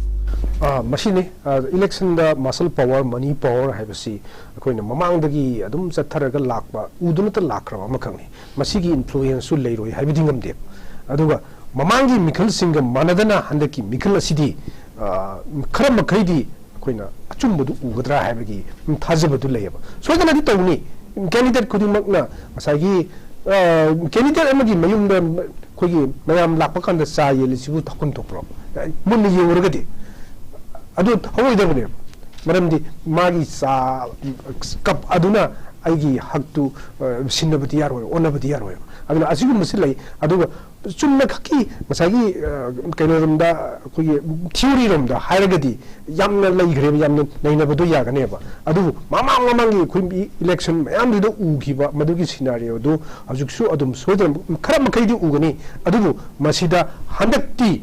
ꯑꯥ, ꯃꯁꯤꯅꯤ, ꯑꯥ, ꯏꯂꯦꯛꯁꯟꯗ muscle power, money power ꯍꯥꯏꯕꯁꯤ ꯑꯩꯈꯣꯏꯅ ꯃꯃꯥꯡꯗꯒꯤ ꯑꯗꯨꯝ ꯆꯠꯊꯔꯒ ꯂꯥꯛꯄ, ꯎꯗꯨꯅꯇ ꯂꯥꯛꯈ꯭ꯔꯕ ꯑꯃꯈꯛꯅꯤ꯫ ꯃꯁꯤꯒꯤ ꯏꯟꯐ꯭ꯂꯨꯌꯦꯟꯁꯁꯨ ꯂꯩꯔꯣꯏ ꯍꯥꯏꯕꯗꯤ ꯉꯝꯗꯦ꯫ ꯑꯗꯨꯒ ꯃꯃꯥꯡꯒꯤ ꯃꯤꯈꯜꯁꯤꯡꯒ ꯃꯥꯟꯅꯗꯅ ꯍꯟꯗꯛꯀꯤ ꯃꯤꯈꯜ ꯑꯁꯤꯗꯤ, ꯑꯥ, ꯈꯔ ꯃꯈꯩꯗꯤ ꯑꯩꯈꯣꯏꯅ ꯑꯆꯨꯝꯕꯗꯨ ꯎꯒꯗ꯭ꯔꯥ ꯍꯥꯏꯕꯒꯤ ꯊꯥꯖꯕꯗꯨ ꯂꯩꯌꯦꯕ꯫ ꯁꯣꯏꯗꯅꯗꯤ ꯇꯧꯅꯤ꯫ ꯀꯦꯟꯗꯤꯗꯦꯠ ꯈꯨꯗꯤꯡꯃꯛꯅ ꯉꯁꯥꯏꯒꯤ, ꯑꯥ, ꯀꯦꯟꯗꯤꯗꯦꯠ ꯑꯃꯒꯤ ꯃꯌꯨꯝꯗ ꯑꯩꯈꯣꯏꯒꯤ ꯃꯌꯥꯝ ꯂꯥꯛꯄ ꯀꯥꯟꯗ ꯆꯥ ꯌꯦꯜꯂꯤꯁꯤꯕꯨ ꯊꯛꯐꯝ ꯊꯣꯛꯄ꯭ꯔꯣ? ꯃꯨꯟꯅ ꯌꯦꯡꯉꯨꯔꯒꯗꯤ ꯑꯗꯨ ꯊꯧꯑꯣꯏꯗꯕꯅꯦꯕ꯫ ꯃꯔꯝꯗꯤ ꯃꯥꯒꯤ ꯆꯥ ꯀꯞ ꯑꯗꯨꯅ ꯑꯩꯒꯤ ꯍꯛꯇꯨ, ꯑ, ꯁꯤꯟꯅꯕꯗꯤ ꯌꯥꯔꯣꯏ, ꯑꯣꯟꯅꯕꯗꯤ ꯌꯥꯔꯣꯏꯕ꯫ ꯑꯗꯨꯅ ꯑꯁꯤꯒꯨꯝꯕꯁꯤ ꯂꯩ꯫ ꯑꯗꯨꯒ ꯆꯨꯝꯅ ꯈꯛꯀꯤ ꯉꯁꯥꯏꯒꯤ, ꯑ, ꯀꯩꯅꯣꯔꯣꯝꯗ, ꯑꯩꯈꯣꯏꯒꯤ ꯊꯤꯑꯣꯔꯤꯔꯣꯝꯗ ꯍꯥꯏꯔꯒꯗꯤ ꯌꯥꯝꯅ ꯂꯩꯈ꯭ꯔꯦꯕ, ꯌꯥꯝꯅ ꯅꯩꯅꯕꯗꯣ ꯌꯥꯒꯅꯦꯕ꯫ ꯑꯗꯨꯕꯨ ꯃꯃꯥꯡ ꯃꯃꯥꯡꯒꯤ ꯑꯩꯈꯣꯏ ꯏꯂꯦꯛꯁꯟ ꯃꯌꯥꯝꯗꯨꯗ ꯎꯈꯤꯕ ꯃꯗꯨꯒꯤ ꯁꯤꯅꯥꯔꯤꯑꯣꯗꯨ ꯍꯧꯖꯤꯛꯁꯨ ꯑꯗꯨꯝ ꯁꯣꯏꯗꯅ ꯈꯔ ꯃꯈꯩꯗꯤ ꯎꯒꯅꯤ꯫ ꯑꯗꯨꯕꯨ ꯃꯁꯤꯗ ꯍꯟꯗꯛꯇꯤ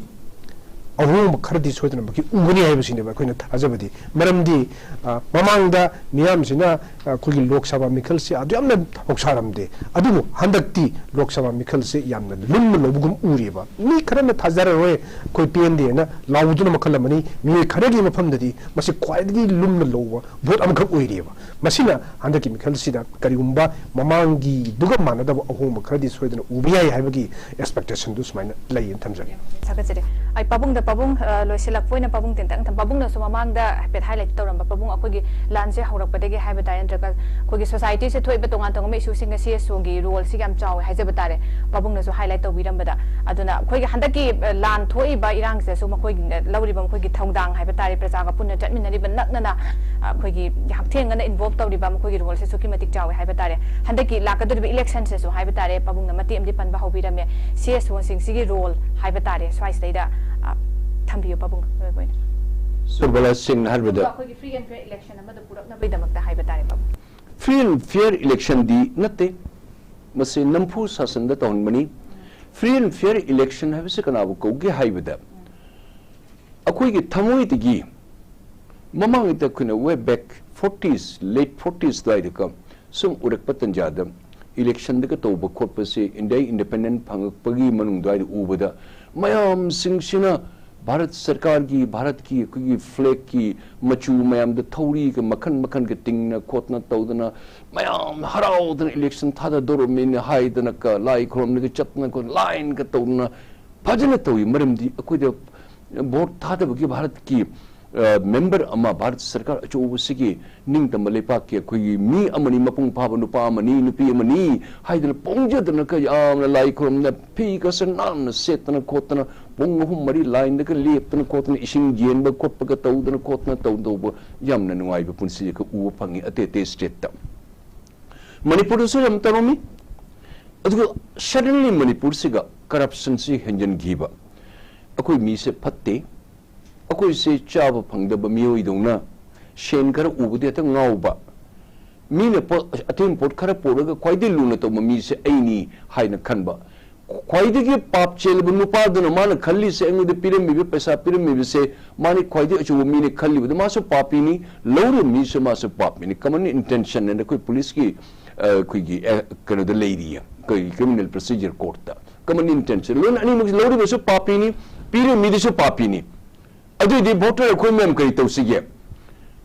ꯑꯍꯣꯡꯕ ꯈꯔꯗꯤ ꯁꯣꯏꯗꯅꯃꯛꯀꯤ ꯎꯒꯅꯤ ꯍꯥꯏꯕꯁꯤꯅꯦꯕ ꯑꯩꯈꯣꯏꯅ ꯊꯥꯖꯕꯗꯤ꯫ ꯃꯔꯝꯗꯤ, ꯑ, ꯃꯃꯥꯡꯗ ꯃꯤꯌꯥꯝꯁꯤꯅ, ꯑ, ꯑꯩꯈꯣꯏꯒꯤ ꯂꯣꯛ ꯁꯚꯥ ꯃꯤꯈꯜꯁꯤ ꯑꯗꯨ ꯌꯥꯝꯅ ꯊꯧꯁꯥꯔꯝꯗꯦ꯫ ꯑꯗꯨꯕꯨ ꯍꯟꯗꯛꯇꯤ ꯂꯣꯛ ꯁꯚꯥ ꯃꯤꯈꯜꯁꯤ ꯌꯥꯝꯅ ꯂꯨꯝꯅ ꯂꯧꯕꯒꯨꯝ ꯎꯔꯤꯕ꯫ ꯃꯤ ꯈꯔꯅ ꯊꯥꯖꯔꯔꯣꯏ, ꯑꯩꯈꯣꯏ ꯄꯦꯟꯗꯦꯅ ꯂꯥꯎꯗꯨꯅ ꯃꯈꯜ ꯑꯃꯅꯤ꯫ ꯃꯤꯑꯣꯏ ꯈꯔꯒꯤ ꯃꯐꯝꯗꯗꯤ ꯃꯁꯤ ꯈ꯭ꯋꯥꯏꯗꯒꯤ ꯂꯨꯝꯅ ꯂꯧꯕ ꯚꯣꯠ ꯑꯃꯈꯛ ꯑꯣꯏꯔꯤꯑꯕ꯫ ꯃꯁꯤꯅ ꯍꯟꯗꯛꯀꯤ ꯃꯤꯈꯜꯁꯤꯗ ꯀꯔꯤꯒꯨꯝꯕ ꯃꯃꯥꯡꯒꯤꯗꯨꯒ ꯃꯥꯟꯅꯗꯕ ꯑꯍꯣꯡꯕ ꯈꯔꯗꯤ ꯁꯣꯏꯗꯅ ꯎꯕ ꯌꯥꯏ ꯍꯥꯏꯕꯒꯤ ꯑꯦꯛꯁꯄꯦꯛꯇꯦꯁꯟꯗꯨ ꯁꯨꯃꯥꯏꯅ ꯂꯩꯌꯦꯅ ꯊꯝꯖꯒꯦ꯫ ꯊꯥꯒꯠꯆꯔꯤ꯫ ꯑꯩ ꯄꯥꯕꯨꯡꯗ, ꯄꯥꯕꯨꯡ, ꯑ, ꯂꯣꯏꯁꯤꯜꯂꯛꯄ ꯑꯣꯏꯅ ꯄꯥꯕꯨꯡ ꯇꯦꯟꯇꯛ ꯊꯝ-, ꯄꯥꯕꯨꯡꯅꯁꯨ ꯃꯃꯥꯡꯗ ꯍꯥꯏꯐꯦꯠ ꯍꯥꯏꯂꯥꯏꯠ ꯇꯧꯔꯝꯕ, ꯄꯥꯕꯨꯡ, ꯑꯩꯈꯣꯏꯒꯤ ꯂꯥꯟꯁꯦ ꯍꯧꯔꯛꯄꯗꯒꯤ ꯍꯥꯏꯕ ꯇꯥꯔꯦ, ꯅꯠꯇ꯭ꯔꯒ ꯑꯩꯈꯣꯏꯒꯤ ꯁꯣꯁꯥꯏꯇꯤꯁꯦ ꯊꯣꯛꯏꯕ ꯇꯣꯉꯥꯟ ꯇꯣꯉꯥꯟꯕ ꯏꯁꯨꯁꯤꯡꯒ ꯁꯤ ꯑꯦꯁ ꯑꯣꯒꯤ ꯔꯣꯜꯁꯤ ꯌꯥꯝ ꯆꯥꯎꯋꯦ ꯍꯥꯏꯖꯕ ꯇꯥꯔꯦ꯫ ꯄꯥꯕꯨꯡꯅꯁꯨ ꯍꯥꯏꯂꯥꯏꯠ ꯇꯧꯕꯤꯔꯝꯕꯗ꯫ ꯑꯗꯨꯅ ꯑꯩꯈꯣꯏꯒꯤ ꯍꯟꯗꯛꯀꯤ, ꯑ, ꯂꯥꯟ ꯊꯣꯛꯏꯕ ꯏꯔꯥꯡꯁꯤꯗꯁꯨ ꯃꯈꯣꯏꯒꯤ ꯂꯧꯔꯤꯕ ꯃꯈꯣꯏꯒꯤ ꯊꯧꯗꯥꯡ ꯍꯥꯏꯕ ꯇꯥꯔꯦ, ꯄ꯭ꯔꯖꯥꯒ ꯄꯨꯟꯅ ꯆꯠꯃꯤꯟꯅꯔꯤꯕ, ꯅꯛꯅꯅ, ꯑ, ꯑꯩꯈꯣꯏꯒꯤ ꯍꯛꯊꯦꯡꯅꯅ ꯏꯟꯚꯣꯜꯕ ꯇꯧꯔꯤꯕ ꯃꯈꯣꯏꯒꯤ ꯔꯣꯜꯁꯦ ꯑꯁꯨꯛꯀꯤ ꯃꯇꯤꯛ ꯆꯥꯎꯋꯦ ꯍꯥꯏꯕ ꯇꯥꯔꯦ꯫ ꯍꯟꯗꯛꯀꯤ ꯂꯥꯛꯀꯗꯧꯔꯤꯕ ꯏꯂꯦꯛꯁꯟꯁꯤꯁꯨ ꯍꯥꯏꯕ ꯇꯥꯔꯦ, ꯄꯥꯕꯨꯡꯅ ꯃꯇꯦꯛ ꯑꯃꯗꯤ ꯄꯟꯕ ꯍꯧꯕꯤꯔꯝꯃꯦ꯫ ꯁꯤ ꯑꯦꯁ ꯑꯣꯁꯤꯡꯁꯤꯒꯤ ꯔꯣꯜ ꯍꯥꯏꯕ ꯇꯥꯔꯦ, ꯁ꯭ꯋꯥꯏꯁꯤꯗꯩꯗ, ꯑ, ꯊꯝꯕꯤꯌꯨ ꯄꯥꯕꯨꯡ, ꯑꯔꯣꯏꯕ ꯑꯣꯏꯅ꯫ ꯁꯨꯔꯕꯂꯥ, ꯁꯦꯡꯅ ꯍꯥꯏꯔꯕꯗ ꯑꯩꯈꯣꯏꯒꯤ free and fair election ꯑꯃꯗ ꯄꯨꯔꯛꯅꯕꯒꯤꯗꯃꯛꯇ ꯍꯥꯏꯕ ꯇꯥꯔꯦ ꯄꯥꯕꯨꯡ꯫ Free and fair election ꯗꯤ ꯅꯠꯇꯦ, ꯃꯁꯤ ꯅꯝꯐꯨ ꯁꯥꯁꯟꯗ ꯇꯧꯍꯟꯕꯅꯤ꯫ Free and fair election ꯍꯥꯏꯕꯁꯤ ꯀꯅꯥꯕꯨ ꯀꯧꯒꯦ ꯍꯥꯏꯕꯗ, ꯑꯩꯈꯣꯏꯒꯤ ꯊꯃꯣꯏꯗꯒꯤ ꯃꯃꯥꯡꯗ ꯑꯩꯈꯣꯏꯅ way back forties, late forties ꯑꯗꯨꯋꯥꯏꯗꯀꯣ ꯁꯨꯝ ꯎꯔꯛꯄ ꯇꯟꯖꯥꯗ, ꯏꯂꯦꯛꯁꯟꯗꯒ ꯇꯧꯕ ꯈꯣꯠꯄꯁꯦ, ꯏꯟꯗꯤꯌꯥ ꯏꯟꯗꯤꯄꯦꯟꯗꯦꯟ ꯐꯪꯉꯛꯄꯒꯤ ꯃꯅꯨꯡ ꯑꯗꯨꯋꯥꯏꯗ ꯎꯕꯗ, ꯃꯌꯥꯝꯁꯤꯡꯁꯤꯅ ꯚꯥꯔꯠ ꯁꯔꯀꯥꯔꯒꯤ, ꯚꯥꯔꯠꯀꯤ ꯑꯩꯈꯣꯏꯒꯤ ꯐ꯭ꯂꯦꯒꯀꯤ ꯃꯆꯨ ꯃꯌꯥꯝꯗ ꯊꯧꯔꯤꯒ ꯃꯈꯟ ꯃꯈꯟꯒ ꯇꯤꯡꯅ ꯈꯣꯠꯅ ꯇꯧꯗꯅ, ꯃꯌꯥꯝ ꯍꯔꯥꯎꯗꯅ ꯏꯂꯦꯛꯁꯟ ꯊꯥꯗꯗꯧꯔꯕꯅꯤꯅ ꯍꯥꯏꯗꯅ ꯀ-, ꯂꯥꯏ ꯈꯨꯔꯨꯝꯅꯒ ꯆꯠꯇꯅ ꯈꯣꯠ-, ꯂꯥꯏꯟꯒ ꯇꯧꯗꯅ ꯐꯖꯅ ꯇꯧꯏ꯫ ꯃꯔꯝꯗꯤ ꯑꯩꯈꯣꯏꯗ ꯚꯣꯠ ꯊꯥꯗꯕꯒꯤ ꯚꯥꯔꯠꯀꯤ, ꯑ, ꯃꯦꯝꯕꯔ ꯑꯃ, ꯚꯥꯔꯠ ꯁꯔꯀꯥꯔ ꯑꯆꯧꯕꯁꯤꯒꯤ ꯅꯤꯡꯇꯝꯕ ꯂꯩꯄꯥꯛꯀꯤ ꯑꯩꯈꯣꯏꯒꯤ ꯃꯤ ꯑꯃꯅꯤ, ꯃꯄꯨꯡ ꯐꯥꯕ ꯅꯨꯄꯥ ꯑꯃꯅꯤ, ꯅꯨꯄꯤ ꯑꯃꯅꯤ ꯍꯥꯏꯗꯅ ꯄꯣꯡꯖꯗꯅꯒ ꯌꯥꯝꯅ ꯂꯥꯏ ꯈꯨꯔꯨꯝꯗꯅ ꯐꯤꯒꯁꯦ ꯅꯥꯟꯅ ꯁꯦꯠꯇꯅ ꯈꯣꯠꯇꯅ ꯄꯨꯡ ꯑꯍꯨꯝ ꯃꯔꯤ ꯂꯥꯏꯟꯗꯒ ꯂꯦꯞꯇꯅ ꯈꯣꯠꯇꯅ ꯏꯁꯤꯡ ꯌꯦꯟꯕ ꯈꯣꯠꯄꯒ ꯇꯧꯗꯅ ꯈꯣꯠꯇꯅ ꯇꯧ-, ꯇꯧꯕ ꯌꯥꯝꯅ ꯅꯨꯡꯉꯥꯏꯕ ꯄꯨꯟꯁꯤꯒ ꯎꯕ ꯐꯪꯉꯤ ꯑꯇꯩ ꯑꯇꯩ ꯁ꯭ꯇꯦꯠꯇ꯫ ꯃꯅꯤꯄꯨꯔꯗꯁꯨ ꯌꯥꯝ ꯇꯧꯔꯝꯃꯤ꯫ ꯑꯗꯨꯒ ꯁꯗꯟꯂꯤ ꯃꯅꯤꯄꯨꯔꯁꯤꯒ ꯀꯔꯞꯁꯟꯁꯤ ꯍꯦꯟꯖꯟꯈꯤꯕ꯫ ꯑꯩꯈꯣꯏ ꯃꯤꯁꯦ ꯐꯠꯇꯦ꯫ ꯑꯩꯈꯣꯏꯁꯦ ꯆꯥꯕ ꯐꯪꯗꯕ ꯃꯤꯑꯣꯏꯗꯧꯅ ꯁꯦꯟ ꯈꯔ ꯎꯕꯗ ꯍꯦꯛꯇ ꯉꯥꯎꯕ꯫ ꯃꯤꯅ ꯄꯣ-, ꯑꯊꯦꯟ ꯄꯣꯠ ꯈꯔ ꯄꯨꯔꯒ ꯈ꯭ꯋꯥꯏꯗꯒꯤ ꯂꯨꯅ ꯇꯧꯕ ꯃꯤꯁꯦ ꯑꯩꯅꯤ ꯍꯥꯏꯅ ꯈꯟꯕ꯫ ꯈ꯭ꯋꯥꯏꯗꯒꯤ ꯄꯥꯞ ꯆꯦꯜꯂꯕ ꯅꯨꯄꯥꯗꯨꯅ ꯃꯥꯅ ꯈꯜꯂꯤꯁꯦ ꯑꯩꯉꯣꯟꯗ ꯄꯤꯔꯝꯃꯤꯕ, ꯄꯩꯁꯥ ꯄꯤꯔꯝꯃꯤꯕꯁꯦ ꯃꯥꯅꯤ ꯈ꯭ꯋꯥꯏꯗꯒꯤ ꯑꯆꯧꯕ ꯃꯤꯅꯤ ꯈꯜꯂꯤꯕꯗ ꯃꯥꯁꯨ ꯄꯥꯄꯤꯅꯤ, ꯂꯧꯔꯤꯕ ꯃꯤꯁꯨ ꯃꯥꯁꯨ ꯄꯥꯄꯤꯅꯤ꯫ ꯀꯃꯟ ꯏꯟꯇꯦꯟꯁꯟ ꯍꯥꯏꯅ ꯑꯩꯈꯣꯏ ꯄꯨꯂꯤꯁꯀꯤ, ꯑ, ꯑꯩꯈꯣꯏꯒꯤ, ꯑ, ꯀꯩꯅꯣꯗ ꯂꯩꯔꯤꯌꯦ, ꯑꯩꯈꯣꯏꯒꯤ ꯀ꯭ꯔꯤꯃꯤꯅꯦꯜ ꯄ꯭ꯔꯣꯁꯤꯖꯔ ꯀꯣꯔꯠꯇ꯫ ꯀꯃꯟ ꯏꯟꯇꯦꯟꯁꯟ ꯂꯣꯏꯅ ꯑꯅꯤꯃꯛ ꯂꯧꯔꯤꯕꯁꯨ ꯄꯥꯄꯤꯅꯤ, ꯄꯤꯔꯤꯕ ꯃꯤꯗꯨꯁꯨ ꯄꯥꯄꯤꯅꯤ꯫ ꯑꯗꯨꯏꯗꯤ ꯚꯣꯇꯔ ꯑꯩꯈꯣꯏ ꯃꯌꯥꯝ ꯀꯔꯤ ꯇꯧꯁꯤꯒꯦ?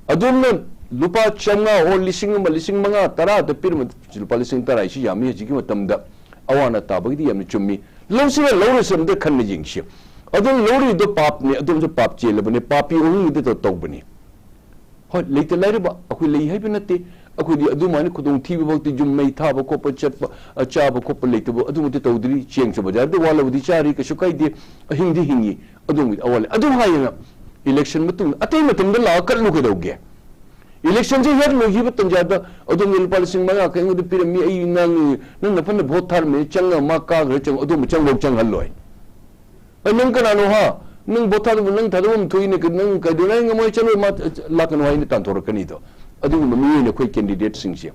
ꯑꯗꯣꯝꯅ ꯂꯨꯄꯥ ꯆꯥꯝꯃꯉꯥ ꯑꯣ ꯂꯤꯁꯤꯡ ꯑꯃ, ꯂꯤꯁꯤꯡ ꯃꯉꯥ, ꯇꯔꯥꯗ ꯄꯤꯔꯝꯕ, ꯂꯨꯄꯥ ꯂꯤꯁꯤꯡ ꯇꯔꯥ ꯍꯥꯏꯁꯤ ꯌꯥꯝꯃꯤ ꯍꯧꯖꯤꯛꯀꯤ ꯃꯇꯝꯗ꯫ ꯑꯋꯥ ꯑꯅꯥ ꯇꯥꯕꯒꯤꯗꯤ ꯌꯥꯝꯅ ꯆꯨꯝꯃꯤ꯫ ꯂꯧꯁꯤꯔ ꯂꯧꯔꯣꯏꯁꯤꯔ ꯑꯝꯇ ꯈꯟꯅ ꯌꯦꯡꯁꯤ꯫ ꯑꯗꯨꯝ ꯂꯧꯔꯤꯗꯣ ꯄꯥꯞꯅꯤ, ꯑꯗꯣꯝꯁꯨ ꯄꯥꯞ ꯆꯦꯜꯂꯕꯅꯤ, ꯄꯥꯄꯤ ꯑꯍꯨꯝꯒꯤꯗ ꯇꯧ-, ꯇꯧꯕꯅꯤ꯫ ꯍꯣꯏ, ꯂꯩꯇ ꯂꯥꯏꯔꯕ ꯑꯩꯈꯣꯏ ꯂꯩ ꯍꯥꯏꯕ ꯅꯠꯇꯦ꯫ ꯑꯩꯈꯣꯏꯗꯤ ꯑꯗꯨꯃꯥꯏꯅ ꯈꯨꯗꯣꯡꯊꯤꯕ ꯐꯥꯎꯗꯤ ꯌꯨꯝ ꯃꯩ ꯊꯥꯕ ꯈꯣꯠꯄ ꯆꯠꯄ, ꯑ, ꯆꯥꯕ ꯈꯣꯠꯄ ꯂꯩꯇꯕ ꯑꯗꯨꯃꯛꯇꯤ ꯇꯧꯗ꯭ꯔꯤ꯫ ꯆꯦꯡꯁꯨ ꯕꯖꯥꯔꯗ ꯋꯥꯠꯂꯕꯗꯤ ꯆꯥꯔꯤ, ꯀꯩꯁꯨ ꯀꯥꯏꯗꯦ꯫ ꯑꯍꯤꯡꯗꯤ ꯍꯤꯡꯉꯤ꯫ ꯑꯗꯨꯃꯗꯤ ꯑꯋꯥꯠꯂꯦ꯫ ꯑꯗꯨ ꯍꯥꯏꯌꯦꯅ ꯏꯂꯦꯛꯁꯟ ꯃꯇꯨꯡꯗ ꯑꯇꯩ ꯃꯇꯝꯗ ꯂꯥꯛꯑ ꯀꯠꯂꯨ ꯀꯩꯗꯧꯒꯦ? ꯏꯂꯦꯛꯁꯟꯁꯦ ꯍꯦꯛ ꯂꯣꯏꯈꯤꯕ ꯇꯟꯖꯥꯗ ꯑꯗꯣꯝꯅ ꯂꯨꯄꯥ ꯂꯤꯁꯤꯡ ꯃꯉꯥ ꯈꯛ ꯑꯩꯉꯣꯟꯗ ꯄꯤꯔꯝꯃꯤ, ꯑꯩ ꯅꯪ, ꯅꯪ ꯅꯐꯟꯗ ꯚꯣꯠ ꯊꯥꯔꯝꯃꯦ, ꯆꯪꯉ ꯃꯥ ꯀꯥꯈ꯭ꯔꯦ, ꯆꯪꯉ ꯑꯗꯣꯝꯕ ꯆꯪꯐꯧ ꯆꯪꯍꯜꯂꯣꯏ꯫ ꯑꯩ, "ꯅꯪ ꯀꯅꯥꯅꯣ, ꯍꯥ? ꯅꯪ ꯚꯣꯠ ꯊꯥꯗꯕ, ꯅꯪ ꯊꯥꯗꯕ ꯑꯃ ꯊꯣꯛꯏꯅꯦ, ꯀ-, ꯅꯪ ꯀꯩꯗꯧꯅ ꯑꯩ ꯉꯝꯃꯣꯏ, ꯆꯠꯂꯣꯏ, ꯃꯥ ꯂꯥꯛꯀꯅꯨ" ꯍꯥꯏꯅ ꯇꯥꯟꯊꯣꯔꯛꯀꯅꯤꯗꯣ꯫ ꯑꯗꯨꯒꯨꯝꯕ ꯃꯤꯑꯣꯏꯅ ꯑꯩꯈꯣꯏ ꯀꯦꯟꯗꯤꯗꯦꯠꯁꯤꯡꯁꯦ꯫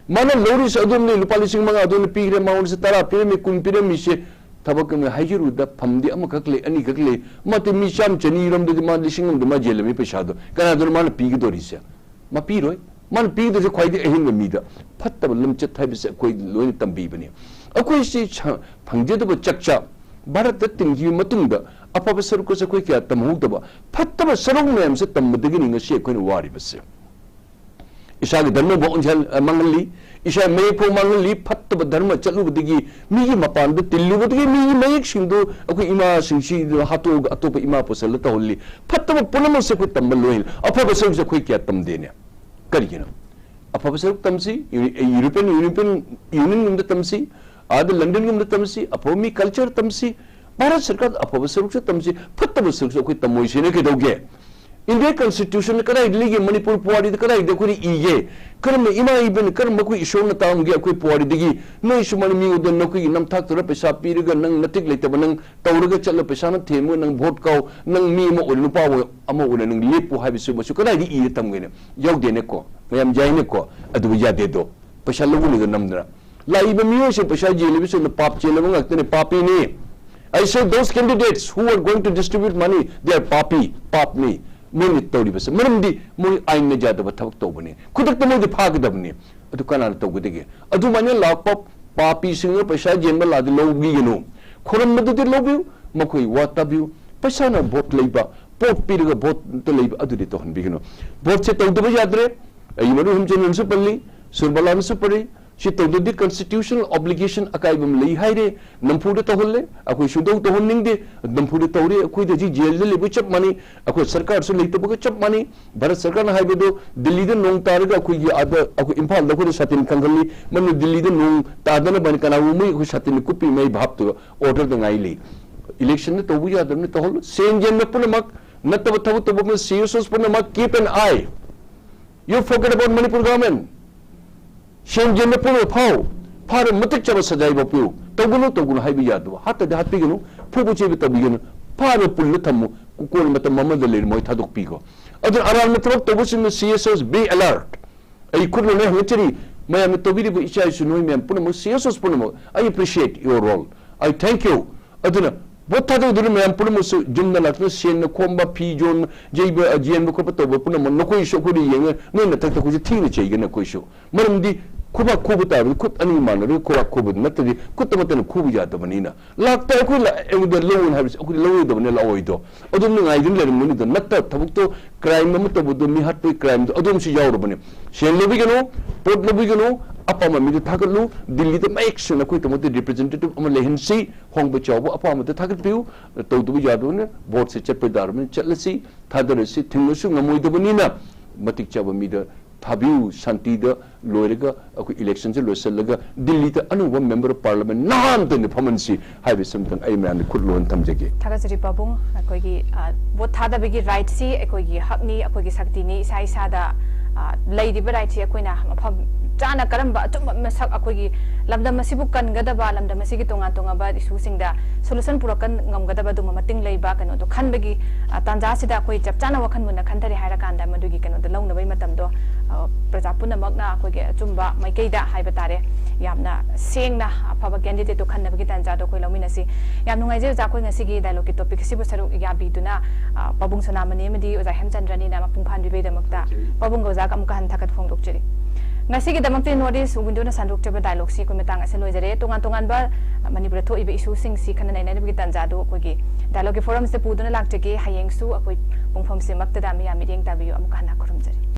ꯃꯥꯅ ꯂꯧꯔꯤꯁꯦ ꯑꯗꯣꯝꯅ ꯂꯨꯄꯥ ꯂꯤꯁꯤꯡ ꯃꯉꯥ ꯑꯗꯣꯝꯅ ꯄꯤꯈ꯭ꯔꯦ, ꯃꯉꯣꯟꯗꯁꯨ ꯇꯔꯥ ꯄꯤꯔꯝꯃꯤ, ꯀꯨꯟ ꯄꯤꯔꯝꯃꯤꯁꯦ꯫ ꯊꯕꯛ ꯑꯃ ꯍꯥꯏꯖꯔꯨꯗ ꯐꯝꯗꯤ ꯑꯃꯈꯛ ꯂꯩ, ꯑꯅꯤꯈꯛ ꯂꯩ꯫ ꯃꯥꯗꯤ ꯃꯤ ꯆꯥꯝ ꯆꯅꯤꯔꯣꯝꯗꯗꯤ ꯃꯥ ꯂꯤꯁꯤꯡ ꯑꯃꯗ ꯃꯥ ꯌꯦꯜꯂꯝꯃꯤ ꯄꯩꯁꯥꯗꯣ꯫ ꯀꯅꯥꯗꯨꯅ ꯃꯥꯅ ꯄꯤꯒꯗꯧꯔꯤꯁꯦ? ꯃꯥ ꯄꯤꯔꯣꯏ꯫ ꯃꯥꯅ ꯄꯤꯒꯗꯧꯔꯤꯁꯦ ꯈ꯭ꯋꯥꯏꯗꯒꯤ ꯑꯍꯦꯟꯕ ꯃꯤꯗ꯫ ꯐꯠꯇꯕ ꯂꯝꯆꯠ ꯍꯥꯏꯕꯁꯦ ꯑꯩꯈꯣꯏ ꯂꯣꯏꯅ ꯇꯝꯕꯤꯕꯅꯤ꯫ ꯑꯩꯈꯣꯏꯁꯤ ꯁ-, ꯐꯪꯖꯗꯕ ꯆꯥꯛꯆꯥ, ꯚꯥꯔꯠꯇ ꯇꯤꯟꯈꯤꯕ ꯃꯇꯨꯡꯗ ꯑꯐꯕ ꯁꯔꯨꯛꯀꯁꯦ ꯑꯩꯈꯣꯏ ꯀꯌꯥ ꯇꯝꯍꯧꯗꯕ, ꯐꯠꯇꯕ ꯁꯔꯨꯛ ꯃꯌꯥꯝꯁꯦ ꯇꯝꯕꯗꯒꯤꯅꯤ ꯉꯁꯤ ꯑꯩꯈꯣꯏꯅ ꯋꯥꯔꯤꯕꯁꯦ꯫ ꯏꯁꯥꯒꯤ ꯙꯔꯃꯕꯨ ꯑꯣꯟꯁꯤꯍꯜ-, ꯑ, ꯃꯥꯡꯍꯜꯂꯤ, ꯏꯁꯥ ꯃꯌꯦꯛ ꯐꯥꯎ ꯃꯥꯡꯍꯜꯂꯤ, ꯐꯠꯇꯕ ꯙꯔꯃ ꯆꯠꯂꯨꯕꯗꯒꯤ, ꯃꯤꯒꯤ ꯃꯄꯥꯟꯗ ꯇꯤꯜꯂꯨꯕꯗꯒꯤ, ꯃꯤꯒꯤ ꯃꯌꯦꯛꯁꯤꯡꯗꯨ ꯑꯩꯈꯣꯏ ꯏꯃꯥꯁꯤꯡꯁꯤ ꯍꯥꯠꯇꯣꯛꯑꯒ ꯑꯇꯣꯞꯄ ꯏꯃꯥ ꯄꯨꯁꯜꯂ ꯇꯧꯍꯜꯂꯤ꯫ ꯐꯠꯇꯕ ꯄꯨꯝꯅꯃꯛꯁꯦ ꯑꯩꯈꯣꯏ ꯇꯝꯕ ꯂꯣꯏ, ꯑꯐꯕ ꯁꯔꯨꯛꯁꯦ ꯑꯩꯈꯣꯏ ꯀꯌꯥ ꯇꯝꯗꯦꯅꯦ꯫ ꯀꯔꯤꯒꯤꯅꯣ? ꯑꯐꯕ ꯁꯔꯨꯛ ꯇꯝꯁꯤ, ꯌꯨ-, ꯌꯨꯔꯣꯄꯤꯌꯟ, ꯌꯨꯔꯣꯄꯤꯌꯟ ꯌꯨꯅꯤꯌꯟꯒꯨꯝꯕꯗ ꯇꯝꯁꯤ, ꯑꯥꯗ ꯂꯟꯗꯟꯒꯨꯝꯕꯗ ꯇꯝꯁꯤ, ꯑꯐꯕ ꯃꯤ ꯀꯜꯆꯔ ꯇꯝꯁꯤ, ꯚꯥꯔꯠ ꯁꯔꯀꯥꯔꯗ ꯑꯐꯕ ꯁꯔꯨꯛꯁꯨ ꯇꯝꯁꯤ, ꯐꯠꯇꯕ ꯁꯔꯨꯛꯁꯨ ꯑꯩꯈꯣꯏ ꯇꯝꯃꯣꯏꯁꯤꯅ ꯀꯩꯗꯧꯒꯦ? ꯏꯟꯗꯤꯌꯥ ꯀꯟꯁꯇꯤꯇ꯭ꯌꯨꯁꯟ ꯀꯗꯥꯏꯗ ꯂꯩꯒꯦ? ꯃꯅꯤꯄꯨꯔ ꯄꯨꯋꯥꯔꯤꯗ ꯀꯗꯥꯏꯗ ꯑꯩꯈꯣꯏꯅ ꯏꯒꯦ? ꯀꯔꯝꯕ ꯏꯃꯥ ꯏꯕꯦꯟ, ꯀꯔꯝꯕ ꯑꯩꯈꯣꯏ ꯏꯁꯣꯔꯅ ꯇꯥꯛꯑꯝꯒꯦ ꯑꯩꯈꯣꯏ ꯄꯨꯋꯥꯔꯤꯗꯒꯤ? ꯅꯣꯏ ꯁꯨꯃꯥꯏꯅ ꯃꯤꯉꯣꯟꯗ ꯅꯈꯣꯏꯒꯤ ꯅꯝꯊꯥꯛꯇꯧꯔ ꯄꯩꯁꯥ ꯄꯤꯔꯒ ꯅꯪ ꯅꯇꯤꯛ ꯂꯩꯇꯕ ꯅꯪ ꯇꯧꯔꯒ ꯆꯠꯂ ꯄꯩꯁꯥꯅ ꯊꯦꯝꯃꯒ ꯅꯪ ꯚꯣꯠ ꯀꯥꯎ, ꯅꯪ ꯃꯤ ꯑꯃ ꯑꯣꯏꯅ ꯅꯨꯄꯥ ꯑꯃ ꯑꯣꯏꯅ ꯅꯪ ꯂꯦꯞꯄꯨ ꯍꯥꯏꯕꯁꯤ ꯃꯁꯨ ꯀꯗꯥꯏꯗ ꯏꯔ ꯇꯝꯒꯦꯅꯦ? ꯌꯥꯎꯗꯦꯅꯦꯀꯣ꯫ ꯃꯌꯥꯝ ꯌꯥꯏꯅꯦꯀꯣ꯫ ꯑꯗꯨꯕꯨ ꯌꯥꯗꯦꯗꯣ꯫ ꯄꯩꯁꯥ ꯂꯧꯕꯅꯤꯗꯣ ꯅꯝꯗꯅ꯫ ꯂꯥꯛꯏꯕ ꯃꯤꯑꯣꯏꯁꯤꯡ ꯄꯩꯁꯥ ꯌꯦꯜꯂꯤꯕꯁꯤꯡꯅ ꯄꯥꯞ ꯆꯦꯜꯂꯕ ꯉꯥꯛꯇꯅꯤ, ꯄꯥꯄꯤꯅꯤ꯫ I say those candidates who are going to distribute money, they are ꯄꯥꯄꯤ, ꯄꯥꯞꯅꯤ꯫ ꯃꯣꯏꯅ ꯇꯧꯔꯤꯕꯁꯦ꯫ ꯃꯔꯝꯗꯤ ꯃꯣꯏ ꯑꯥꯏꯟꯅ ꯌꯥꯗꯕ ꯊꯕꯛ ꯇꯧꯕꯅꯤ꯫ ꯈꯨꯗꯛꯇ ꯃꯣꯏꯗꯤ ꯐꯥꯒꯗꯕꯅꯤ꯫ ꯑꯗꯨ ꯀꯅꯥꯅ ꯇꯧꯒꯗꯒꯦ? ꯑꯗꯨꯃꯥꯏꯅ ꯂꯥꯛꯄ ꯄꯥꯄꯤꯁꯤꯡꯅ ꯄꯩꯁꯥ ꯌꯦꯟꯕ ꯂꯥꯛꯑꯗꯤ ꯂꯧꯕꯤꯒꯅꯨ꯫ ꯈꯣꯔꯝꯕꯗꯨꯗꯤ ꯂꯧꯕꯤꯌꯨ, ꯃꯈꯣꯏ ꯋꯥ ꯇꯥꯕꯤꯌꯨ꯫ ꯄꯩꯁꯥꯅ ꯚꯣꯠ ꯂꯩꯕ, ꯄꯣꯠ ꯄꯤꯔꯒ ꯚꯣꯠꯇ ꯂꯩꯕ ꯑꯗꯨꯗꯤ ꯇꯧꯍꯟꯕꯤꯒꯅꯨ꯫ ꯚꯣꯠꯁꯦ ꯇꯧꯗꯕ ꯌꯥꯗ꯭ꯔꯦ꯫ ꯑꯩ ꯃꯔꯨꯞ ꯍꯦꯝꯆꯟꯗ꯭ꯔꯟꯁꯨ ꯄꯜꯂꯤ, ꯁꯨꯔꯕꯂꯥꯅꯁꯨ ꯄꯜꯂꯤ꯫ ꯁꯤ ꯇꯧꯗ꯭ꯔꯗꯤ constitutional obligation ꯑꯀꯥꯏꯕ ꯑꯃ ꯂꯩ ꯍꯥꯏꯔꯦ, ꯅꯝꯐꯨꯗ ꯇꯧꯍꯜꯂꯦ, ꯑꯩꯈꯣꯏ ꯁꯨꯡꯇꯧ ꯇꯧꯍꯟꯅꯤꯡꯗꯦ, ꯅꯝꯐꯨꯗ ꯇꯧꯔꯦ, ꯑꯩꯈꯣꯏꯗ ꯍꯧꯖꯤꯛ ꯖꯦꯜꯗ ꯂꯩꯕ ꯆꯞ ꯃꯥꯟꯅꯩ, ꯑꯩꯈꯣꯏ ꯁꯔꯀꯥꯔꯁꯨ ꯂꯩꯇꯕꯒ ꯆꯞ ꯃꯥꯟꯅꯩ꯫ ꯚꯥꯔꯠ ꯁꯔꯀꯥꯔꯅ ꯍꯥꯏꯕꯗꯨ ꯗꯤꯜꯂꯤꯗ ꯅꯣꯡ ꯇꯥꯔꯒ ꯑꯩꯈꯣꯏꯒꯤ ꯑꯥꯗ ꯑꯩꯈꯣꯏ ꯏꯝꯐꯥꯜꯗ ꯑꯩꯈꯣꯏꯅ ꯁꯥꯇꯤꯟ ꯈꯟꯒꯜꯂꯤ, ꯃꯗꯨ ꯗꯤꯜꯂꯤꯗ ꯅꯣꯡ ꯇꯥꯗꯅꯕ ꯍꯥꯏꯅ ꯀꯅꯥꯒꯨꯝꯕ ꯑꯩꯈꯣꯏ ꯁꯥꯇꯤꯟ ꯀꯨꯞꯄꯤ ꯃꯩ ꯚꯥꯞꯇꯨ order ꯗ ꯉꯥꯏ ꯂꯩ꯫ Election ꯗ ꯇꯧꯕ ꯌꯥꯗꯕꯅꯤ, ꯇꯧꯍꯜꯂꯨ꯫ ꯁꯦꯟ ꯌꯦꯟꯕ ꯄꯨꯝꯅꯃꯛ, ꯅꯠꯇꯕ ꯊꯕꯛ ꯇꯧꯕ ꯄꯨꯝꯅꯃꯛ, C S Os ꯄꯨꯝꯅꯃꯛ, keep an eye. You forget about Manipur government. ꯁꯦꯟ ꯌꯦꯟꯕ ꯄꯨꯝꯅꯃꯛ ꯐꯥꯎ, ꯐꯥꯔ ꯃꯇꯤꯛ ꯆꯥꯕ ꯁꯖꯥꯏ ꯐꯥꯎ ꯄꯤꯌꯨ꯫ ꯇꯧꯒꯅꯨ, ꯇꯧꯒꯅꯨ ꯍꯥꯏꯕ ꯌꯥꯗꯕ꯫ ꯍꯥꯠꯇꯗꯤ ꯍꯥꯠꯄꯤꯒꯅꯨ, ꯐꯨꯕ ꯆꯩꯕ ꯇꯧꯕꯤꯒꯅꯨ꯫ ꯐꯥꯔ ꯄꯨꯜꯂ ꯊꯝꯃꯨ꯫ ꯀꯣꯟꯅ ꯃꯇꯝ ꯑꯃꯗ ꯂꯩꯔ ꯃꯣꯏ ꯊꯥꯗꯣꯛꯄꯤꯈꯣ꯫ ꯑꯗꯨꯅ ꯑꯔꯥꯟꯕ ꯊꯕꯛ ꯇꯧꯕꯁꯤꯡꯅ C S Os be alert. ꯑꯩ ꯈꯨꯠ ꯂꯣꯟꯅ ꯍꯪꯒꯠꯆꯔꯤ, ꯃꯌꯥꯝꯅ ꯇꯧꯕꯤꯔꯤꯕ ꯏꯆꯥ ꯏꯁꯨ ꯅꯣꯏ ꯃꯌꯥꯝ ꯄꯨꯝꯅꯃꯛ, C S Os ꯄꯨꯝꯅꯃꯛ, I appreciate your role. I thank you. ꯑꯗꯨꯅ ꯚꯣꯠ ꯊꯥꯗꯣꯛꯇꯨꯅ ꯃꯌꯥꯝ ꯄꯨꯝꯅꯃꯛꯁꯨ ꯌꯨꯝꯗ ꯂꯥꯛꯇꯨꯅ ꯁꯦꯟꯅ ꯈꯣꯝꯕ, ꯐꯤ ꯌꯣꯟ-, ꯌꯩꯕ, ꯌꯦꯟꯕ ꯈꯣꯠꯄ ꯇꯧꯕ ꯄꯨꯝꯅꯃꯛ ꯅꯈꯣꯏꯁꯨ ꯑꯩꯈꯣꯏꯅ ꯌꯦꯡꯉ ꯅꯣꯏ ꯃꯊꯛꯇ ꯑꯩꯈꯣꯏꯁꯨ ꯊꯤꯅ ꯆꯩꯒꯅꯤ ꯑꯩꯈꯣꯏꯁꯨ꯫ ꯃꯔꯝꯗꯤ ꯈꯨꯕꯥꯛ ꯈꯨꯕ ꯇꯥꯔꯕꯗꯤ ꯈꯨꯠ ꯑꯅꯤ ꯃꯥꯟꯅꯔꯒ ꯈꯨꯕꯥꯛ ꯈꯨꯕꯗꯨ ꯅꯠꯇ꯭ꯔꯗꯤ ꯈꯨꯠꯇ ꯅꯠꯇꯅ ꯈꯨꯕ ꯌꯥꯗꯕꯅꯤꯅ꯫ ꯂꯥꯛꯇ ꯑꯩꯈꯣꯏ ꯂꯥꯛ-, ꯑꯩꯉꯣꯟꯗ ꯂꯧꯑꯣꯅ ꯍꯥꯏꯕꯁꯤ ꯑꯩꯈꯣꯏꯗꯤ ꯂꯧꯔꯣꯏꯗꯕꯅꯤ, ꯂꯥꯛꯑꯣꯏꯗꯣ꯫ ꯑꯗꯨꯝꯅ ꯉꯥꯏꯗꯨꯅ ꯂꯩꯔꯝꯒꯅꯤꯗꯣ꯫ ꯅꯠꯇ ꯊꯕꯛꯇꯣ, ꯀ꯭ꯔꯥꯏꯝ ꯑꯃ ꯇꯧꯕꯗꯣ, ꯃꯤ ꯍꯥꯠꯄꯒꯤ ꯀ꯭ꯔꯥꯏꯝꯗꯣ ꯑꯗꯨꯝꯁꯨ ꯌꯥꯎꯔꯕꯅꯤ꯫ ꯁꯦꯟ ꯂꯧꯕꯤꯒꯅꯨ, ꯄꯣꯠ ꯂꯧꯕꯤꯒꯅꯨ, ꯑꯄꯥꯝꯕ ꯃꯤꯗ ꯊꯥꯒꯠꯂꯨ꯫ ꯗꯤꯜꯂꯤꯗ ꯃꯌꯦꯛ ꯁꯦꯡꯅ ꯑꯩꯈꯣꯏ ꯇꯃꯣꯇ ꯔꯤꯄ꯭ꯔꯖꯦꯟꯇꯦꯇꯤꯚ ꯑꯃ ꯂꯩꯍꯟꯁꯤ, ꯍꯣꯡꯕ ꯆꯥꯎꯕ ꯑꯄꯥꯝꯕꯗ ꯊꯥꯒꯠꯄꯤꯌꯨ꯫ ꯇꯧꯗꯕ ꯌꯥꯗꯕꯅꯤ, ꯚꯣꯠꯁꯦ ꯆꯠꯄ ꯇꯥꯔꯕꯅꯤ, ꯆꯠꯂꯁꯤ, ꯊꯥꯗꯔꯁꯤ, ꯊꯤꯡꯕꯁꯨ ꯉꯝꯃꯣꯏꯗꯕꯅꯤꯅ ꯃꯇꯤꯛ ꯆꯥꯕ ꯃꯤꯗ ꯊꯥꯕꯤꯌꯨ꯫ ꯁꯥꯟꯇꯤꯗ ꯂꯣꯏꯔꯒ ꯑꯩꯈꯣꯏ ꯏꯂꯦꯛꯁꯟꯁꯦ ꯂꯣꯏꯁꯤꯜꯂꯒ ꯗꯤꯜꯂꯤꯗ ꯑꯅꯧꯕ ꯃꯦꯝꯕꯔ ꯑꯣꯐ ꯄꯥꯔꯂꯤꯌꯥꯃꯦꯟ ꯅꯍꯥꯟꯇꯅ ꯐꯝꯍꯟꯁꯤ ꯍꯥꯏꯕꯁꯤꯃꯇꯪ ꯑꯩ ꯃꯌꯥꯝꯗ ꯈꯨꯠ ꯂꯣꯟ ꯊꯝꯖꯒꯦ꯫ ꯊꯥꯒꯠꯆꯔꯤ ꯄꯥꯕꯨꯡ꯫ ꯑꯩꯈꯣꯏꯒꯤ, ꯑ, ꯚꯣꯠ ꯊꯥꯗꯕꯒꯤ ꯔꯥꯏꯠꯁꯤ ꯑꯩꯈꯣꯏꯒꯤ ꯍꯛꯅꯤ, ꯑꯩꯈꯣꯏꯒꯤ ꯁꯛꯇꯤꯅꯤ꯫ ꯏꯁꯥ ꯏꯁꯥꯗ, ꯑ, ꯂꯩꯔꯤꯕ ꯔꯥꯏꯠꯁꯤ ꯑꯩꯈꯣꯏꯅ ꯃꯐꯝ ꯆꯥꯅ ꯀꯔꯝꯕ ꯑꯆꯨꯝꯕ ꯃꯁꯛ, ꯑꯩꯈꯣꯏꯒꯤ ꯂꯝꯗꯝ ꯑꯁꯤꯕꯨ ꯀꯟꯒꯗꯕ, ꯂꯝꯗꯝ ꯑꯁꯤꯒꯤ ꯇꯣꯉꯥꯟ ꯇꯣꯉꯥꯟꯕ ꯏꯁꯨꯁꯤꯡꯗ ꯁꯣꯂꯨꯁꯟ ꯄꯨꯔꯛꯄ ꯉꯝꯒꯗꯕ ꯑꯗꯨꯒꯨꯝꯕ ꯃꯇꯤꯡ ꯂꯩꯕ ꯀꯩꯅꯣꯗꯣ ꯈꯟꯕꯒꯤ, ꯑ, ꯇꯥꯟꯖꯥꯁꯤꯗ ꯑꯩꯈꯣꯏ ꯆꯞ ꯆꯥꯅ ꯋꯥꯈꯜ ꯃꯨꯟꯅ ꯈꯟꯊꯔꯦ ꯍꯥꯏꯔꯀꯥꯟꯗ ꯃꯗꯨꯒꯤ ꯀꯩꯅꯣꯗꯣ ꯂꯧꯅꯕꯒꯤ ꯃꯇꯝꯗꯣ, ꯑ, ꯄ꯭ꯔꯖꯥ ꯄꯨꯝꯅꯃꯛꯅ ꯑꯩꯈꯣꯏꯒꯤ ꯑꯆꯨꯝꯕ ꯃꯥꯏꯀꯩꯗ ꯍꯥꯏꯕ ꯇꯥꯔꯦ, ꯌꯥꯝꯅ ꯁꯦꯡꯅ ꯑꯐꯕ ꯀꯦꯟꯗꯤꯗꯦꯠꯇꯣ ꯈꯟꯅꯕꯒꯤ ꯇꯥꯟꯖꯥꯗꯣ ꯑꯩꯈꯣꯏ ꯂꯧꯃꯤꯟꯅꯁꯤ꯫ ꯌꯥꯝ ꯅꯨꯡꯉꯥꯏꯖꯩ ꯑꯣꯖꯥ, ꯑꯩꯈꯣꯏ ꯉꯁꯤꯒꯤ ꯗꯥꯏꯂꯣꯒꯀꯤ ꯇꯣꯄꯤꯛ ꯑꯁꯤꯕꯨ ꯁꯔꯨꯛ ꯌꯥꯕꯤꯗꯨꯅ, ꯑ, ꯄꯥꯕꯨꯡ ꯁꯣꯅꯥꯃꯅꯤ ꯑꯃꯗꯤ ꯑꯣꯖꯥ ꯍꯦꯝꯆꯟꯗ꯭ꯔꯅꯤꯅ ꯃꯄꯨꯡ ꯐꯥꯍꯟꯕꯤꯕꯒꯤꯗꯃꯛꯇ ꯄꯥꯕꯨꯡꯒ ꯑꯣꯖꯥꯒ ꯑꯃꯨꯛꯀ ꯍꯟꯅ ꯊꯥꯒꯠꯄ ꯐꯣꯡꯗꯣꯛꯆꯔꯤ꯫ ꯉꯁꯤꯒꯤꯗꯃꯛꯇꯤ ꯅꯣꯔꯠ ꯏꯁ ꯋꯤꯟꯗꯣꯅ ꯁꯟꯗꯣꯛꯆꯕ ꯗꯥꯏꯂꯣꯒꯁꯤ ꯑꯩꯈꯣꯏ ꯃꯇꯥꯡ ꯑꯁꯤꯗ ꯂꯣꯏꯖꯔꯦ꯫ ꯇꯣꯉꯥꯟ ꯇꯣꯉꯥꯟꯕ ꯃꯅꯤꯄꯨꯔꯗ ꯊꯣꯛꯏꯕ ꯏꯁꯨꯁꯤꯡꯁꯤ ꯈꯟꯅ ꯅꯩꯅꯅꯕꯒꯤ ꯇꯥꯟꯖꯥꯗꯨ ꯑꯩꯈꯣꯏꯒꯤ ꯗꯥꯏꯂꯣꯒꯀꯤ ꯐꯣꯔꯝꯁꯤꯗ ꯄꯨꯗꯨꯅ ꯂꯥꯛꯆꯒꯦ꯫ ꯍꯌꯦꯡꯁꯨ ꯑꯩꯈꯣꯏ ꯄꯨꯡꯐꯝꯁꯤꯃꯛꯇꯗ ꯃꯤꯌꯥꯝ ꯃꯤꯠꯌꯦꯡ ꯇꯥꯕꯤꯌꯨ꯫ ꯑꯃꯨꯛꯀ ꯍꯟꯅ ꯈꯨꯔꯨꯝꯖꯔꯤ꯫